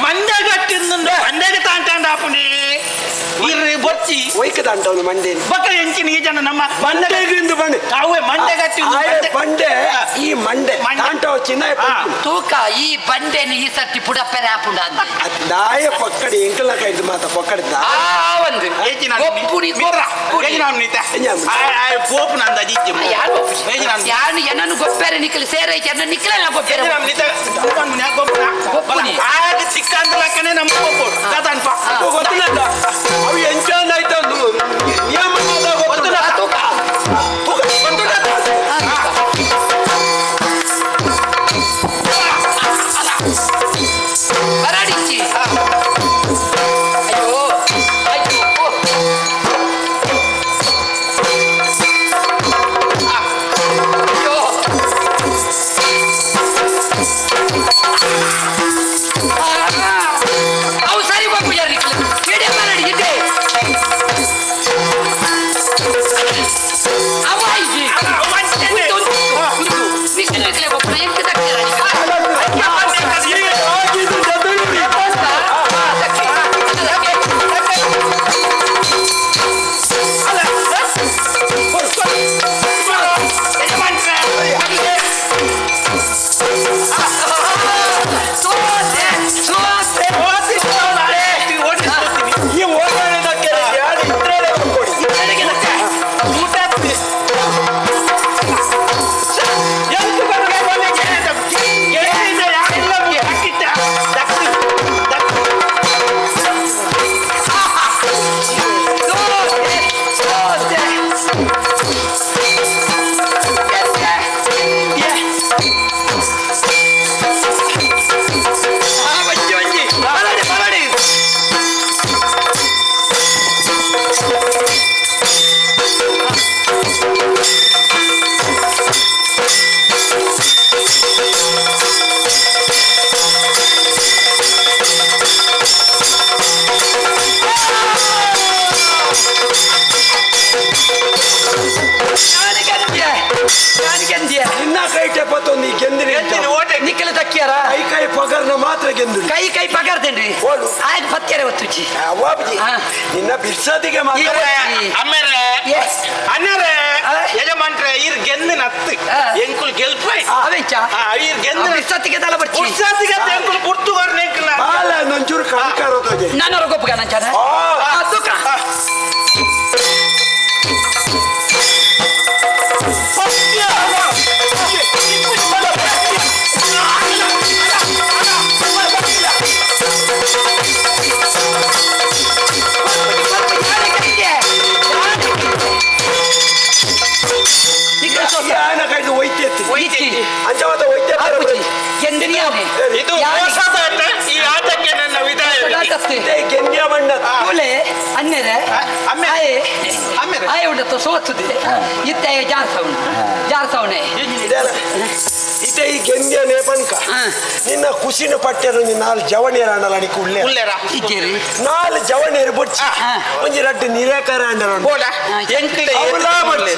ಮಂದೆಗಟ್ಟಿಂದು ಮಂದೆಗೆ ತಾಂಟಾಂಡ ಆಪುನಿ ಇರ್ರಿ ಬೊಚ್ಚಿ ಒಯ್ಕದ ಅಂಟವನು ಮಂಡೇನು ಬೊಕ್ಕ ಎಂಚಿನ ಈ ಜನ ನಮ್ಮ ಮಂಡೆಗಿಂದು ಬಂಡೆ ಅವೇ ಮಂಡೆಗಟ್ಟಿ ಆಯೆ ಬಂಡೆ ಈ ಮಂಡೆ ತಾಂಟವ ಚಿನ್ನ ತೂಕ ಈ ಬಂಡೆನ ಈ ಸರ್ತಿ ಪುಡಪ್ಪೆರೆ ಆಪುಂಡ ದಾಯ ಪಕ್ಕಡಿ ಎಂಕಲ ಕೈದು ಮಾತ ಪಕ್ಕಡಿ ಒಂದು ಗೊಪ್ಪುನಿ ಗೊಪ್ಪುನಿ ಯಾನು ಏನನ್ನು ಗೊಪ್ಪೆರೆ ನಿಕ್ಕಲು ಸೇರೈ ಎನ್ನ ನಿಕ್ಕಲೆಲ್ಲ ಗೊಪ್ಪೆರೆ ಗೊಪ್ಪುನಿ ಚಿಕ್ಕಂದಲಕ್ಕನೆ ನಮ್ಮ ಗೊಪ್ಪು ದಾದನ್ಪ ಗೊತ್ತಿಲ್ಲ ಅವು ಎಂಚಾಂದ ಆಯ್ತು ನಿಯಮ ಗೊತ್ತಿಲ್ಲ ತೂಕ ಬರಡಿಚ್ಚಿ ಅಯ್ಯೋ ಅಯ್ಯೋ ಅಯ್ಯೋ ಅವು ಸರಿ ಗೊಪ್ಪು ಯಾರು ಇಡೇ ಬರಡಿ ಇಡ್ಡೆ ಅವ ಇಜ್ಜಿ ನಿಕ್ಕಲೆ ನಿಕ್ಕಲೆ ಗೊಪ್ಪು ಎಂತ ದಕ್ಕಿರ ಈ ಓಡಾಡೋದಕ್ಕೆ ಯಾರು ಇದ್ರೇನೆ ಕೊಡಿ ನಿನ್ನ ಕೈ ಟೆಪ್ಪತ್ತೊಂದು ಈ ಗೆಂದಿನ ನಿಕ್ಕಲು ದಕ್ಕಿಯಾರ ಕೈ ಕೈ ಪಗರ್ನ ಮಾತ್ರ ಗೆಂದು ಕೈ ಕೈ ಪಗಾರ್ದೇನ್ರಿ ಓಡು. ಆಯ್ತು ಪತ್ತೆರೆ ಒತ್ತುಚಿ ಅವಾಬ್ಜಿ ನಿನ್ನ ಬಿರ್ಸದಿಗೆ ಮಾತ್ರ ಅಮ್ಮೇರೆ ಅಣ್ಣರೇ ಯಜಮಾನ್ರೆ ಇರ್ ಗೆಂದಿನ ಹತ್ತು ಎಂಕುಲ್ ಗೆಲ್ಪೈ ಅವೆಂಚ ಇರ್ ಗೆಂದಿನ ಬಿರ್ಸತ್ತಿಗೆ ತಲ ಬರ್ಚಿ ಉತ್ಸಾಹಿಗೆ ಎಂಕುಲ್ ಪುರ್ತುಗಾರ್ ನೆಂಕಲ ಗೊಬ್ಬೆ. ನಾನು ಗೊಬ್ಬಗ ನಂಚಾನ ತುಕ. ಯಾನ ಕೈದು ಒಯ್ತೆತ್ತಿ. ಒಯ್ತಿ. ಅಂಚ ಮಾತ ಒಯ್ತೆ. ಆಪುಜಿ. ಎಂದಿನಿಯಾನೆ. ಇದು ಮೋಸದ ಆಟ. ಈ ಆಟಕ್ಕೆ ನನ್ನ ವಿದಾಯ. ಗೆನ್ಯ ಬಣ್ಣ. ಕೂಲೆ ಅನ್ನೆರೆ. ಅಮ್ಮೆ. ಆಯೆ. ಅಮ್ಮೆರೆ. ಆಯೆ ಉಂಡತ್ತು ಸೋತುದೆ ಇತ್ತೆ ಜಾರ್ಸವಣ ಜಾರ್ಸವಣೆ. ಇದೆಲ್ಲ ಇತ್ತೆ ಈ ಗೆನ್ಯ ನೇಪನ್ಕ ನಿನ್ನ ಖುಷಿನ ಪಟ್ಟೆರು ನೀ ನಾಲ್ ಜವಣಿಯರ ಅಂಡಲ ನಿಕ್ಕು ಉಳ್ಳೆ. ಉಲ್ಲೇರ. ಇಜ್ಜೇರಿ. ನಾಲ್ ಜವಣಿಯರು ಬೊಚ್ಚಿ ಒಂಜಿ ರಡ್ಡು ನಿರೇಕರ ಅಂಡಲ. ಬೋಡ ಎಂಕ್ಲೆ. ಅವಲಾ ಬೊಚ್ಚಿ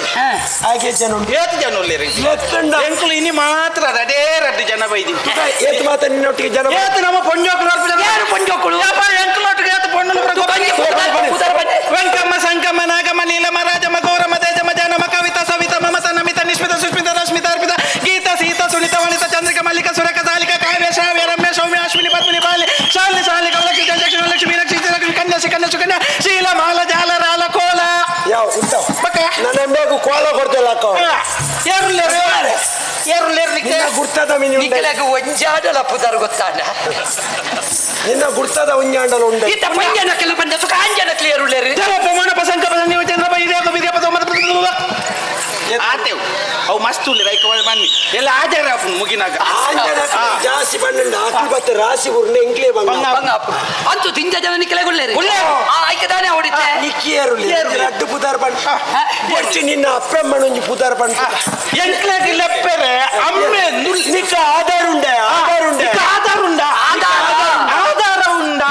ಹಾಗೆ ಜನ ಉಂಟು. ಏತ್ ಜನ ಉಲ್ಲೇರು? ಲೆತ್ತಂಡ. ಎಂಕ್ಲು ಇನಿ ಮಾತ್ರ ರಡೇ ರಡ್ಡು ಜನ ಬೈದಿ. ಏತ್ ಮಾತ ನಿನ್ನೊಟ್ಟಿಗೆ ಜನ. ಏತ್ ನಮ್ಮ ಪೊಂಜೋಕುಲು. ಯಾರು ಪೊಂಜೋಕುಲು? ಎಂಕ್ಲೊಟ್ಟಿಗೆ ಏತ್ ಪೊಣ್ಣುಲು? ಉದರ ಬನ್ನಿ. ವೆಂಕಮ್ಮ, ಸಂಕಮ್ಮ, ನಾಗಮ್ಮ, ನೀಲಮ್ಮ, ರಾಜಮ್ಮ, ಗೌರಮ್ಮ, ತೇಜಮ್ಮ, ಜಾನಮ್ಮ, ಕವಿತಾ, ಸವಿತಾ, ಮಮತಾ, ನಮಿತಾ, ನಿಷ್ಮಿತ, ಸುಷ್ಮಿತ, ರಶ್ಮಿತ, ಅರ್ಪಿತ, ಗೀತಾ, ಸೀತಾ, ಸುನಿತಾ, ವನಿತಾ, ಚಂದ್ರಿಕಾ, ಮಲ್ಲಿಕಾ, ಸುರೇಖ, ಸಾಲಿಕಾ, ಕಾವ್ಯ, ಶ್ರಾವ್ಯ, ರಮ್ಯ, ಸೌಮ್ಯ, ಅಶ್ವಿನಿ, ಪದ್ಮಿನಿ, ಬಾಲಿ, ಶಾಲಿನಿ, ಶಾಲಿ, ಕಮಲಕ್ಷಿ, ಜಯಲಕ್ಷ್ಮಿ, ಲಕ್ಷ್ಮಿ, ಮೀನಾಕ್ಷಿ, ಲಕ್ಷ್ಮಿ, ಕನ್ಯಾ, ಕನ್ಯಾ, ಸುಕನ್ಯಾ, ಶೀಲ, ಮಾಲ, ಜಾಲ, ರಾಲ, ಕೋಲ. ಯಾವ ಇಂಥವು ಬಕ್ಕ. ನನ್ನ ಬೇಗ ಕೋಲ ಕೊಡ್ತೇಲ್ಲ ಅಕ್ಕ. ಏರುಲ್ಲೇರು ಏರುಲ್ಲೇರು. ನಿನ್ನ ಗುರ್ತದ ಮಿನಿ ಉಂಡೆ. ನಿಕ್ಕಲಾಗ ಒಂಜಾಡಲ ಪುದರ್ ಗೊತ್ತಾಂಡ. ನಿನ್ನ ಗುರ್ತದ ಉಂಜಾಂಡಲ ಉಂಡೆ. ಇತ್ತ ಪಂಜನಕ್ಕೆಲ್ಲ ಬಂದ ಸುಖ ಅಂಜನ ಕ್ಲಿಯರ್ ಉಳ್ಳೇರು. ಪಮಾಣ ಪಸಂಕ ಪಸಂಗ ಚಂದ್ರ ಬೈದ್ಯ ವಿದ್ಯಾ ಪದ. ಆತೇವು ಅವು ಮಸ್ತ್ ಉಲ್ಲೇರು. ಐಕ ಬನ್ನಿ ಎಲ್ಲ ಆಚಾರ ಮುಗಿನಾಗ. ಆಂಜನ ಜಾಸ್ತಿ ಬಣ್ಣ ಆಕಿ ಬತ್ತ ರಾಶಿ ಉರ್ನೆ ಇಂಗ್ಲೇ ಬಂಗ. ಬಂಗ ಅಂತೂ ತಿಂಜ ಜನ ನಿಕ್ಕಲಾಗ ಉಳ್ಳೇರು. ಆ ಆಯ್ಕೆ ತಾನೇ ಹೊಡಿತೆ. ನಿಕ್ಕಿಯರುಲ್ಲಿ ರಡ್ಡು ಪುದಾರ್ ಬಣ್ಣ ಬೊಚ್ಚಿ ನಿನ್ನ ಅಪ್ಪಮ್ಮನ ಒಂಜಿ ಪುದಾರ್ ಬಣ್ಣ. ಎಂಕ್ಲಾಗಿ ಲೆಪ್ಪೆರೆ ಅಮ್ಮೆ. ನಿಕ್ಕ ಆಧಾರ ಉಂಡೆ, ಆಧಾರ ಉಂಡೆ. ನಿಕ್ಕ ಆಧಾರ ಉಂಡ? ಆಧಾರ ಉಂಡ?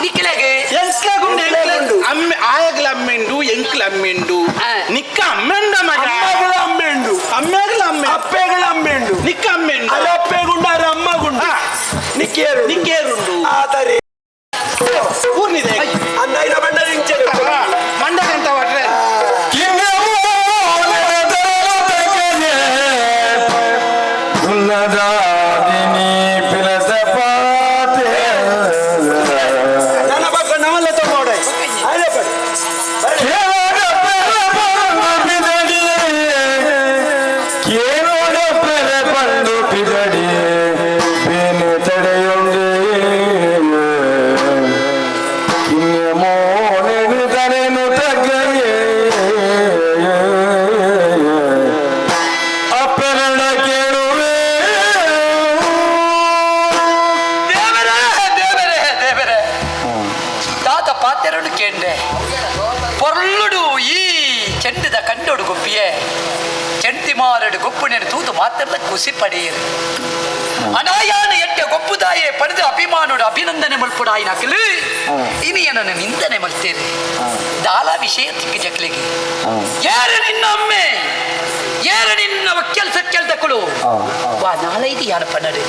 ನಿಕ್ಕಲಾಗ ಎಂಕ್ಲಾಗುಂಡು. ಎಂಕ್ಲಾಗುಂಡು. ಅಮ್ಮೆ ಆಯಗ್ಲ ಅಮ್ಮೆಂಡು, ಎಂಕ್ಲ ಅಮ್ಮೆಂಡು. ನಿಕ್ಕ ಅಮ್ಮೆಂಡ ಮಗ. ಅಮ್ಮಗಳ ಅಮ್ಮೆಂಡು. ಅಮ್ಮೆಗ್ಲ ಅಮ್ಮೆ. ಅಪ್ಪೆಗಳ ಅಮ್ಮೆಂಡು. ನಿಕ್ಕ ಅಮ್ಮೆಂಡು. ಅರ ಅಪ್ಪೆಗುಂಡು, ಅರ ಅಮ್ಮಗುಂಡು. ನಿಕ್ಕಿಯರು. ನಿಕ್ಕೇರುಂಡು. ಆತರೆ. ಊರ್ನಿದೆ. ಅಂದಾಯಿನ ಬಣ್ಣ ಇಂಚೆ. ಮಂಡಗಂತ ಹೊಟ್ರೆ. ನನ್ನ ಪಕ್ಕ ನಮಲ್ಲ ತಗೊಂಡ ಆಯ್ತು. ಅಪ್ಪರಣ ಕೇಳುವೆ. ದೇವರೇ ದೇವರೇ ದೇವರೇ, ತಾತ ಪಾತೆರಡು ಕೇಂದ್ರೆ ಪೊರ್ಲುಡು ಈ ಚೆಂಡದ ಕಂಡೋಡು ಗೊಪ್ಪಿಯೇ ಚೆಂತಿ ಮಾರಡು ಗೊಪ್ಪುನೆನು ತೂದು ಮಾತೆಲ್ಲ ಖುಷಿ ಪಡೆಯರು. ಅನಾಯಾನ ಎಡ್ಡೆ ಗೊಪ್ಪುದಾಯೆ ಪಡೆದು ಅಭಿಮಾನುಡು ಅಭಿನಂದನೆ ಮಲ್ಪುಡಾಯಿನಕಲು ಇನಿ ಏನನ್ನು ನಿಂದನೆ ಮಲ್ತೇನೆ. ದಾಲ ವಿಷಯ ತಿಕ್ಕ ಜಕ್ಲಿಗೆ ಯಾರು ನಿನ್ನ ಅಮ್ಮೆ, ಯಾರು ನಿನ್ನ ಒಕ್ಕೆಲ್ ಸಕ್ಕೆಲ್ ತಕ್ಕಳು ವಾ ನಾಳೈದು ಯಾನ ಪನ್ನಡು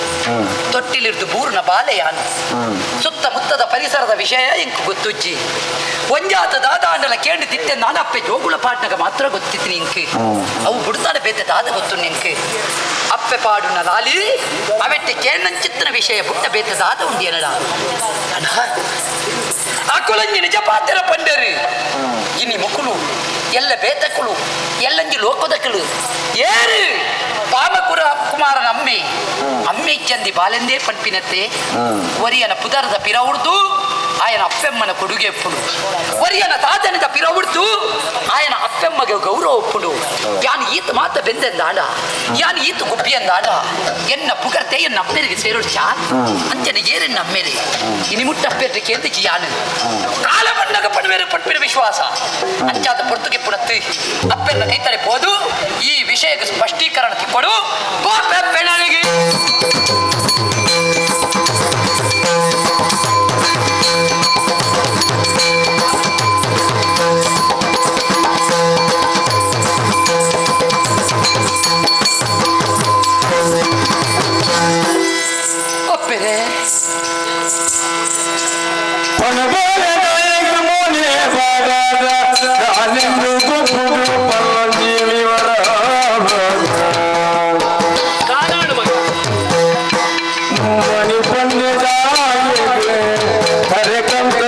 ತೊಟ್ಟಿಲಿರ್ದು ಬೂರ್ನ ಬಾಲೆ ಯಾನು ಸುತ್ತಮುತ್ತದ ಪರಿಸರದ ವಿಷಯ ಇಂಕು ಗೊತ್ತುಜ್ಜಿ. ಒಂಜಾತ ದಾದಾಂಡಲ ಕೇಂದ್ರ ತಿತ್ತೆ ನಾನಪ್ಪೆ ಜೋಗುಳ ಪಾಟ್ನಗ ಮಾತ್ರ ಗೊತ್ತಿತ್ತು ಇಂಕ್. ಅವು ಬುಡ್ತಾನೆ ಬೇತೆ ದಾದ ಗೊತ್ತು ನಿಂಕ್. ಅಪ್ಪೆ ಪಾಡುನ ಲಾಲಿ ಅವೆಟ್ಟೆ ಕೇಂದ್ರಂಚಿತ್ತನ ವಿಷಯ ಬುಟ್ಟ ಬೇತೆ ದಾದ ಉಂಡಿ ಏನಡ ಅಣ್ಣ. ಅಕುಲಂಜಿ ನಿಜ ಪಾತ್ರ ಪಂಡರು ಇನಿ ಮುಕುಲು ಎಲ್ಲ ಬೇತಕುಲು ಎಲ್ಲಂಜಿ ಲೋಕದಕಲು ಏರು ಪಾಮಕುರ ಕುಮಾರನ ಅಮ್ಮೆ ಅಮ್ಮೆ ಇಚ್ಚಂದಿ ಬಾಲೆಂದೇ ಪಂಪಿನತ್ತೆ. ಒರಿಯನ ಪುದರದ ಪಿರವುಡ್ದು ಆಯನ ಅಪ್ಪೆಮ್ಮನ ಕೊಡುಗೆ ಎಪ್ಪುಡು. ಒರಿಯನ ತಾತನಿದ ಪಿರವುಡ್ದು ಆಯನ ಅಪ್ಪೆಮ್ಮಗೆ ಗೌರವ ಒಪ್ಪುಡು. ಯಾನ್ ಈತ ಮಾತ ಬೆಂದೆಂದಾಡ, ಯಾನ್ ಈತ ಗುಬ್ಬಿಯಂದಾಡ, ಎನ್ನ ಪುಗರ್ತೆ ಎನ್ನ ಅಮ್ಮೆರಿಗೆ ಸೇರುಡ್ಚ ಅಂಚನೆ ಏರೆನ್ನ ಅಮ್ಮೇರಿ ಇನಿ ಮುಟ್ಟ ಅಪ್ಪೆರ್ಗೆ ಕೇಂದ್ರಿಚಿ ಯಾನು ಕಾಲ ಬಣ್ಣಗ ಪಡುವೇರು ಪಡ್ಪಿನ ವಿಶ್ವಾಸ ಅಂಚಾದ ಪೊರ್ತುಗೆ ಪುಣತ್ತು ಅಪ್ಪೆನ್ನ ಕೈತಲೆ ಪೋದು ಈ ವಿಷಯಕ್ಕೆ ಸ್ಪಷ್ಟೀಕರಣ ತಿಕ್ಕೊಡು ಪೆಣಳಿಗೆ. ಅಪ್ಪೆರೆ. ಕಾನಾಡು ಮಗ. ಮಣಿ ಪಂದ್ಯದಾಯಗೆ ಕರೆ ಕಂತ.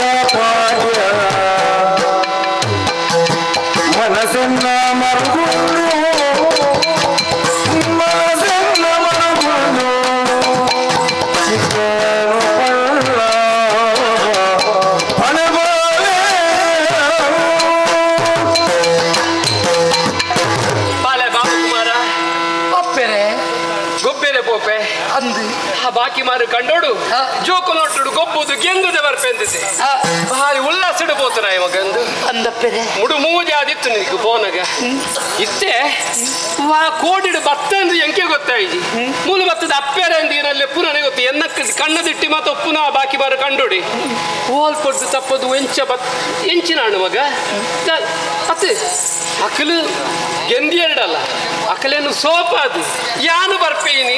ಬಾಕಿ ಮಾರು ಕಂಡೋಡು ಜೋಕು ನೋಟುಡು ಗೊಬ್ಬುದು ಗೆಂದುದ ಬರ್ಪೆಂದಿದೆ ಭಾರಿ ಉಲ್ಲಾಸಡು ಪೋತನ ಮಗಂದು ಅಂದಪ್ಪೆರೆ ಮುಡು ಮೂಜಾದಿತ್ತು ನಿನಗೆ ಪೋನಗ ಇತ್ತೆ ವಾ ಕೋಡಿಡು ಬತ್ತಂದು ಎಂಕೆ ಗೊತ್ತಾಯ್ಜಿ ಮೂಲ ಬತ್ತದ ಅಪ್ಪೆರೆ ಅಂದಿನಲ್ಲಿ ಪುನಃ ಗೊತ್ತು ಎನ್ನ ಕಣ್ಣದಿಟ್ಟಿ ಮಾತ ಪುನಃ ಬಾಕಿ ಬಾರು ಕಂಡೋಡಿ ಓಲ್ ಕೊಡ್ದು ತಪ್ಪದು ಎಂಚ ಬತ್ ಎಂಚಿನ ಅಣ್ಣು ಮಗ ಅತ್ತೆ ಅಕಲು ಗೆಂದಿ ಎರಡಲ್ಲ ಅಕಲೇನು ಸೋಪ ಅದು ಯಾನು ಬರ್ಪೇನಿ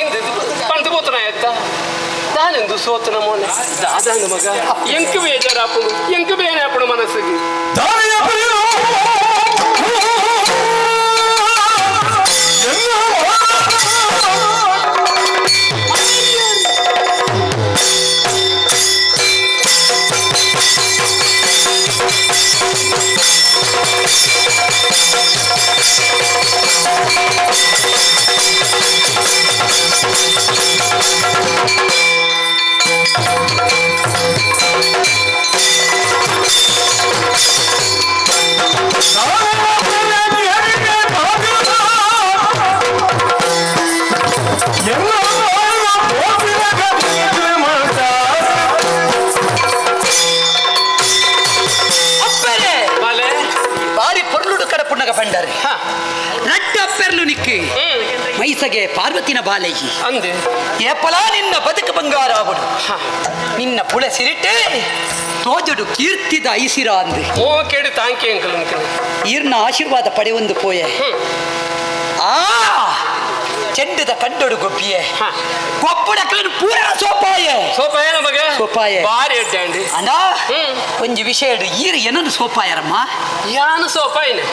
ಪಂದು ಪೋತನ ಆಯ್ತಾ ತಾನೆಂದು ಸೋತನ ಮೋನೆ ದಾದಾಂಗ ಮಗ ಎಂಕು ಬೇಜಾರಾಪುಡು ಎಂಕು ಬೇನೆ ಅಪ್ಪಡು ಮನಸ್ಸಿಗೆ ಅಪ್ಪೆರೆ ಬಾಲೆ ಬಾರಿ ಪೊರ್ಲುಡು ಕಡಪುಣ್ಣಗ ಪಂಡರು ರಡ್ಡ ಅಪ್ಪೆರ್ಲು ನಿಕ್ಕು ಮೈಸಗೆ ಪಾರ್ವತಿನ ಬಾಲಯ್ಯಿ ಅಂದೆ ಏಪಲಾ ನಿನ್ನ ಬದುಕು ಬಂಗಾರ ಅವಳು ನಿನ್ನ ಪುಳ ಸಿರಿಟೆ ತೋಜಡು ಕೀರ್ತಿದ ಐಸಿರ ಅಂದೆ ಓ ಕೇಳಿ ತಾಂಕಿ ಅಂಕಲ್ ಅಂಕಲ್ ಈರ್ನ ಆಶೀರ್ವಾದ ಪಡೆಯೊಂದು ಪೋಯೆ ಆ ಚೆಂಡದ ಕಂಡೊಡು ಗೊಬ್ಬಿಯೆ ಗೊಬ್ಬಡಕ್లను ಪೂರ ಸೋಪಾಯೆ ಸೋಪಾಯ ಮಗ ಸೋಪಾಯೆ. ಬಾರಿ ಎಡ್ಡಾಂಡಿ ಅಣ್ಣ ಒಂಜಿ ವಿಷಯ ಹೇಳು ಈರ್ ಏನನ್ನು ಸೋಪಾಯರಮ್ಮ ಯಾನು ಸೋಪಾಯಿನ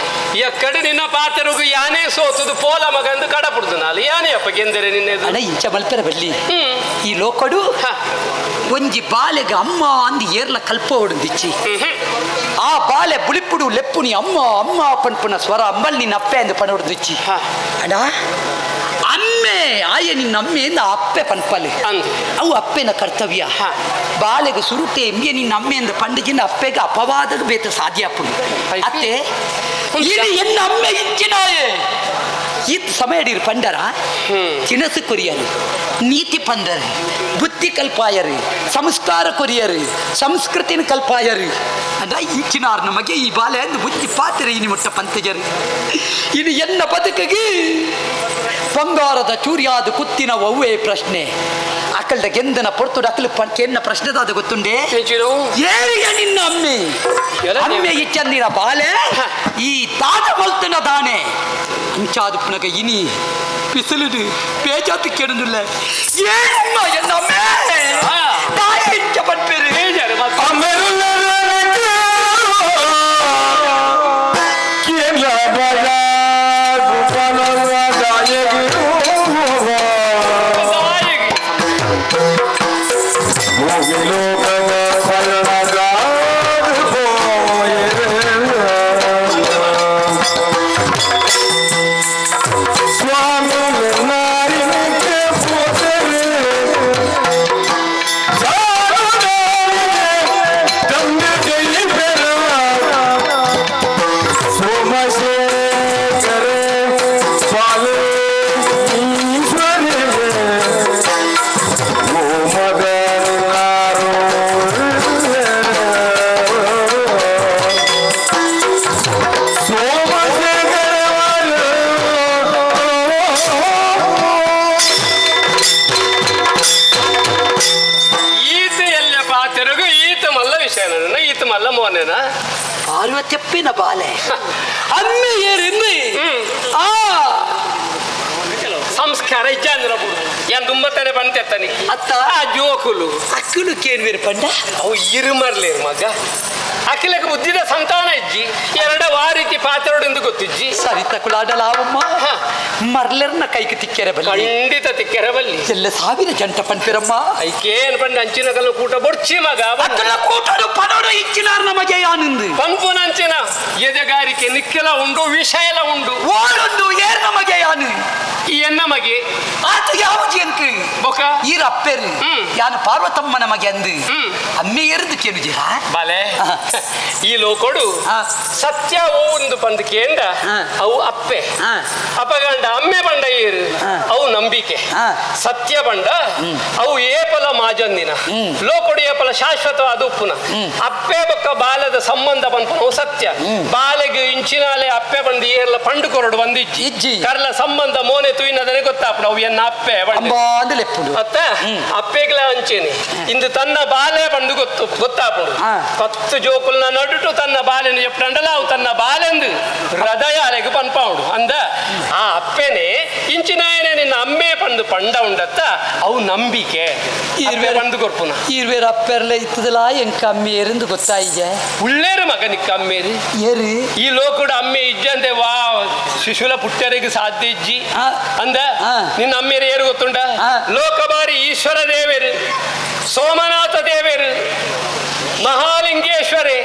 ಎಕ್ಕಡೆ ನಿನ್ನ ಪಾತೆರುಗು ಯಾನೇ ಸೋತುದು ಪೋಲ ಮಗಂದು ಕಡಪುಡ್ದು ನಾಲು ಯಾನೇ ಅಪ್ಪ ಗೆಂದರೆ ನಿನ್ನೆ ಅಣ್ಣ ಇಂಚ ಮಲ್ಪೆರ ಬಲ್ಲಿ ಈ ಲೋಕಡು ಒಂಜಿ ಬಾಲೆಗೆ ಅಮ್ಮ ಅಂದು ಏರ್ಲ ಕಲ್ಪ ಹೊಡೆದಿಚ್ಚಿ ಆ ಬಾಲೆ ಬುಳಿಪುಡು ಲೆಪ್ಪುನಿ ಅಮ್ಮ ಅಮ್ಮ ಪನ್ಪುನ ಸ್ವರ ಅಂಬಲ್ ನಿನ್ನ ಅಪ್ಪೆ ಅಂದು ಪಣ ಹೊಡೆದಿಚ್ಚಿ ಅಣ್ಣ ಅಮ್ಮೆ ಆಯ ನಿನ್ನ ಅಮ್ಮೆಯಿಂದ ಅಪ್ಪೆ ಪನ್ಪಲೆ ಅಂದು. ಅವು ಅಪ್ಪೆನ ಕರ್ತವ್ಯ ಬಾಲೆಗೆ ಸುರುಟೆ ಎಮ್ಮಿಯ ನಿನ್ನ ಅಮ್ಮೆಯಿಂದ ಪಂಡಿಜಿನ ಅಪ್ಪೆಗೆ ಅಪವಾದಕ್ಕೆ ಬೇತ ಸಾಧ್ಯ ಅಪ್ಪುಡು ಅತ್ತೆ ಇದು ಎನ್ನ ಅಮ್ಮೆ ಇಂಚಿನಾಯೆ ಈತ್ ಸಮಯ ಹಿಡೀರು ಪಂಡರ ತಿನಸು ಕೊರಿಯರು ನೀತಿ ಪಂಡರು ಬುದ್ಧಿ ಕಲ್ಪಾಯರು ಸಂಸ್ಕಾರ ಕೊರಿಯರು ಸಂಸ್ಕೃತಿನ ಕಲ್ಪಾಯರು ಅಂದ ಇಂಚಿನಾರ್ ನಮಗೆ ಈ ಬಾಲೆ ಅಂದು ಬುದ್ಧಿ ಪಾತ್ರೆ ಇನಿ ಮುಟ್ಟ ಪಂತಜರು ಇನ್ನು ಎನ್ನ ಬದುಕಿಗೆ ಬಂಗಾರದ ಚೂರಿಯಾದ ಕುತ್ತಿನ ಒವ್ವೇ ಪ್ರಶ್ನೆ ಅಕಲ್ದ ಗೆಂದನ ಪೊರ್ತುಡು ಅಕಲು ಕೆನ್ನ ಪ್ರಶ್ನೆದಾದ ಗೊತ್ತುಂಡೆ ಏರಿಯ ನಿನ್ನ ಅಮ್ಮೆ ಅಮ್ಮೆ ಇಚ್ಚಂದಿನ ಬಾಲೆ ಈ ತಾತ ಬಲ್ತನ ದಾನೆ ಅಂಚಾದು ಪುನಗ ಇನಿ ಬಿಸಿಲುಡು ಬೇಜಾತು ಕೆಡುದಿಲ್ಲ ಏಮ್ಮ ಎನ್ನ ಅಮ್ಮೆ ತಾಯಿ ಇಂಚ ಪನ್ಪೆರು ಬೇಜಾರು ಮತ್ತೆ ತಾಯಿಗೆ. ಈತ ಎಲ್ಲ ಪಾತೆರುಗು ಈತ ಮಲ್ಲ ವಿಷಯ ಈತ ಮಲ್ಲ ಮೋನೇನಾ ಪಾರ್ವತ್ಯಪ್ಪೇನ ಬಾಲೆ ಅಮ್ಮೆ ಏರಿನ್ನಿ ಆ ಸಂಸ್ಕಾರ ಇಜ್ಜಾಂದ್ರ ಬುಡು ಏನ್ ದುಂಬತ್ತನೆ ಬಂತೆತ್ತನಿ ಅತ್ತ ಆ ಜೋಕುಲು ಅಕ್ಕಲು ಕೇನ್ವೇರು ಪಂಡ ಅವು ಇರುಮರ್ಲೇರು ಮಗ ಅಖಿಲಕ್ಕೆ ಬುದ್ಧಿದ ಸಂತಾನ ಇಜ್ಜಿ ಎರಡ ವಾರೀತಿ ಪಾತೆರಡು ಗೊತ್ತಿಜ್ಜಿ ಸರಿ ತಕುಳಾಡಲಾವಮ್ಮ ಮರ್ಲೆರ್ನ ಕೈಗೆ ತಿಕ್ಕೆರೆ ಬಲ್ಲಿ ಖಂಡಿತ ತಿಕ್ಕೆರ ಬಲ್ಲಿ ಎಲ್ಲ ಸಾವಿರ ಜಂಟ ಪನ್ಪಿರಮ್ಮ ಐಕೇನ್ ಪಂಡ ಅಂಚಿನ ಕಲ್ಲು ಕೂಟ ಬೊಡ್ಚಿ ಮಗ ಅಕ್ಕಲ ಕೂಟಡು ಪಡೋಡು ಇಚ್ಚಿನಾರ್ ನಮಗೆ ಯಾನಿಂದು ಪಂಪುನ ಅಂಚಿನ ಎದೆಗಾರಿಕೆ ನಿಕ್ಕೆಲ ಉಂಡು ವಿಷಯ ಎಲ್ಲ ಉಂಡು ಓಡೊಂದು ಏರ್ ನಮಗೆ ಯಾನು ಈ ಎನ್ನ ಮಗೆ ಆತ ಯಾವ ಜೀನ್ಕ್ ಬೊಕ ಈರ ಅಪ್ಪೆರು ಯಾನು ಪಾರ್ವತಮ್ಮನ ಮಗೆ ಅಂದು ಅಮ್ಮೆ ಎರ್ದು ಕೇಳುಜಿರಾ ಬಾಲೆ ಈ ಲೋಕೊಡು ಸತ್ಯ ಒಂದು ಪಂದ್ ಕೇಂಡ ಅವು ಅಪ್ಪೆ ಅಪಗಂಡ ಅಮ್ಮೆ ಬಂಡ ಏರು ಅವು ನಂಬಿಕೆ ಸತ್ಯ ಬಂಡ ಅವು ಏಪಲ ಮಾಜಂದಿನ ಲೋಕೊಡು ಏಪಲ ಶಾಶ್ವತವಾದ ಉಪ್ಪುನ ಅಪ್ಪೆ ಬೊಕ್ಕ ಬಾಲದ ಸಂಬಂಧ ಪನ್ಪುನ ಸತ್ಯ ಬಾಲೆಗ್ ಇಂಚಿನಾಲೆ ಅಪ್ಪೆ ಬಂದು ಏರ್ಲ ಪಂಡು ಕೊರಡು ಬಂದಿಜ್ಜಿ ಇಜ್ಜಿ. ಕರ್ಲ ಸಂಬಂಧ ಮೋನೆ ತುಯಿನದನೆ ಗೊತ್ತಾಪುನ ಅವು ಎನ್ನ ಅಪ್ಪೆ ಬಂಡು ಅಂದಲೆಪ್ಪುಂಡು ಅತ್ತ ಅಪ್ಪೆಗ್ಲ ಅಂಚೇನೆ ಇಂದು ತನ್ನ ಬಾಲೆ ಬಂದು ಗೊತ್ತು ಗೊತ್ತಾಪುಂಡು 10 ಜೋಕುಲ್ನ ನಡುಟು ತನ್ನ ಬಾಲೆನ ಎಪ್ಪಂಡಲ ಅವು ತನ್ನ ಬಾಲೆಂದು ಹೃದಯ ಅಲೆಗ್ ಪನ್ಪಾವುಡು ಅಂದ ಆ ಅಪ್ಪೆನೆ ಇಂಚಿನಾಯನೆ ನಿನ್ನ ಅಮ್ಮೆ ಪಂದು ಪಂಡ ಉಂಡತ್ತ ಅವು ನಂಬಿಕೆ ಅಪ್ಪೆ ಬಂದು ಕೊರ್ಪುನ ಈರ್ವೇರು ಅಪ್ಪೆರ್ಲ ಇತ್ತದಲ ಎಂಕ ಅಮ್ಮೆ ಎರಿಂದು ಗೊತ್ತಾಯಿಜೆ ಉಳ್ಳೇರು ಮಗ ನಿಕ್ಕ ಅಮ್ಮೇರಿ ಏರು ಈ ಲೋಕಡು ಅಮ್ಮೆ ಇಜ್ಜಂತೆ ವಾ ಶಿಶುಲ ಪುಟ್ಟರಿಗೆ ಸಾಧ್ಯ ಇಜ್ಜಿ ಅಂದ ನಿನ್ನ ಅಮ್ಮೇರು ಏರು ಗೊತ್ತುಂಡ ಲೋಕಬಾರಿ ಈಶ್ವರ ದೇವರು ಸೋಮನಾಥ ದೇವರು ಮಹಾಲಿಂಗೇಶ್ವರೇ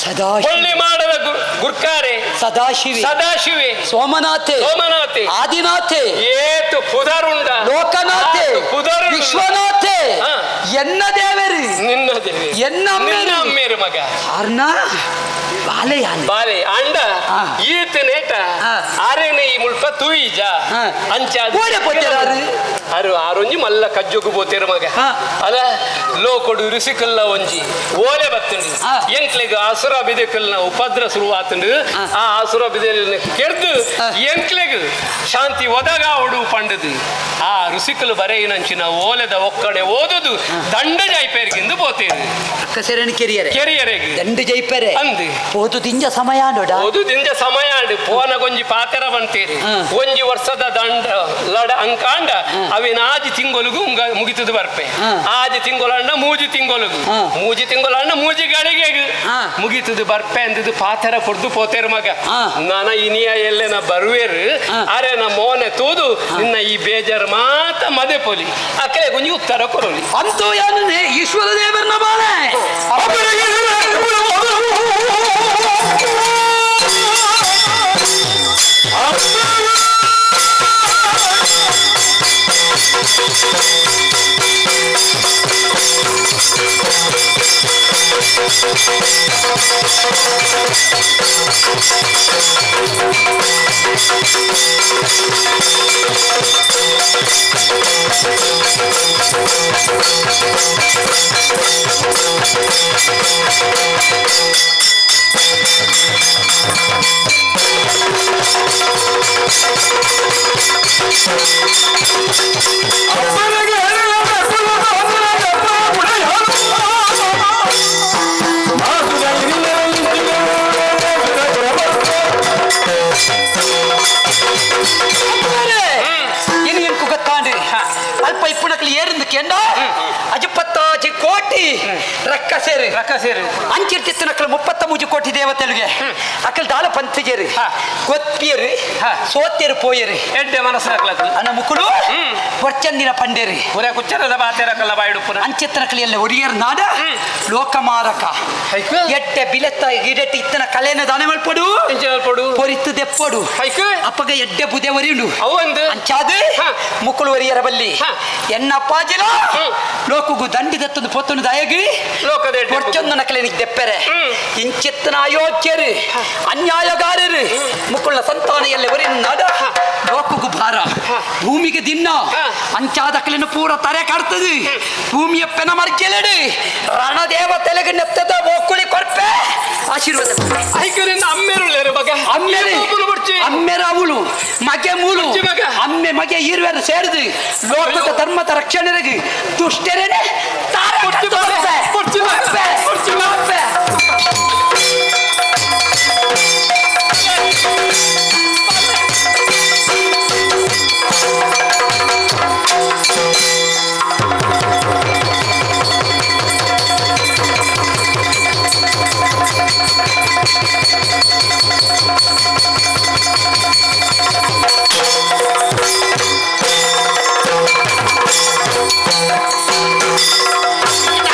ಸದಾಶಿವ ಮಾಡದ ಗುರ್ಕಾರೆ ಸದಾಶಿವೆ ಸದಾಶಿವೆ ಸೋಮನಾಥೆ ಸೋಮನಾಥೆ ಆದಿನಾಥೆ ಏತು ಪುದರುಂಡ ಲೋಕನಾಥೆ ಪುದರು ವಿಶ್ವನಾಥೆ ಎನ್ನ ದೇವರು ನಿನ್ನ ದೇವರು ಎನ್ನ ನಿನ್ನ ಅಮ್ಮೇರು ಮಗ ಅರ್ಣ ಬಾಲೆ ಯಾನೆ ಬಾಲೆ ಅಂಡ ಈತ ನೇಟ ಆರೇನೆ ಈ ಮುಲ್ಪ ತೂಯಿಜ ಅಂಚ ಓಡೆ ಪೋತೇರು ಆರು? ಅರು ಆರೊಂಜಿ ಮಲ್ಲ ಕಜ್ಜೊಗು ಪೋತೇರು ಮಗ ಅಲ ಲೋಕೊಡು ರುಸಿಕಲ್ಲ ಒಂಜಿ ಓಲೆ ಬತ್ತುಂಡು ಎಂಕ್ಲೆಗ್ ಅಸುರ ಬಿದೆಕಲ್ನ ಉಪದ್ರ ಶುರುವಾತುಂಡು ಆ ಅಸುರ ಬಿದೆಲ್ನ ಕೆರ್ದು ಎಂಕ್ಲೆಗ್ ಶಾಂತಿ ಒದಗಾವಡು ಪಂಡದು ಆ ರುಸಿಕಲು ಬರೆಯಿನಂಚಿನ ಓಲೆದ ಒಕ್ಕಣೆ ಓದುದು ದಂಡ ಜೈಪೇರ್ಗಿಂದು ಪೋತೇರು ಅಕ್ಕಸೆರಣ ಕೆರಿಯರೆ ಕೆರಿಯರೆಗ್ ದಂಡ ಜೈಪೆರೆ ಅಂದು ಪೋದು ದಿಂಜ ಸಮಯ ನೋಡ ಓದು ದಿಂಜ ಸಮಯ ಆಂಡ್ ಪೋನ ಗೊಂಜಿ ಪಾತೆರ ಬಂತೀರಿ ಒಂಜಿ ವರ್ಷದ ದಂಡ ಲಡ ಅಂಕಾಂಡ ಅವಿನ ಆಜಿ ತಿಂಗೊಲುಗು ಮುಗಿತದ ಬರ್ಪೆ ಆಜಿ ತಿಂಗೊಲಂಡ ಮೂಜಿ ತಿಂಗೊಲುಗು ಮೂಜಿ ತಿಂಗೊಲಂಡ ಮೂಜಿ ಗಳಿಗೆಗು ಮುಗಿತದ ಬರ್ಪೆ ಅಂದದು ಪಾತೆರ ಕೊಡ್ದು ಪೋತೇರು ಮಗ ನಾನ ಇನಿಯ ಎಲ್ಲೆನ ಬರುವೇರು ಅರೆ ನ ಮೋನೆ ತೂದು ನಿನ್ನ ಈ ಬೇಜಾರು ಮಾತ ಮದೆ ಪೊಲಿ ಅಕ್ಕಲೆ ಗುಂಜಿ ಉತ್ತರ ಕೊರೊಲಿ ಅಂತೂ ಯಾನು ಈಶ್ವರ ದೇವರನ್ನ ಬಾಳೆ ಇನ್ನು ಎಂಕು ಗೊತ್ತಾಂಡು ಅಲ್ಪ ಇಪ್ಪುನಕ್ಲು ಏರಿಂದು ಕೆಂಡ ಅಜಪತ್ತಾಜಿ ಕೋಟಿ ರಕ್ಕಸೇರು ರಕ್ಕಸೇರು ಅಂಚಿರ್ತಿತ್ತು ನಕ್ಕಲು 33 ಕೋಟಿ ದೇವತೆಗಳಿಗೆ ಅಕ್ಕಲ್ ದಾಲ ಪಂತಿಜೇರು ಗೊತ್ತಿಯರು ಸೋತ್ಯರು ಪೋಯರು ಎಡ್ಡೆ ಮನಸ್ಸಾಗ್ಲದು ಅನ್ನ ಮುಕ್ಕುಡು ವರ್ಚಂದಿನ ಪಂಡೇರಿ ಒರೆ ಕುಚ್ಚರದ ಬಾತೆರಕಲ್ಲ ಬಾಯಿಡುಪ್ಪುನ ಅಂಚಿತ್ತನಕಲಿ ಎಲ್ಲ ಒರಿಯರ್ ನಾಡ ಲೋಕಮಾರಕ ಎಟ್ಟೆ ಬಿಲೆತ್ತ ಗಿಡೆಟ್ಟ ಇತ್ತನ ಕಲೆನ ದಾನೆ ಮಲ್ಪಡು ಮಲ್ಪಡು ಪೊರಿತ್ತು ದೆಪ್ಪಡು ಅಪ್ಪಗ ಎಡ್ಡೆ ಬುದೆ ಒರಿಯುಂಡು ಅವು ಒಂದು ಅಂಚಾದು ಮುಕ್ಕುಳು ಒರಿಯರ ಬಲ್ಲಿ ಎನ್ನ ಅಪ್ಪಾಜಿಲ ಲೋಕಗು ದಂಡಿ ದತ್ತೊಂದು ಪೊತ್ತೊಂದು ದಯಗಿ ಲೋಕದ ಹೊರ್ಚೊಂದು ನಕಲೆನಿಗೆ ದೆಪ್ಪೆರೆ ಇಂಚಿತ್ತನ ಅಯೋಗ್ಯರು ಅನ್ಯಾಯಗಾರರು ಮುಕ್ಕುಳ್ಳ ಸಂತಾನ ಎಲ್ಲ ಒರಿ ನಾಡ ಲೋಕಗು ಭಾರ ಭೂಮಿಗೆ ದಿನ್ನ ಅಂಚಾದಕಲಿನ ಪೂರ ತರೆ ಕಾಡ್ತದೆ ಭೂಮಿಯ ಪೆನ ಮರ್ಕೆಲಡು ರಣದೇವತೆಲೆಗೆ ನೆತ್ತದ ಒಕ್ಕುಳಿ ಕೊರ್ಪೆ ಆಶೀರ್ವಾದ ಅಮ್ಮೇರುಳ್ಳೇರು ಮಗ ಅಮ್ಮೇರು ಅಮ್ಮೇರ ಅವಳು ಮಗೆ ಮೂಲು ಅಮ್ಮೆ ಮಗೆ ಈರ್ವೇರು ಸೇರಿದು ಲೋಕದ ಧರ್ಮದ ರಕ್ಷಣೆಗೆ ದುಷ್ಟರೇನೆ ತಾರೆ ಕಟ್ಟುತ್ತೆ. ಕೊರ್ಪೆ. ಕೊರ್ಪೆ. ಿ.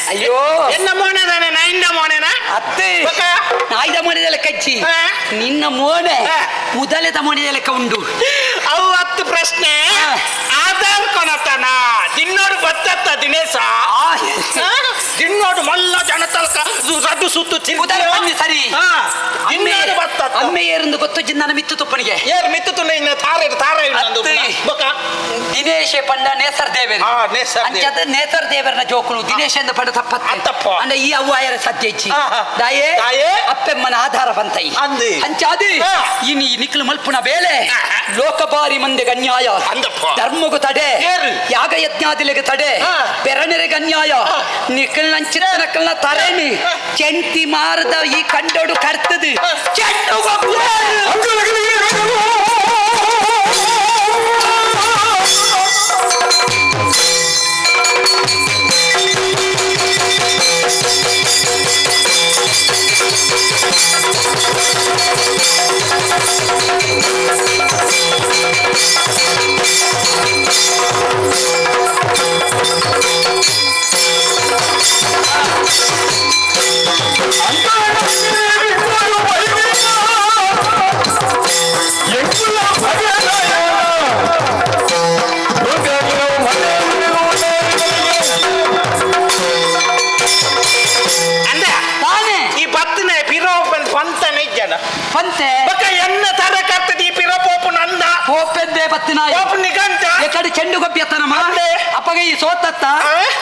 ಅಯ್ಯೋ ಎನ್ನ ಮೋನೆ ತಾನೆ ನಾಯಿಂದ ಮೋನೆನಾ ಅತ್ತೆ ನಾಯ್ದ ಮೋನೆದ ಲೆಕ್ಕ ಇಜ್ಜಿ ನಿನ್ನ ಮೋನೆ ಮುದಲೆದ ಮೋನೆದ ಲೆಕ್ಕ ಉಂಡು ಅವು ಹತ್ತು ಪ್ರಶ್ನೆ ಆಧಾರ್ ಕೊನತನ ದಿನ್ನೋಡು ಬತ್ತತ್ತ ದಿನೇಶ ದಿನ್ನೋಡು ಮಲ್ಲ ಜನ ತಲಕ ರಡ್ಡು ಸುತ್ತು ಮುದಲೆ ಬನ್ನಿ ಸರಿ ದಿನ್ನೋಡು ಬತ್ತತ್ತ ಅಮ್ಮೆ ಏರಂದು ಗೊತ್ತು ನನ್ನ ಮಿತ್ತು ತುಪ್ಪನಿಗೆ ಏರ್ ಮಿತ್ತು ತುಣ್ಣ ಇನ್ನ ತಾರ ತಾರ ಬೊಕ ದಿನೇಶ ಪಂಡ ನೇಸರ್ ದೇವರು ಅಂಚದ ನೇಸರ್ ದೇವರನ ಜೋಕುಲು ದಿನೇಶ ಎಂದು ಪಂಡ ತಪ್ಪತ್ತೆ ಅಂಡ ಈ ಅವ್ವ ಆಯರ ಸತ್ಯ ಇಚ್ಚಿ ದಾಯೇ ಅಪ್ಪೆಮ್ಮನ ಆಧಾರ ಬಂತೈ ಅಂಚಾದಿ ಇನಿ ನಿಕ್ಲು ಮಲ್ಪುನ ಬೇಲೆ ಲೋಕಬಾರಿ ಮಂದಿಗೆ ಅನ್ಯಾಯ ಧರ್ಮಗು ತಡೆ ಯಾಗ ಯಜ್ಞಾದಿಲೆಗೆ ತಡೆ ಬೆರನೆರೆಗೆ ಅನ್ಯಾಯ ನಿಕ್ಕಲ್ನ ಚಿತ್ತನಕ್ಕಲ್ನ ತರೇನಿ ಚೆಂತಿ ಮಾರದ ಈ ಕಂಡೋಡು ಕರ್ತದು ಚೆಂಡು ಪಂತೆ ಬೊಕ ಎನ್ನ ತರ ಕರ್ತದಿ ಪಿರ ಪೋಪು ನಂದ ಪೋಪೆಂದೆ ಬತ್ತಿನ ಪೋಪು ನಿಗಂತ ಎಕಡೆ ಚೆಂಡು ಗೊಬ್ಬಿಯತ್ತನಮ್ಮ ಅಪ್ಪಗ ಈ ಸೋತತ್ತ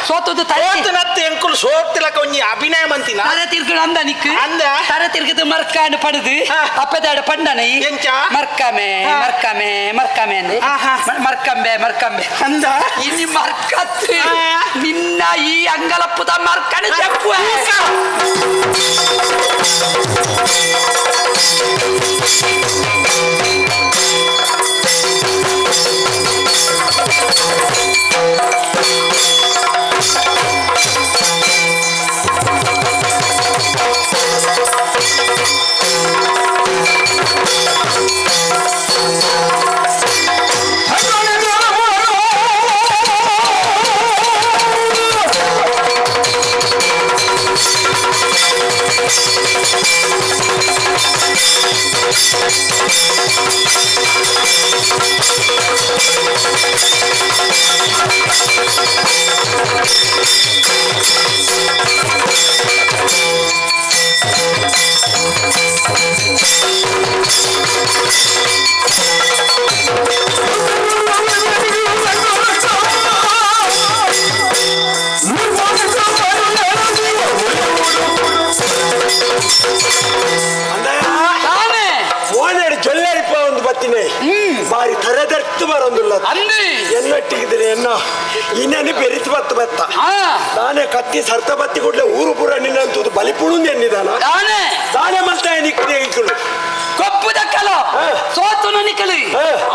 ಸೋತದ್ದು ತಲೆ ಸೋತನತ್ತು ಎಂಕುಲು ಸೋತಿಲಕ ಒಂಜಿ ಅಭಿನಯ ಮಂತಿನ ತಲೆ ತಿರ್ಗಣ ಅಂದ ನಿಕ್ ಅಂದ ತಲೆ ತಿರ್ಗದು ಮರ್ಕಾಂಡ್ ಪಡೆದು ಅಪ್ಪದಾಡ ಪಂಡನ ಎಂಚ ಮರ್ಕಾಮೆ ಮರ್ಕಾಮೆ ಮರ್ಕಾಮೆ ಅಂದೆ ಮರ್ಕಂಬೆ ಮರ್ಕಂಬೆ ಅಂದ ಇನಿ ಮರ್ಕತ್ ನಿನ್ನ ಈ ಅಂಗಲಪ್ಪುದ ಮರ್ಕಣ ಜಪ್ಪು ಬಾರಿ ತರದರ್ತು ಬರೊಂದುಲ್ಲ ಎನ್ನೊಟ್ಟಿಗಿದ್ರೆ ಎನ್ನ ಇನ್ನೇನು ಬೆರಿತು ಬತ್ತ ಬತ್ತ ನಾನೇ ಕತ್ತಿ ಸರ್ತ ಬತ್ತಿ ಕೂಡಲೇ ಊರು ಪೂರ ನಿನ್ನಂತದ್ದು ಬಲಿಪುಳುಂದು ಎನ್ನಿದಾನ ತಾನೇ ಮಲ್ತ ನಿಕ್ಕದೆ ಇಕ್ಕಳು ಕೊಪ್ಪುದಕ್ಕಲ ಸೋತುನ ನಿಕ್ಕಲು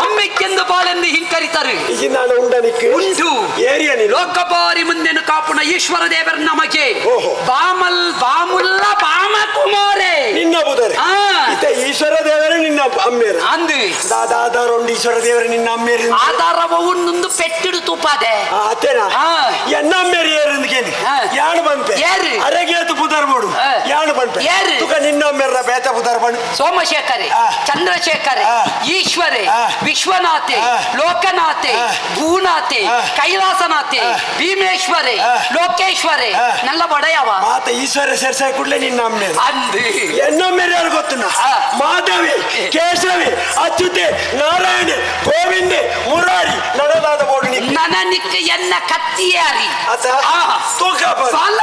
ಅಮ್ಮಿಕ್ಕೆಂದು ಬಾಲೆಂದು ಹಿಂಕರಿತಾರೆ ಈಗ ನಾನು ಉಂಡ ನಿಕ್ಕ ಉಂಟು ಏರಿಯ ನೀನು ಲೋಕಬಾರಿ ಮುಂದೆನು ಕಾಪುಣ ಈಶ್ವರ ದೇವರ ನಮಗೆ ಬಾಮಲ್ ಬಾಮುಲ್ಲ ಬಾಮ ಕುಮಾರೇ ನಿನ್ನ ಬುದರೆ ಇತ ಈಶ್ವರ ದೇವರೇ ನಿನ್ನ ಅಮ್ಮೇರು ಅಂದು ದಾದಾದಾರೊಂಡು ಈಶ್ವರ ದೇವರೇ ನಿನ್ನ ಅಮ್ಮೇರು ಆಧಾರವ ಉನ್ನೊಂದು ಪೆಟ್ಟಿಡು ತೂಪಾದೆ ಅತ್ತೇನಾ ಎನ್ನ ಅಮ್ಮೇರು ಏರಿಂದು ಯಾಣು ಬಂತೆ ಏರು ಅರಗೇತು ಪುದರ್ ಬೋಡು ಯಾಣು ಬಂತೆ ಏರು ತುಕ ನಿನ್ನ ಅಮ್ಮೇರ ಬೇತ ಪುದರ್ ಬಂಡು ಸೋಮಶೇಖರೆ ಚಂದ್ರಶೇಖರೆ ಈಶ್ವರೆ ವಿಶ್ವನಾಥೆ ಲೋಕನಾಥೆ ಭೂನಾಥೆ ಕೈಲಾಸನಾಥೆ ಭೀಮೇಶ್ವರೆ ಲೋಕೇಶ್ವರೆ ನಲ್ಲ ಒಡೆಯವ ಮಾತ ಈಶ್ವರ ಸೇರ್ಸಾಯ ಕೂಡಲೇ ನಿನ್ನ ಅಮ್ಮೇರು ಅಂದು ಎನ್ನ ಅಮ್ಮೇರು ಯಾರು ಗೊತ್ತುನ ಮಾಧವಿ ಕೆ ಕೇಶವಿ, ಅಚ್ಯುತೆ, ನಾರಾಯಣೆ, ಗೋವಿಂದೆ, ಮುರಾರಿ ನನದಾದ ಬೋಡು ನನ ನಿಕ್ಕ ಎನ್ನ ಕತ್ತಿಯಾರಿ ಅತ ತೂಕ ಬಲ.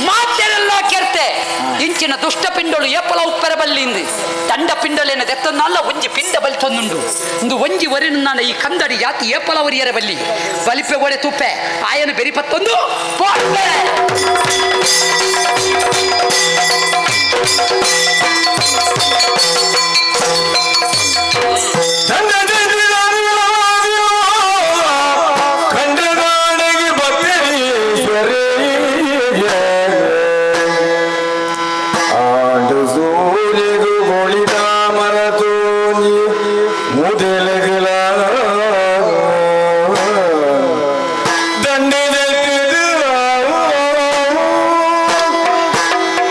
ಮಾತೆರೆಲ್ಲ ಕೆರ್ತೆ ಇಂಚಿನ ದುಷ್ಟ ಪಿಂಡಳು ಏಪಲ ಉಪ್ಪರ ಬಲ್ಲಿಂದು ದಂಡ ಪಿಂಡಲೇನ ದೆತ್ತನ್ನಲ್ಲ ಒಂಜಿ ಪಿಂಡ ಬಲಿ ತಂದುಂಡು ಇಂದು ಒಂಜಿ ವರಿನ ನಾನು ಈ ಕಂದಡಿ ಜಾತಿ ಏಪಲ ಒರಿಯರ ಬಲ್ಲಿ ಬಲಿಪೆ ಒಡೆ ತುಪ್ಪೆ ಆಯನ ಬೆರಿಪತ್ತೊಂದು ಪೋಪೆ. ಖಂಡನಾಡಿಗೆ ಭಕ್ತರೀಶ್ವರೇ ಆಂಡು ಸೂರ್ಯಗು ಗೊಳಿದ ಮರತೋನಿ ಮುದೆಲಗಲ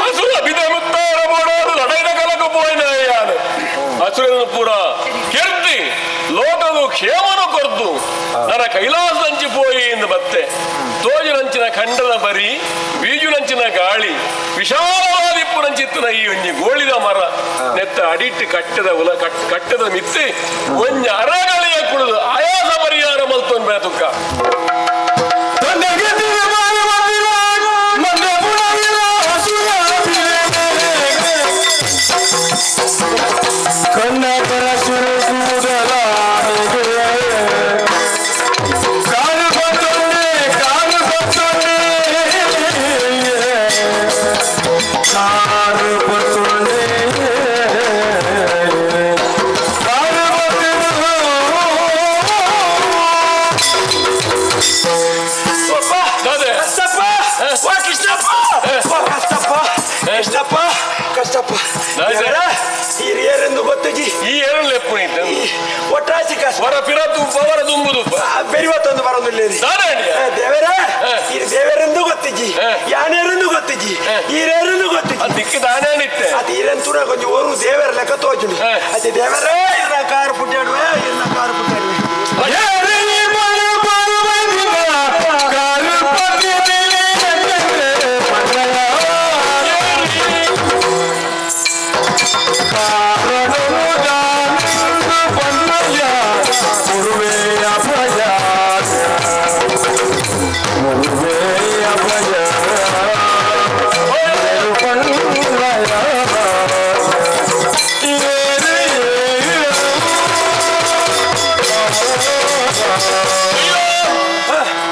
ಅಸುರ ಬಿದಮುತ್ತಾರ ಬೋಡಾರು ಲಡೈದ ಕಲಕ ಪೋಯಿನ ಯಾನು ಅಸುರನ ಪೂರ ಕೆರ್ದಿ ಲೋಕವು ಕ್ಷೇಮನು ಕೊರ್ದು ನನ್ನ ಕೈಲಾಸದಂಚಿ ಪೋಯಿ ಎಂದು ಬತ್ತೆ ತೋಜುನಂಚಿನ ಖಂಡದ ಬರಿ ಬೀಜುನಂಚಿನ ಗಾಳಿ ವಿಶಾಲವಾದ ಇಪ್ಪುನಂಚಿತ್ತಿನ ಈ ಒಂಜಿ ಗೋಳಿದ ಮರ ನೆತ್ತ ಅಡಿಟ್ಟು ಕಟ್ಟದ ಉಲ ಕಟ್ಟದ ಮಿತ್ತಿ ಒಂಜಿ ಅರಗಳಿಯ ಕುಡಿದು ಆಯಾಸ ಪರಿಹಾರ ಮಲ್ತೊನ್ ಬೇತುಕ್ಕ. ಕಣ್ಣಕರ ಸುರುಕೂದಲಾನಿಗೆ ಕಾಲು ಬತ್ತೊಂಡೆ ಕಾಲು ಬತ್ತೊಂಡೆ ಕಾಲು ಬತ್ತೊಂಡೆ ಕಾಲು ಬತ್ತೊಂಡೆ. ಕಷ್ಟಪ್ಪ, ವಾ ಕೃಷ್ಣಪ್ಪ, ವಾ ಕಷ್ಟಪ್ಪ, ಕೃಷ್ಣಪ್ಪ, ಕಷ್ಟಪ್ಪ. ಹಿರಿಯರೆಂದು ಗೊತ್ತುಜಿ ಈ ಏನು ಲೆಪ್ಪು ನೀತ ಒಟ್ರಾಸಿ ಕಷ್ಟ ವರ ಪಿರ ತುಪ್ಪ ವರ ದುಂಬು ತುಪ್ಪ ಬೆರಿವತ್ತೊಂದು ಬರೋದಿಲ್ಲ ದೇವರ ಈ ದೇವರೆಂದು ಗೊತ್ತಿಜ್ಜಿ, ಯಾನೇರೆಂದು ಗೊತ್ತಿಜ್ಜಿ, ಈರೇರೆಂದು ಗೊತ್ತಿಜ್ಜಿ. ದಿಕ್ಕಿ ದಾನೇ ನಿತ್ತೆ ಅದು ಈರೆಂತೂ ಕೊಂಚ ಓರು ದೇವರ ಲೆಕ್ಕ ತೋಚುಂಡು. ಅದೇ ದೇವರೇ ಇರ್ನ ಕಾರು ಪುಟ್ಟಾಡುವೆ, ಇರ್ನ ಕಾರು ಪುಟ್ಟಾಡುವೆ.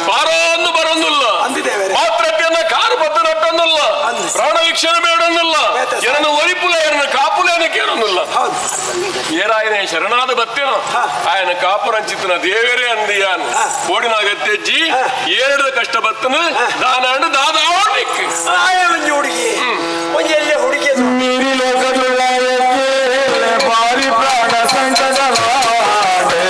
ಪಾರೊಂದು ಬರೊಂದಿಲ್ಲ, ಮಾತ್ರಕ್ಕೆ ಕಾರು ಬತ್ತ ನಟ್ಟೊಂದಿಲ್ಲ, ಪ್ರಾಣ ವೀಕ್ಷಣೆ ಬೇಡೊಂದಿಲ್ಲ, ಏನನ್ನು ಒರಿಪುಲ ಏನನ್ನು ಕಾಪುಲೇನ ಕೇಳೊಂದಿಲ್ಲ. ಏರಾಯನ ಶರಣಾದ ಬತ್ತೇನೋ ಆಯನ ಕಾಪುರಂಚಿತನ ದೇವರೇ ಅಂದಿಯಾನ್ ಕೋಡಿನ ಅಗತ್ಯಜ್ಜಿ ಏರಡದ ಕಷ್ಟ ಬತ್ತನು ದಾನಾಂಡು ದಾದ ಆವಣಿಕ್ ಆಯ ಒಂಜಿ ಹುಡುಗಿ ಒಂಜಿ ಎಲ್ಲೆ ಹುಡುಗಿ ಮೀರಿ ಲೋಕದುಳ್ಳಾಯಕ್ಕೆ ಬಾರಿ ಪ್ರಾಣ ಸಂಕಟವಾದೆ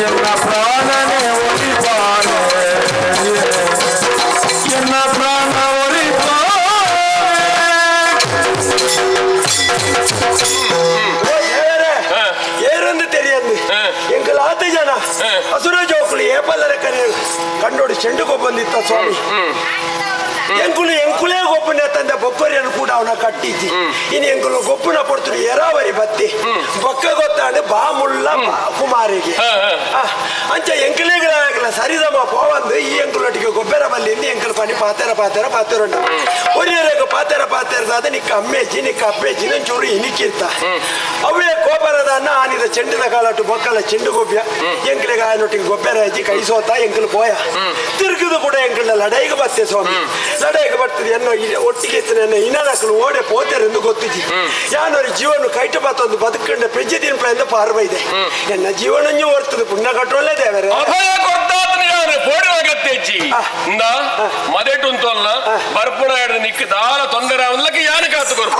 ಎನ್ನ ಪ್ರಾಣನೇ ಒಲಿಪಾನೆ, ಎನ್ನ ಪ್ರಾಣ ಒಲಿಪಾನೆ. ಏರೊಂದು ತೆರಿಯಂದು ಎಂಕಲ್ ಆತ ಜನ ಹಸುರ ಜೋಕುಲು ಏಪಲ್ಲರ ಕರೆ ಕಂಡೋಡು ಚೆಂಡು ಗೊಬ್ಬಂದಿತ್ತ ಸ್ವಾಮಿ. ಎಂಕುಲು ಎಂಕುಲೇ ಗೊಬ್ಬನ ತಂದೆ ಬೊಕ್ಕರಿಯನ್ನು ಕೂಡ ಅವನ ಕಟ್ಟಿದ್ದಿ. ಇನ್ನು ಎಂಕುಲು ಗೊಬ್ಬನ ಪಡ್ತು ಎರಾವರಿ ಬತ್ತಿ ಬೊಕ್ಕ ಗೊತ್ತಾಂಡು ಬಾಮುಲ್ಲ ಕುಮಾರಿಗೆ ಅಂಚ ಎಂಕುಲೇಗಳ ಸರಿದಮ ಪೋವಂದು ಈ ಎಂಕುಲೊಟ್ಟಿಗೆ ಗೊಬ್ಬರ ಬಲ್ಲಿಂದ ಎಂಕುಲು ಪನಿ ಪಾತೆರ ಪಾತೆರ ಪಾತೆರುಂಡ ಒರಿಯರೇಗ ಪಾತೆರ ಪಾತೆರದಾದ ನಿಕ್ಕ ಅಮ್ಮೇಜಿ ನಿಕ್ಕ ಅಪ್ಪೇಜಿ ಚೂರು ಇನಿಕಿರ್ತ ಅವೇ ಕೋಪರದನ್ನ ಆನಿದ ಚೆಂಡಿನ ಕಾಲಟ್ಟು ಬೊಕ್ಕಲ ಚೆಂಡು ಗೊಬ್ಬ ಎಂಕಲಿಗೆ ಆಯನೊಟ್ಟಿಗೆ ಗೊಬ್ಬರ ಹಚ್ಚಿ ಕೈ ಸೋತ ಎಂಕಲು ಪೋಯ ತಿರುಗಿದು ಕೂಡ ಎಂಕಲ್ನ ಲಡೈಗೆ ಬತ್ತೆ ಸ್ವಾಮಿ. ಲಡೈಗೆ ಬರ್ತದೆ ಎನ್ನೋ ಒಟ್ಟಿಗೆ ಇತ್ತು ಇನ್ನನಕ್ಕಲು ಓಡೆ ಪೋತೆರೆಂದು ಗೊತ್ತಿಜಿ. ಯಾನೊರಿ ಜೀವನ ಕೈಟ ಬತ್ತೊಂದು ಬದುಕಂಡ ಪೆಜ್ಜೆ ತಿನ್ಪೆಂದು ಪಾರ್ವ ಇದೆ ಎನ್ನ ಜೀವನಂಜು ಓಡ್ತದೆ ಪುಣ್ಯ ಕಟ್ಟೋಲ್ಲೇ ದೇವರೇ. ಅಭಯ ಕೊಡ್ತಾತನ ಯಾರು ಪೋಡಿನ ಅಗತ್ಯಜ್ಜಿ. ಇಂದ ಮದೆಟುಂತೊಲ್ಲ ಬರ್ಪುಣ ನಿಕ್ ದಾಲ ತೊಂದರೆ ಅವನ್ಲಕ್ಕೆ ಯಾನ ಕಾತು ಕೊರ್ಪ.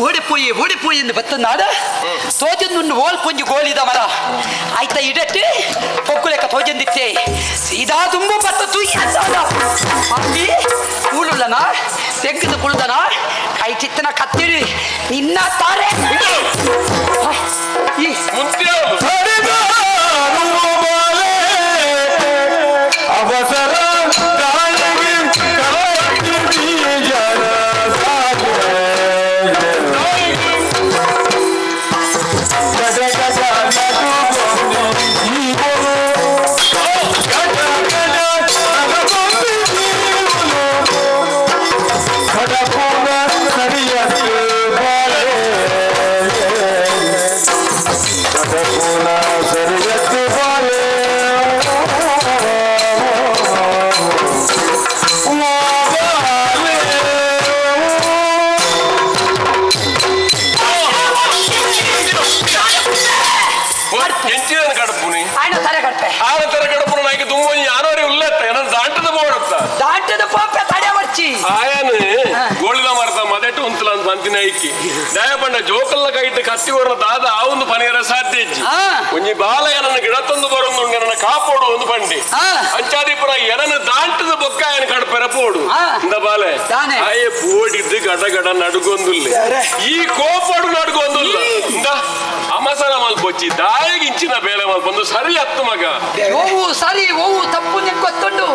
ಓಡಿಪೋಯಿ ಓಡಿಪೋಯಿ ಎಂದು ಬತ್ತನಾಡ ತೋಜಂದುಂಡು ಓಲ್ ಪೊಂಜಿ ಗೋಳಿದ ಮರ ಆಯ್ತ ಇಡಟ್ಟಿ ಪೊಕ್ಕುಲೆಕ್ಕ ತೋಜಂದಿತ್ತೆ ಸೀದಾ ತುಂಬ ಬತ್ತ ತೂಯಿ ಅಂತಾದ ಅಲ್ಲಿ ಕೂಳುಳ್ಳನ ತೆಗ್ಗದ ಕುಳ್ದನ ಕೈ ಚಿತ್ತನ ಕತ್ತಿಡಿ ನಿನ್ನ ತಾರೆ ಈ ಅವಸರ ಐಕಿ ದಯಪಂಡ ಜೋಕಲ್ಲ ಕೈಟ್ ಕತ್ತಿ ಹೊರ ದಾದ ಆ ಒಂದು ಪನಿಯರ ಸಾಧ್ಯ ಇಜ್ಜಿ. ಒಂಜಿ ಬಾಲ ಏನನ್ನ ಗಿಡ ತಂದು ಬರೊಂದು ನನ್ನ ಕಾಪೋಡು ಒಂದು ಪಂಡಿ ಅಂಚಾದಿಪುರ ಏನನ್ನ ದಾಂಟದ ಬೊಕ್ಕ ಏನ ಕಡಪೆರ ಪೋಡು ಇಂದ ಬಾಲೆ ಆಯೆ ಪೋಡಿದ್ದು ಗಡ ಗಡ ನಡುಗೊಂದುಲ್ಲೆ ಈ ಕೋಪಡು ನಡುಗೊಂದುಲ್ಲ ಇಂದ ಅಮಸರ ಮಲ್ಪೊಚ್ಚಿ ದಾಯಿಗೆ ಇಂಚಿನ ಬೇಲೆ ಮಲ್ಪೊಂದು ಸರಿ ಹತ್ತು ಮಗ ಓವು ಸರಿ ಓವು ತಪ್ಪು ನಿಂಗೆ ಗೊತ್ತುಂಡು.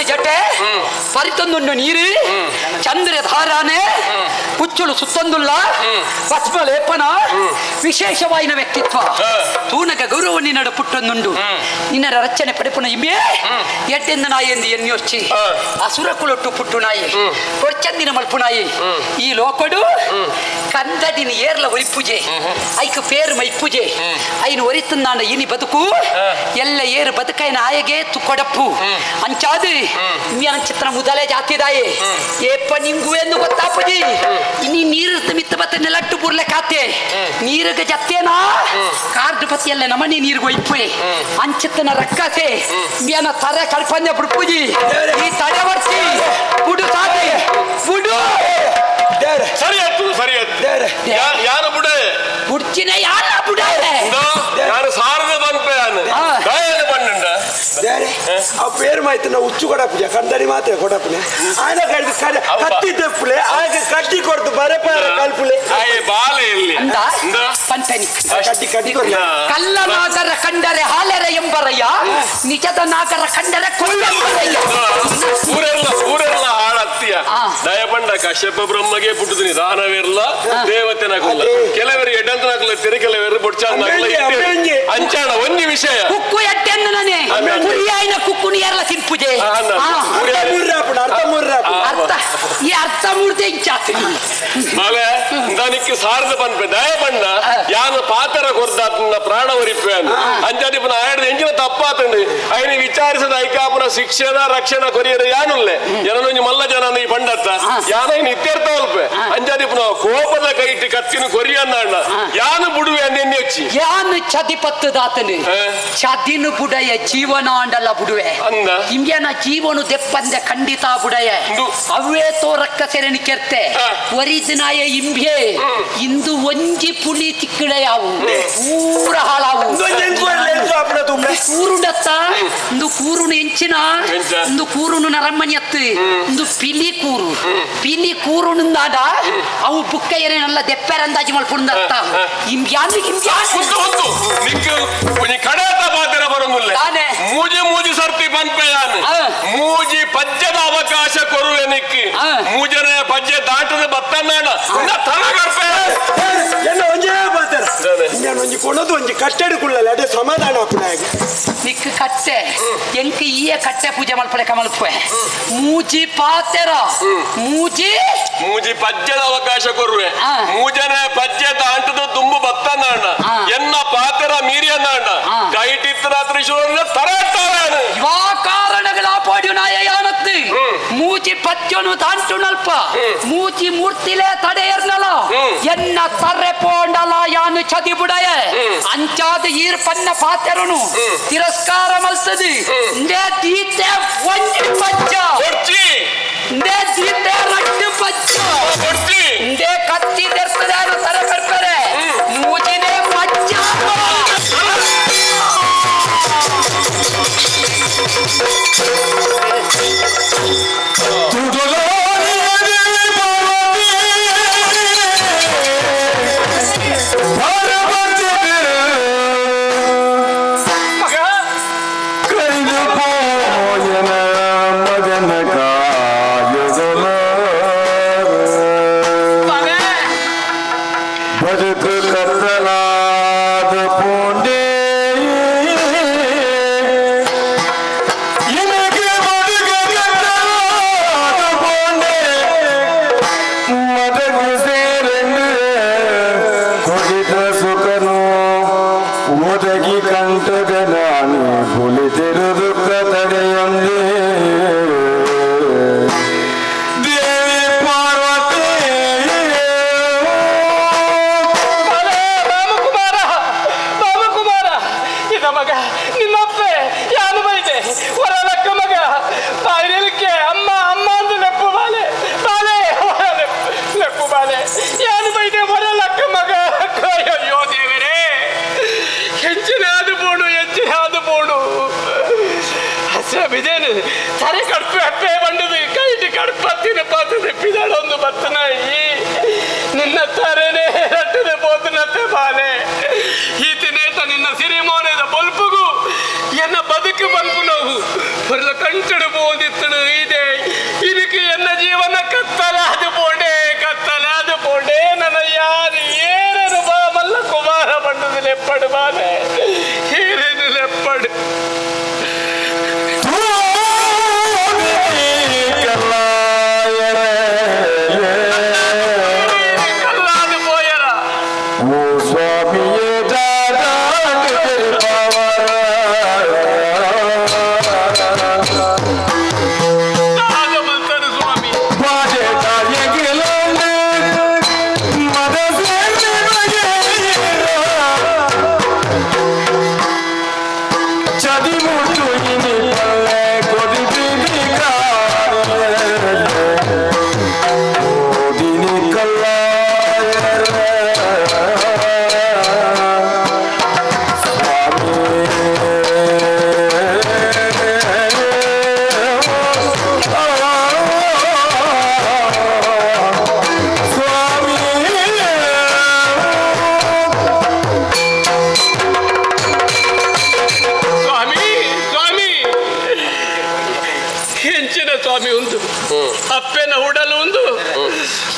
ಜಟೆ ಪರಿತೊಂದುಂಡು ನೀರು ಚಂದ್ರ ಧಾರಾನೆ ಹುಚ್ಚುಳು ಸುತ್ತೊಂದುಲ್ಲ ಭಸ್ಮ ಲೇಪನ ವಿಶೇಷವಾಯಿನ ವ್ಯಕ್ತಿತ್ವ ತೂನಕ ಗೌರವ ನಿನ್ನಡ ಪುಟ್ಟೊಂದುಂಡು ನಿನ್ನರ ರಚನೆ ಪಡೆಪುನ ಇಮ್ಮೆ ಎಡ್ಡೆಂದ ನಾಯಿ ಎಂದು ಎನ್ಯೋರ್ಚಿ ಅಸುರ ಕುಲೊಟ್ಟು ಪುಟ್ಟು ನಾಯಿ ಕೊಡ್ಚಂದಿನ ಮಲ್ಪು ನಾಯಿ ಈ ಲೋಕಡು ಕಂದಡಿನ ಏರ್ಲ ಒರಿಪೂಜೆ ಐಕ್ ಪೇರು ಮೈಪೂಜೆ ಐನು ಒರಿತುಂದಾಂಡ ಇನಿ ಬದುಕು ಎಲ್ಲ ಏರು ಬದುಕೈನ ಆಯಗೆ ಕೊಡಪ್ಪು ಅಂಚಾದು ಚಿತ್ರ ಮುದಲೆ ಜಾತಿದಾಯೆ ಏಪ್ಪ ನಿಂಗು ಎಂದು ಗೊತ್ತಾಪುಜಿ ಇನಿ ನೀರು ಮಿತ್ತ ಬತ್ತ ನೆಲಟ್ಟು ಬುರ್ಲೆ ಕಾತೆ ನೀರುಗ ಜತ್ತೇನಾ ಕಾರ್ಡ್ ಪತಿಯಲ್ಲ ನಮನಿ ನೀರು ಒಯ್ಪೆ ಅಂಚಿತ್ತನ ರಕ್ಕಸೆ ಮ್ಯಾನ ತರೆ ಕಲ್ಪಂದೆ ಬಿಡ್ಪುಜಿ ಈ ತಡೆ ಬರ್ತಿ ಬುಡು ಸಾತೆ ಬುಡು ಸರಿ ಆಯ್ತು ಸರಿ ಆಯ್ತು ಯಾರು ಬುಡೆ ಬುಡ್ಚಿನ ಯಾರ ಬುಡೆ ಯಾರು ಸಾರದ ಬಂಪೆ ಯಾನು ದಾಯನ ಬಂಡ ಆ పేరు ಮಾಯ್ತು ನಾವು ಹುಚ್ಚು ಕೊಡಪ್ಪುಜ ಕಂದಡಿ ಮಾತ್ರ ಕೊಡಪ್ಪನೆ ఆయన ಕಟ್ಟಿ ತೆಪ್ಪುಲೆ ಆಗ ಕಟ್ಟಿ ಕೊಡ್ತು ಬರೆ ಪಾರ ಕಲ್ಪುಲೆ ಆಯೆ ಬಾಲೆ ಇಲ್ಲಿ ಅಂದ ಇಂದ? ಪಂಪೆನಿ ಕಡ್ಡಿ ಕಡ್ಡಿ ಕೊರ್ಲೆ. ಕಲ್ಲ ನಾಗರ ಕಂಡರೆ ಹಾಲೆರೆ ಎಂಬರಯ್ಯ, ನಿಜದ ನಾಗರ ಕಂಡರೆ ಕೊಳ್ಳೆಂಬರಯ್ಯ. ಊರೆಲ್ಲ ಊರೆಲ್ಲ ಹಾಳಾಗ್ತೀಯ. ದಯಪಂಡ ಕಶ್ಯಪ ಬ್ರಹ್ಮಗೆ ಪುಟ್ಟುದು ನಿಧಾನವಿರ್ಲ ದೇವತೆನ ಕುಲ್ಲ. ಕೆಲವರು ಎಡ್ಡಂತನಾಗ್ಲ ತಿರು, ಕೆಲವರು ಬೊಡ್ಚಾಂತನಾಗ್ಲ. ಅಮ್ಮೆಂಜೆ. ಅಂಚಾಣ ಒಂಜಿ ವಿಷಯ ಕುಕ್ಕು ಎಡ್ಡೆಂದು ನಾನೇ ಕುರಿಯಾಯಿನ ಕುಕ್ಕುನು ಏರ್ಲ ತಿನ್ಪುಜೆ. ಅಂದ. ಅರ್ಧ ಮೂರ್ರಾಪುಡು, ಅರ್ಧ ಮೂರ್ರಾಪುಡು. ಅರ್ಥ ಈ ಅರ್ಥ ಮೂರ್ತಿ ಇಂಚಾತಿ. ಮಲೆ ದನಿಕ್ ಸಾರದ ಪನ್ಪೆ ದಯಪಂಡ ಯಾನ ಪಾತರ ಕೊರ್ದಾತನ ಪ್ರಾಣ ಒರಿಪೆ ಅಂಚಾದಿಪನ ಆಯಡ್ದ ಎಂಚಿನ ತಪ್ಪಾತಂಡು ಐನ ವಿಚಾರಿಸದ ಐಕಾಪುನ ಶಿಕ್ಷಣ ರಕ್ಷಣಾ ಕೊರಿಯರ್ ಯಾನುಲ್ಲೆ ಜನನೊಂಜಿ ಮಲ್ಲ ಜನ ಈ ಪಂಡತ್ತ ಯಾನ ಇನ್ ಇತ್ಯರ್ಥ ಅಲ್ಪೆ ಅಂಚಾದಿಪುನ ಕೋಪದ ಕೈಟ್ ಕತ್ತಿನ ಕೊರಿಯನ್ನ ಅಣ್ಣ ಯಾನು ಬುಡುವೆ ಅನ್ನೆನ್ನೆ ಹಚ್ಚಿ ಯಾನು ಚದಿ ಪತ್ತದಾತನು ಚದಿನು ಬುಡಯ ಜೀವನ ಅಂಡಲ್ಲ ಬುಡುವೆ. ಅಂದ. ಇಂಗ್ಯನ ಜೀವನು ದೆಪ್ಪಂದೆ ಖಂಡಿತ ಬುಡಯ. ಇಂದು. ಅವೇ ತೋ ರಕ್ಕ ಸೆರೆನಿ ಕೆರ್ತೆ ಒರಿದಿನಾಯ ಇಂಬ್ಯೆ ಇಂದು ಒಂಜಿ ಪುಲಿ ತಿಕ್ಕಡೆಯಾವು ಪೂರ ಹಾಳಾವು. ಇಂದೊಂಜಿ ಎಂಕು ಕೊರ್ಲೆ, ಎಂಕು ಆಪುಣ ತುಂಬೆ. ಕೂರುಂಡತ್ತ ಇಂದು ಕೂರುನು ಎಂಚಿನ ಎಂಚ? ಇಂದು ಕೂರುನು ನರಮ್ಮನಿ ಅತ್ತು ಇಂದು ಪಿಲಿ ಕೂರು ಪಿಲಿ ಕೂರುನುಂದಾಡ ಅವು ಬುಕ್ಕ ಏನೇನಲ್ಲ ದೆಪ್ಪೆರ ಅಂದಾಜು ಮಲ್ಪುಂಡತ್ತ ಇಂಬ್ಯಾನು ಇಂಬ್ಯಾನು ಹೊತ್ತು ಹೊತ್ತು ನಿಕ್ ಒಂಜಿ ಕಡತ ಪಾತೆರ ಬರೊಂದುಲ್ಲೆ. ದಾನೆ? ಮೂಜಿ ಮೂಜಿ ಸರ್ತಿ ಪನ್ಪೆ ಯಾನ್. ಮೂಜಿ ಪಜ್ಜದ ಅವಕಾಶ ಕೊರುವೆ ನಿಕ್. ಮೂಜನೆ ಪಜ್ಜೆ ದಾಟದ ಬತ್ತನ್ನಾಡ ತನ ಕರ್ಪೆ. ಎನ್ನ ಒಂಜೇ ಪಾತೆರ. ದಾನೆ? ಇಂಜಾನ ಒಂಜಿ ಕೊಣದು ಒಂಜಿ ಕಟ್ಟೆಡ್ ಕುಳ್ಳಲ್ಲ ಅದೇ ಸಮಾಧಾನ ಆಪುಣ ಆಗಿ. ನಿಕ್ ಕಟ್ಟೆ ಎಂಕ್ ಈಯ ಕಟ್ಟೆ ಪೂಜೆ ಮಲ್ಪಡೆ ಕಮಲ್ಪೆ ಮೂಜಿ ಪಾತೆರ ಮೂಜಿ ಮೂಜಿ ಪಜ್ಜದ ಅವಕಾಶ ಕೊರುವೆ. ಮೂಜನೆ ಪಜ್ಜೆ ದಾಟದ ತುಂಬು ಬತ್ತನ್ನಾಡ ಎನ್ನ ಪಾತೆರ ಮೀರಿಯನ್ನಾಡ ಕೈಟಿತ್ತ ತ್ರಿಶೂಲ ತರ ತರ ವಾ ಕಾರಣಗಳ ಪಾಡ್ಯು ನಾಯ ಯಾನತ್ತು ಮೂಜಿ ಪದ್ಯನು ತಾಂಟುನಲ್ಪ ಮೂಜಿ ಮೂರ್ತಿಲೆ ತಡೆಯರ್ನಲ ಎನ್ನ ತರ್ರೆ ಪೋಂಡಲ ಯಾನು ಚದಿ ಬುಡಯ ಅಂಚಾದ ಈರ್ ಪನ್ನ ಪಾತೆರನು ತಿರಸ್ಕಾರ ಮಲ್ತದು ಇಂದೇ ದೀತೆ ಒಂಜಿ ಪಜ್ಜ ಕೊಡ್ಚಿ ಇಂದೇ ದೀತೆ ರಡ್ಡು ಪಜ್ಜ ಕೊಡ್ಚಿ ಇಂದೇ ಕತ್ತಿ ತೆರ್ತದಾನು ತರ ಕರ್ಪರೆ ಮೂಜಿನೇ ಪಜ್ಜ. ಮಗನ ಕಾಯದಲ ಬದುಕು ಕತ್ತಲಾದ ಪೂಂಡೆ எனக்கு ಬದುಕು ಕತ್ತಲಾದ ಪೂಂಡೆ ಮದಕು ಸೇರೆಂದು ಕೊಡಿತ ಸುಖನು ಒದಗಿ ಕಂಟದ ನಾನು ಕುಳಿತಿರು ದುಃಖ ತಡೆಯೊಂದೇ ದೇವಿ ಪಾರ್ವತಿ. ರಾಮಕುಮಾರ, ರಾಮಕುಮಾರ, ಇದ ಮಗ ನಿನ್ನಪ್ಪೆ ಯಾನು ಬೈದೆ ಹೊರ ಲಕ್ಕ ಮಗ ಬಾಯಿಲಿಕ್ಕೆ ಅಮ್ಮ ಅಮ್ಮ ಅಂದು ಲೆಪ್ಪು ಬಾಲೆ ಬಾಲೆ ಹೊರ ಲೆಪ್ಪು ಬಾಲೆ ಯಾನು ಬೈದೆ ಹೊರ ಲಕ್ಕ ಮಗ. ಅಯ್ಯೋ ದೇವರೇ, ಹೆಂಚಿನಾದು ಬೋಡು.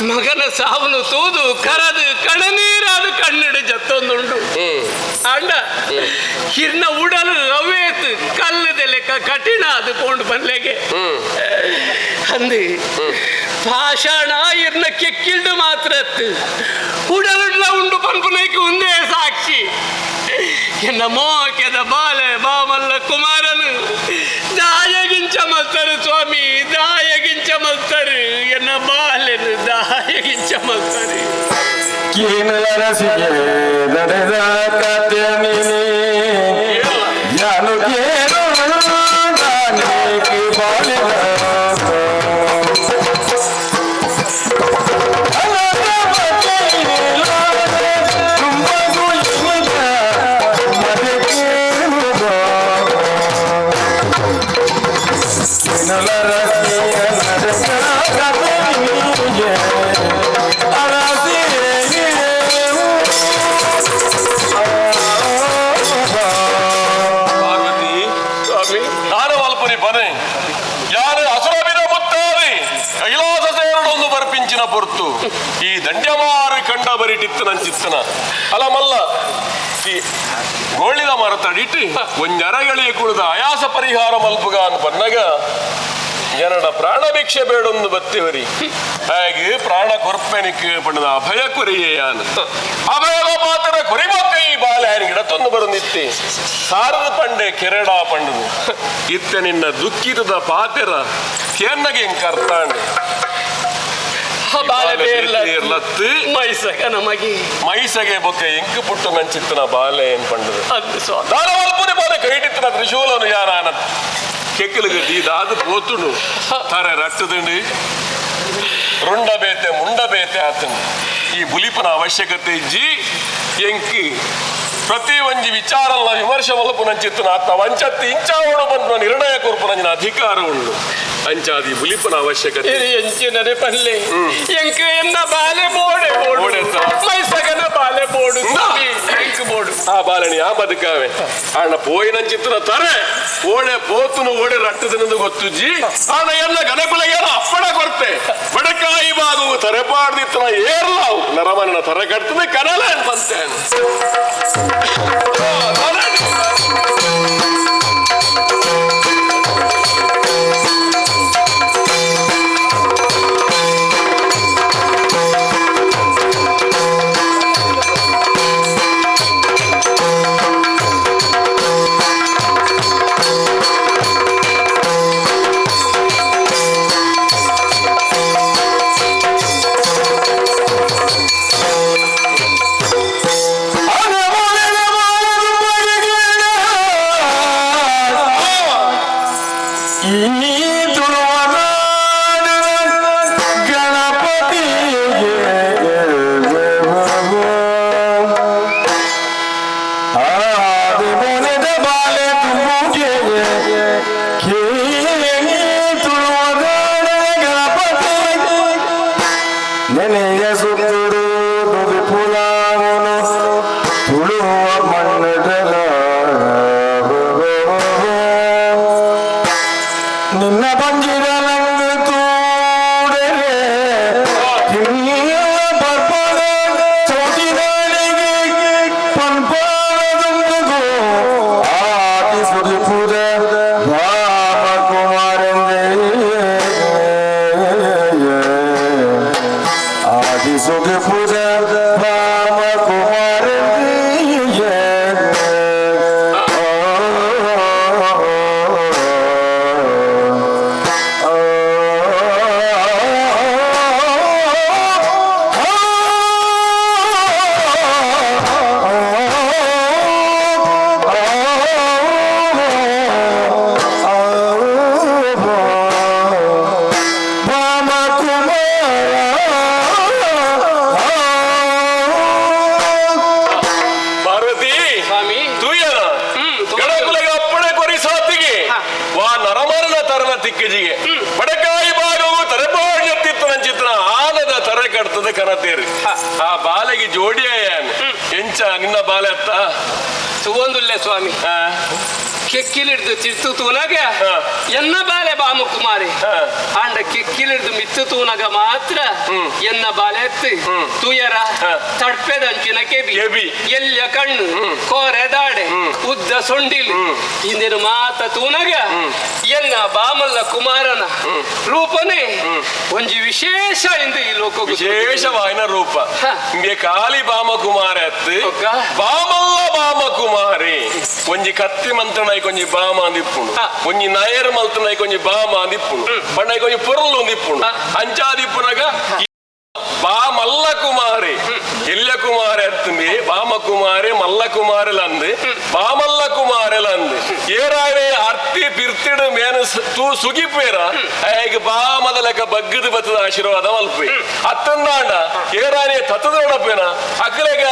ಮಗನ ಸಾವನು ತೂದು ಕರದು ಕಣನೀರಾದ ಕಣ್ಣಿಡು ಜತ್ತೊಂದುಂಡು. ಅಂಡ ಹಿರ್ನ ಉಡಲು ರವೇತ್ ಕಲ್ಲದ ಲೆಕ್ಕ ಕಠಿಣ ಅದು ಪೋಂಡು ಬನ್ಲೆಗೆ ಅಂದು ಪಾಷಾಣ ಇರ್ನ ಕೆಕ್ಕಿಲ್ಡು ಮಾತ್ರ ಉಡಲುಡ್ಲ ಉಂಡು ಪನ್ಪುನೈಕ್ ಉಂದೇ ಸಾಕ್ಷಿ. ಎನ್ನ ಮೋಕೆದ ಬಾಲೆ ಬಾಮಲ್ಲ ಕುಮಾರನು ದಾಯಗಿಂಚ ಮಲ್ತರು ಸ್ವಾಮಿ, ದಾಯಗಿಂಚ ಮಲ್ತರು ಎನ್ನ ಬಾಲೆನು ದಾಯಗಿಂಚ ಮಲ್ತರು. ಕೀನಲರಸಿಗೆ ನಡೆದ ಕತೆ ನೀನೆ ಯಾನು ಕೇಳು ನಾನೇಕೆ ಬಾಳಿದ ಪಾರ್ವತಿ ದಾನವಲ್ಪನಿ ಬನೆ ಯಾರು ಅಸುರಬಿನ ಮುತ್ತಾದಿ ಕೈಲಾಸ ಸೇರಡೊಂದು ಬರ್ಪಿಂಚಿನ ಪೊರ್ತು ಈ ದಂಡ್ಯಮಾರು ಕಂಡ ಬರಿಟಿತ್ತು ನಂಚಿತ್ತನ ಅಲ ಮಲ್ಲ ಈ ಗೋಳಿದ ಮರ ತಡಿಟ್ಟು ಒಂಜರಗಳಿಗೆ ಕುಳಿದ ಆಯಾಸ ಪರಿಹಾರ ಮಲ್ಪುಗಾನ್ ಪನ್ನಗ ಜನಡ ಪ್ರಾಣ ಭಿಕ್ಷೆ ಬೇಡೊಂದು ಬತ್ತಿವರಿ ಹಾಗೆ ಪ್ರಾಣ ಕೊರ್ಪೆನಿಕ್ ಪಣ್ಣದ ಅಭಯ ಕೊರಿಯೇಯಾನ್ ಅಭಯದ ಮಾತ್ರ ಕೊರಿಮೊಕ್ಕ ಈ ಬಾಲೆ ಗಿಡತೊಂದು ಬರುನಿತ್ತಿ ಸಾರದ ಪಂಡೆ ಕೆರಡ ಪಂಡದು ಇತ್ತೆ ನಿನ್ನ ದುಃಖಿತದ ಪಾತೆರ ಕೇನ್ನಗೆ ಕರ್ತಾಂಡೆ ಬಾಲೆ ಮೈಸಗ ನಮಗೆ ಮೈಸಗೆ ಬೊಕ್ಕೆ ಇಂಕು ಪುಟ್ಟು ನಂಚಿತ್ತನ ಬಾಲೆ ಏನ್ ಪಂಡದು ಅದು ಸ್ವಾಮಿ ದಾನವಲ್ಪುನಿ ಬಾಲೆ ಕೈಟಿತ್ತನ ತ್ರಿಶೂಲನು ಯಾರಾನ ಕೆಕ್ಕಲಿಗೆ ದೀದಾದ ಪೋತುಡು ತಾರೆ ರಟ್ಟದುಂಡು ರುಂಡ ಬೇತೆ ಮುಂಡ ಬೇತೆ ಆತನು ಈ ಬುಲಿಪನ ಅವಶ್ಯಕತೆ ಇಜ್ಜಿ ಎಂಕಿ ಪ್ರತಿ ಒಂಜಿ ವಿಚಾರಲ್ಲ ವಿಮರ್ಶೆ ಮಲ್ಪು ನಂಚಿತ್ತನ ಆತ ವಂಚತ್ತಿ ಇಂಚಾವಡು ಬಂದ ನಿರ್ಣಯ ಕೊರ್ಪು ನಂಜಿನ ಅಧಿಕಾರ ಉಂಡು ಅಂಚಾದಿ ಬುಲಿಪನ ಅವಶ್ಯಕತೆ ಎಂಚಿನರೆ ಪಲ್ಲೆ ಎಂಕ್ ಎನ್ನ ಬಾಲೆ ಬೋಡೆ ಬೋಡು ಮೈಸಗನ ಬಾಲೆ ಬೋಡು ಎಂಕ್ ಬೋಡು ಆ ಬಾಲಣಿ ಆ ಬದುಕಾವೆ ಅಣ್ಣ ಪೋಯಿನಂಚಿತ್ತನ ತಾರೆ ಓಡೆ ಪೋತುನು ಓಡೆ ರಟ್ಟದನೆಂದು ಗೊತ್ತುಜ್ಜಿ ಆಣ ಎಲ್ಲ ಗಣಕುಲಗೇನ ಅಪ್ಪಣ ಕೊರ್ತೆ ಬಡಕಾಯಿ ಬಾಗು ತರೆಪಾಡ್ದಿತ್ತನ ಏರ್ಲಾವು ನರಮನ ತರೆ ಕಟ್ತದೆ ಕನಲ ಅಂತೇನು. ನಿನ್ನ ಬಂಜಿರಲಂಗು ತೂಡರೆ ಬರ್ಪದ ಚೌತಿನಾಳಿಗೆ ಪನ್ಪಾರದೊಂದು ಆಟಿ ಸುರಿಪುರ ರಾಮಕುಮಾರಂದೇ ಆದಿ ಸುರಿಪುರ ರಾಮಕುಮಾರಂದೇ. ಪಾರ್ವತಿ ಸ್ವಾಮಿ ತೂಯನ ಗಣಕುಲಗ ಅಪ್ಪಣೆ ಕೊರಿ ಸಾತಿಗೆ ವಾ ನರಮರಣ ತರನ ತಿಕ್ಕಜಿಗೆ ಬಡಕಾಯಿ ಭಾಗವು ತರೆಪಾಡ್ಯತ್ತಿತ್ತು ನಂಚಿತ್ತನ ಆನದ ತರೆ ಕಟ್ತದ ಕನತೇರಿ ಆ ಬಾಲೆಗೆ ಜೋಡಿಯ ಎಂಚ ನಿನ್ನ ಬಾಲೆ ಅತ್ತ ಸುಗೊಂದುಲ್ಲೆ ಸ್ವಾಮಿ. ಕೆಕ್ಕಿಲಿಡ್ದು ತಿರ್ತು ತೂನಗ ಎನ್ನ ಬಾಲೆ ಬಾಮಕುಮಾರಿ ಆಂಡ ಕೆಕ್ಕಿಲಿಡ್ದು ಮಿತ್ತು ತೂನಗ ಮಾತ್ರ ಎನ್ನ ಬಾಲೆ ಎತ್ತು ತೂಯರ ತಡ್ಪೆದಂಚಿನ ಕೆಬಿ ಎಲ್ಲಿಯ ಕಣ್ಣು ಕೋರೆ ದಾಡೆ ಉದ್ದ ಸೊಂಡಿಲು ಹಿಂದಿನ ಮಾತ ತೂನಗ ಎನ್ನ ಬಾಮಲ್ಲ ಕುಮಾರನ ರೂಪನೇ ಒಂಜಿ ವಿಶೇಷ ಎಂದು ಈ ಲೋಕ ವಿಶೇಷವಾಯಿನ ರೂಪ. ಇಂಬೆ ಕಾಲಿ ಬಾಮಕುಮಾರ ಅತ್ತು ಬಾಮಲ್ಲ ಬಾಮಕುಮಾರಿ. ಒಂಜಿ ಕತ್ತಿ ಮಂತ್ರನಾಯ್ ಕೊಂಜಿ ಬಾಮ ಅಂದಿಪ್ಪುಂಡು, ಒಂಜಿ ನಾಯರ್ ಮಲ್ತನಾಯ್ ಕೊಂಜಿ ಬಾಮ ಅಂದಿಪ್ಪುಂಡು, ಬಣ್ಣಾಯ್ ಕೊಂಜಿ ಪೊರ್ಲು ಅಂದಿಪ್ಪುಂಡು. ಅಂಚಾದಿಪ್ಪುನಗ ಬಾಮಲ್ಲ ಕುಮಾರಿ ಎಲ್ಲ ಕುಮಾರಿ ಅತ್ತುಂಬಿ ಬಾಮ ಕುಮಾರಿ ಮಲ್ಲ ಕುಮಾರಿಲಂದು ಬಾಮಲ್ಲ ಕುಮಾರಿಲಂದು ಏರಾಯೇ ಅರ್ತಿ ಪಿರ್ತಿಡು ಮೇನು ತೂ ಸುಗಿಪೇರ ಆಯ್ಗೆ ಬಾಮದ ಲೆಕ್ಕ ಬಗ್ಗದ ಬತ್ತದ ಆಶೀರ್ವಾದ ಮಲ್ಪಿ ಅತ್ತಂದಾಂಡ ಏರಾನೇ ತತ್ತದೊಡಪೇನ ಅಕ್ಲೆಗೆ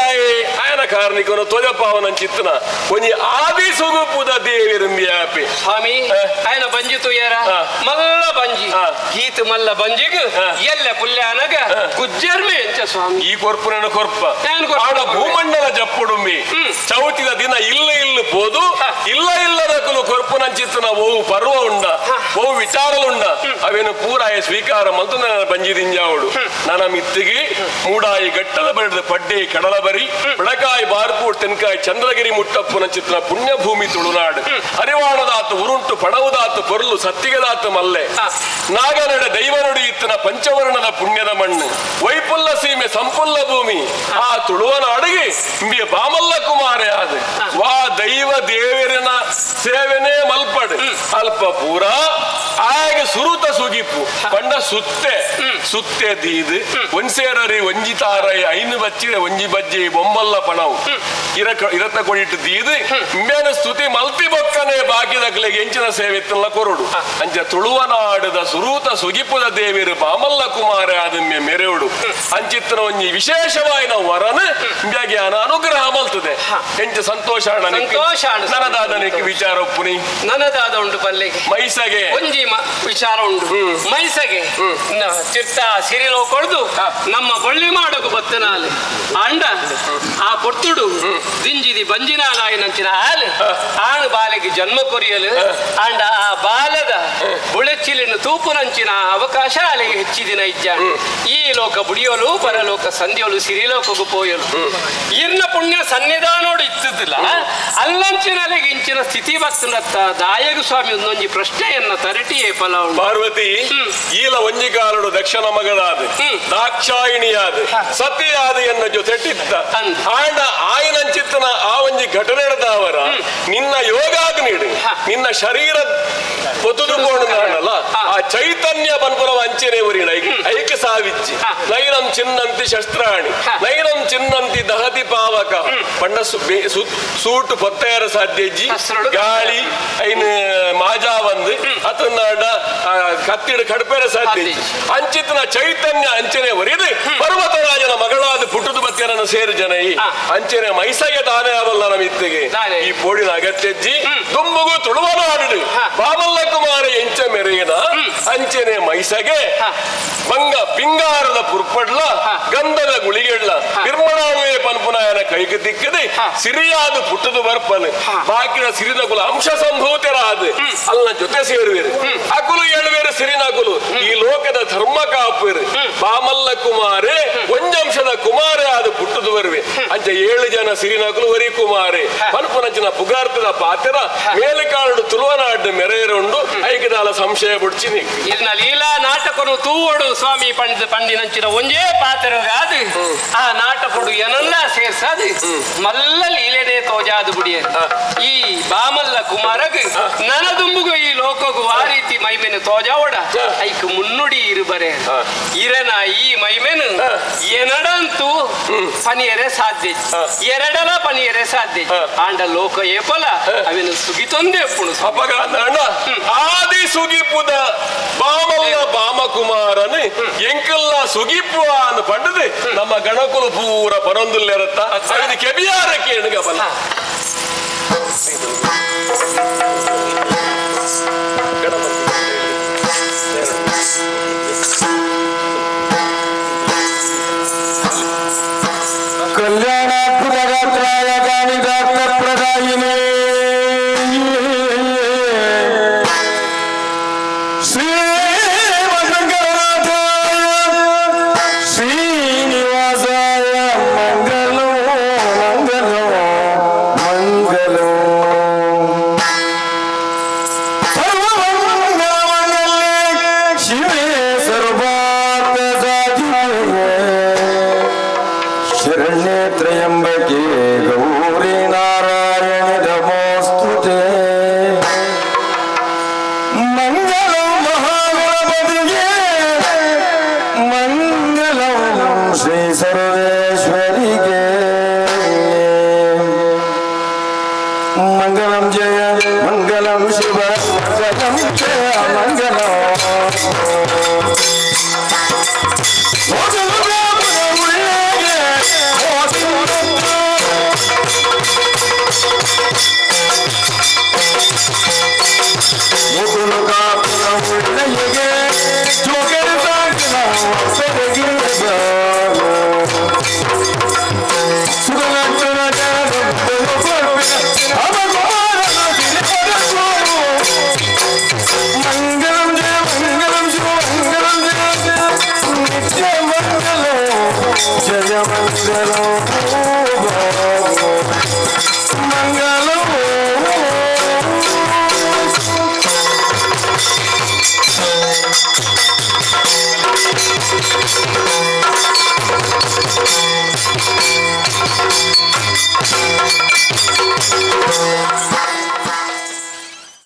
ಆಯನ ಕಾರಣಿಕನು ತೋಜಪಾವನ ಚಿತ್ತನ ಒಂಜಿ ಆದಿ ಸುಗುಪುದ ದೇವಿರುಂಬಿಯಾಪಿ. ಸ್ವಾಮಿ ಆಯನ ಬಂಜಿ ತುಯರ ಮಲ್ಲ ಬಂಜಿ ಗೀತ ಮಲ್ಲ ಬಂಜಿಗ್ ಎಲ್ಲ ಪುಲ್ಯಾನಗ ಗುಜ್ಜರ್ಮೆ ಎಂಚ ಸ್ವಾಮಿ ಈ ಕೊರ್ಪುನ ಕೊರ್ಪ ಆಡ ಭೂಮಂಡಲ ಜಪ್ಪುಡುಂಬಿ ಚೌತಿದ ದಿನ ಇಲ್ಲ ಇಲ್ಲ ಪೋದು ಇಲ್ಲ ಇಲ್ಲದಕ್ಕೂ ಕೊರ್ಪುನ ಚಿತ್ತನ ಓವು ಪರ್ವ ಉಂಡ ಓವು ವಿಚಾರಲುಂಡ ಅವೇನು ಪೂರಾಯ ಸ್ವೀಕಾರ ಮಲ್ತು ನನ್ನ ಬಂಜಿ ದಿಂಜಾವುಡು. ನನ್ನ ಮಿತ್ತಿಗೆ ಮೂಡಾಯಿ ಗಟ್ಟದ ಬಡಿದ ಪಡ್ಡೆ ಕಡಲ ಬರಿ ಬಿಡಕಾಯಿ ಬಾರ್ಕೂಟ್ ತೆನ್ಕಾಯಿ ಚಂದ್ರಗಿರಿ ಮುಟ್ಟಪ್ಪನ ಚಿತ್ರ ಪುಣ್ಯಭೂಮಿ ತುಳುನಾಡು ಹರಿವಾಣದಾತು ಉರುಂಟು ಪಣವುದಾತು ಪೊರ್ಲು ಸತ್ತಿಗೆದಾತು ಮಲ್ಲೆ ನಾಗನಡ ದೈವನುಡಿ ಇತ್ತನ ಪಂಚವರ್ಣದ ಪುಣ್ಯದ ಮಣ್ಣು ವೈಪುಲ್ಲ ಸೀಮೆ ಸಂಪುಲ್ಲ ಭೂಮಿ ಆ ತುಳುವನಾಡಿಗೆ ಇಂಬಿಯ ಬಾಮಲ್ಲ ಕುಮಾರೆ ಆದ ವಾ ದೈವ ದೇವರಿನ ಸೇವೆನೇ ಮಲ್ಪಡು ಅಲ್ಪ ಪೂರ ಆಗ ಸುರುತ ಸುಗಿಪು ಪಂಡ ಸುತ್ತೆ ಸುತ್ತೆ ದೀದು ಒಂದ್ಸೇರರಿ ಒಂಜಿ ತಾರೈ ಐನು ಬಚ್ಚಿರೆ ಒಂಜಿ ಬಜ್ಜಿ ಬೊಮ್ಮಲ್ಲ ಪಣವು ಇರತ್ತ ಕೊಡಿಟ್ಟು ದೀದು ಇಂಬೇನ ಸ್ತುತಿ ಮಲ್ತಿ ಬೊಕ್ಕನೆ ಬಾಕಿದಕ್ಲೆಗೆ ಎಂಚಿನ ಸೇವೆ ಇತ್ತಲ್ಲ ಕೊರಡು ಅಂಚ ತುಳುವನಾಡದ ಸುರೂತ ಸುಗಿಪುದ ದೇವಿರು ಬಾಮಲ್ಲ ಕುಮಾರ ಆದಮ್ಮೆ ಮೆರೆಯುಡು ಅಂಚಿತ್ತನ ಒಂಜಿ ವಿಶೇಷವಾಯಿನ ವರನ ಇಂಬ್ಯಾಗ್ಯಾನ ಅನುಗ್ರಹ ಮಲ್ತದೆ ಎಂಚ ಸಂತೋಷ ಸಂತೋಷ ನನದಾದನಿಕ್ ವಿಚಾರ ಒಪ್ಪುನಿ ನನದಾದ ಉಂಟು ಪಲ್ಲೆಗೆ ಮೈಸಗೆ ಒಂಜಿ ವಿಚಾರ ಉಂಟು ಮೈಸಗೆ ಚಿರ್ತ ಸಿರಿಲೋ ಕೊಡ್ದು ನಮ್ಮ ಬಳ್ಳಿ ಮಾಡೋಕು ಬತ್ತನಾಲೆ ಅಂಡ ಆ ಪೊರ್ತುಡು ದಿಂಜಿದಿ ಬಂಜಿನಾಲಾಯಿನಂಚಿನ ಹಾಲು ಆಣು ಬಾಲೆಗೆ ಜನ್ಮ ಕೊರಿಯಲು ಅಂಡ ಆ ಬಾಲದ ಬುಳೆಚಿಲಿನ ತೂಪುನಂಚಿನ ಅವಕಾಶ ಅಲೆಗೆ ಹೆಚ್ಚಿದಿನ ಇಜ್ಜ ಈ ಲೋಕ ಬುಡಿಯೋಲು ಪರಲೋಕ ಸಂಧಿಯೋಲು ಸಿರಿಲೋಕಗೂ ಪೋಯಲು ಇರ್ನ ಪುಣ್ಯ ಸನ್ನಿಧಾನೋಡು ಇತ್ತದಿಲ್ಲ ಅಲ್ಲಂಚಿನ ಅಲೆಗೆ ಇಂಚಿನ ಸ್ಥಿತಿ ಬರ್ತನತ್ತ ದಾಯಗ ಸ್ವಾಮಿ ಒಂದೊಂಜಿ ಪ್ರಶ್ನೆಯನ್ನ ತರಟಿಯೇ ಫಲ ಪಾರ್ವತಿ ಈಲ ಒಂಜಿಕಾಲುಡು ದಕ್ಷಿಣ ಮಗಳಾದ ದಾಕ್ಷಾಯಿಣಿಯಾದ ಸತಿಯಾದ ಎನ್ನ ಜೊತೆಟ್ಟಿತ್ತ ಆಂಡ ಆಯನಂಚಿತ್ತನ ಆ ಒಂಜಿ ಘಟನೆ ಅವರ ನಿನ್ನ ಯೋಗಾಗ್ನಿಡು ನಿನ್ನ ಶರೀರ ಪೊತುದುಕೊಂಡು ಆ ಚೈತನ್ಯ ಬನ್ಪುರವ ಅಂಚನೆ ಉರಿಣ ಐಕ ಸಾವಿಜ್ಜಿ ನೈನಂ ಚಿನ್ನಂತಿ ಶಸ್ತ್ರಾಣಿ ನೈನಂ ಚಿನ್ನಂತಿ ದಹತಿ ಪಾವಕ ಪಂಡ ಸೂಟು ಪೊತ್ತೆಯರ ಸಾಧ್ಯಜ್ಜಿ ಗಾಳಿ ಐನ್ ಮಾಜಾ ಬಂದು ಅತನಾಡ ಕತ್ತಿಡು ಕಡಪೆರ ಸಾಧ್ಯ ಅಂಚಿತನ ಚೈತನ್ಯ ಅಂಚನೆ ಒರಿದು ಪರ್ವತರಾಜನ ಮಗಳಾದ ಪುಟ್ಟದ ಬತ್ತಿಯರನ್ನು ಸೇರು ಜನ ಈ ಅಂಚನೆ ಮೈಸಗೆ ತಾನೇ ಅವಲ್ಲ ನಮ್ಮ ಇತ್ತಿಗೆ ಈ ಪೋಡಿನ ಅಗತ್ಯಜ್ಜಿ ದುಂಬುಗು ತುಳುವನಾಡು ಬಾಮಲ್ಲ ಕುಮಾರ ಎಂಚ ಮೆರೆಯನ ಅಂಚನೆ ಮೈಸಗೆ ಬಂಗ ಪಿಂಗಾರದ ಪುರ್ಪಡ್ಲ ಗಂಧದ ಗುಳಿಗೆಡ್ಲ ನಿರ್ಮಣಾನುವೆ ಪನ್ಪುನಾಯನ ಕೈಗೆ ದಿಕ್ಕದೆ ಸಿರಿಯಾದ ಪುಟ್ಟದು ಬರ್ಪನು ಬಾಕಿನ ಸಿರಿನಕುಲು ಅಂಶ ಸಂಭೂತರಾದ ಅಲ್ಲ ಜೊತೆ ಸೇರುವೆರು ಅಕುಲು ಏಳುವೇರು ಸಿರಿನಕುಲು ಈ ಲೋಕದ ಧರ್ಮ ಕಾಪುವೆರು ಬಾಮಲ್ಲ ಕುಮಾರೆ ಒಂಜಂಶದ ಕುಮಾರೆ ಆದ ಪುಟ್ಟದು ಬರುವೆ ಅಂಚ ಏಳು ಜನ ಸಿರಿನಕುಲು ವರಿ ಕುಮಾರೆ ಪನ್ಪುನಂಚಿನ ಪುಗಾರ್ತದ ಪಾತ್ರ ಮೇಲುಕಾಡು ತುಳುವನಾಡು ಮೆರೆಯರುಂಡು ಐಕದಾಲ ಸಂಶಯ ಬುಡ್ಚಿನಿ ಇರ್ನ ಲೀಲಾ ನಾಟಕನು ತೂವಡು ಸ್ವಾಮಿ ಪಂಡ ಪಂಡಿನಂಚಿನ ಒಂಜೇ ಪಾತ್ರಗಾದು ಆ ನಾಟಕೊಡು ಏನಲ್ಲ ಸೇರ್ಸಾದು ಮಲ್ಲ ಲೀಲೆಡೆ ತೋಜಾದು ಬುಡಿಯ ಈ ಬಾಮಲ್ಲ ಕುಮಾರಗ್ ನನದುಂಬುಗು ಈ ಲೋಕಗು ಆ ರೀತಿ ಮೈಮೆನು ತೋಜಾವಡ ಐಕ್ ಮುನ್ನುಡಿ ಇರುಬರೆ ಇರನ ಈ ಮೈಮೆನು ಏನಡಂತೂ ಪನಿಯರೆ ಸಾಧ್ಯ ಎರಡಲ ಪನಿಯರೆ ಸಾಧ್ಯ ಆಂಡ ಲೋಕ ಏಪಲ ಅವೆನು ಸುಗಿತೊಂದೇ ಪುಣು ಅಪಗಾಂಡ ಆದಿ ಸುಗಿಪುದ ಬಾಮಲ್ಲ ಬಾಮಕುಮಾರನು ಎಂಕಲ್ಲ ಸುಗಿಪು ಅನ್ನು ಪಂಡದು ನಮ್ಮ ಗಣಕುಲು ಪೂರ ಪರೊಂದುಲ್ಲೆರತ್ತ ಅದು ಕೆಬಿಯಾರ ಕೇಳುಗ ಬಲ ಕಲ್ಯಾಣಾತ್ಮಗಾತ್ರಾಯ ಕಾಳಿದಾಸ ಪ್ರದಾಯಿನೇ. ತ್ರ್ಯಂಬಕೆ ಗೌರಿ ನಾರಾಯಣಿ ನಮೋಸ್ತುತೆ. ಮಂಗಲಂ ಮಹಾಗಣಪತಿಗೆ, ಮಂಗಲಂ ಶ್ರೀ ಸರ್ವೇಶ್ವರಿಗೆ. ಮಂಗಲಂ ಜಯ ಮಂಗಲಂ ಶಿವ.